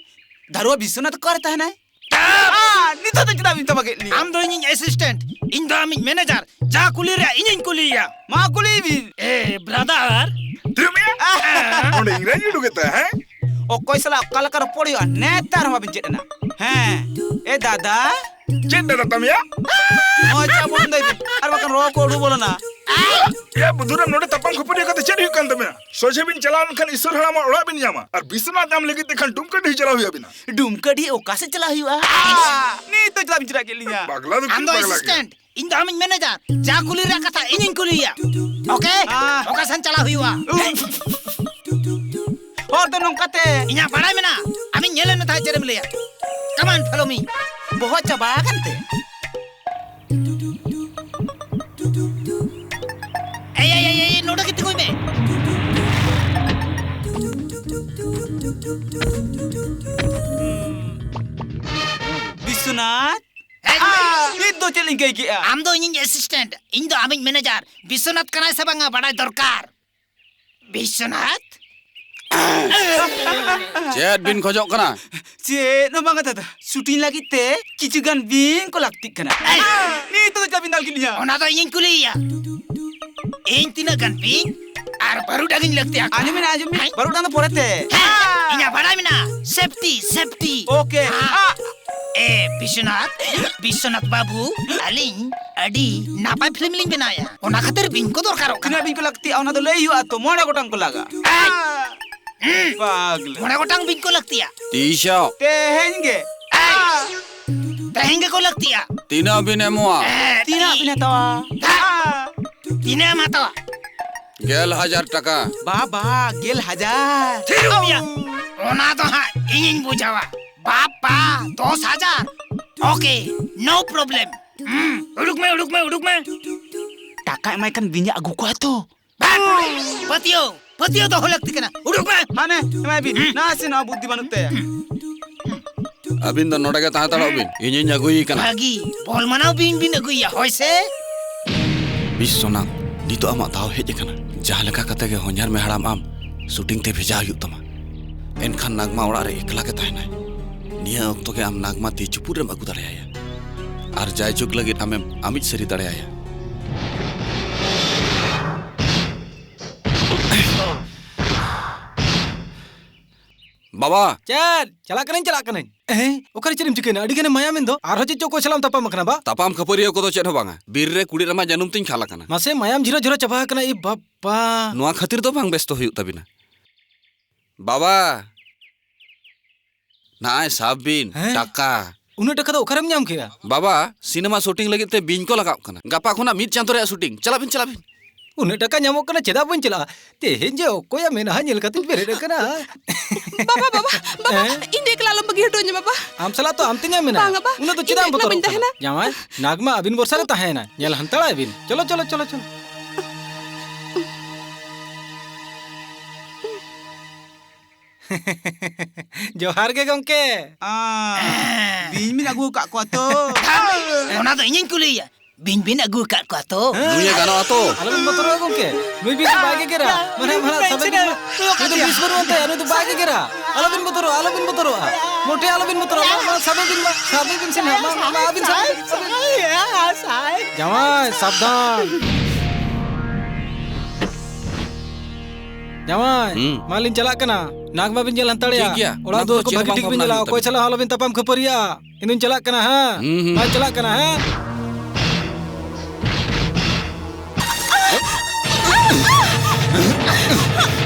ᱫᱟᱨᱩᱣᱟ ᱵᱤᱥᱥᱚᱱᱟᱛᱷ ᱚᱠᱟᱨᱮ ᱛᱟᱦᱮᱱᱟᱭ? ᱟ, ᱱᱤᱛᱚᱜ ᱫᱚ ᱪᱮᱫᱟᱜ ᱵᱤᱱ ᱛᱟᱵᱟ ᱠᱮᱫ ᱞᱤᱧᱟ? ᱟᱢ ᱫᱚ ᱤᱧᱤᱧ ᱮᱥᱤᱥᱴᱮᱱᱴ, ᱤᱧ ᱫᱚ ᱟᱢᱤᱡ ᱢᱮᱱᱮᱡᱟᱨ᱾ ᱡᱟ ᱠᱩᱞᱤ ᱨᱮᱭᱟᱜ ᱤᱧᱤᱧ ᱠᱩᱞᱤᱭᱮᱭᱟ᱾ ᱢᱟ ᱠᱩᱞᱤᱭ ᱵᱤᱱ᱾ ᱮ, ᱵᱨᱟᱫᱟᱨ᱾ ᱛᱤᱨᱩᱵ ᱢᱮᱭᱟ? ᱚᱸᱰᱮ ᱤᱝᱨᱮᱡᱤ ᱩᱰᱩᱠᱮᱫ ᱛᱟᱭᱟ, ᱦᱮᱸ? ᱚᱠᱚᱭ ᱥᱟᱞᱟᱜ ᱚᱠᱟ ᱞᱮᱠᱟ ᱨᱚᱯᱚᱲ ᱦᱩᱭᱩᱜᱼᱟ, ᱱᱮᱛᱟᱨ ᱦᱚᱸ ᱵᱟᱵᱤᱱ ᱪᱮᱫ ᱮᱱᱟ᱾ ᱦᱮᱸ, ᱮ ᱫᱟᱫᱟ᱾ ᱪᱮᱫ ᱫᱟᱫᱟ ᱛᱟᱢ ᱭᱟ? ᱢᱚᱡᱽ ᱪᱟ ᱵᱚᱱᱫᱚᱭ ᱵᱤᱱ, ᱟᱨ ᱵᱟᱠᱷᱟᱱ ᱨᱚᱲ ᱠᱚ ᱩᱰᱩᱠ ᱵᱚᱞᱚᱱᱟ᱾ ᱭᱟ ᱵᱩᱫᱷᱩᱨᱟᱢ, ᱱᱚᱰᱮ ᱛᱟᱯᱟᱢ ᱠᱷᱟᱹᱯᱟᱹᱨᱤ ᱠᱟᱛᱮ ᱪᱮᱫ ᱦᱩᱭᱩᱜ ᱠᱟᱱ ᱛᱟᱵᱮᱱᱟ? ᱥᱚᱡᱷᱮ ᱵᱤᱱ ᱪᱟᱞᱟᱣ ᱞᱮᱱᱠᱷᱟᱱ ᱤᱥᱚᱨ ᱦᱟᱲᱟᱢᱟᱜ ᱚᱲᱟᱜ ᱵᱤᱱ ᱧᱟᱢᱟ, ᱟᱨ ᱵᱤᱥᱥᱚᱱᱟᱛᱷ ᱧᱟᱢ ᱞᱟᱹᱜᱤᱫ ᱛᱮ ᱠᱷᱟᱱ ᱰᱩᱢᱠᱟᱹᱰᱤ ᱪᱟᱞᱟᱣ ᱦᱩᱭ ᱟᱵᱤᱱᱟ᱾ ᱰᱩᱢᱠᱟᱹᱰᱤ ᱚᱠᱟ ᱥᱮᱫ ᱪᱟᱞᱟᱣ ᱦᱩᱭᱩᱜᱼᱟ? ᱱᱤᱛ ᱫᱚ ᱪᱮᱫᱟᱜ ᱵᱤᱱ ᱪᱮᱫᱟᱜ ᱠᱮᱫ ᱞᱤᱧᱟ? ᱯᱟᱜᱽᱞᱟ ᱫᱚ ᱟᱢ ᱫᱚ ᱯᱟᱜᱽᱞᱟ ᱜᱮ᱾ ᱮᱥᱤᱥᱴᱮᱱᱴ, ᱤᱧ ᱫᱚ ᱟᱢᱤᱡ ᱢᱮᱱᱮᱡᱟᱨ᱾ ᱡᱟ ᱠᱩᱞᱤ ᱨᱮᱭᱟᱜ ᱠᱟᱛᱷᱟ ᱤᱧᱤᱧ ᱠᱩᱞᱤᱭᱮᱭᱟ᱾ ᱳᱠᱮ? ᱟᱦ᱾ ᱚᱠᱟ ᱥᱮᱱ ᱪᱟᱞᱟᱣ ᱦᱩᱭᱩᱜᱼᱟ? ᱦᱚᱨ ᱫᱚ ᱱᱚᱝᱠᱟ ᱛᱮ᱾ ᱤᱧᱟᱜ ᱵᱟᱲᱟᱭ ᱢᱮᱱᱟᱜᱼᱟ᱾ ᱟᱢᱤᱧ ᱧᱮᱞᱮᱫ ᱢᱮ ᱛᱟᱦᱮᱸᱫ, ᱪᱮᱫ ᱮᱢ ᱞᱟᱹᱭᱟ? Come on, follow me. ᱵᱚᱦᱚᱜ ᱪᱟᱵᱟ ᱟᱠᱟᱱ ᱛᱮ᱾ ᱮᱭ, ᱮᱭ, ᱮᱭ, ᱮᱭ, ᱱᱚᱰᱮ ᱜᱮ ᱛᱤᱸᱜᱩᱭ ᱢᱮ᱾ ᱵᱤᱥᱥᱚᱱᱟᱛᱷ᱾ ᱮᱭ, ᱟ, ᱱᱤᱛ ᱫᱚ ᱪᱮᱫ ᱞᱤᱧ ᱠᱟᱹᱭ ᱠᱮᱜᱼᱟ? ᱟᱢ ᱫᱚ ᱤᱧᱤᱧ ᱮᱥᱤᱥᱴᱮᱱᱴ, ᱤᱧ ᱫᱚ ᱟᱢᱤᱡ ᱢᱮᱱᱮᱡᱟᱨ᱾ ᱵᱤᱥᱥᱚᱱᱟᱛᱷ ᱠᱟᱱᱟᱭ ᱥᱮ ᱵᱟᱝᱟ ᱵᱟᱰᱟᱭ ᱫᱚᱨᱠᱟᱨ᱾ ᱵᱤᱥᱥᱚᱱᱟᱛᱷ? ᱪᱮᱫ ᱵᱤᱱ ᱠᱷᱚᱡᱚᱜ ᱠᱟᱱᱟ? ᱪᱮᱫ ᱦᱚᱸ ᱵᱟᱝᱟ ᱫᱟᱫᱟ, ᱥᱩᱴᱤᱝ ᱞᱟᱹᱜᱤᱫ ᱛᱮ ᱠᱤᱪᱷᱩ ᱜᱟᱱ ᱵᱤᱧ ᱠᱚ ᱞᱟᱹᱠᱛᱤᱜ ᱠᱟᱱᱟ᱾ ᱮᱭ! ᱱᱤᱛ ᱫᱚ ᱪᱮᱫᱟᱜ ᱵᱤᱱ ᱫᱟᱞ ᱠᱮᱫ ᱞᱤᱧᱟ? ᱚᱱᱟ ᱫᱚ ᱤᱧᱤᱧ ᱠᱩᱞᱤᱭᱮᱭᱟ᱾ ᱤᱧ ᱛᱤᱱᱟᱹᱜ ᱜᱟᱱ ᱵᱤᱧ ᱟᱨ ᱵᱟᱹᱨᱩᱰᱟᱝ ᱤᱧ ᱞᱟᱹᱠᱛᱤ ᱟᱠᱚᱣᱟ? ᱟᱸᱡᱚᱢ ᱢᱮ, ᱟᱸᱡᱚᱢ ᱢᱮ᱾ ᱦᱮᱸ? ᱵᱟᱹᱨᱩᱰᱟᱝ ᱫᱚ ᱯᱚᱨᱮᱛᱮ᱾ ᱦᱮᱸ, ᱤᱧᱟᱜ ᱵᱟᱲᱟᱭ ᱢᱮᱱᱟᱜᱼᱟ, ᱥᱮᱯᱴᱤ, ᱥᱮᱯᱴᱤ᱾ ᱳᱠᱮ᱾ ᱦᱮᱸ᱾ ᱟ- ᱮ, ᱵᱤᱥᱥᱚᱱᱟᱛᱷ, ᱵᱤᱥᱥᱚᱱᱟᱛᱷ ᱵᱟᱹᱵᱩ, ᱟᱹᱞᱤᱧ ᱟᱹᱰᱤ ᱱᱟᱯᱟᱭ ᱯᱷᱤᱞᱢ ᱞᱤᱧ ᱵᱮᱱᱟᱣᱮᱫᱼᱟ, ᱚᱱᱟ ᱠᱷᱟᱹᱛᱤᱨ ᱵᱤᱧ ᱠᱚ ᱫᱚᱨᱠᱟᱨᱚᱜ ᱠᱟᱱᱟ᱾ ᱛᱤᱱᱟᱹᱜ ᱵᱤᱧ ᱠᱚ ᱞᱟᱹᱠᱛᱤᱜᱼᱟ, ᱚᱱᱟ ᱫᱚ ᱞᱟᱹᱭ ᱦᱩᱭᱩᱜᱼᱟ ᱛᱚ, ᱢᱚᱬᱮ ᱜᱚᱴᱟᱝ ᱠᱚ ᱞᱟᱜᱟᱜᱼᱟ᱾ ᱮᱭ! ᱯᱟᱜᱽᱞᱟ᱾ ᱢᱚᱬᱮ ᱜᱚᱴᱟᱝ ᱵᱤᱧ ᱠᱚ ᱞᱟᱹᱠᱛᱤᱭᱟ᱾ ᱛᱤᱥᱚᱜ? ᱛᱮᱦᱮᱧ ᱜᱮ᱾ ᱮᱭ! ᱛᱮᱦᱮᱧ ᱜᱮᱠᱚ ᱞᱟᱹᱠᱛᱤᱭᱟ᱾ ᱛᱤᱱᱟᱹᱜ ᱵᱤᱱ ᱮᱢᱚᱜᱼᱟ? ᱮ, ᱛᱤᱱᱟᱹᱜ ᱵᱤᱱ ᱦᱟᱛᱟᱣᱟ? ᱦᱮᱸ᱾ ᱛᱤᱱᱟᱹᱜ ᱮᱢ ᱦᱟᱛᱟᱣᱟ? ᱜᱮᱞ ᱦᱟᱡᱟᱨ ᱴᱟᱠᱟ᱾ ᱵᱟᱵᱟ, ᱜᱮᱞ ᱦᱟᱡᱟᱨ᱾ ᱛᱷᱤᱨᱚᱜ ᱢᱮᱭᱟ᱾ ᱚᱱᱟ ᱫᱚ ᱦᱟᱸᱜ ᱤᱧᱤᱧ ᱵᱩᱡᱷᱟᱹᱣᱟ᱾ ᱵᱟᱯᱟ, ᱫᱚᱥ ᱦᱟᱡᱟᱨ᱾ Okay, no problem. ᱦᱩᱸ, ᱩᱰᱩᱠ ᱢᱮ, ᱩᱰᱩᱠ ᱢᱮ, ᱩᱰᱩᱠ ᱢᱮ᱾ ᱴᱟᱠᱟ ᱮᱢᱟᱭ ᱠᱷᱟᱱ ᱵᱤᱧ ᱮ ᱟᱹᱜᱩ ᱠᱚᱣᱟ ᱛᱚ᱾ ᱵᱟᱝ! ᱯᱟᱹᱛᱭᱟᱹᱣ, ᱯᱟᱹᱛᱭᱟᱹᱣ ᱫᱚᱦᱚ ᱞᱟᱹᱠᱛᱤ ᱠᱟᱱᱟ᱾ ᱩᱰᱩᱠ ᱢᱮ᱾ ᱦᱟᱱᱮ, ᱮᱢᱟᱭ ᱵᱤᱱ᱾ ᱦᱩᱸ᱾ ᱱᱟᱥᱮᱱᱟᱜ ᱵᱩᱫᱽᱫᱷᱤ ᱵᱟᱹᱱᱩᱜ ᱛᱟᱭᱟ᱾ ᱟᱹᱵᱤᱱ ᱫᱚ ᱱᱚᱰᱮ ᱜᱮ ᱛᱟᱦᱮᱸ ᱦᱟᱛᱟᱲᱚᱜ ᱵᱤᱱ, ᱤᱧᱤᱧ ᱟᱹᱜᱩᱭᱮ ᱠᱟᱱᱟ᱾ ᱵᱷᱟᱹᱜᱤ, ᱵᱚᱞ ᱢᱟᱱᱟᱣ ᱵᱤᱧ ᱵᱤᱱ ᱟᱹᱜᱩᱭᱮᱭᱟ, ᱦᱳᱭ ᱥᱮ? ᱵᱤᱥᱥᱚᱱᱟᱛᱷ, ᱱᱤᱛᱚᱜ ᱟᱢᱟᱜ ᱫᱟᱣ ᱦᱮᱡ ᱟᱠᱟᱱᱟ᱾ ᱡᱟᱦᱟᱸ ᱞᱮᱠᱟ ᱠᱟᱛᱮ ᱜᱮ ᱦᱚᱧᱦᱟᱨ ᱢᱮ ᱦᱟᱲᱟᱢ ᱟᱢ ᱥᱩᱴᱤᱝ ᱛᱮ ᱵᱷᱮᱡᱟ ᱦᱩᱭᱩᱜ ᱛᱟᱢᱟ᱾ ᱮᱱᱠᱷᱟᱱ ᱱᱟᱜᱽᱢᱟ ᱚᱲᱟᱜ ᱨᱮ ᱮᱠᱞᱟ ᱜᱮ ᱛᱟᱦᱮᱱᱟᱭ᱾ ᱱᱤᱭᱟᱹ ᱚᱠᱛᱚ ᱜᱮ ᱟᱢ ᱱᱟᱜᱽᱢᱟ ᱛᱤ ᱪᱩᱯᱩᱫ ᱨᱮᱢ ᱟᱹᱜᱩ ᱫᱟᱲᱮᱭᱟᱭᱟ᱾ ᱟᱨ ᱡᱟᱭᱡᱩᱜᱽ ᱞᱟᱹᱜᱤᱫ ᱟᱢᱮᱢ ᱟᱢᱤᱡ ᱥᱟᱹᱨᱤ ᱫᱟᱲᱮᱭᱟᱭᱟ᱾ ᱵᱟᱵᱟ! ᱪᱮᱫ? ᱪᱟᱞᱟᱜ ᱠᱟᱹᱱᱟᱹᱧ, ᱪᱟᱞᱟᱜ ᱠᱟᱹᱱᱟᱹᱧ᱾ ᱮᱦᱮᱸ, ᱚᱠᱟᱨᱮ ᱪᱮᱫ ᱮᱢ ᱪᱤᱠᱟᱹᱭᱮᱱᱟ? ᱟᱹᱰᱤ ᱜᱟᱱᱮᱢ ᱢᱟᱭᱟᱢᱮᱱ ᱫᱚ᱾ ᱟᱨᱦᱚᱸ ᱪᱮᱫ ᱪᱚ ᱚᱠᱚᱭ ᱥᱟᱞᱟᱜ ᱮᱢ ᱛᱟᱯᱟᱢ ᱟᱠᱟᱱᱟ ᱵᱟ? ᱛᱟᱯᱟᱢ ᱠᱷᱟᱹᱯᱟᱹᱨᱤᱭᱟᱹ ᱠᱚᱫᱚ ᱪᱮᱫ ᱦᱚᱸ ᱵᱟᱝᱟ᱾ ᱵᱤᱨ ᱨᱮ ᱠᱩᱲᱤᱫ ᱨᱟᱢᱟ ᱡᱟᱹᱱᱩᱢ ᱛᱤᱧ ᱠᱷᱟᱞ ᱟᱠᱟᱱᱟ᱾ ᱢᱟᱥᱮ, ᱢᱟᱭᱟᱢ ᱡᱷᱤᱨᱟ ᱡᱷᱤᱨᱟ ᱪᱟᱵᱟ ᱟᱠᱟᱱᱟ᱾ ᱮ ᱵᱟᱵᱟ! ᱱᱚᱣᱟ ᱠᱷᱟᱹᱛᱤᱨ ᱫᱚ ᱵᱟᱝ ᱵᱮᱥᱛᱚ ᱦᱩᱭᱩᱜ ᱛᱟᱵᱤᱱᱟ᱾ ᱵᱟᱵᱟ! ᱱᱟᱜᱼᱟᱭ ᱥᱟᱵ ᱵᱤᱱ, ᱦᱮᱸ? ᱴᱟᱠᱟ᱾ ᱩᱱᱟᱹᱜ ᱴᱟᱠᱟ ᱫᱚ ᱚᱠᱟᱨᱮᱢ ᱧᱟᱢ ᱠᱮᱜᱼᱟ? ᱵᱟᱵᱟ, ᱥᱤᱱᱮᱢᱟ ᱥᱩᱴᱤᱝ ᱞᱟᱹᱜᱤᱫ ᱛᱮ ᱵᱤᱧ ᱠᱚ ᱞᱟᱜᱟᱣ ᱠᱟᱱᱟ᱾ ᱜᱟᱯᱟ ᱠᱷᱚᱱᱟᱜ ᱢᱤᱫ ᱪᱟᱸᱫᱳ ᱨᱮᱭᱟᱜ ᱥᱩᱴᱤᱝ᱾ ᱪᱟᱞᱟᱜ ᱵᱤᱱ, ᱪᱟᱞᱟᱜ ᱵᱤᱱ᱾ ᱩᱱᱟᱹᱜ ᱴᱟᱠᱟ ᱧᱟᱢᱚᱜ ᱠᱟᱱᱟ, ᱪᱮᱫᱟᱜ ᱵᱟᱹᱧ ᱪᱟᱞᱟᱜᱼᱟ? ᱛᱮᱦᱮᱧ ᱡᱮ ᱚᱠᱚᱭᱟᱜ ᱢᱮᱫᱦᱟ ᱧᱮᱞ ᱠᱟᱛᱮᱧ ᱵᱮᱨᱮᱫ ᱟᱠᱟᱱᱟ᱾ ᱵᱟᱵᱟ, ᱵᱟᱵᱟ, ᱵᱟᱵᱟ, ᱦᱮᱸ? ᱤᱧ ᱫᱚ ᱮᱠᱞᱟ ᱟᱞᱚᱢ ᱵᱟᱹᱜᱤ ᱦᱚᱴᱚᱧᱟ, ᱵᱟᱵᱟ᱾ ᱟᱢ ᱥᱟᱞᱟᱜ ᱛᱚ ᱟᱢ ᱛᱤᱧ ᱢᱮᱱᱟᱭᱟ᱾ ᱵᱟᱝᱟ, ᱵᱟ᱾ ᱩᱱᱟᱹᱜ ᱫᱚ ᱤᱧ ᱪᱮᱫᱟᱜ ᱫᱚ ᱮᱠᱞᱟ ᱵᱚᱛᱚᱨᱚᱜ ᱵᱟᱹᱧ ᱠᱟᱱᱟ? ᱛᱟᱦᱮᱱᱟ᱾ ᱡᱟᱶᱟᱭ, ᱱᱟᱜᱽᱢᱟ ᱟᱹᱵᱤᱱ ᱵᱷᱚᱨᱥᱟ ᱨᱮ ᱛᱟᱦᱮᱸᱭᱮᱱᱟ᱾ ᱧᱮᱞ ᱦᱟᱱᱛᱟᱲᱟᱭ ᱵᱤᱱ᱾ ᱪᱚᱞᱚ, ᱪᱚᱞᱚ, ᱪᱚᱞᱚ, ᱪᱚᱞᱚ᱾ ᱡᱚᱦᱟᱨ ᱜᱮ ᱜᱚᱝᱠᱮ᱾ ᱟ, ᱵᱤᱧ ᱵᱤᱱ ᱟᱹᱜᱩ ᱟᱠᱟᱫ ᱠᱚᱣᱟ ᱛᱚ? ᱚᱱᱟ ᱫᱚ ᱤᱧᱤᱧ ᱠᱩᱞᱤᱭᱮᱭᱟ᱾ ᱵᱤᱧ ᱵᱤᱱ ᱟᱹᱜᱩ ᱟᱠᱟᱫ ᱠᱚᱣᱟ ᱛᱚ? ᱦᱮᱸ? ᱱᱩᱭᱮ ᱜᱟᱱᱚᱜᱼᱟ ᱛᱚ? ᱟᱞᱚᱵᱤᱱ ᱵᱚᱛᱚᱨᱚᱜᱼᱟ ᱜᱚᱝᱠᱮ᱾ ᱱᱩᱭ ᱵᱤᱧ ᱫᱚ ᱵᱟᱭ ᱜᱮᱜᱮᱨᱟ᱾ ᱢᱟᱱᱮ, ᱢᱟᱱᱮ, ᱥᱟᱵᱮ ᱵᱤᱧ ᱢᱟ᱾ ᱱᱩᱭ ᱫᱚ ᱵᱤᱥ ᱵᱟᱹᱱᱩᱜ ᱟᱱ ᱛᱟᱭᱟ᱾ ᱱᱩᱭ ᱫᱚ ᱵᱟᱭ ᱜᱮᱜᱮᱨᱟ᱾ ᱟᱞᱚᱵᱤᱱ ᱵᱚᱛᱚᱨᱚᱜᱼᱟ, ᱟᱞᱚᱵᱤᱱ ᱵᱚᱛᱚᱨᱚᱜᱼᱟ᱾ ᱢᱚᱴᱷᱮ ᱟᱞᱚᱵᱤᱱ ᱵᱚᱛᱚᱨᱚᱜᱼᱟ᱾ ᱢᱟ, ᱢᱟ, ᱥᱟᱵᱮ ᱵᱤᱱ ᱢᱟ᱾ ᱥᱟᱵᱮ ᱵᱤᱱ ᱥᱮ ᱱᱟᱦᱟᱜ᱾ ᱢᱟ, ᱢᱟ, ᱢᱟ, ᱟᱹᱵᱤᱱ ᱥᱟᱵᱮ ᱵᱤᱱ, ᱥᱟᱵᱮ ᱵᱤᱱ᱾ ᱡᱟᱶᱟᱭ, ᱥᱟᱵᱫᱷᱟᱱ᱾ ᱡᱟᱶᱟᱭ, ᱦᱩᱸ᱾ ᱢᱟ ᱞᱤᱧ ᱪᱟᱞᱟᱜ ᱠᱟᱱᱟ᱾ ᱱᱟᱜᱽᱢᱟ ᱵᱤᱱ ᱧᱮᱞ ᱦᱟᱛᱟᱲᱮᱭᱟ᱾ ᱴᱷᱤᱠ ᱜᱮᱭᱟ᱾ ᱚᱲᱟᱜ ᱚᱱᱟ ᱫᱩᱣᱟᱹᱨ ᱠᱚᱫᱚ ᱠᱚ ᱪᱮᱫ ᱵᱷᱟᱹᱜᱤ ᱦᱚᱸ ᱴᱷᱤᱠ ᱵᱟᱝ ᱵᱤᱱ ᱵᱷᱟᱵᱽᱱᱟ ᱧᱮᱞᱟ᱾ ᱦᱩᱭᱩᱜ ᱚᱠᱚᱭ ᱛᱟᱵᱤᱱᱟ᱾ ᱥᱟᱞᱟᱜ ᱦᱚᱸ ᱟᱞᱚᱵᱤᱱ ᱛᱟᱯᱟᱢ ᱠᱷᱟᱹᱯᱟᱹᱨᱤᱭᱟ᱾ ᱤᱧ ᱫᱩᱧ ᱪᱟᱞᱟᱜ ᱠᱟᱱᱟ, ᱦᱮᱸ? ᱦᱩᱸ, ᱦᱩᱸ᱾ ᱢᱟᱧ ᱪᱟᱞᱟᱜ ᱠᱟᱱᱟ, ᱦᱮᱸ?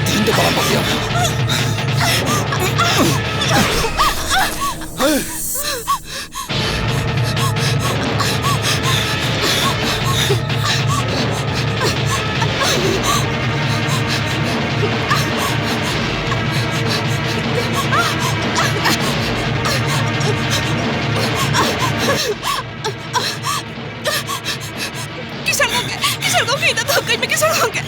ᱛᱮᱦᱮᱧ ᱯᱟᱨᱚᱢ ᱠᱚᱜ ᱜᱮᱭᱟ᱾ ᱠᱤᱥᱟᱹᱬ ᱜᱚᱢᱠᱮ, ᱠᱤᱥᱟᱹᱬ ᱜᱚᱢᱠᱮ, ᱤᱧ ᱫᱚ ᱫᱚᱦᱚ ᱠᱟᱹᱧ ᱢᱮ, ᱠᱤᱥᱟᱹᱬ ᱜᱚᱢᱠᱮ᱾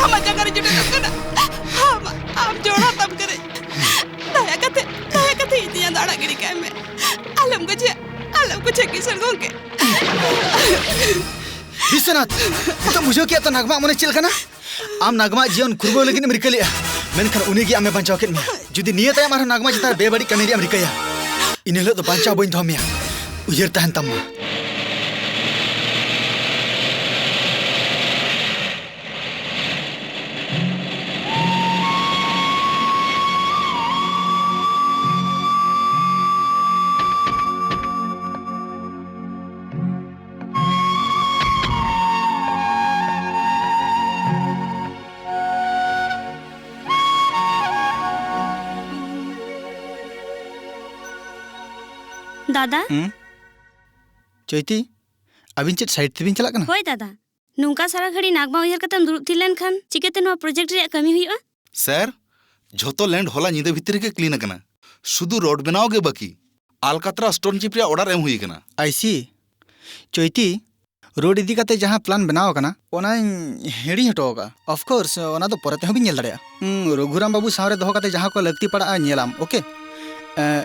ᱟᱢᱟᱜ ᱡᱟᱸᱜᱟ ᱨᱮ ᱡᱚᱴᱮᱫᱚᱜ ᱠᱟᱱᱟ᱾ ᱟᱢ, ᱟᱢ ᱡᱚᱲᱟ ᱛᱟᱢ ᱠᱟᱹᱱᱟᱹᱧ᱾ ᱫᱟᱭᱟ ᱠᱟᱛᱮ, ᱫᱟᱭᱟ ᱠᱟᱛᱮ ᱤᱧ ᱫᱚ ᱟᱲᱟᱜ ᱜᱤᱰᱤ ᱠᱟᱭ ᱢᱮ᱾ ᱟᱞᱚᱢ ᱜᱚᱡᱮᱭᱟ, ᱟᱞᱚᱢ ᱜᱚᱡᱮᱭᱟ ᱠᱤᱥᱟᱹᱬ ᱜᱚᱝᱠᱮ᱾ ᱵᱤᱥᱥᱚᱱᱟᱛᱷ, ᱱᱤᱛᱚᱜ ᱵᱩᱡᱷᱟᱹᱣ ᱠᱮᱫ ᱛᱚ ᱱᱟᱜᱽᱢᱟ ᱢᱚᱱᱮ ᱪᱮᱫ ᱞᱮᱠᱟᱱᱟ? ᱟᱢ ᱱᱟᱜᱽᱢᱟ ᱡᱤᱭᱚᱱ ᱠᱷᱩᱨᱵᱟᱹᱣ ᱞᱟᱹᱜᱤᱫ ᱮᱢ ᱨᱤᱠᱟᱹ ᱞᱮᱫᱼᱟ, ᱢᱮᱱᱠᱷᱟᱱ ᱩᱱᱤ ᱜᱮ ᱟᱢᱮ ᱵᱟᱧᱪᱟᱣ ᱠᱮᱫ ᱢᱮᱭᱟ᱾ ᱡᱩᱫᱤ ᱱᱤᱭᱟᱹ ᱛᱟᱭᱚᱢ ᱟᱨᱦᱚᱸ ᱱᱟᱜᱽᱢᱟ ᱪᱮᱛᱟᱱ ᱨᱮ ᱵᱮᱵᱟᱹᱲᱤᱡ ᱠᱟᱹᱢᱤ ᱨᱮᱭᱟᱜ ᱮᱢ ᱨᱤᱠᱟᱹᱭᱟ, ᱤᱱᱟᱹ ᱦᱤᱞᱳᱜ ᱫᱚ ᱵᱟᱧᱪᱟᱣ ᱵᱟᱹᱧ ᱫᱚᱦᱚ ᱢᱮᱭᱟ᱾ ᱩᱭᱦᱟᱹᱨ ᱛᱟᱦᱮᱱ ᱛᱟᱢ ᱢᱟ᱾ ᱫᱟᱫᱟ᱾ ᱦᱩᱸ? ᱪᱳᱭᱛᱤ, ᱟᱹᱵᱤᱱ ᱪᱮᱫ ᱥᱟᱭᱤᱰ ᱛᱮᱵᱤᱱ ᱪᱟᱞᱟᱜ ᱠᱟᱱᱟ? ᱦᱳᱭ ᱫᱟᱫᱟ, ᱱᱚᱝᱠᱟ ᱥᱟᱨᱟ ᱜᱷᱟᱹᱲᱤ ᱱᱟᱜᱽᱢᱟ ᱩᱭᱦᱟᱹᱨ ᱠᱟᱛᱮᱢ ᱫᱩᱲᱩᱵ ᱛᱷᱤᱨ ᱞᱮᱱᱠᱷᱟᱱ ᱪᱤᱠᱟᱹᱛᱮ ᱱᱚᱣᱟ ᱯᱨᱚᱡᱮᱠᱴ ᱨᱮᱭᱟᱜ ᱠᱟᱹᱢᱤ ᱦᱩᱭᱩᱜᱼᱟ? ᱥᱮᱨ, ᱡᱷᱚᱛᱚ ᱞᱮᱱᱰ ᱦᱚᱞᱟ ᱧᱤᱫᱟᱹ ᱵᱷᱤᱛᱤᱨ ᱨᱮᱜᱮ ᱠᱞᱤᱱ ᱟᱠᱟᱱᱟ᱾ ᱥᱩᱫᱷᱩ ᱨᱳᱰ ᱵᱮᱱᱟᱣ ᱜᱮ ᱵᱟᱹᱠᱤ᱾ ᱟᱞᱠᱟᱛᱨᱟ ᱥᱴᱳᱱ ᱪᱤᱯ ᱨᱮᱭᱟᱜ ᱚᱰᱟᱨ ᱮᱢ ᱦᱩᱭ ᱟᱠᱟᱱᱟ᱾ I see. ᱪᱳᱭᱛᱤ, ᱨᱳᱰ ᱤᱫᱤ ᱠᱟᱛᱮ ᱡᱟᱦᱟᱸ ᱯᱞᱟᱱ ᱵᱮᱱᱟᱣ ᱟᱠᱟᱱᱟ, ᱚᱱᱟᱧ ᱦᱤᱲᱤᱧ ᱦᱚᱴᱚ ᱟᱠᱟᱫᱼᱟ᱾ Of course, ᱚᱱᱟ ᱫᱚ ᱯᱚᱨᱮ ᱛᱮᱦᱚᱸ ᱵᱤᱱ ᱧᱮᱞ ᱫᱟᱲᱮᱭᱟᱜᱼᱟ᱾ ᱦᱩᱸ, ᱨᱚᱜᱷᱩᱨᱟᱢ ᱵᱟᱹᱵᱩ ᱥᱟᱶ ᱨᱮ ᱫᱚᱦᱚ ᱠᱟᱛᱮ ᱡᱟᱦᱟᱸ ᱠᱚ ᱞᱟᱹᱠᱛᱤ ᱯᱟᱲᱟᱜᱼᱟ, ᱧᱮᱞᱟᱢ, okay? ᱮ,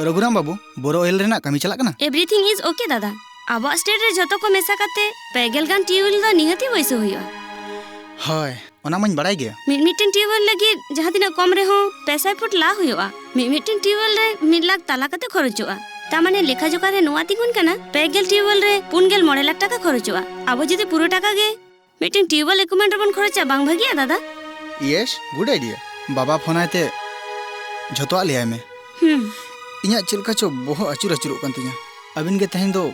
ᱨᱚᱜᱷᱩᱨᱟᱢ ᱵᱟᱹᱵᱩ, ᱵᱳᱨᱳ ᱚᱭᱮᱞ ᱨᱮᱱᱟᱜ ᱠᱟᱹᱢᱤ ᱪᱟᱞᱟᱜ ᱠᱟᱱᱟ? Everything is okay ᱫᱟᱫᱟ᱾ ᱟᱵᱚᱣᱟᱜ ᱥᱴᱮᱴ ᱨᱮ ᱡᱷᱚᱛᱚ ᱠᱚ ᱢᱮᱥᱟ ᱠᱟᱛᱮ ᱯᱮ ᱜᱮᱞ ᱜᱟᱱ ᱴᱤᱭᱩᱵᱽᱣᱮᱞ ᱫᱚ ᱱᱤᱦᱟᱹᱛᱤ ᱵᱟᱹᱭᱥᱟᱹᱣ ᱦᱩᱭᱩᱜᱼᱟ᱾ ᱦᱳᱭ, ᱚᱱᱟ ᱢᱟᱧ ᱵᱟᱲᱟᱭ ᱜᱮᱭᱟ᱾ ᱢᱤᱫ ᱢᱤᱫᱴᱮᱱ ᱴᱤᱭᱩᱵᱽᱣᱮᱞ ᱞᱟᱹᱜᱤᱫ ᱡᱟᱦᱟᱸ ᱛᱤᱱᱟᱹᱜ ᱠᱚᱢ ᱨᱮᱦᱚᱸ ᱯᱮ ᱥᱟᱭ ᱯᱷᱩᱴ ᱞᱟ ᱦᱩᱭᱩᱜᱼᱟ᱾ ᱢᱤᱫ ᱢᱤᱫᱴᱮᱱ ᱴᱤᱭᱩᱵᱽᱣᱮᱞ ᱨᱮ ᱢᱤᱫ ᱞᱟᱠᱷ ᱛᱟᱞᱟ ᱠᱟᱛᱮ ᱠᱷᱚᱨᱚᱪᱚᱜᱼᱟ᱾ ᱛᱟ ᱢᱟᱱᱮ ᱞᱮᱠᱷᱟ ᱡᱚᱠᱷᱟ ᱨᱮ ᱱᱚᱣᱟ ᱛᱤᱸᱜᱩᱱ ᱠᱟᱱᱟ, ᱯᱮ ᱜᱮᱞ ᱴᱤᱭᱩᱵᱽᱣᱮᱞ ᱨᱮ ᱯᱩᱱ ᱜᱮᱞ ᱢᱚᱬᱮ ᱞᱟᱠᱷ ᱴᱟᱠᱟ ᱠᱷᱚᱨᱚᱪᱚᱜᱼᱟ᱾ ᱟᱵᱚ ᱡᱩᱫᱤ ᱯᱩᱨᱟᱹ ᱴᱟᱠᱟ ᱜᱮ ᱢᱤᱫᱴᱮᱱ ᱴᱤᱭᱩᱵᱽᱣᱮᱞ ᱤᱠᱩᱭᱤᱯᱢᱮᱱᱴ ᱨᱮᱵᱚᱱ ᱠᱷᱚᱨᱚᱪᱟ, ᱵᱟᱝ ᱵᱷᱟᱹᱜᱤᱜᱼᱟ ᱫᱟᱫᱟ? Yes, good idea. ᱵᱟᱵᱟ ᱯᱷᱳᱱ ᱟᱭ ᱛᱮ, ᱡᱷᱚᱛᱚᱣᱟᱜ ᱞᱟᱹᱭᱟᱭ ᱢᱮ᱾ ᱦᱩᱸ᱾ ᱤᱧᱟᱹᱜ ᱪᱮᱫ ᱞᱮᱠᱟ ᱪᱚ ᱵᱚᱦᱚᱜ ᱟᱹᱪᱩᱨ ᱟᱹᱪᱩᱨᱚᱜ ᱠᱟᱱ ᱛᱤᱧᱟᱹ᱾ ᱟᱹᱵᱤᱱ ᱜᱮ ᱛᱮᱦᱮᱧ ᱫᱚ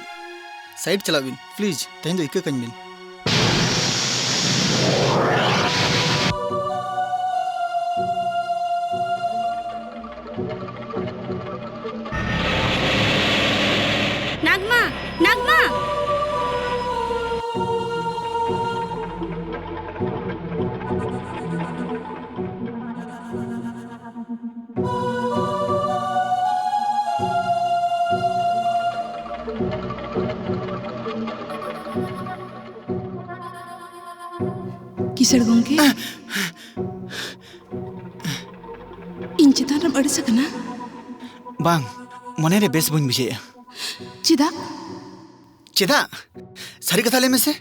ᱥᱟᱭᱤᱰ ᱪᱟᱞᱟᱜ ᱵᱤᱱ, ᱯᱞᱤᱡᱽ, ᱛᱮᱦᱮᱧ ᱫᱚ ᱤᱠᱟᱹ ᱠᱟᱹᱧ ᱵᱤᱱ᱾ ᱱᱟᱜᱽᱢᱟ! ᱱᱟᱜᱽᱢᱟ! ᱠᱤᱥᱟᱹᱬ ᱜᱚᱢᱠᱮ, ᱤᱧ ᱪᱮᱛᱟᱱ ᱨᱮᱢ ᱟᱹᱲᱤᱥ ᱟᱠᱟᱱᱟ? ᱵᱟᱝ, ᱢᱚᱱᱮᱨᱮ ᱵᱮᱥ ᱵᱟᱹᱧ ᱵᱩᱡᱷᱟᱹᱣᱮᱫᱼᱟ᱾ ᱪᱮᱫᱟᱜ? ᱪᱮᱫᱟᱜ? ᱥᱟᱹᱨᱤ ᱠᱟᱛᱷᱟ ᱞᱟᱹᱭ ᱢᱮᱥᱮ᱾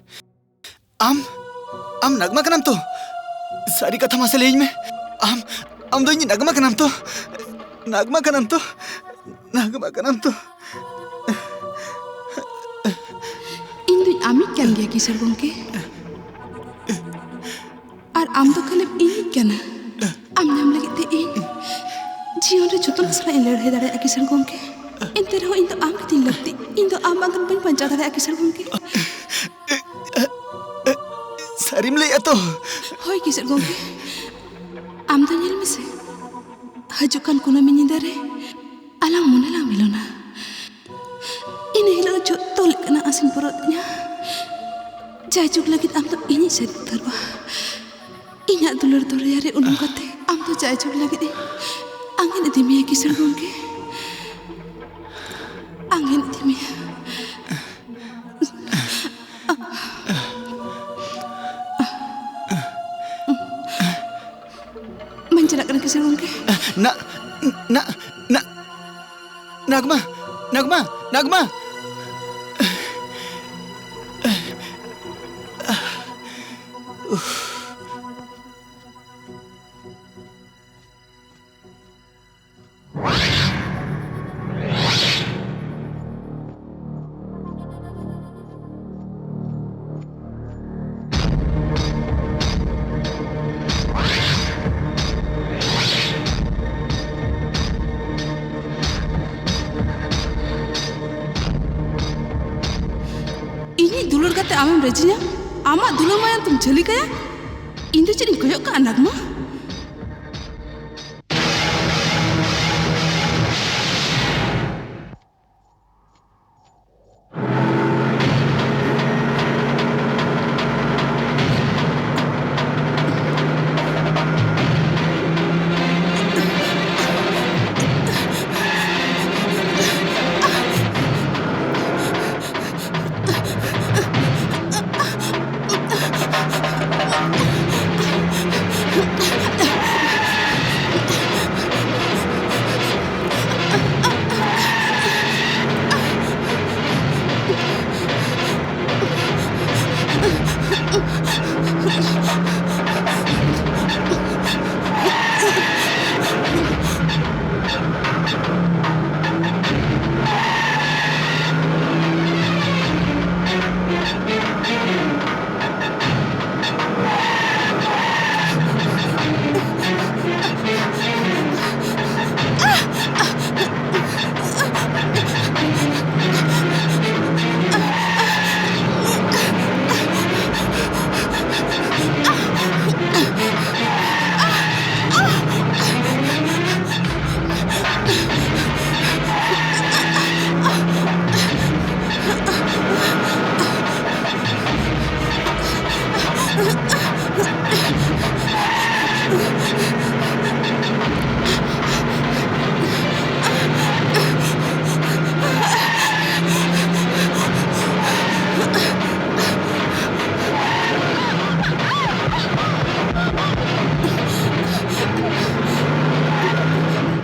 ᱟᱢ, ᱟᱢ ᱱᱟᱜᱽᱢᱟ ᱠᱟᱱᱟᱢ ᱛᱚ? ᱥᱟᱹᱨᱤ ᱠᱟᱛᱷᱟ ᱢᱟᱥᱮ ᱞᱟᱹᱭᱟᱹᱧ ᱢᱮ᱾ ᱟᱢ, ᱟᱢ ᱫᱚ ᱤᱧ ᱱᱟᱜᱽᱢᱟ ᱠᱟᱱᱟᱢ ᱛᱚ? ᱱᱟᱜᱽᱢᱟ ᱠᱟᱱᱟᱢ ᱛᱚ? ᱱᱟᱜᱽᱢᱟ ᱠᱟᱱᱟᱢ ᱛᱚ? ᱤᱧ ᱫᱩᱧ ᱟᱢᱤᱡ ᱠᱟᱱ ᱜᱮᱭᱟ, ᱠᱤᱥᱟᱹᱬ ᱜᱚᱢᱠᱮ᱾ ᱟᱨ ᱟᱢ ᱫᱚ ᱠᱷᱟᱹᱞᱤᱢ ᱤᱧᱤᱡ ᱠᱟᱱᱟ᱾ ᱟᱢ ᱧᱟᱢ ᱞᱟᱹᱜᱤᱫ ᱛᱮ ᱤᱧ ᱡᱤᱭᱚᱱ ᱨᱮ ᱡᱚᱛᱚᱱᱟᱜ ᱥᱟᱞᱟᱜ ᱤᱧ ᱞᱟᱹᱲᱦᱟᱹᱭ ᱫᱟᱲᱮᱭᱟᱜᱼᱟ, ᱠᱤᱥᱟᱹᱬ ᱜᱚᱢᱠᱮ᱾ ᱮᱱᱛᱮ ᱨᱮᱦᱚᱸ ᱤᱧ ᱫᱚ ᱟᱢ ᱜᱮᱛᱤᱧ ᱞᱟᱹᱠᱛᱤ᱾ ᱤᱧ ᱫᱚ ᱟᱢ ᱵᱟᱝᱠᱷᱟᱱ ᱵᱟᱹᱧ ᱵᱟᱧᱪᱟᱣ ᱫᱟᱲᱮᱭᱟᱜᱼᱟ, ᱠᱤᱥᱟᱹᱬ ᱜᱚᱢᱠᱮ᱾ ᱥᱟᱹᱨᱤᱢ ᱞᱟᱹᱭᱮᱫᱼᱟ ᱛᱚ? ᱦᱳᱭ, ᱠᱤᱥᱟᱹᱬ ᱜᱚᱢᱠᱮ᱾ ᱟᱢ ᱫᱚ ᱧᱮᱞ ᱢᱮᱥᱮ, ᱦᱤᱡᱩᱜ ᱠᱟᱱ ᱠᱩᱱᱟᱹᱢᱤ ᱧᱤᱫᱟᱹ ᱨᱮ ᱟᱞᱟᱝ ᱢᱚᱱᱮ ᱞᱟᱝ ᱢᱤᱞᱚᱱᱟ᱾ ᱤᱱᱟᱹ ᱦᱤᱞᱳᱜ ᱫᱚ ᱡᱚᱛᱚ ᱞᱮᱠᱟᱱᱟᱜ ᱟᱸᱥᱤᱧ ᱯᱩᱨᱟᱹᱣ ᱛᱤᱧᱟ᱾ ᱡᱟᱭᱡᱩᱜᱽ ᱞᱟᱹᱜᱤᱫ ᱟᱢ ᱫᱚ ᱤᱧᱤᱡ ᱥᱟᱹᱨᱤ ᱩᱛᱟᱹᱨᱚᱜᱼᱟ᱾ ᱤᱧᱟᱹᱜ ᱫᱩᱞᱟᱹᱲ ᱫᱚᱨᱭᱟ ᱨᱮ ᱩᱱᱩᱢ ᱠᱟᱛᱮ ᱟᱢ ᱫᱚ ᱡᱟᱭᱡᱩᱜᱽ ᱞᱟᱹᱜᱤᱫ ᱤᱧ ᱟᱸᱜᱮᱱ ᱤᱫᱤ ᱢᱮᱭᱟ, ᱠᱤᱥᱟᱹᱬ ᱜᱚᱢᱠᱮ᱾ ᱟᱸᱜᱮᱱ ᱤᱫᱤ ᱢᱮᱭᱟ᱾ ᱵᱟᱹᱧ ᱪᱟᱞᱟᱜ ᱠᱟᱱᱟ, ᱠᱤᱥᱟᱹᱬ ᱜᱚᱢᱠᱮ᱾ ᱱᱟ-, ᱱᱟ-, ᱱᱟ-, ᱱᱟᱜᱽᱢᱟ, ᱱᱟᱜᱽᱢᱟ, ᱱᱟᱜᱽᱢᱟ᱾ ᱤᱧᱤᱡ ᱫᱩᱞᱟᱹᱲ ᱠᱟᱛᱮ ᱟᱢᱮᱢ ᱨᱟᱹᱡᱤᱧᱟ? ᱟᱢᱟᱜ ᱫᱩᱞᱟᱹᱲ ᱢᱟᱭᱟᱢ ᱛᱮᱢ ᱡᱷᱟᱹᱞᱤ ᱠᱟᱭᱟ? ᱤᱧ ᱫᱚ ᱪᱮᱫ ᱤᱧ ᱠᱚᱭᱚᱜ ᱠᱟᱜᱼᱟ, ᱱᱟᱜᱽᱢᱟ?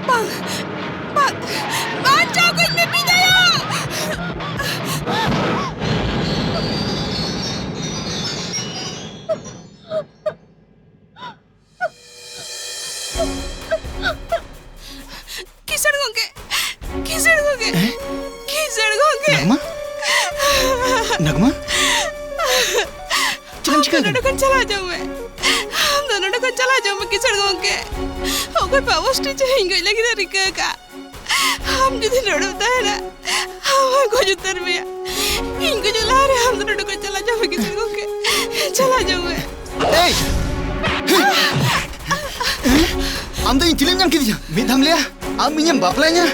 ᱵᱟᱝ, ᱵᱟᱝ, ᱵᱟᱧᱪᱟᱣ ᱜᱚᱡ ᱢᱮ ᱵᱤᱫᱟᱭᱟ! ᱠᱤᱥᱟᱹᱬ ᱜᱚᱝᱠᱮ, ᱠᱤᱥᱟᱹᱬ ᱜᱚᱝᱠᱮ, ᱦᱮᱸ? ᱠᱤᱥᱟᱹᱬ ᱜᱚᱝᱠᱮ᱾ ᱱᱟᱜᱽᱢᱟ? ᱱᱟᱜᱽᱢᱟ? ᱪᱮᱫ ᱮᱢ ᱟᱢ ᱫᱚ ᱪᱤᱠᱟᱹ ᱱᱚᱰᱮ ᱠᱟᱱᱟ? ᱠᱷᱚᱱ ᱪᱟᱞᱟᱣ ᱦᱚᱪᱚᱜ ᱢᱮ᱾ ᱟᱢ ᱫᱚ ᱱᱚᱰᱮ ᱠᱷᱚᱱ ᱪᱟᱞᱟᱣ ᱦᱚᱪᱚᱜ ᱢᱮ, ᱠᱤᱥᱟᱹᱬ ᱜᱚᱝᱠᱮ᱾ ᱚᱠᱚᱭ ᱯᱟᱯᱚᱥᱴᱤ ᱪᱚ ᱤᱧ ᱜᱚᱡ ᱞᱟᱹᱜᱤᱫ ᱮ ᱨᱤᱠᱟᱹ ᱟᱠᱟᱫ᱾ ᱟᱢ ᱡᱩᱫᱤ ᱱᱚᱰᱮᱢ ᱛᱟᱦᱮᱱᱟ, ᱟᱢ ᱦᱚᱸᱭ ᱜᱚᱡ ᱩᱛᱟᱹᱨ ᱢᱮᱭᱟ᱾ ᱤᱧ ᱜᱚᱡᱚᱜ ᱞᱟᱦᱟᱨᱮ ᱟᱢ ᱫᱚ ᱱᱚᱰᱮ ᱠᱷᱚᱱ ᱪᱟᱞᱟᱣ ᱦᱚᱪᱚᱜ ᱢᱮ, ᱠᱤᱥᱟᱹᱬ ᱜᱚᱝᱠᱮ᱾ ᱪᱟᱞᱟᱣ ᱦᱚᱪᱚᱜ ᱢᱮ᱾ ᱮᱭ! ᱟᱢ ᱫᱚ ᱤᱧ ᱪᱤᱞᱤᱢ ᱧᱟᱢ ᱠᱮᱫᱤᱧᱟ? ᱢᱤᱫ ᱫᱷᱟᱣᱮᱢ ᱞᱟᱹᱭᱟ ᱟᱢ ᱤᱧᱮᱢ ᱵᱟᱯᱞᱟᱧᱟ,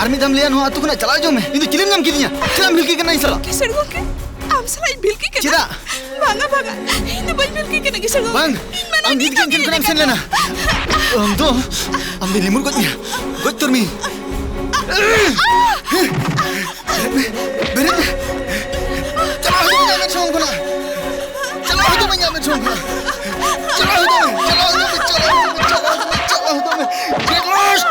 ᱟᱨ ᱢᱤᱫ ᱫᱷᱟᱣᱮᱢ ᱞᱟᱹᱭᱟ ᱱᱚᱣᱟ ᱟᱹᱛᱩ ᱠᱷᱚᱱᱟᱜ ᱪᱟᱞᱟᱣ ᱦᱚᱪᱚᱜ ᱢᱮ᱾ ᱤᱧ ᱫᱚ ᱪᱤᱞᱤᱢ ᱧᱟᱢ ᱠᱮᱫᱤᱧᱟ? ᱪᱮᱫᱟᱜ ᱮᱢ ᱵᱷᱤᱞᱠᱤ ᱠᱟᱱᱟ ᱤᱧ ᱥᱟᱞᱟᱜ? ᱠᱤᱥᱟᱹᱬ ᱜᱚᱝᱠᱮ, ᱟᱢ ᱥᱟᱞᱟᱜ ᱤᱧ ᱵᱷᱤᱞᱠᱤ ᱠᱟᱱᱟ? ᱪᱮᱫᱟᱜ? ᱵᱟᱝᱟ, ᱵᱟᱝᱟ, ᱤᱧ ᱫᱚ ᱵᱟᱹᱧ ᱵᱷᱤᱞᱠᱤ ᱠᱟᱱᱟ, ᱠᱤᱥᱟᱹᱬ ᱜᱚᱝᱠᱮ᱾ ᱵᱟᱝ, ᱤᱧ ᱢᱟᱱᱟ ᱟᱢ ᱜᱮ ᱱᱤᱛ ᱜᱮ ᱤᱧ ᱴᱷᱮᱱ ᱠᱷᱚᱱᱟᱜ ᱮᱢ ᱥᱮᱱ ᱞᱮᱱᱟ᱾ ᱟᱢ ᱫᱚ, ᱟᱢ ᱫᱚ ᱞᱤᱢᱩᱨ ᱜᱚᱡ ᱢᱮᱭᱟ, ᱜᱚᱡ ᱩᱛᱟᱹᱨ ᱢᱮᱭᱟ᱾ ᱵᱮᱨᱮᱫ ᱢᱮ, ᱵᱮᱨᱮᱫ ᱢᱮ᱾ ᱪᱟᱞᱟᱣ ᱦᱚᱪᱚ ᱢᱮ ᱤᱧᱟᱹᱜ ᱢᱮᱫ ᱥᱟᱢᱟᱝ ᱠᱷᱚᱱᱟᱜ᱾ ᱪᱟᱞᱟᱣ ᱦᱚᱪᱚ ᱢᱮ ᱤᱧᱟᱹᱜ ᱢᱮᱫ ᱥᱟᱢᱟᱝ ᱠᱷᱚᱱᱟᱜ᱾ ᱪᱟᱞᱟᱣ ᱦᱚᱪᱚ ᱢᱮ, ᱪᱟᱞᱟᱣ ᱦᱚᱪᱚ ᱢᱮ, ᱪᱟᱞᱟᱣ ᱦᱚᱪᱚ ᱢᱮ, ᱪᱟᱞᱟᱣ ᱦᱚᱪᱚ ᱢᱮ, ᱪᱟᱞᱟᱣ ᱦᱚᱪᱚ ᱢᱮ᱾ Get lost!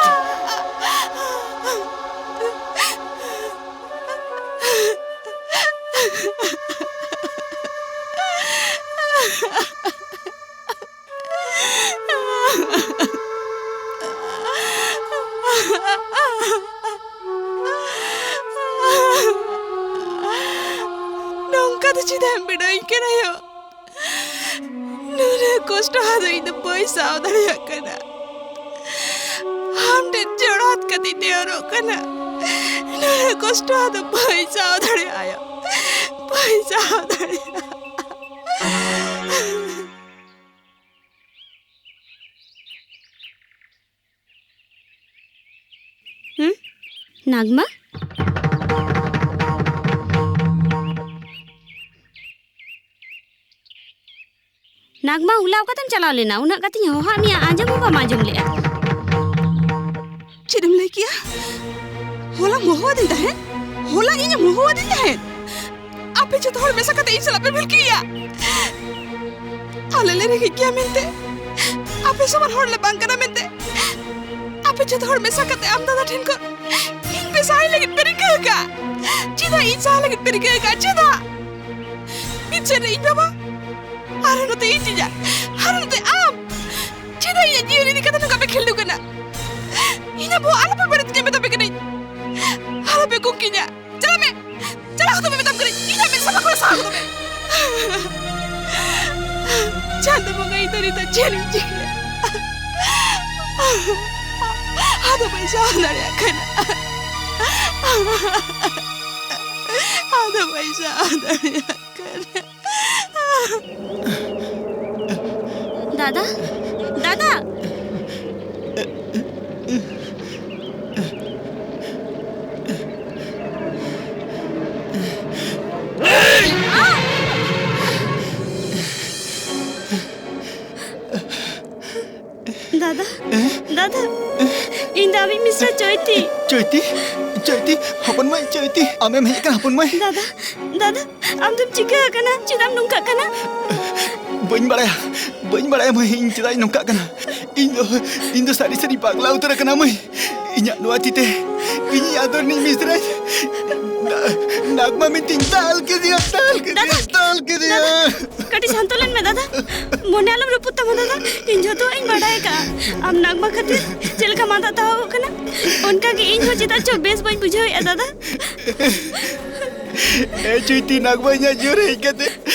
ᱱᱚᱝᱠᱟ ᱫᱚ ᱪᱮᱫᱟᱜ ᱮᱢ ᱵᱮᱱᱟᱣᱤᱧ ᱠᱟᱱᱟ ᱭᱳ? ᱱᱩᱱᱟᱹᱜ ᱠᱚᱥᱴᱚ ᱟᱫᱚ ᱤᱧ ᱫᱚ ᱵᱟᱹᱧ ᱥᱟᱦᱟᱣ ᱫᱟᱲᱮᱭᱟᱜ ᱠᱟᱱᱟ᱾ ᱟᱢ ᱴᱷᱮᱱ ᱡᱚᱲᱟᱣ ᱠᱟᱛᱮᱧ ᱱᱮᱦᱚᱨᱚᱜ ᱠᱟᱱᱟ, ᱱᱩᱱᱟᱹᱜ ᱠᱚᱥᱴᱚ ᱟᱫᱚ ᱵᱟᱹᱧ ᱥᱟᱦᱟᱣ ᱫᱟᱲᱮᱭᱟᱜᱼᱟ ᱭᱳ, ᱵᱟᱹᱧ ᱥᱟᱦᱟᱣ ᱫᱟᱲᱮᱭᱟᱜᱼᱟ᱾ ᱦᱩᱸ? ᱱᱟᱜᱽᱢᱟ? ᱱᱟᱜᱽᱢᱟ, ᱦᱚᱞᱟ ᱚᱠᱟᱛᱮᱢ ᱪᱟᱞᱟᱣ ᱞᱮᱱᱟ? ᱩᱱᱟᱹᱜ ᱠᱟᱛᱮᱧ ᱦᱚᱦᱚᱣᱟᱫ ᱢᱮᱭᱟ, ᱟᱸᱡᱚᱢ ᱦᱚᱸ ᱵᱟᱢ ᱟᱸᱡᱚᱢ ᱞᱮᱜᱼᱟ᱾ ᱪᱮᱫ ᱮᱢ ᱞᱟᱹᱭ ᱠᱮᱜᱼᱟ? ᱦᱚᱞᱟᱢ ᱦᱚᱦᱚᱣᱟᱫᱤᱧ ᱛᱟᱦᱮᱸᱫ? ᱦᱚᱞᱟ ᱤᱧᱮᱢ ᱦᱚᱦᱚᱣᱟᱫᱤᱧ ᱛᱟᱦᱮᱸᱫ? ᱟᱯᱮ ᱡᱚᱛᱚ ᱦᱚᱲ ᱢᱮᱥᱟ ᱠᱟᱛᱮ ᱤᱧ ᱥᱟᱞᱟᱜ ᱯᱮ ᱵᱷᱤᱲᱠᱤᱭᱮᱜᱼᱟ᱾ ᱟᱞᱮ ᱞᱮ ᱨᱮᱸᱜᱮᱡ ᱜᱮᱭᱟ ᱢᱮᱱᱛᱮ, ᱟᱯᱮ ᱥᱚᱢᱟᱱ ᱦᱚᱲ ᱞᱮ ᱵᱟᱝ ᱠᱟᱱᱟ ᱢᱮᱱᱛᱮ, ᱟᱯᱮ ᱡᱚᱛᱚ ᱦᱚᱲ ᱢᱮᱥᱟ ᱠᱟᱛᱮ ᱟᱢ ᱫᱟᱫᱟ ᱴᱷᱮᱱ ᱠᱷᱚᱱ ᱤᱧ ᱯᱮ ᱥᱟᱦᱟᱭ ᱞᱟᱹᱜᱤᱫ ᱯᱮ ᱨᱤᱠᱟᱹ ᱟᱠᱟᱫᱼᱟ᱾ ᱪᱮᱫᱟᱜ ᱤᱧ ᱥᱟᱦᱟ ᱞᱟᱹᱜᱤᱫ ᱯᱮ ᱨᱤᱠᱟᱹ ᱟᱠᱟᱫᱼᱟ? ᱪᱮᱫᱟᱜ? ᱢᱤᱫ ᱥᱮᱫ ᱨᱮ ᱤᱧ ᱵᱟᱵᱟ, ᱟᱨ ᱱᱚᱛᱮ ᱤᱧ ᱡᱤᱡᱟ, ᱟᱨ ᱱᱚᱛᱮ ᱟᱢ᱾ ᱪᱮᱫᱟᱜ ᱤᱧᱟᱹᱜ ᱡᱤᱭᱚᱱ ᱤᱫᱤ ᱠᱟᱛᱮ ᱱᱚᱝᱠᱟ ᱯᱮ ᱠᱷᱮᱞᱰᱩ ᱠᱟᱱᱟ? ᱤᱧᱟᱹᱜ ᱵᱚᱦᱚᱜ ᱟᱞᱚᱯᱮ ᱵᱟᱹᱲᱤᱡ ᱛᱤᱧᱟ, ᱢᱮᱛᱟ ᱯᱮ ᱠᱟᱹᱱᱟᱹᱧ᱾ ᱟᱞᱚᱯᱮ ᱠᱩᱝᱠᱤᱧᱟ᱾ ᱪᱟᱞᱟᱜ ᱢᱮ, ᱪᱟᱞᱟᱣ ᱦᱚᱫᱚᱜ ᱢᱮ, ᱢᱮᱛᱟᱢ ᱠᱟᱹᱱᱟᱹᱧ᱾ ᱤᱧᱟᱹᱜ ᱢᱮᱫ ᱥᱟᱢᱟᱝ ᱠᱷᱚᱱ ᱥᱟᱦᱟ ᱦᱚᱫᱚᱜ ᱢᱮ᱾ ᱪᱟᱸᱫᱚ ᱵᱚᱸᱜᱟ, ᱤᱧ ᱫᱚ ᱱᱤᱛᱚᱜ ᱪᱮᱫ ᱤᱧ ᱪᱤᱠᱟᱹᱭᱟ? ᱟᱫᱚ ᱵᱟᱹᱧ ᱥᱟᱦᱟᱣ ᱫᱟᱲᱮᱭᱟᱜ ᱠᱟᱱᱟ᱾ ᱟᱫᱚ ᱵᱟᱹᱧ ᱥᱟᱦᱟᱣ ᱫᱟᱲᱮᱭᱟᱜ ᱠᱟᱱᱟ᱾ ᱫᱟᱫᱟ, ᱫᱟᱫᱟ᱾ ᱫᱟᱫᱟ, ᱫᱟᱫᱟ, ᱤᱧ ᱫᱚ ᱟᱢᱤᱡ ᱢᱤᱥᱨᱟ ᱪᱚᱭᱛᱤ᱾ ᱪᱚᱭᱛᱤ, ᱪᱚᱭᱛᱤ, ᱦᱚᱯᱚᱱ ᱢᱟᱹᱭ ᱪᱚᱭᱛᱤ, ᱟᱢᱮᱢ ᱦᱮᱡ ᱟᱠᱟᱱᱟ ᱦᱚᱯᱚᱱ ᱢᱟᱹᱭ? ᱫᱟᱫᱟ, ᱫᱟᱫᱟ, ᱟᱢ ᱫᱚᱢ ᱪᱤᱠᱟᱹ ᱟᱠᱟᱱᱟ? ᱪᱮᱫᱟᱜ ᱮᱢ ᱱᱚᱝᱠᱟᱜ ᱠᱟᱱᱟ? ᱵᱟᱹᱧ ᱵᱟᱲᱟᱭᱟ, ᱵᱟᱹᱧ ᱵᱟᱲᱟᱭᱟ ᱢᱟᱹᱭ, ᱤᱧ ᱪᱮᱫᱟᱜ ᱤᱧ ᱱᱚᱝᱠᱟᱜ ᱠᱟᱱᱟ᱾ ᱤᱧ ᱫᱚ, ᱤᱧ ᱫᱚ ᱥᱟᱹᱨᱤ ᱥᱟᱹᱨᱤ ᱯᱟᱜᱽᱞᱟ ᱩᱛᱟᱹᱨ ᱟᱠᱟᱱᱟ ᱢᱟᱹᱭ᱾ ᱤᱧᱟᱜ ᱱᱚᱣᱟ ᱛᱤ ᱛᱮ ᱤᱧᱤᱡ ᱟᱫᱚᱨ ᱨᱤᱱᱤᱡ ᱢᱤᱥᱨᱟᱧ ᱱᱟ-, ᱱᱟᱜᱽᱢᱟ ᱢᱮᱱᱛᱮᱧ ᱫᱟᱞ ᱠᱮᱫᱮᱭᱟ, ᱫᱟᱞ ᱠᱮᱫᱮᱭᱟ, ᱫᱟᱫᱟ! ᱫᱟᱞ ᱠᱮᱫᱮᱭᱟ᱾ ᱫᱟᱫᱟ! ᱠᱟᱹᱴᱤᱡ ᱥᱟᱱᱛᱚ ᱞᱮᱱ ᱢᱮ ᱫᱟᱫᱟ᱾ ᱢᱚᱱᱮ ᱟᱞᱚᱢ ᱨᱟᱹᱯᱩᱫ ᱛᱟᱢᱟ ᱫᱟᱫᱟ᱾ ᱤᱧ ᱡᱷᱚᱛᱚᱣᱟᱜ ᱤᱧ ᱵᱟᱰᱟᱭ ᱟᱠᱟᱫᱼᱟ᱾ ᱟᱢ ᱱᱟᱜᱽᱢᱟ ᱠᱷᱟᱹᱛᱤᱨ ᱪᱮᱫ ᱞᱮᱠᱟ ᱢᱟᱸᱫᱟ ᱛᱟᱣᱟᱜᱚᱜ ᱠᱟᱱᱟ, ᱚᱱᱠᱟ ᱜᱮ ᱤᱧ ᱦᱚᱸ ᱪᱮᱫᱟᱜ ᱪᱚ ᱵᱮᱥ ᱵᱟᱹᱧ ᱵᱩᱡᱷᱟᱹᱣᱮᱫᱼᱟ ᱫᱟᱫᱟ᱾ ᱮ ᱪᱩᱭᱛᱤ, ᱱᱟᱜᱽᱢᱟ ᱤᱧᱟᱜ ᱡᱤᱭᱚᱱ ᱨᱮ ᱦᱮᱡ ᱠᱟᱛᱮ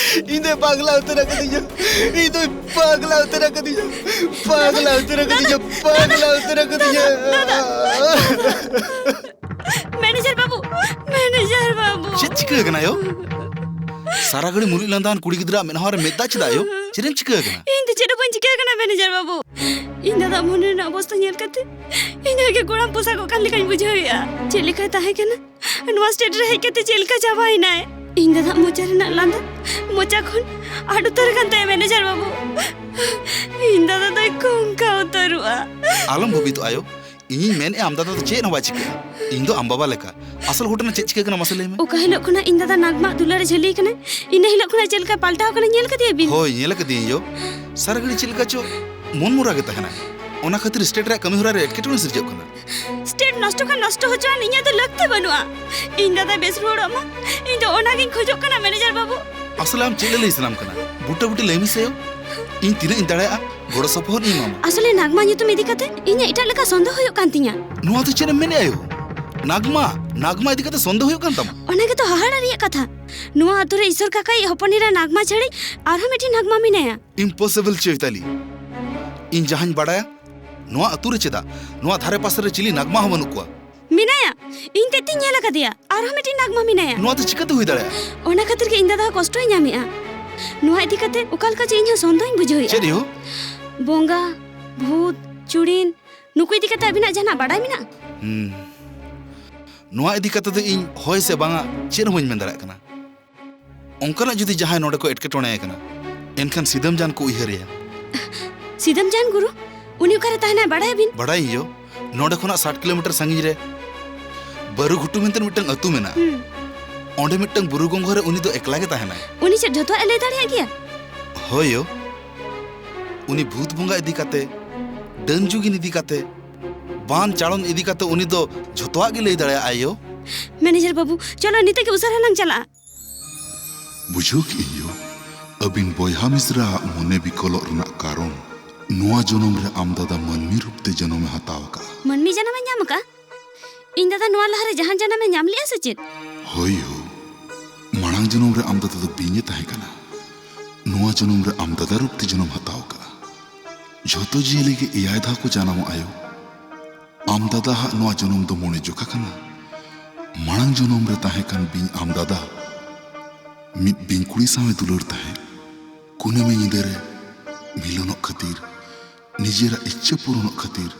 ᱤᱧ ᱫᱚᱭ ᱯᱟᱜᱽᱞᱟ ᱩᱛᱟᱹᱨ ᱟᱠᱟᱫᱤᱧᱟ᱾ ᱤᱧ ᱫᱚᱭ ᱯᱟᱜᱽᱞᱟ ᱩᱛᱟᱹᱨ ᱟᱠᱟᱫᱤᱧᱟ᱾ ᱯᱟᱜᱽᱞᱟ ᱩᱛᱟᱹᱨ ᱟᱠᱟᱫᱤᱧᱟ᱾ ᱯᱟᱜᱽᱞᱟ ᱩᱛᱟᱹᱨ ᱟᱠᱟᱫᱤᱧᱟ᱾ ᱫᱟᱫᱟ, ᱫᱟᱫᱟ᱾ ᱢᱮᱱᱮᱡᱟᱨ ᱵᱟᱹᱵᱩ, ᱢᱮᱱᱮᱡᱟᱨ ᱵᱟᱹᱵᱩ᱾ ᱪᱮᱫ ᱪᱤᱠᱟᱹ ᱟᱠᱟᱱᱟ ᱭᱳ? ᱥᱟᱨᱟ ᱜᱷᱟᱹᱲᱤ ᱢᱩᱞᱩᱡ ᱞᱟᱸᱫᱟᱣᱟᱱ ᱠᱩᱲᱤ ᱜᱤᱫᱽᱨᱟᱹ ᱢᱮᱫᱦᱟ ᱨᱮ ᱢᱮᱫ ᱫᱟᱜ ᱪᱮᱫᱟᱜ ᱭᱳ? ᱪᱮᱫ ᱮᱢ ᱪᱤᱠᱟᱹ ᱟᱠᱟᱱᱟ? ᱤᱧ ᱫᱚ ᱪᱮᱫ ᱦᱚᱸ ᱵᱟᱹᱧ ᱪᱤᱠᱟᱹ ᱟᱠᱟᱱᱟ ᱢᱮᱱᱮᱡᱟᱨ ᱵᱟᱹᱵᱩ᱾ ᱤᱧ ᱫᱟᱫᱟ ᱢᱚᱱᱮ ᱨᱮᱱᱟᱜ ᱚᱵᱚᱥᱛᱟ ᱧᱮᱞ ᱠᱟᱛᱮ ᱤᱧ ᱟᱡ ᱜᱮ ᱜᱚᱲᱟᱢ ᱯᱚᱥᱟᱜᱚᱜ ᱠᱟᱱ ᱞᱮᱠᱟᱧ ᱵᱩᱡᱷᱟᱹᱣᱮᱫᱼᱟ᱾ ᱪᱮᱫ ᱞᱮᱠᱟᱭ ᱛᱟᱦᱮᱸ ᱠᱟᱱᱟ, ᱱᱚᱣᱟ ᱥᱴᱮᱴ ᱨᱮ ᱦᱮᱡ ᱠᱟᱛᱮ ᱪᱮᱫ ᱞᱮᱠᱟ ᱪᱟᱵᱟᱭᱮᱱᱟᱭ? ᱤᱧ ᱫᱟᱫᱟ ᱢᱚᱪᱟ ᱨᱮᱱᱟᱜ ᱞᱟᱸᱫᱟ ᱢᱚᱪᱟ ᱠᱷᱚᱱ ᱟᱫ ᱩᱛᱟᱹᱨ ᱟᱠᱟᱱ ᱛᱟᱭᱟ ᱢᱮᱱᱮᱡᱟᱨ ᱵᱟᱹᱵᱩ᱾ ᱤᱧ ᱫᱟᱫᱟ ᱫᱚᱭ ᱠᱚᱝᱠᱟ ᱩᱛᱟᱹᱨᱚᱜᱼᱟ᱾ ᱟᱞᱚᱢ ᱵᱷᱟᱹᱵᱤᱛᱚᱜ ᱟᱭᱳ, ᱤᱧᱤᱧ ᱢᱮᱱᱮᱫᱼᱟ ᱟᱢ ᱫᱟᱫᱟ ᱫᱚ ᱪᱮᱫ ᱦᱚᱸ ᱵᱟᱭ ᱪᱤᱠᱟᱹᱜᱼᱟ᱾ ᱤᱧ ᱫᱚ ᱟᱢ ᱵᱟᱵᱟ ᱞᱮᱠᱟ᱾ ᱟᱥᱚᱞ ᱜᱷᱚᱴᱚᱱᱟ ᱪᱮᱫ ᱪᱤᱠᱟᱹ ᱠᱟᱱᱟ ᱢᱟᱥᱮ ᱞᱟᱹᱭ ᱢᱮ᱾ ᱚᱠᱟ ᱦᱤᱞᱳᱜ ᱠᱷᱚᱱᱟᱜ ᱤᱧ ᱫᱟᱫᱟ ᱱᱟᱜᱽᱢᱟ ᱫᱩᱞᱟᱹᱲ ᱮ ᱡᱷᱟᱹᱞᱤ ᱠᱟᱱᱟ, ᱤᱱᱟᱹ ᱦᱤᱞᱳᱜ ᱠᱷᱚᱱᱟᱜ ᱪᱮᱫ ᱞᱮᱠᱟ ᱯᱟᱞᱴᱟᱣ ᱠᱟᱱᱟ ᱧᱮᱞ ᱠᱟᱫᱮᱭᱟ ᱵᱤᱱ? ᱦᱳᱭ, ᱧᱮᱞ ᱠᱟᱫᱤᱭᱟᱹᱧ ᱭᱳ᱾ ᱥᱟᱨᱟ ᱜᱷᱟᱹᱲᱤ ᱪᱮᱫ ᱞᱮᱠᱟ ᱪᱚ ᱢᱚᱱ ᱢᱚᱨᱟ ᱜᱮ ᱛᱟᱦᱮᱱᱟ᱾ ᱚᱱᱟ ᱠᱷᱟᱹᱛᱤᱨ ᱥᱴᱮᱴ ᱨᱮᱭᱟᱜ ᱠᱟᱹᱢᱤ ᱦᱚᱨᱟ ᱨᱮ ᱮᱴᱠᱮᱴᱚᱬᱮ ᱥᱤᱨᱡᱟᱹᱜ ᱠᱟᱱᱟ᱾ ᱥᱴᱮᱴ ᱱᱚᱥᱴᱚ ᱠᱷᱟᱱ ᱱᱚᱥᱴᱚ ᱦᱚᱪᱚᱣᱟᱱ ᱤᱧᱟᱹᱜ ᱫᱚ ᱞᱟᱹᱠᱛᱤ ᱵᱟᱹᱱᱩᱜᱼᱟ᱾ ᱤᱧ ᱫᱟᱫᱟ ᱵᱮᱥ ᱨᱩᱣᱟᱹᱲᱚᱜ ᱢᱟ, ᱤᱧ ᱫᱚ ᱚᱱᱟᱜᱤᱧ ᱠᱷᱚᱡᱚᱜ ᱠᱟᱱᱟ ᱢᱮᱱᱮᱡᱟᱨ ᱵᱟᱹᱵᱩ᱾ ᱟᱥᱚᱞᱮ ᱟᱢ ᱪᱮᱫ ᱞᱮ ᱞᱟᱹᱭ ᱥᱟᱱᱟᱢ ᱠᱟᱱᱟ? ᱵᱩᱴᱟᱹ ᱵᱩᱴᱤ ᱞᱟᱹᱭ ᱢᱮᱥᱮ ᱭᱳ᱾ ᱤᱧ ᱛᱤᱱᱟᱹᱜ ᱤᱧ ᱫᱟᱲᱮᱭᱟᱜᱼᱟ ᱜᱚᱲᱚ ᱥᱚᱯᱚᱦᱚᱫ ᱤᱧ ᱮᱢᱟᱢᱟ᱾ ᱟᱥᱚᱞᱮ ᱱᱟᱜᱽᱢᱟ ᱧᱩᱛᱩᱢ ᱤᱫᱤ ᱠᱟᱛᱮ ᱤᱧᱟᱹᱜ ᱮᱴᱟᱜ ᱞᱮᱠᱟ ᱥᱚᱱᱫᱮᱦ ᱦᱩᱭᱩᱜ ᱠᱟᱱ ᱛᱤᱧᱟ᱾ ᱱᱚᱣᱟ ᱫᱚ ᱪᱮᱫ ᱮᱢ ᱢᱮᱱᱮᱫᱼᱟ ᱭᱳ? ᱱᱟᱜᱽᱢᱟ, ᱱᱟᱜᱽᱢᱟ ᱤᱫᱤ ᱠᱟᱛᱮ ᱥᱚᱱᱫᱮᱦ ᱦᱩᱭᱩᱜ ᱠᱟᱱ ᱛᱟᱢᱟ? ᱚᱱᱟ ᱜᱮᱛᱚ ᱦᱟᱦᱟᱲᱟ ᱨᱮᱭᱟᱜ ᱠᱟᱛᱷᱟ᱾ ᱱᱚᱣᱟ ᱟᱛᱳ ᱨᱮ ᱤᱥᱚᱨ ᱠᱟᱠᱟᱭᱤᱡ ᱦᱚᱯᱚᱱ ᱮᱨᱟ ᱱᱟᱜᱽᱢᱟ ᱪᱷᱟᱲᱤᱡ ᱟᱨᱦᱚᱸ ᱢᱤᱫᱴᱮᱱ ᱱᱟᱜᱽᱢᱟ ᱢᱮᱱᱟᱭᱟ᱾ Impossible ᱪᱳᱭᱛᱟᱞᱤ᱾ ᱤᱧ ᱡᱟᱦᱟᱸᱧ ᱵᱟᱲᱟᱭᱟ, ᱱᱚᱣᱟ ᱟᱛᱳ ᱨᱮ ᱪᱮᱫᱟᱜ ᱱᱚᱣᱟ ᱫᱷᱟᱨᱮ ᱯᱟᱥᱮ ᱨᱮ ᱪᱤᱞᱤ ᱱᱟᱜᱽᱢᱟ ᱦᱚᱸ ᱵᱟᱹᱱᱩᱜ ᱠᱚᱣᱟ᱾ ᱢᱮᱱᱟᱭᱟ, ᱤᱧ ᱛᱮᱫ ᱛᱤᱧ ᱧᱮᱞ ᱟᱠᱟᱫᱮᱭᱟ᱾ ᱟᱨᱦᱚᱸ ᱢᱤᱫᱴᱮᱱ ᱱᱟᱜᱽᱢᱟ ᱢᱮᱱᱟᱭᱟ᱾ ᱱᱚᱣᱟ ᱫᱚ ᱪᱤᱠᱟᱹᱛᱮ ᱦᱩᱭ ᱫᱟᱲᱮᱭᱟᱜᱼᱟ? ᱚᱱᱟ ᱠᱷᱟᱹᱛᱤᱨ ᱜᱮ ᱤᱧ ᱫᱟᱫᱟ ᱦᱚᱸ ᱠᱚᱥᱴᱚᱭ ᱧᱟᱢᱮᱜᱼᱟ᱾ ᱱᱚᱣᱟ ᱤᱫᱤ ᱠᱟᱛᱮ ᱚᱠᱟ ᱞᱮᱠᱟ ᱪᱚ ᱤᱧ ᱦᱚᱸ ᱥᱚᱱᱫᱮᱦᱚᱧ ᱵᱩᱡᱷᱟᱹᱣᱮᱜᱼᱟ᱾ ᱪᱮᱫ ᱭᱳ? ᱵᱚᱸᱜᱟ, ᱵᱷᱩᱛ, ᱪᱩᱲᱤᱱ, ᱱᱩᱠᱩ ᱤᱫᱤ ᱠᱟᱛᱮ ᱟᱵᱤᱱᱟᱜ ᱡᱟᱦᱟᱱᱟᱜ ᱵᱟᱰᱟᱭ ᱢᱮᱱᱟᱜᱼᱟ? ᱦᱩᱸ᱾ ᱱᱚᱣᱟ ᱤᱫᱤ ᱠᱟᱛᱮ ᱫᱚ ᱤᱧ ᱦᱳᱭ ᱥᱮ ᱵᱟᱝᱟ ᱪᱮᱫ ᱦᱚᱸ ᱵᱟᱹᱧ ᱢᱮᱱ ᱫᱟᱲᱮᱭᱟᱜ ᱠᱟᱱᱟ᱾ ᱚᱱᱠᱟᱱᱟᱜ ᱡᱩᱫᱤ ᱡᱟᱦᱟᱸᱭ ᱱᱚᱰᱮ ᱠᱚ ᱮᱴᱠᱮᱴᱚᱬᱮ ᱟᱠᱟᱱᱟ, ᱮᱱᱠᱷᱟᱱ ᱥᱤᱫᱟᱹᱢ ᱡᱟᱱ ᱠᱚ ᱩᱭᱦᱟᱹᱨᱮᱭᱟ᱾ ᱥᱤᱫᱟᱹᱢ ᱡᱟᱱ ᱜᱩᱨᱩ? ᱩᱱᱤ ᱚᱠᱟᱨᱮ ᱛᱟᱦᱮᱱᱟᱭ ᱵᱟᱲᱟᱭᱟᱵᱤᱱ? ᱵᱟᱲᱟᱭᱟᱹᱧ ᱭᱳ, ᱱᱚᱰᱮ ᱠᱷᱚᱱᱟᱜ ᱥᱟᱴ ᱠᱤᱞᱳᱢᱤᱴᱟᱨ ᱥᱟᱺᱜᱤᱧ ᱨᱮ ᱵᱟᱹᱨᱩ ᱜᱷᱩᱴᱩ ᱢᱮᱱᱛᱮ ᱢᱤᱫᱴᱟᱝ ᱟᱹᱛᱩ ᱢᱮᱱᱟᱜᱼᱟ᱾ ᱦᱩᱸ᱾ ᱚᱸᱰᱮ ᱢᱤᱫᱴᱟᱝ ᱵᱩᱨᱩ ᱜᱚᱸᱜᱷᱟ ᱨᱮ ᱩᱱᱤ ᱫᱚ ᱮᱠᱞᱟ ᱜᱮ ᱛᱟᱦᱮᱱᱟᱭ᱾ ᱩᱱᱤ ᱪᱮᱫ ᱡᱷᱚᱛᱚᱣᱟᱜ ᱮ ᱞᱟᱹᱭ ᱫᱟᱲᱮᱭᱟᱜ ᱜᱮᱭᱟ? ᱦᱳᱭ ᱭᱳ, ᱩᱱᱤ ᱵᱷᱩᱛ ᱵᱚᱸᱜᱟ ᱤᱫᱤ ᱠᱟᱛᱮ, ᱰᱟᱹᱱ ᱡᱩᱜᱤᱱ ᱤᱫᱤ ᱠᱟᱛᱮ, ᱵᱟᱱ ᱪᱟᱲᱚᱱ ᱤᱫᱤ ᱠᱟᱛᱮ ᱩᱱᱤ ᱫᱚ ᱡᱷᱚᱛᱚᱣᱟᱜ ᱜᱮ ᱞᱟᱹᱭ ᱫᱟᱲᱮᱭᱟᱜᱼᱟᱭ ᱭᱳ᱾ ᱢᱮᱱᱮᱡᱟᱨ ᱵᱟᱹᱵᱩ, ᱪᱚᱞᱚ ᱱᱤᱛᱚᱜ ᱜᱮ ᱩᱥᱟᱹᱨᱟ ᱞᱟᱝ ᱪᱟᱞᱟᱜᱼᱟ᱾ ᱵᱩᱡᱷᱟᱹᱣ ᱠᱮᱜ ᱟᱹᱧ ᱭᱳ, ᱟᱹᱵᱤᱱ ᱵᱚᱭᱦᱟ ᱢᱤᱥᱨᱟ ᱟᱜ ᱢᱚᱱᱮ ᱵᱤᱠᱚᱞᱚᱜ ᱨᱮᱱᱟᱜ ᱠᱟᱨᱚᱱ, ᱱᱚᱣᱟ ᱡᱚᱱᱚᱢ ᱨᱮ ᱟᱢ ᱫᱟᱫᱟ ᱢᱟᱹᱱᱢᱤ ᱨᱩᱯ ᱛᱮ ᱡᱚᱱᱚᱢ ᱮ ᱦᱟᱛᱟᱣ ᱟᱠᱟᱫᱼᱟ᱾ ᱢᱟᱹᱱᱢᱤ ᱡᱟᱱᱟᱢ ᱮ ᱧᱟᱢ ᱟᱠᱟᱫᱼᱟ? ᱤᱧ ᱫᱟᱫᱟ ᱱᱚᱣᱟ ᱞᱟᱦᱟᱨᱮ ᱡᱟᱦᱟᱱ ᱡᱟᱱᱟᱢ ᱮ ᱧᱟᱢ ᱞᱮᱜᱼᱟ ᱥᱮ ᱪᱮᱫ? ᱦᱳᱭ ᱭᱳ, ᱢᱟᱲᱟᱝ ᱡᱚᱱᱚᱢ ᱨᱮ ᱟᱢ ᱫᱟᱫᱟ ᱫᱚ ᱵᱤᱧ ᱮ ᱛᱟᱦᱮᱸ ᱠᱟᱱᱟ᱾ ᱱᱚᱣᱟ ᱡᱚᱱᱚᱢ ᱨᱮ ᱟᱢ ᱫᱟᱫᱟ ᱨᱩᱯ ᱛᱮ ᱡᱚᱱᱚᱢ ᱦᱟᱛᱟᱣ ᱟᱠᱟᱫᱼᱟ᱾ ᱡᱷᱚᱛᱚ ᱡᱤᱭᱟᱹᱞᱤ ᱜᱮ ᱮᱭᱟᱭ ᱫᱷᱟᱣ ᱠᱚ ᱡᱟᱱᱟᱢᱚᱜᱼᱟ ᱭᱳ᱾ ᱟᱢ ᱫᱟᱫᱟ ᱦᱟᱜ ᱱᱚᱣᱟ ᱡᱚᱱᱚᱢ ᱫᱚ ᱢᱚᱬᱮ ᱡᱚᱠᱷᱟ ᱠᱟᱱᱟ᱾ ᱢᱟᱲᱟᱝ ᱡᱚᱱᱚᱢ ᱨᱮ ᱛᱟᱦᱮᱸ ᱠᱟᱱ ᱵᱤᱧ ᱟᱢ ᱫᱟᱫᱟ ᱢᱤᱫ ᱵᱤᱧ ᱠᱩᱲᱤ ᱥᱟᱶ ᱮ ᱫᱩᱞᱟᱹᱲ ᱛᱟᱦᱮᱸᱫ᱾ ᱠᱩᱱᱟᱹᱢᱤ ᱧᱤᱫᱟᱹ ᱨᱮ ᱢᱤᱞᱚᱱᱚᱜ ᱠᱷᱟᱹᱛᱤᱨ, ᱱᱤᱡᱮᱨᱟᱜ ᱤᱪᱪᱷᱟᱹ ᱯᱩᱨᱚᱱᱚᱜ ᱠᱷᱟᱹᱛᱤᱨ,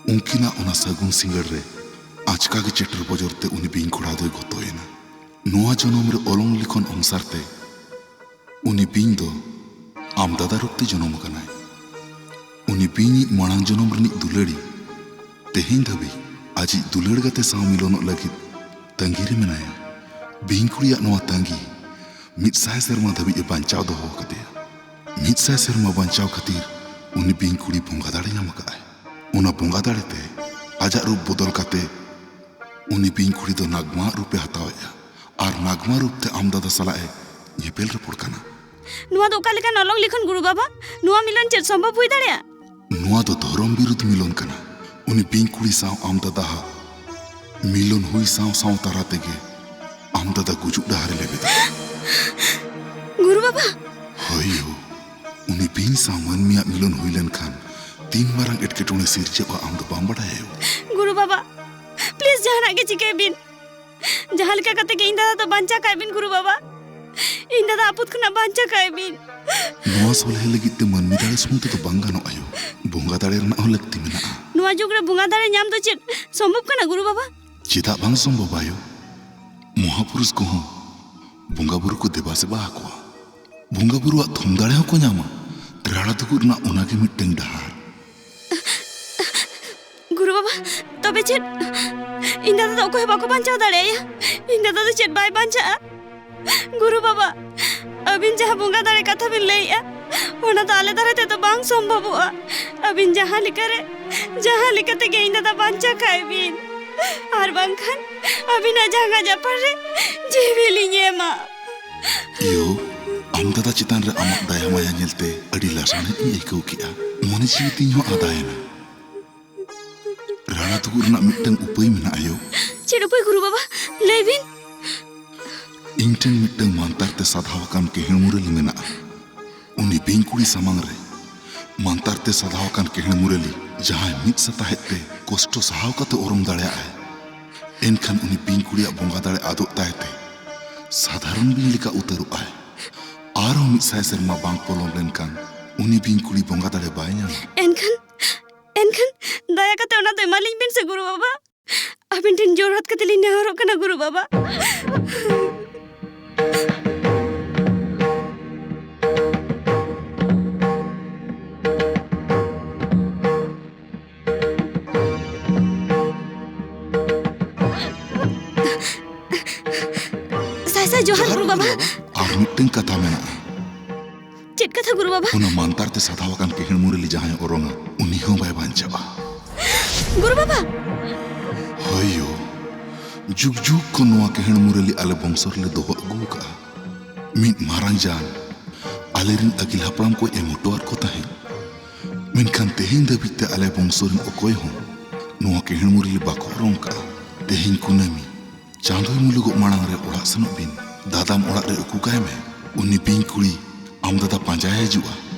ᱩᱱᱠᱤᱱᱟᱜ ᱚᱱᱟ ᱥᱟᱹᱜᱩᱱ ᱥᱤᱸᱜᱟᱹᱲ ᱨᱮ ᱟᱪᱠᱟ ᱜᱮ ᱪᱮᱴᱮᱨ ᱵᱚᱡᱚᱨ ᱛᱮ ᱩᱱᱤ ᱵᱤᱧ ᱠᱚᱲᱟ ᱫᱚᱭ ᱜᱚᱛᱚᱭᱮᱱᱟ᱾ ᱱᱚᱣᱟ ᱡᱚᱱᱚᱢ ᱨᱮ ᱚᱞᱚᱝ ᱞᱤᱠᱷᱚᱱ ᱚᱱᱩᱥᱟᱨ ᱛᱮ ᱩᱱᱤ ᱵᱤᱧ ᱫᱚ ᱟᱢ ᱫᱟᱫᱟ ᱨᱩᱯ ᱛᱮ ᱡᱚᱱᱚᱢ ᱟᱠᱟᱱᱟᱭ᱾ ᱩᱱᱤ ᱵᱤᱧᱤᱡ ᱢᱟᱲᱟᱝ ᱡᱚᱱᱚᱢ ᱨᱤᱱᱤᱡ ᱫᱩᱞᱟᱹᱲᱤ ᱛᱮᱦᱮᱧ ᱫᱷᱟᱹᱵᱤᱡ ᱟᱡᱤᱡ ᱫᱩᱞᱟᱹᱲ ᱜᱟᱛᱮ ᱥᱟᱶ ᱢᱤᱞᱚᱱᱚᱜ ᱞᱟᱹᱜᱤᱫ ᱛᱟᱺᱜᱤ ᱨᱮ ᱢᱮᱱᱟᱭᱟ᱾ ᱵᱤᱧ ᱠᱩᱲᱤᱭᱟᱜ ᱱᱚᱣᱟ ᱛᱟᱺᱜᱤ ᱢᱤᱫ ᱥᱟᱭ ᱥᱮᱨᱢᱟ ᱫᱷᱟᱹᱵᱤᱡ ᱮ ᱵᱟᱧᱪᱟᱣ ᱫᱚᱦᱚ ᱟᱠᱟᱫᱮᱭᱟ᱾ ᱢᱤᱫ ᱥᱟᱭ ᱥᱮᱨᱢᱟ ᱵᱟᱧᱪᱟᱣ ᱠᱷᱟᱹᱛᱤᱨ ᱩᱱᱤ ᱵᱤᱧ ᱠᱩᱲᱤ ᱵᱚᱸᱜᱟ ᱫᱟᱲᱮ ᱧᱟᱢ ᱟᱠᱟᱫᱼᱟᱭ᱾ ᱚᱱᱟ ᱵᱚᱸᱜᱟ ᱫᱟᱲᱮ ᱛᱮ ᱟᱡᱟᱜ ᱨᱩᱯ ᱵᱚᱫᱚᱞ ᱠᱟᱛᱮ ᱩᱱᱤ ᱵᱤᱧ ᱠᱩᱲᱤ ᱫᱚ ᱱᱟᱜᱽᱢᱟ ᱨᱩᱯ ᱮ ᱦᱟᱛᱟᱣᱮᱫᱼᱟ ᱟᱨ ᱱᱟᱜᱽᱢᱟ ᱨᱩᱯ ᱛᱮ ᱟᱢ ᱫᱟᱫᱟ ᱥᱟᱞᱟᱜ ᱮ ᱧᱮᱯᱮᱞ ᱨᱚᱯᱚᱲ ᱠᱟᱱᱟ᱾ ᱱᱚᱣᱟ ᱫᱚ ᱚᱠᱟ ᱞᱮᱠᱟᱱ ᱚᱞᱚᱝ ᱞᱤᱠᱷᱚᱱ, ᱜᱩᱨᱩ ᱵᱟᱵᱟ? ᱱᱚᱣᱟ ᱢᱤᱞᱚᱱ ᱪᱮᱫ ᱥᱚᱢᱵᱷᱚᱵ ᱦᱩᱭ ᱫᱟᱲᱮᱭᱟᱜᱼᱟ? ᱱᱚᱣᱟ ᱫᱚ ᱫᱷᱚᱨᱚᱢ ᱵᱤᱨᱩᱫᱷ ᱢᱤᱞᱚᱱ ᱠᱟᱱᱟ᱾ ᱩᱱᱤ ᱵᱤᱧ ᱠᱩᱲᱤ ᱥᱟᱶ ᱟᱢ ᱫᱟᱫᱟᱦᱟᱜ ᱢᱤᱞᱚᱱ ᱦᱩᱭ ᱥᱟᱶ ᱥᱟᱶ ᱛᱟᱨᱟ ᱛᱮᱜᱮ ᱟᱢ ᱫᱟᱫᱟ ᱜᱩᱡᱩᱜ ᱰᱟᱦᱟᱨ ᱮ ᱞᱮᱵᱮᱫᱟ᱾ ᱜᱩᱨᱩ ᱵᱟᱵᱟ! ᱦᱳᱭ ᱭᱳ, ᱩᱱᱤ ᱵᱤᱧ ᱥᱟᱶ ᱢᱟᱹᱱᱢᱤᱭᱟᱜ ᱢᱤᱞᱚᱱ ᱦᱩᱭ ᱞᱮᱱᱠᱷᱟᱱ ᱛᱤᱱ ᱢᱟᱨᱟᱝ ᱮᱴᱠᱮᱴᱚᱬᱮ ᱥᱤᱨᱡᱟᱹᱜᱼᱟ ᱟᱢ ᱫᱚ ᱵᱟᱢ ᱵᱟᱰᱟᱭᱟ ᱭᱳ᱾ ᱜᱩᱨᱩ ᱵᱟᱵᱟ, ᱯᱞᱤᱡ ᱡᱟᱦᱟᱱᱟᱜ ᱜᱮ ᱪᱤᱠᱟᱹᱭ ᱵᱤᱱ᱾ ᱡᱟᱦᱟᱸ ᱞᱮᱠᱟ ᱠᱟᱛᱮ ᱜᱮ ᱤᱧ ᱫᱟᱫᱟ ᱫᱚ ᱵᱟᱧᱪᱟᱣ ᱠᱟᱭ ᱵᱤᱱ ᱜᱩᱨᱩ ᱵᱟᱵᱟ᱾ ᱤᱧ ᱫᱟᱫᱟ ᱟᱯᱚᱫ ᱠᱷᱚᱱᱟᱜ ᱵᱟᱧᱪᱟᱣ ᱠᱟᱭ ᱵᱤᱱ᱾ ᱱᱚᱣᱟ ᱥᱚᱞᱦᱮ ᱞᱟᱹᱜᱤᱫ ᱛᱮ ᱢᱟᱹᱱᱢᱤ ᱫᱟᱲᱮ ᱥᱩᱢᱩᱝ ᱛᱮᱫᱚ ᱵᱟᱝ ᱜᱟᱱᱚᱜᱼᱟ ᱭᱳ᱾ ᱵᱚᱸᱜᱟ ᱫᱟᱲᱮ ᱨᱮᱱᱟᱜ ᱦᱚᱸ ᱞᱟᱹᱠᱛᱤ ᱢᱮᱱᱟᱜᱼᱟ᱾ ᱱᱚᱣᱟ ᱡᱩᱜᱽ ᱨᱮ ᱵᱚᱸᱜᱟ ᱫᱟᱲᱮ ᱧᱟᱢ ᱫᱚ ᱪᱮᱫ ᱥᱚᱢᱵᱷᱚᱵ ᱠᱟᱱᱟ ᱜᱩᱨᱩ ᱵᱟᱵᱟ? ᱪᱮᱫᱟᱜ ᱵᱟᱝ ᱥᱚᱢᱵᱷᱚᱵᱟ ᱭᱳ? ᱢᱚᱦᱟᱯᱩᱨᱩᱥ ᱠᱚᱦᱚᱸ ᱵᱚᱸᱜᱟ ᱵᱩᱨᱩ ᱠᱚ ᱫᱮᱵᱟ ᱥᱮᱵᱟ ᱟᱠᱚᱣᱟ᱾ ᱵᱚᱸᱜᱟ ᱵᱩᱨᱩᱣᱟᱜ ᱛᱷᱩᱢ ᱫᱟᱲᱮ ᱦᱚᱸᱠᱚ ᱧᱟᱢᱟ᱾ ᱨᱟᱲᱟ ᱫᱩᱜᱩᱜ ᱨᱮᱱᱟᱜ ᱚᱱᱟᱜᱮ ᱢᱤᱫᱴᱟᱝ ᱰᱟᱦᱟᱨ᱾ ᱜᱩᱨᱩ ᱵᱟᱵᱟ, ᱛᱚᱵᱮ ᱪᱮᱫ? ᱤᱧ ᱫᱟᱫᱟ ᱫᱚ ᱚᱠᱚᱭ ᱦᱚᱸ ᱵᱟᱠᱚ ᱵᱟᱧᱪᱟᱣ ᱫᱟᱲᱮᱭᱟᱭᱟ᱾ ᱤᱧ ᱫᱟᱫᱟ ᱫᱚ ᱪᱮᱫ ᱵᱟᱭ ᱵᱟᱧᱪᱟᱜᱼᱟ? ᱜᱩᱨᱩ ᱵᱟᱵᱟ, ᱟᱹᱵᱤᱱ ᱡᱟᱦᱟᱸ ᱵᱚᱸᱜᱟ ᱫᱟᱲᱮ ᱠᱟᱛᱷᱟ ᱵᱤᱱ ᱞᱟᱹᱭᱮᱜᱼᱟ, ᱚᱱᱟ ᱫᱚ ᱟᱞᱮ ᱫᱟᱨᱟᱭ ᱛᱮᱫᱚ ᱵᱟᱝ ᱥᱚᱢᱵᱷᱚᱵᱚᱜᱼᱟ᱾ ᱟᱹᱵᱤᱱ ᱡᱟᱦᱟᱸ ᱞᱮᱠᱟᱨᱮ, ᱡᱟᱦᱟᱸ ᱞᱮᱠᱟ ᱛᱮᱜᱮ ᱤᱧ ᱫᱟᱫᱟ ᱵᱟᱧᱪᱟᱣ ᱠᱟᱭ ᱵᱤᱱ, ᱟᱨ ᱵᱟᱝᱠᱷᱟᱱ ᱟᱹᱵᱤᱱᱟᱜ ᱡᱟᱸᱜᱟ ᱡᱟᱯᱟᱜ ᱨᱮ ᱡᱤᱣᱤ ᱞᱤᱧ ᱮᱢᱟ᱾ ᱭᱳ, ᱟᱢ ᱫᱟᱫᱟ ᱪᱮᱛᱟᱱ ᱨᱮ ᱟᱢᱟᱜ ᱫᱟᱭᱟ ᱢᱟᱭᱟ ᱧᱮᱞᱛᱮ ᱟᱹᱰᱤ ᱞᱟᱥᱟᱬᱦᱮᱫ ᱤᱧ ᱟᱹᱭᱠᱟᱹᱣ ᱠᱮᱜᱼᱟ᱾ ᱢᱚᱱᱮ ᱡᱤᱣᱤ ᱛᱤᱧ ᱦᱚᱸ ᱟᱫᱟᱭᱮᱱᱟ᱾ ᱨᱟᱲᱟ ᱫᱩᱜᱩᱜ ᱨᱮᱱᱟᱜ ᱢᱤᱫᱴᱟᱝ ᱩᱯᱟᱹᱭ ᱢᱮᱱᱟᱜᱼᱟ ᱭᱳ᱾ ᱪᱮᱫ ᱩᱯᱟᱹᱭ ᱜᱩᱨᱩ ᱵᱟᱵᱟ? ᱞᱟᱹᱭ ᱵᱤᱱ᱾ ᱤᱧ ᱴᱷᱮᱱ ᱢᱤᱫᱴᱟᱝ ᱢᱟᱱᱛᱟᱨ ᱛᱮ ᱥᱟᱫᱷᱟᱣ ᱟᱠᱟᱱ ᱠᱮᱦᱮᱲ ᱢᱩᱨᱟᱹᱞᱤ ᱢᱮᱱᱟᱜᱼᱟ᱾ ᱩᱱᱤ ᱵᱤᱧ ᱠᱩᱲᱤ ᱥᱟᱢᱟᱝ ᱨᱮ ᱢᱟᱱᱛᱟᱨ ᱛᱮ ᱥᱟᱫᱷᱟᱣ ᱟᱠᱟᱱ ᱠᱮᱦᱮᱲ ᱢᱩᱨᱟᱹᱞᱤ ᱡᱟᱦᱟᱸᱭ ᱢᱤᱫ ᱥᱟᱛᱟᱦᱮᱫ ᱛᱮ ᱠᱚᱥᱴᱚ ᱥᱟᱦᱟᱣ ᱠᱟᱛᱮ ᱚᱨᱚᱝ ᱫᱟᱲᱮᱭᱟᱜᱼᱟᱭ, ᱮᱱᱠᱷᱟᱱ ᱩᱱᱤ ᱵᱤᱧ ᱠᱩᱲᱤᱭᱟᱜ ᱵᱚᱸᱜᱟ ᱫᱟᱲᱮ ᱟᱫᱚᱜ ᱛᱟᱭ ᱛᱮ ᱥᱟᱫᱷᱟᱨᱚᱱ ᱵᱤᱧ ᱞᱮᱠᱟ ᱩᱛᱟᱹᱨᱚᱜᱼᱟᱭ᱾ ᱟᱨᱦᱚᱸ ᱢᱤᱫ ᱥᱟᱭ ᱥᱮᱨᱢᱟ ᱵᱟᱝ ᱯᱚᱞᱚᱢ ᱞᱮᱱᱠᱷᱟᱱ ᱩᱱᱤ ᱵᱤᱧ ᱠᱩᱲᱤ ᱵᱚᱸᱜᱟ ᱫᱟᱲᱮ ᱵᱟᱭ ᱧᱟᱢᱟ᱾ ᱮᱱᱠᱷᱟᱱ, ᱮᱱᱠᱷᱟᱱ ᱫᱟᱭᱟ ᱫᱟᱭᱟ ᱠᱟᱛᱮ ᱚᱱᱟ ᱫᱚ ᱮᱢᱟᱞᱤᱧ ᱵᱤᱱ ᱥᱮ ᱜᱩᱨᱩ ᱵᱟᱵᱟ᱾ ᱟᱹᱵᱤᱱ ᱴᱷᱮᱱ ᱡᱳᱨ ᱦᱟᱛ ᱠᱟᱛᱮ ᱞᱤᱧ ᱱᱮᱦᱚᱨᱚᱜ ᱠᱟᱱᱟ ᱜᱩᱨᱩ ᱵᱟᱵᱟ᱾ ᱥᱟᱭ ᱥᱟᱭ ᱡᱚᱦᱟᱨ ᱜᱩᱨᱩ ᱵᱟᱵᱟ᱾ ᱟᱨ ᱢᱤᱫᱴᱟᱝ ᱠᱟᱛᱷᱟ ᱢᱮᱱᱟᱜᱼᱟ᱾ ᱪᱮᱫ ᱠᱟᱛᱷᱟ ᱜᱩᱨᱩ ᱵᱟᱵᱟ? ᱚᱱᱟ ᱢᱟᱱᱛᱟᱨ ᱛᱮ ᱥᱟᱫᱷᱟᱣ ᱟᱠᱟᱱ ᱠᱮᱦᱮᱲ ᱢᱩᱨᱟᱹᱞᱤ ᱡᱟᱦᱟᱸᱭ ᱚᱨᱚᱝᱟ, ᱩᱱᱤ ᱦᱚᱸ ᱵᱟᱭ ᱵᱟᱧᱪᱟᱜᱼᱟ᱾ ᱜᱩᱨᱩ ᱵᱟᱵᱟ! ᱦᱳᱭ ᱭᱳ, ᱡᱩᱜᱽ ᱡᱩᱜᱽ ᱠᱷᱚᱱ ᱱᱚᱣᱟ ᱠᱮᱦᱮᱲ ᱢᱩᱨᱟᱹᱞᱤ ᱟᱞᱮ ᱵᱚᱝᱥᱚ ᱨᱮᱞᱮ ᱫᱚᱦᱚ ᱟᱹᱜᱩ ᱟᱠᱟᱫᱼᱟ᱾ ᱢᱤᱫ ᱢᱟᱨᱟᱝ ᱡᱟᱱ ᱟᱞᱮᱨᱤᱱ ᱟᱹᱜᱤᱞ ᱦᱟᱯᱲᱟᱢ ᱠᱚ ᱮᱢ ᱦᱚᱴᱚ ᱟᱫ ᱠᱚ ᱛᱟᱦᱮᱸᱫ᱾ ᱢᱮᱱᱠᱷᱟᱱ ᱛᱮᱦᱮᱧ ᱫᱷᱟᱹᱵᱤᱡ ᱛᱮ ᱟᱞᱮ ᱵᱚᱝᱥᱚ ᱨᱤᱱ ᱚᱠᱚᱭ ᱦᱚᱸ ᱱᱚᱣᱟ ᱠᱮᱦᱮᱲ ᱢᱩᱨᱟᱹᱞᱤ ᱵᱟᱠᱚ ᱚᱨᱚᱝ ᱟᱠᱟᱫᱼᱟ᱾ ᱛᱮᱦᱮᱧ ᱠᱩᱱᱟᱹᱢᱤ, ᱪᱟᱸᱫᱚᱭ ᱢᱩᱞᱩᱜᱚᱜ ᱢᱟᱲᱟᱝ ᱨᱮ ᱚᱲᱟᱜ ᱥᱮᱱᱚᱜ ᱵᱤᱱ᱾ ᱫᱟᱫᱟᱢ ᱚᱲᱟᱜ ᱨᱮ ᱩᱠᱩ ᱠᱟᱭ ᱢᱮ᱾ ᱩᱱᱤ ᱵᱤᱧ ᱠᱩᱲᱤ ᱟᱢ ᱫᱟᱫᱟ ᱯᱟᱸᱡᱟᱭ ᱦᱤᱡᱩᱜᱼᱟ᱾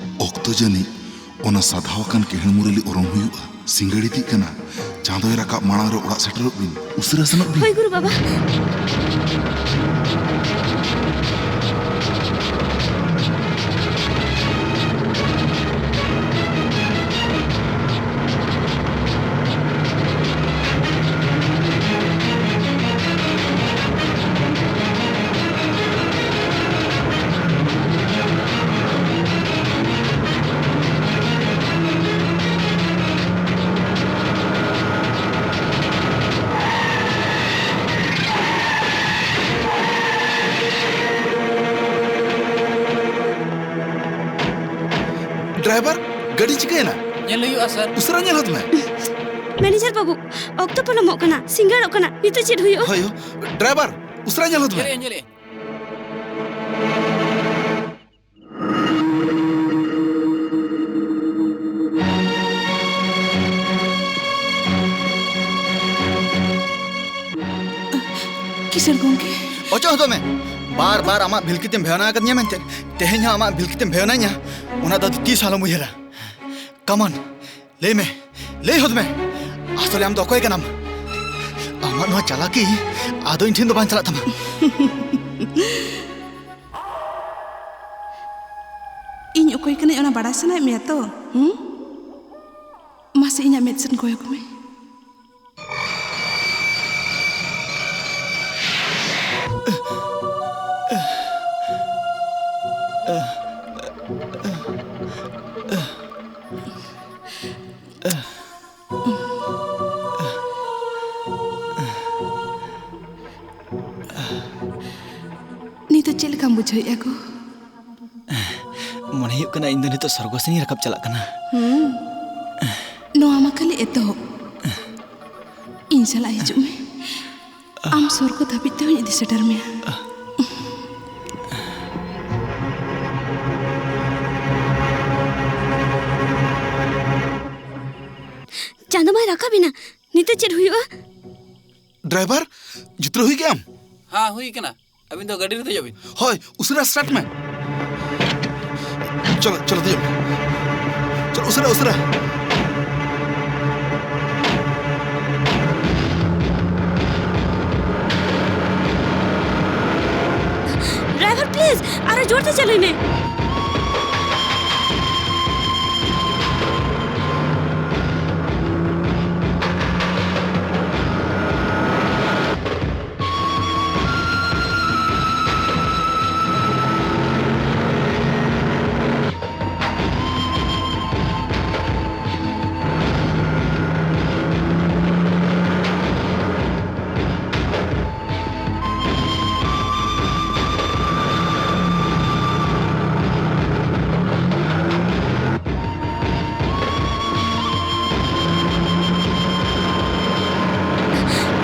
ᱚᱠᱛᱚ ᱡᱟᱹᱱᱤᱡ ᱚᱱᱟ ᱥᱟᱫᱷᱟᱣ ᱟᱠᱟᱱ ᱠᱮᱦᱮᱲ ᱢᱩᱨᱟᱹᱞᱤ ᱚᱨᱚᱝ ᱦᱩᱭᱩᱜᱼᱟ᱾ ᱥᱤᱸᱜᱟᱹᱲ ᱤᱫᱤᱜ ᱠᱟᱱᱟ᱾ ᱪᱟᱸᱫᱚᱭ ᱨᱟᱠᱟᱵ ᱢᱟᱲᱟᱝ ᱨᱮ ᱚᱲᱟᱜ ᱥᱮᱴᱮᱨᱚᱜ ᱵᱤᱱ᱾ ᱩᱥᱟᱹᱨᱟ ᱥᱮᱱᱚᱜ ᱵᱤᱱ᱾ ᱦᱳᱭ ᱜᱩᱨᱩ ᱵᱟᱵᱟ᱾ ᱰᱨᱟᱭᱵᱷᱟᱨ, ᱜᱟᱹᱰᱤ ᱪᱤᱠᱟᱹᱭᱮᱱᱟ? ᱧᱮᱞ ᱦᱩᱭᱩᱜᱼᱟ, ᱥᱟᱨ᱾ ᱩᱥᱟᱹᱨᱟ ᱧᱮᱞ ᱦᱚᱫ ᱢᱮ᱾ ᱢᱮᱱᱮᱡᱟᱨ ᱵᱟᱹᱵᱩ, ᱚᱠᱛᱚ ᱯᱚᱞᱚᱢᱚᱜ ᱠᱟᱱᱟ, ᱥᱤᱸᱜᱟᱹᱲᱚᱜ ᱠᱟᱱᱟ, ᱱᱤᱛᱚᱜ ᱪᱮᱫ ᱦᱩᱭᱩᱜᱼᱟ? ᱦᱳᱭ, ᱰᱨᱟᱭᱵᱷᱟᱨ, ᱩᱥᱟᱹᱨᱟ ᱧᱮᱞ ᱦᱚᱫ ᱢᱮ᱾ ᱧᱮᱞᱮᱜᱼᱟ, ᱧᱮᱞᱮᱜᱼᱟ᱾ ᱠᱤᱥᱟᱹᱬ ᱜᱚᱢᱠᱮ᱾ ᱚᱪᱚᱜ ᱦᱚᱫᱚᱜ ᱢᱮ᱾ ᱵᱟᱨ ᱵᱟᱨ ᱟᱢᱟᱜ ᱵᱷᱤᱞᱠᱤ ᱛᱮᱢ ᱵᱷᱮᱣᱱᱟ ᱟᱠᱟᱫᱤᱧᱟ ᱢᱮᱱᱛᱮ, ᱛᱮᱦᱮᱧ ᱦᱚᱸ ᱟᱢᱟᱜ ᱵᱷᱤᱞᱠᱤ ᱛᱮᱢ ᱵᱷᱮᱣᱱᱟᱧᱟ, ᱚᱱᱟ ᱫᱚ ᱛᱤᱥ ᱦᱚᱸ ᱟᱞᱚᱢ ᱩᱭᱦᱟᱹᱨᱟ᱾ Come on, ᱞᱟᱹᱭ ᱢᱮ, ᱞᱟᱹᱭ ᱦᱚᱫ ᱢᱮ, ᱟᱥᱚᱞᱮ ᱟᱢ ᱫᱚ ᱚᱠᱚᱭ ᱠᱟᱱᱟᱢ? ᱟᱢᱟᱜ ᱱᱚᱣᱟ ᱪᱟᱞᱟᱠᱤ ᱟᱫᱚ ᱤᱧ ᱴᱷᱮᱱ ᱫᱚ ᱵᱟᱝ ᱪᱟᱞᱟᱜ ᱛᱟᱢᱟ᱾ ᱤᱧ ᱚᱠᱚᱭ ᱠᱟᱹᱱᱟᱹᱧ ᱚᱱᱟ ᱵᱟᱲᱟᱭ ᱥᱟᱱᱟᱭᱮᱫ ᱢᱮᱭᱟ ᱛᱚ? ᱦᱩᱸ? ᱢᱟ ᱥᱮ ᱤᱧᱟᱜ ᱢᱮᱫ ᱥᱮᱱ ᱠᱚᱭᱚᱜ ᱢᱮ᱾ ᱱᱤᱛᱚᱜ ᱪᱮᱫ ᱞᱮᱠᱟᱢ ᱵᱩᱡᱷᱟᱹᱣᱮᱫᱼᱟ ᱜᱳ? ᱢᱚᱱᱮ ᱦᱩᱭᱩᱜ ᱠᱟᱱᱟ ᱤᱧ ᱫᱚ ᱱᱤᱛᱚᱜ ᱥᱚᱨᱜᱚ ᱥᱮᱱᱤᱧ ᱨᱟᱠᱟᱵ ᱪᱟᱞᱟᱜ ᱠᱟᱱᱟ᱾ ᱦᱩᱸ᱾ ᱱᱚᱣᱟ ᱢᱟ ᱠᱷᱟᱹᱞᱤ ᱮᱛᱚᱦᱚᱵ᱾ ᱤᱧ ᱥᱟᱞᱟᱜ ᱦᱤᱡᱩᱜ ᱢᱮ᱾ ᱟᱢ ᱥᱚᱨᱜᱚ ᱫᱷᱟᱹᱵᱤᱡ ᱛᱮᱦᱚᱸᱧ ᱤᱫᱤ ᱥᱮᱴᱮᱨ ᱢᱮᱭᱟ᱾ ᱪᱟᱸᱫᱚ ᱢᱟᱭ ᱨᱟᱠᱟᱵ ᱮᱱᱟ᱾ ᱱᱤᱛᱚᱜ ᱪᱮᱫ ᱦᱩᱭᱩᱜᱼᱟ? ᱰᱨᱟᱭᱵᱷᱟᱨ, ᱡᱩᱛᱨᱟᱹ ᱦᱩᱭ ᱠᱮᱜ ᱟᱢ? ᱦᱮᱸ, ᱦᱩᱭ ᱠᱟᱱᱟ᱾ ᱟᱹᱵᱤᱱ ᱫᱚ ᱜᱟᱹᱰᱤ ᱨᱮ ᱫᱮᱡᱚᱜ ᱵᱤᱱ᱾ ᱦᱳᱭ, ᱩᱥᱟᱹᱨᱟ ᱥᱴᱟᱨᱴ ᱢᱮ᱾ ᱪᱚᱞᱚ, ᱪᱚᱞᱚ, ᱫᱮᱡᱚᱜ ᱢᱮ᱾ ᱪᱚᱞᱚ, ᱩᱥᱟᱹᱨᱟ, ᱩᱥᱟᱹᱨᱟ᱾ ᱰᱨᱟᱭᱵᱷᱟᱨ, ᱯᱞᱤᱡ, ᱟᱨᱚ ᱡᱳᱨ ᱛᱮ ᱪᱟᱹᱞᱩᱭ ᱢᱮ᱾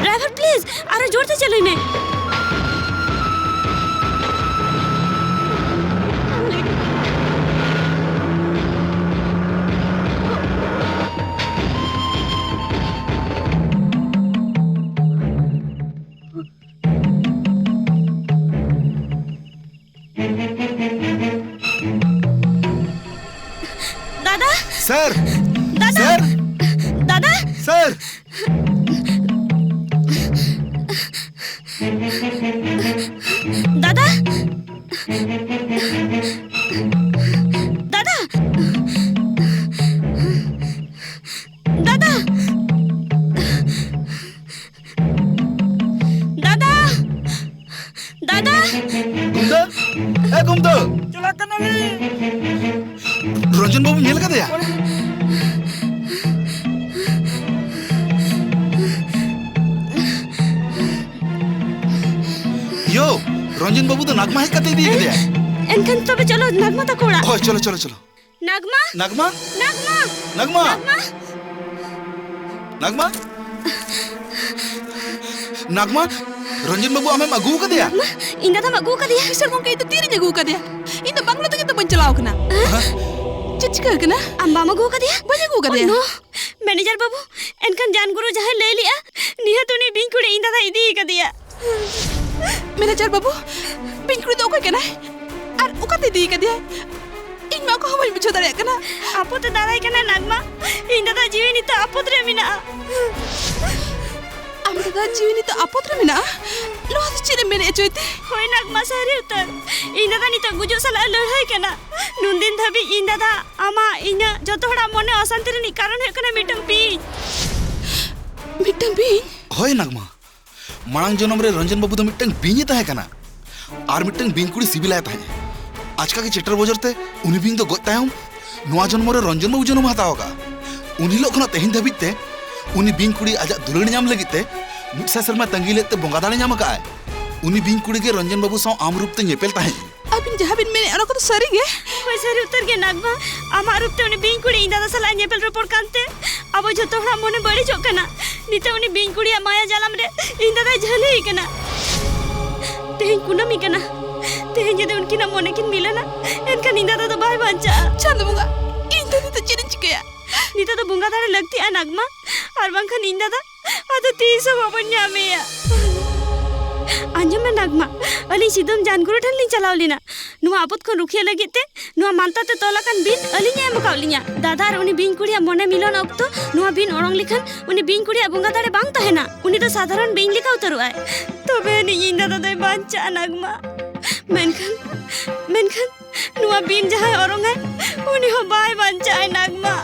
ᱰᱨᱟᱭᱵᱷᱟᱨ, ᱯᱞᱤᱡ, ᱟᱨᱚ ᱡᱳᱨ ᱛᱮ ᱪᱟᱹᱞᱩᱭ ᱢᱮ᱾ ᱫᱟᱫᱟ! ᱥᱮᱨ! ᱫᱟᱫᱟ! ᱥᱮᱨ! ᱫᱟᱫᱟ! ᱥᱮᱨ! ᱠᱚᱢ ᱫᱚ᱾ ᱪᱟᱞᱟᱜ ᱠᱟᱱᱟᱞᱤᱧ᱾ ᱨᱚᱧᱡᱚᱱ ᱵᱟᱹᱵᱩ ᱧᱮᱞ ᱠᱟᱫᱮᱭᱟ? ᱭᱳ, ᱨᱚᱧᱡᱚᱱ ᱵᱟᱹᱵᱩ ᱫᱚ ᱱᱟᱜᱽᱢᱟ ᱦᱮᱡ ᱠᱟᱛᱮ ᱤᱫᱤ ᱠᱟᱫᱮᱭᱟ᱾ ᱮᱱᱠᱷᱟᱱ ᱛᱚᱵᱮ ᱪᱚᱞᱚ ᱱᱟᱜᱽᱢᱟ ᱛᱟᱠᱚ ᱚᱲᱟᱜ᱾ ᱦᱳᱭ, ᱪᱚᱞᱚ, ᱪᱚᱞᱚ, ᱪᱚᱞᱚ᱾ ᱱᱟᱜᱽᱢᱟ? ᱱᱟᱜᱽᱢᱟ? ᱱᱟᱜᱽᱢᱟ? ᱱᱟᱜᱽᱢᱟ? ᱱᱟᱜᱽᱢᱟ? ᱱᱟᱜᱽᱢᱟ? ᱱᱟᱜᱽᱢᱟ? ᱨᱚᱧᱡᱚᱱ ᱵᱟᱹᱵᱩ ᱟᱢᱮᱢ ᱟᱹᱜᱩ ᱟᱠᱟᱫᱮᱭᱟ? ᱱᱟᱜᱽᱢᱟ? ᱤᱧ ᱫᱟᱫᱟᱢ ᱟᱹᱜᱩ ᱟᱠᱟᱫᱮᱭᱟ? ᱠᱤᱥᱳᱨ ᱜᱚᱢᱠᱮ, ᱤᱧ ᱫᱚ ᱛᱤᱨᱤᱧ ᱟᱹᱜᱩ ᱟᱠᱟᱫᱮᱭᱟ? ᱤᱧ ᱫᱚ ᱵᱟᱝᱞᱟ ᱛᱮᱜᱮ ᱛᱚ ᱵᱟᱹᱧ ᱪᱟᱞᱟᱣ ᱟᱠᱟᱱᱟ᱾ ᱦᱮᱸ? ᱪᱮᱫ ᱪᱤᱠᱟᱹ ᱟᱠᱟᱱᱟ? ᱟᱢ ᱵᱟᱢ ᱟᱹᱜᱩ ᱟᱠᱟᱫᱮᱭᱟ? ᱵᱟᱹᱧ ᱟᱹᱜᱩ ᱟᱠᱟᱫᱮᱭᱟ᱾ Oh no! ᱢᱮᱱᱮᱡᱟᱨ ᱵᱟᱹᱵᱩ, ᱮᱱᱠᱷᱟᱱ ᱡᱟᱱᱜᱩᱨᱩ ᱡᱟᱦᱟᱸᱭ ᱞᱟᱹᱭ ᱞᱮᱜᱼᱟ, ᱱᱤᱦᱟᱹᱛ ᱩᱱᱤ ᱵᱤᱧ ᱠᱩᱲᱤ ᱤᱧ ᱫᱟᱫᱟ ᱤᱫᱤ ᱟᱠᱟᱫᱮᱭᱟ᱾ ᱢᱮᱱᱮᱡᱟᱨ ᱵᱟᱹᱵᱩ, ᱵᱤᱧ ᱠᱩᱲᱤ ᱫᱚ ᱚᱠᱚᱭ ᱠᱟᱱᱟᱭ? ᱟᱨ ᱚᱠᱟᱛᱮ ᱤᱫᱤ ᱟᱠᱟᱫᱮᱭᱟᱭ? ᱤᱧ ᱢᱟ ᱚᱠᱟ ᱦᱚᱸ ᱵᱟᱹᱧ ᱵᱩᱡᱷᱟᱹᱣ ᱫᱟᱲᱮᱭᱟᱜ ᱠᱟᱱᱟ᱾ ᱟᱯᱚᱛ ᱮ ᱫᱟᱫᱟᱭ ᱠᱟᱱᱟ ᱱᱟᱜᱽᱢᱟ᱾ ᱤᱧ ᱫᱟᱫᱟ ᱡᱤᱣᱤ ᱱᱤᱛᱚᱜ ᱟᱯᱚᱛ ᱨᱮ ᱢᱮᱱᱟᱜᱼᱟ᱾ ᱟᱢ ᱫᱟᱫᱟ ᱡᱤᱣᱤ ᱱᱤᱛᱚᱜ ᱟᱯᱚᱛ ᱨᱮ ᱢᱮᱱᱟᱜᱼᱟ? ᱱᱚᱣᱟ ᱫᱚ ᱪᱮᱫ ᱮᱢ ᱢᱮᱱᱮᱫᱼᱟ ᱪᱳᱭᱛᱤ? ᱦᱳᱭ ᱱᱟᱜᱽᱢᱟ, ᱥᱟᱹᱨᱤ ᱩᱛᱟᱹᱨ᱾ ᱤᱧ ᱫᱟᱫᱟ ᱱᱤᱛᱚᱜ ᱜᱩᱡᱩᱜ ᱥᱟᱞᱟᱜ ᱮ ᱞᱟᱹᱲᱦᱟᱹᱭ ᱠᱟᱱᱟ᱾ ᱱᱩᱱᱫᱤᱱ ᱫᱷᱟᱹᱵᱤᱡ ᱤᱧ ᱫᱟᱫᱟ, ᱟᱢᱟᱜ, ᱤᱧᱟᱹᱜ, ᱡᱚᱛᱚ ᱦᱚᱲᱟᱜ ᱢᱚᱱᱮ ᱚᱥᱟᱱᱛᱤ ᱨᱤᱱᱤᱡ ᱠᱟᱨᱚᱱ ᱦᱩᱭᱩᱜ ᱠᱟᱱᱟ ᱢᱤᱫᱴᱟᱝ ᱵᱤᱧ᱾ ᱢᱤᱫᱴᱟᱝ ᱵᱤᱧ? ᱦᱳᱭ ᱱᱟᱜᱽᱢᱟ, ᱢᱟᱲᱟᱝ ᱡᱚᱱᱚᱢ ᱨᱮ ᱨᱚᱧᱡᱚᱱ ᱵᱟᱹᱵᱩ ᱫᱚ ᱢᱤᱫᱴᱟᱝ ᱵᱤᱧ ᱮ ᱛᱟᱦᱮᱸ ᱠᱟᱱᱟ ᱟᱨ ᱢᱤᱫᱴᱟᱝ ᱵᱤᱧ ᱠᱩᱲᱤ ᱥᱤᱵᱤᱞᱟᱭ ᱛᱟᱦᱮᱸᱫ᱾ ᱟᱪᱠᱟ ᱜᱮ ᱪᱮᱴᱮᱨ ᱵᱚᱡᱚᱨ ᱛᱮ ᱩᱱᱤ ᱵᱤᱧ ᱫᱚ ᱜᱚᱡ ᱛᱟᱭᱚᱢ ᱱᱚᱣᱟ ᱡᱚᱱᱢᱚ ᱨᱮ ᱨᱚᱧᱡᱚᱱ ᱵᱟᱹᱵᱩ ᱡᱚᱱᱚᱢ ᱦᱟᱛᱟᱣ ᱟᱠᱟᱫᱼᱟ᱾ ᱩᱱ ᱦᱤᱞᱳᱜ ᱠᱷᱚᱱᱟᱜ ᱛᱮᱦᱮᱧ ᱫᱷᱟᱹᱵᱤᱡ ᱛᱮ ᱩᱱᱤ ᱵᱤᱧ ᱠᱩᱲᱤ ᱟᱡᱟᱜ ᱫᱩᱞᱟᱹᱲ ᱧᱟᱢ ᱞᱟᱹᱜᱤᱫ ᱛᱮ ᱢᱤᱫ ᱥᱟᱭ ᱥᱮᱨᱢᱟ ᱛᱟᱺᱜᱤ ᱞᱮᱫ ᱛᱮ ᱵᱚᱸᱜᱟ ᱫᱟᱲᱮ ᱧᱟᱢ ᱟᱠᱟᱫᱼᱟᱭ᱾ ᱩᱱᱤ ᱵᱤᱧ ᱠᱩᱲᱤ ᱜᱮ ᱨᱚᱧᱡᱚᱱ ᱵᱟᱹᱵᱩ ᱥᱟᱶ ᱟᱢ ᱨᱩᱯ ᱛᱮ ᱧᱮᱯᱮᱞ ᱛᱟᱦᱮᱸᱫ᱾ ᱟᱹᱵᱤᱱ ᱡᱟᱦᱟᱸ ᱵᱤᱱ ᱢᱮᱱᱮᱫ, ᱚᱱᱟ ᱠᱚᱫᱚ ᱥᱟᱹᱨᱤ ᱜᱮ? ᱦᱳᱭ, ᱥᱟᱹᱨᱤ ᱩᱛᱟᱹᱨ ᱜᱮ ᱱᱟᱜᱽᱢᱟ᱾ ᱟᱢᱟᱜ ᱨᱩᱯ ᱛᱮ ᱩᱱᱤ ᱵᱤᱧ ᱠᱩᱲᱤ ᱤᱧ ᱫᱟᱫᱟ ᱥᱟᱞᱟᱜ ᱧᱮᱯᱮᱞ ᱨᱚᱯᱚᱲ ᱠᱟᱱᱛᱮ ᱟᱵᱚ ᱡᱷᱚᱛᱚ ᱦᱚᱲᱟᱜ ᱢᱚᱱᱮ ᱵᱟᱹᱲᱤᱡᱚᱜ ᱠᱟᱱᱟ᱾ ᱱᱤᱛᱚᱜ ᱩᱱᱤ ᱵᱤᱧ ᱠᱩᱲᱤᱭᱟᱜ ᱢᱟᱭᱟ ᱡᱟᱞᱟᱢ ᱨᱮ ᱤᱧ ᱫᱟᱫᱟᱭ ᱡᱷᱟᱹᱞᱤ ᱠᱟᱱᱟ᱾ ᱛᱮᱦᱮᱧ ᱠᱩᱱᱟᱹᱢᱤ ᱠᱟᱱᱟ᱾ ᱛᱮᱦᱮᱧ ᱡᱩᱫᱤ ᱩᱱᱠᱤᱱᱟᱜ ᱢᱚᱱᱮ ᱠᱤᱱ ᱢᱤᱞᱟᱹᱱᱟ, ᱮᱱᱠᱷᱟᱱ ᱤᱧ ᱫᱟᱫᱟ ᱫᱚ ᱵᱟᱭ ᱵᱟᱧᱪᱟᱜᱼᱟ᱾ ᱪᱟᱸᱫᱚ ᱵᱚᱸᱜᱟ, ᱤᱧ ᱫᱚ ᱱᱤᱛᱚᱜ ᱪᱮᱫ ᱤᱧ ᱪᱤᱠᱟᱹᱭᱟ? ᱱᱤᱛᱚᱜ ᱫᱚ ᱵᱚᱸᱜᱟ ᱫᱟᱲᱮ ᱞᱟᱹᱠᱛᱤᱜᱼᱟ ᱱᱟᱜᱽᱢᱟ, ᱟᱨ ᱵᱟᱝᱠᱷᱟᱱ ᱤᱧ ᱫᱟᱫᱟ ᱟᱫᱚ ᱛᱤᱥ ᱦᱚᱸ ᱵᱟᱵᱚᱱ ᱧᱟᱢᱮᱭᱟ᱾ ᱟᱸᱡᱚᱢ ᱢᱮ ᱱᱟᱜᱽᱢᱟ, ᱟᱹᱞᱤᱧ ᱥᱤᱫᱟᱹᱢ ᱡᱟᱱᱜᱩᱨᱩ ᱴᱷᱮᱱ ᱞᱤᱧ ᱪᱟᱞᱟᱣ ᱞᱮᱱᱟ᱾ ᱱᱚᱣᱟ ᱟᱯᱚᱫ ᱠᱷᱚᱱ ᱨᱩᱠᱷᱤᱭᱟᱹ ᱞᱟᱹᱜᱤᱫ ᱛᱮ ᱱᱚᱣᱟ ᱢᱟᱱᱛᱟ ᱛᱮ ᱛᱚᱞ ᱟᱠᱟᱱ ᱵᱤᱱ ᱟᱹᱞᱤᱧ ᱮ ᱮᱢ ᱟᱠᱟᱫ ᱞᱤᱧᱟ᱾ ᱫᱟᱫᱟ ᱟᱨ ᱩᱱᱤ ᱵᱤᱧ ᱠᱩᱲᱤᱭᱟᱜ ᱢᱚᱱᱮ ᱢᱤᱞᱚᱱ ᱚᱠᱛᱚ ᱱᱚᱣᱟ ᱵᱤᱱ ᱚᱲᱚᱝ ᱞᱮᱠᱷᱟᱱ ᱩᱱᱤ ᱵᱤᱧ ᱠᱩᱲᱤᱭᱟᱜ ᱵᱚᱸᱜᱟ ᱫᱟᱲᱮ ᱵᱟᱝ ᱛᱟᱦᱮᱱᱟ᱾ ᱩᱱᱤ ᱫᱚ ᱥᱟᱫᱷᱟᱨᱚᱱ ᱵᱤᱧ ᱞᱮᱠᱟ ᱩᱛᱟᱹᱨᱚᱜᱼᱟᱭ᱾ ᱛᱚᱵᱮ ᱟᱹᱱᱤᱡ ᱤᱧ ᱫᱟᱫᱟ ᱫᱚᱭ ᱵᱟᱧᱪᱟᱜᱼᱟ ᱱᱟᱜᱽᱢᱟ᱾ ᱢᱮᱱᱠᱷᱟᱱ, ᱢᱮᱱᱠᱷᱟᱱ ᱱᱚᱣᱟ ᱵᱤᱧ ᱡᱟᱦᱟᱸᱭ ᱚᱨᱚᱝᱟᱭ, ᱩᱱᱤ ᱦᱚᱸ ᱵᱟᱭ ᱵᱟᱧᱪᱟᱜᱼᱟᱭ ᱱᱟᱜᱽᱢᱟ᱾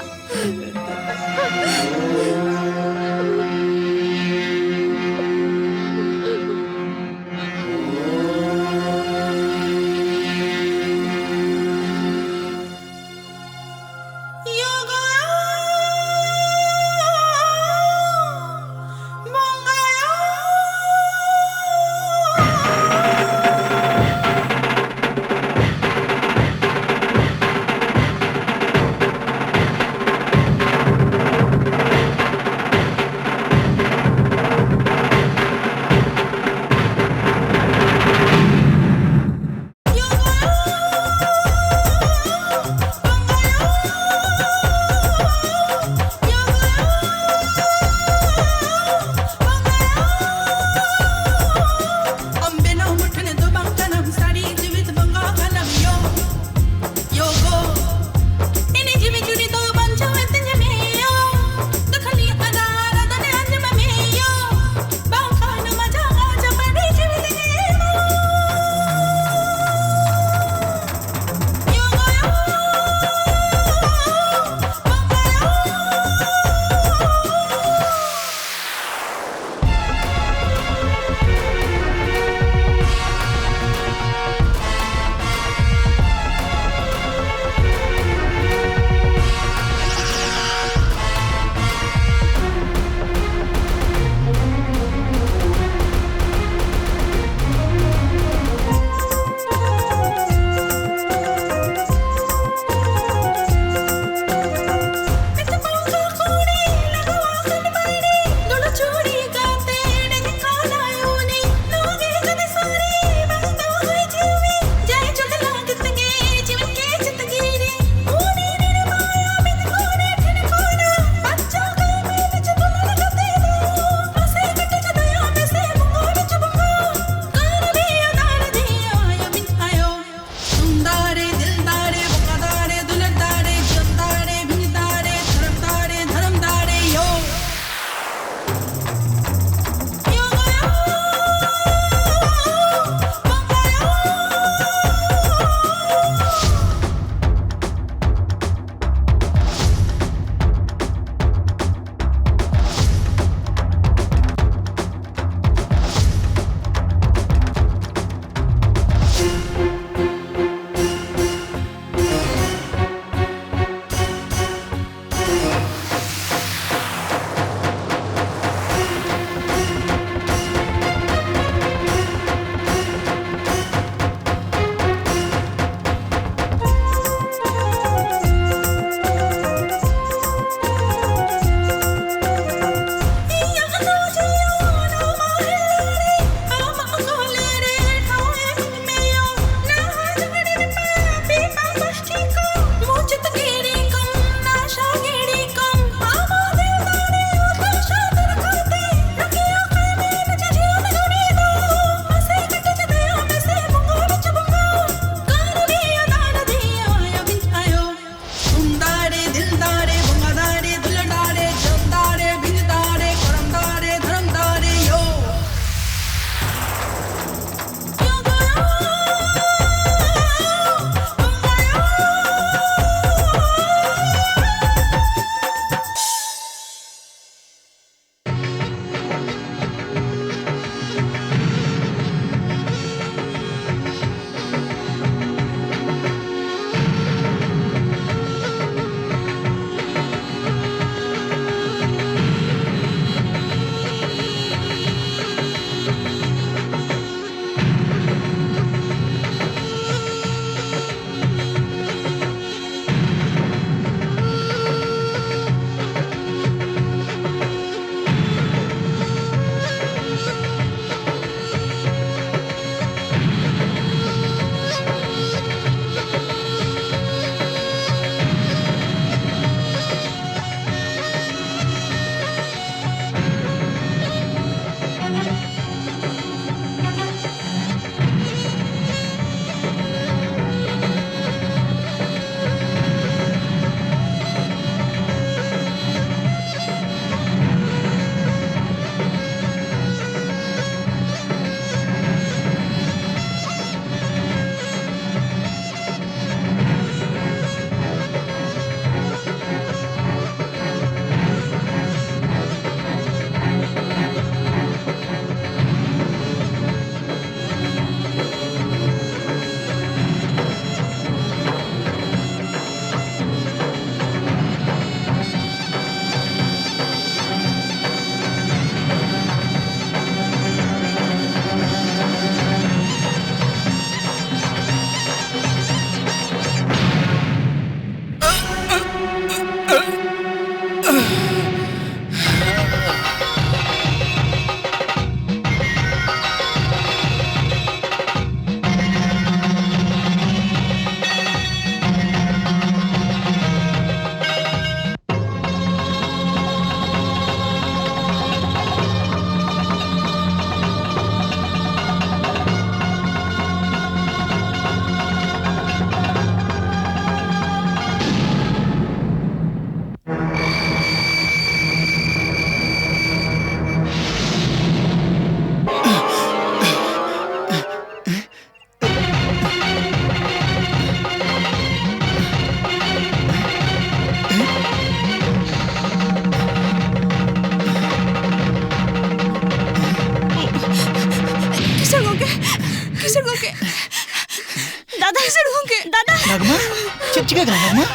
ᱪᱤᱠᱟᱹ ᱠᱟᱱᱟ ᱱᱟᱜᱽᱢᱟ?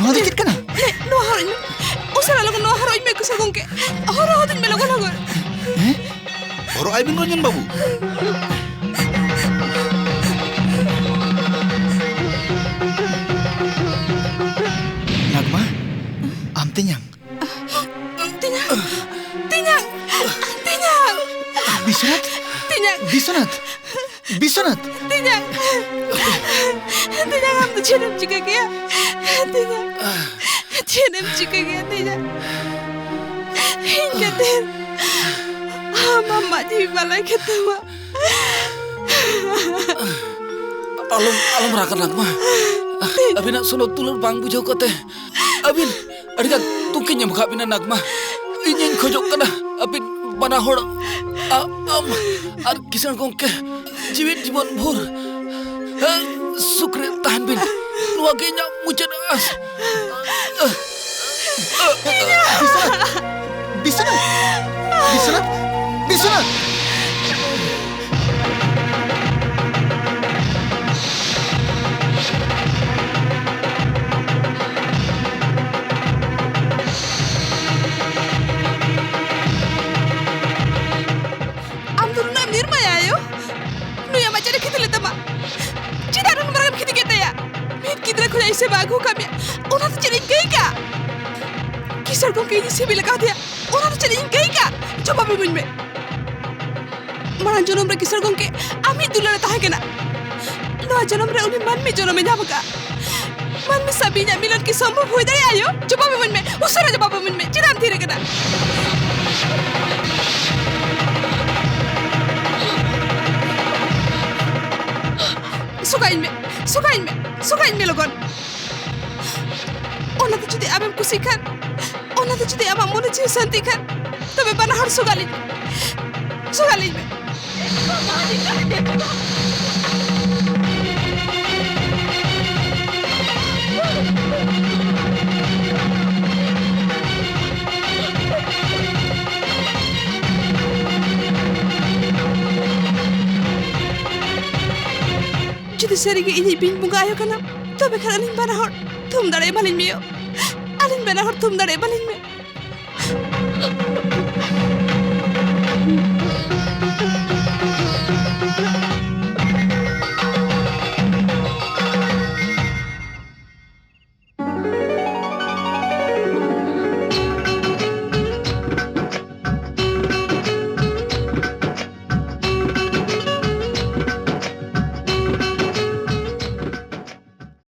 ᱱᱚᱣᱟ ᱫᱚ ᱪᱮᱫ ᱠᱟᱱᱟ? ᱱᱮ, ᱱᱚᱣᱟ ᱦᱚᱨᱚᱜ ᱤᱧ ᱢᱮ᱾ ᱩᱥᱟᱹᱨᱟ ᱞᱚᱜᱚᱱ ᱱᱚᱣᱟ ᱦᱚᱨᱚᱜ ᱤᱧ ᱢᱮ, ᱠᱤᱥᱳᱨ ᱜᱚᱝᱠᱮ᱾ ᱦᱚᱨᱚᱜ ᱟᱹᱫᱤᱧ ᱢᱮ ᱞᱚᱜᱚᱱ, ᱞᱚᱜᱚᱱ᱾ ᱦᱮᱸ? ᱦᱚᱨᱚᱜ ᱟᱭ ᱵᱤᱱ ᱨᱚᱧᱡᱚᱱ ᱵᱟᱹᱵᱩ᱾ ᱱᱟᱜᱽᱢᱟ, ᱟᱢ ᱛᱮᱧᱟᱝ᱾ ᱛᱮᱧᱟᱝ, ᱛᱮᱧᱟᱝ, ᱛᱮᱧᱟᱝ᱾ ᱵᱤᱥᱣᱚᱱᱟᱛᱷ? ᱛᱮᱧᱟᱝ᱾ ᱵᱤᱥᱣᱚᱱᱟᱛᱷ, ᱵᱤᱥᱣᱚᱱᱟᱛᱷ᱾ ᱛᱮᱧᱟᱝ, ᱛᱮᱧᱟᱝ, ᱟᱢ ᱫᱚ ᱪᱮᱫ ᱮᱢ ᱪᱤᱠᱟᱹ ᱠᱮᱭᱟ? ᱛᱮᱧᱟᱝ, ᱪᱮᱫ ᱮᱢ ᱪᱤᱠᱟᱹ ᱠᱮᱭᱟ ᱛᱮᱧᱟᱝ? ᱤᱧ ᱠᱷᱟᱹᱛᱤᱨ ᱟᱢ ᱟᱢᱟᱜ ᱡᱤᱣᱤ ᱵᱟᱞᱟᱭ ᱠᱮᱫ ᱛᱟᱢᱟ᱾ ᱟᱞᱚᱢ, ᱟᱞᱚᱢ ᱨᱟᱜᱟ ᱱᱟᱜᱽᱢᱟ᱾ ᱟᱹᱵᱤᱱᱟᱜ ᱥᱚᱱᱚᱛ ᱫᱩᱞᱟᱹᱲ ᱵᱟᱝ ᱵᱩᱡᱷᱟᱹᱣ ᱠᱟᱛᱮ ᱟᱹᱵᱤᱱ ᱟᱹᱰᱤᱜᱟᱱ ᱫᱩᱠᱤᱧ ᱮᱢ ᱟᱠᱟᱫ ᱵᱤᱱᱟ ᱱᱟᱜᱽᱢᱟ᱾ ᱤᱧᱤᱧ ᱠᱷᱚᱡᱚᱜ ᱠᱟᱱᱟ ᱟᱹᱵᱤᱱ ᱵᱟᱱᱟ ᱦᱚᱲ, ᱟ-, ᱟᱢ ᱟᱨ ᱠᱤᱥᱟᱹᱬ ᱜᱚᱢᱠᱮ ᱡᱤᱣᱤᱫ ᱡᱤᱵᱚᱱ ᱵᱷᱳᱨ, ᱟ, ᱥᱩᱠ ᱨᱮ ᱛᱟᱦᱮᱱ ᱵᱤᱱ᱾ ᱱᱚᱣᱟ ᱜᱮ ᱤᱧᱟᱹᱜ ᱢᱩᱪᱟᱹᱫ ᱟᱸᱥ᱾ ᱵᱤᱥᱣᱚᱱᱟᱛᱷ! ᱵᱤᱥᱣᱚᱱᱟᱛᱷ! ᱵᱤᱥᱣᱚᱱᱟᱛᱷ! ᱟᱢ ᱫᱚ ᱱᱩᱱᱟᱹᱜ ᱮᱢ ᱱᱤᱨᱢᱟᱭᱟ, ᱟᱭᱳ? ᱱᱩᱭ ᱟᱢᱟᱜ ᱪᱮᱫ ᱮ ᱠᱷᱚᱛᱤ ᱞᱮᱫ ᱛᱟᱢᱟ? ᱪᱮᱫᱟᱜ ᱱᱩᱱ ᱢᱟᱨᱟᱝ ᱮᱢ ᱠᱷᱚᱛᱤ ᱠᱮᱫ ᱛᱟᱭᱟ? ᱢᱤᱫ ᱜᱤᱫᱽᱨᱟᱹ ᱠᱷᱚᱱᱟᱜ ᱤᱧ ᱥᱮᱵᱟ ᱟᱹᱜᱩ ᱟᱠᱟᱫ ᱢᱮᱭᱟ, ᱚᱱᱟ ᱫᱚ ᱪᱮᱫ ᱤᱧ ᱠᱟᱹᱭ ᱠᱟᱜ? ᱠᱤᱥᱳᱨ ᱜᱚᱢᱠᱮ ᱤᱧ ᱥᱤᱵᱤᱞ ᱟᱠᱟᱫᱮᱭᱟ, ᱚᱱᱟ ᱫᱚ ᱪᱮᱫ ᱤᱧ ᱠᱟᱹᱭ ᱠᱟᱜ? ᱡᱚᱵᱟᱵ ᱤᱢᱟᱹᱧ ᱢᱮ᱾ ᱢᱟᱲᱟᱝ ᱡᱚᱱᱚᱢ ᱨᱮ ᱠᱤᱥᱳᱨ ᱜᱚᱢᱠᱮ ᱟᱢᱤᱡ ᱫᱩᱞᱟᱹᱲ ᱮ ᱛᱟᱦᱮᱸ ᱠᱟᱱᱟ᱾ ᱱᱚᱣᱟ ᱡᱚᱱᱚᱢ ᱨᱮ ᱩᱱᱤ ᱢᱟᱹᱱᱢᱤ ᱡᱚᱱᱚᱢ ᱮ ᱧᱟᱢ ᱟᱠᱟᱫ᱾ ᱢᱟᱹᱱᱢᱤ ᱥᱟᱶ ᱤᱧᱟᱜ ᱢᱤᱞᱚᱱ ᱠᱤ ᱥᱚᱢᱵᱷᱚᱵ ᱦᱩᱭ ᱫᱟᱲᱮᱭᱟᱜᱼᱟ, ᱟᱭᱳ? ᱡᱚᱵᱟᱵ ᱤᱢᱟᱹᱧ ᱢᱮ, ᱩᱥᱟᱹᱨᱟ ᱡᱚᱵᱟᱵ ᱤᱢᱟᱹᱧ ᱢᱮ᱾ ᱪᱮᱫᱟᱜ ᱮᱢ ᱛᱷᱤᱨ ᱟᱠᱟᱱᱟ? ᱥᱚᱜᱟᱭᱤᱧ ᱢᱮ, ᱥᱚᱜᱟᱭᱤᱧ ᱢᱮ, ᱥᱚᱜᱟᱭᱤᱧ ᱢᱮ ᱞᱚᱜᱚᱱ᱾ ᱚᱱᱟ ᱫᱚ ᱡᱩᱫᱤ ᱟᱢᱮᱢ ᱠᱩᱥᱤᱜ ᱠᱷᱟᱱ, ᱚᱱᱟ ᱫᱚ ᱡᱩᱫᱤ ᱟᱢᱟᱜ ᱢᱚᱱᱮ ᱡᱤᱣᱤ ᱥᱟᱱᱛᱤᱜ ᱠᱷᱟᱱ, ᱛᱚᱵᱮ ᱵᱟᱱᱟ ᱦᱚᱲ ᱥᱚᱜᱟᱞᱤᱧ ᱢᱮ, ᱥᱚᱜᱟᱞᱤᱧ ᱢᱮ᱾ ᱡᱩᱫᱤ ᱥᱟᱹᱨᱤᱜᱮ ᱤᱧᱤᱡ ᱵᱤᱧ ᱵᱚᱸᱜᱟ ᱟᱭᱳ ᱠᱟᱱᱟᱢ, ᱛᱚᱵᱮ ᱠᱷᱟᱱ ᱟᱹᱞᱤᱧ ᱵᱟᱱᱟ ᱦᱚᱲ ᱛᱷᱩᱢ ᱫᱟᱲᱮ ᱮᱢᱟᱞᱤᱧ ᱢᱮᱭᱳ᱾ ᱟᱹᱞᱤᱧ ᱵᱟᱱᱟ ᱦᱚᱲ ᱛᱷᱩᱢ ᱫᱟᱲᱮ ᱮᱢᱟᱞᱤᱧ ᱢᱮ᱾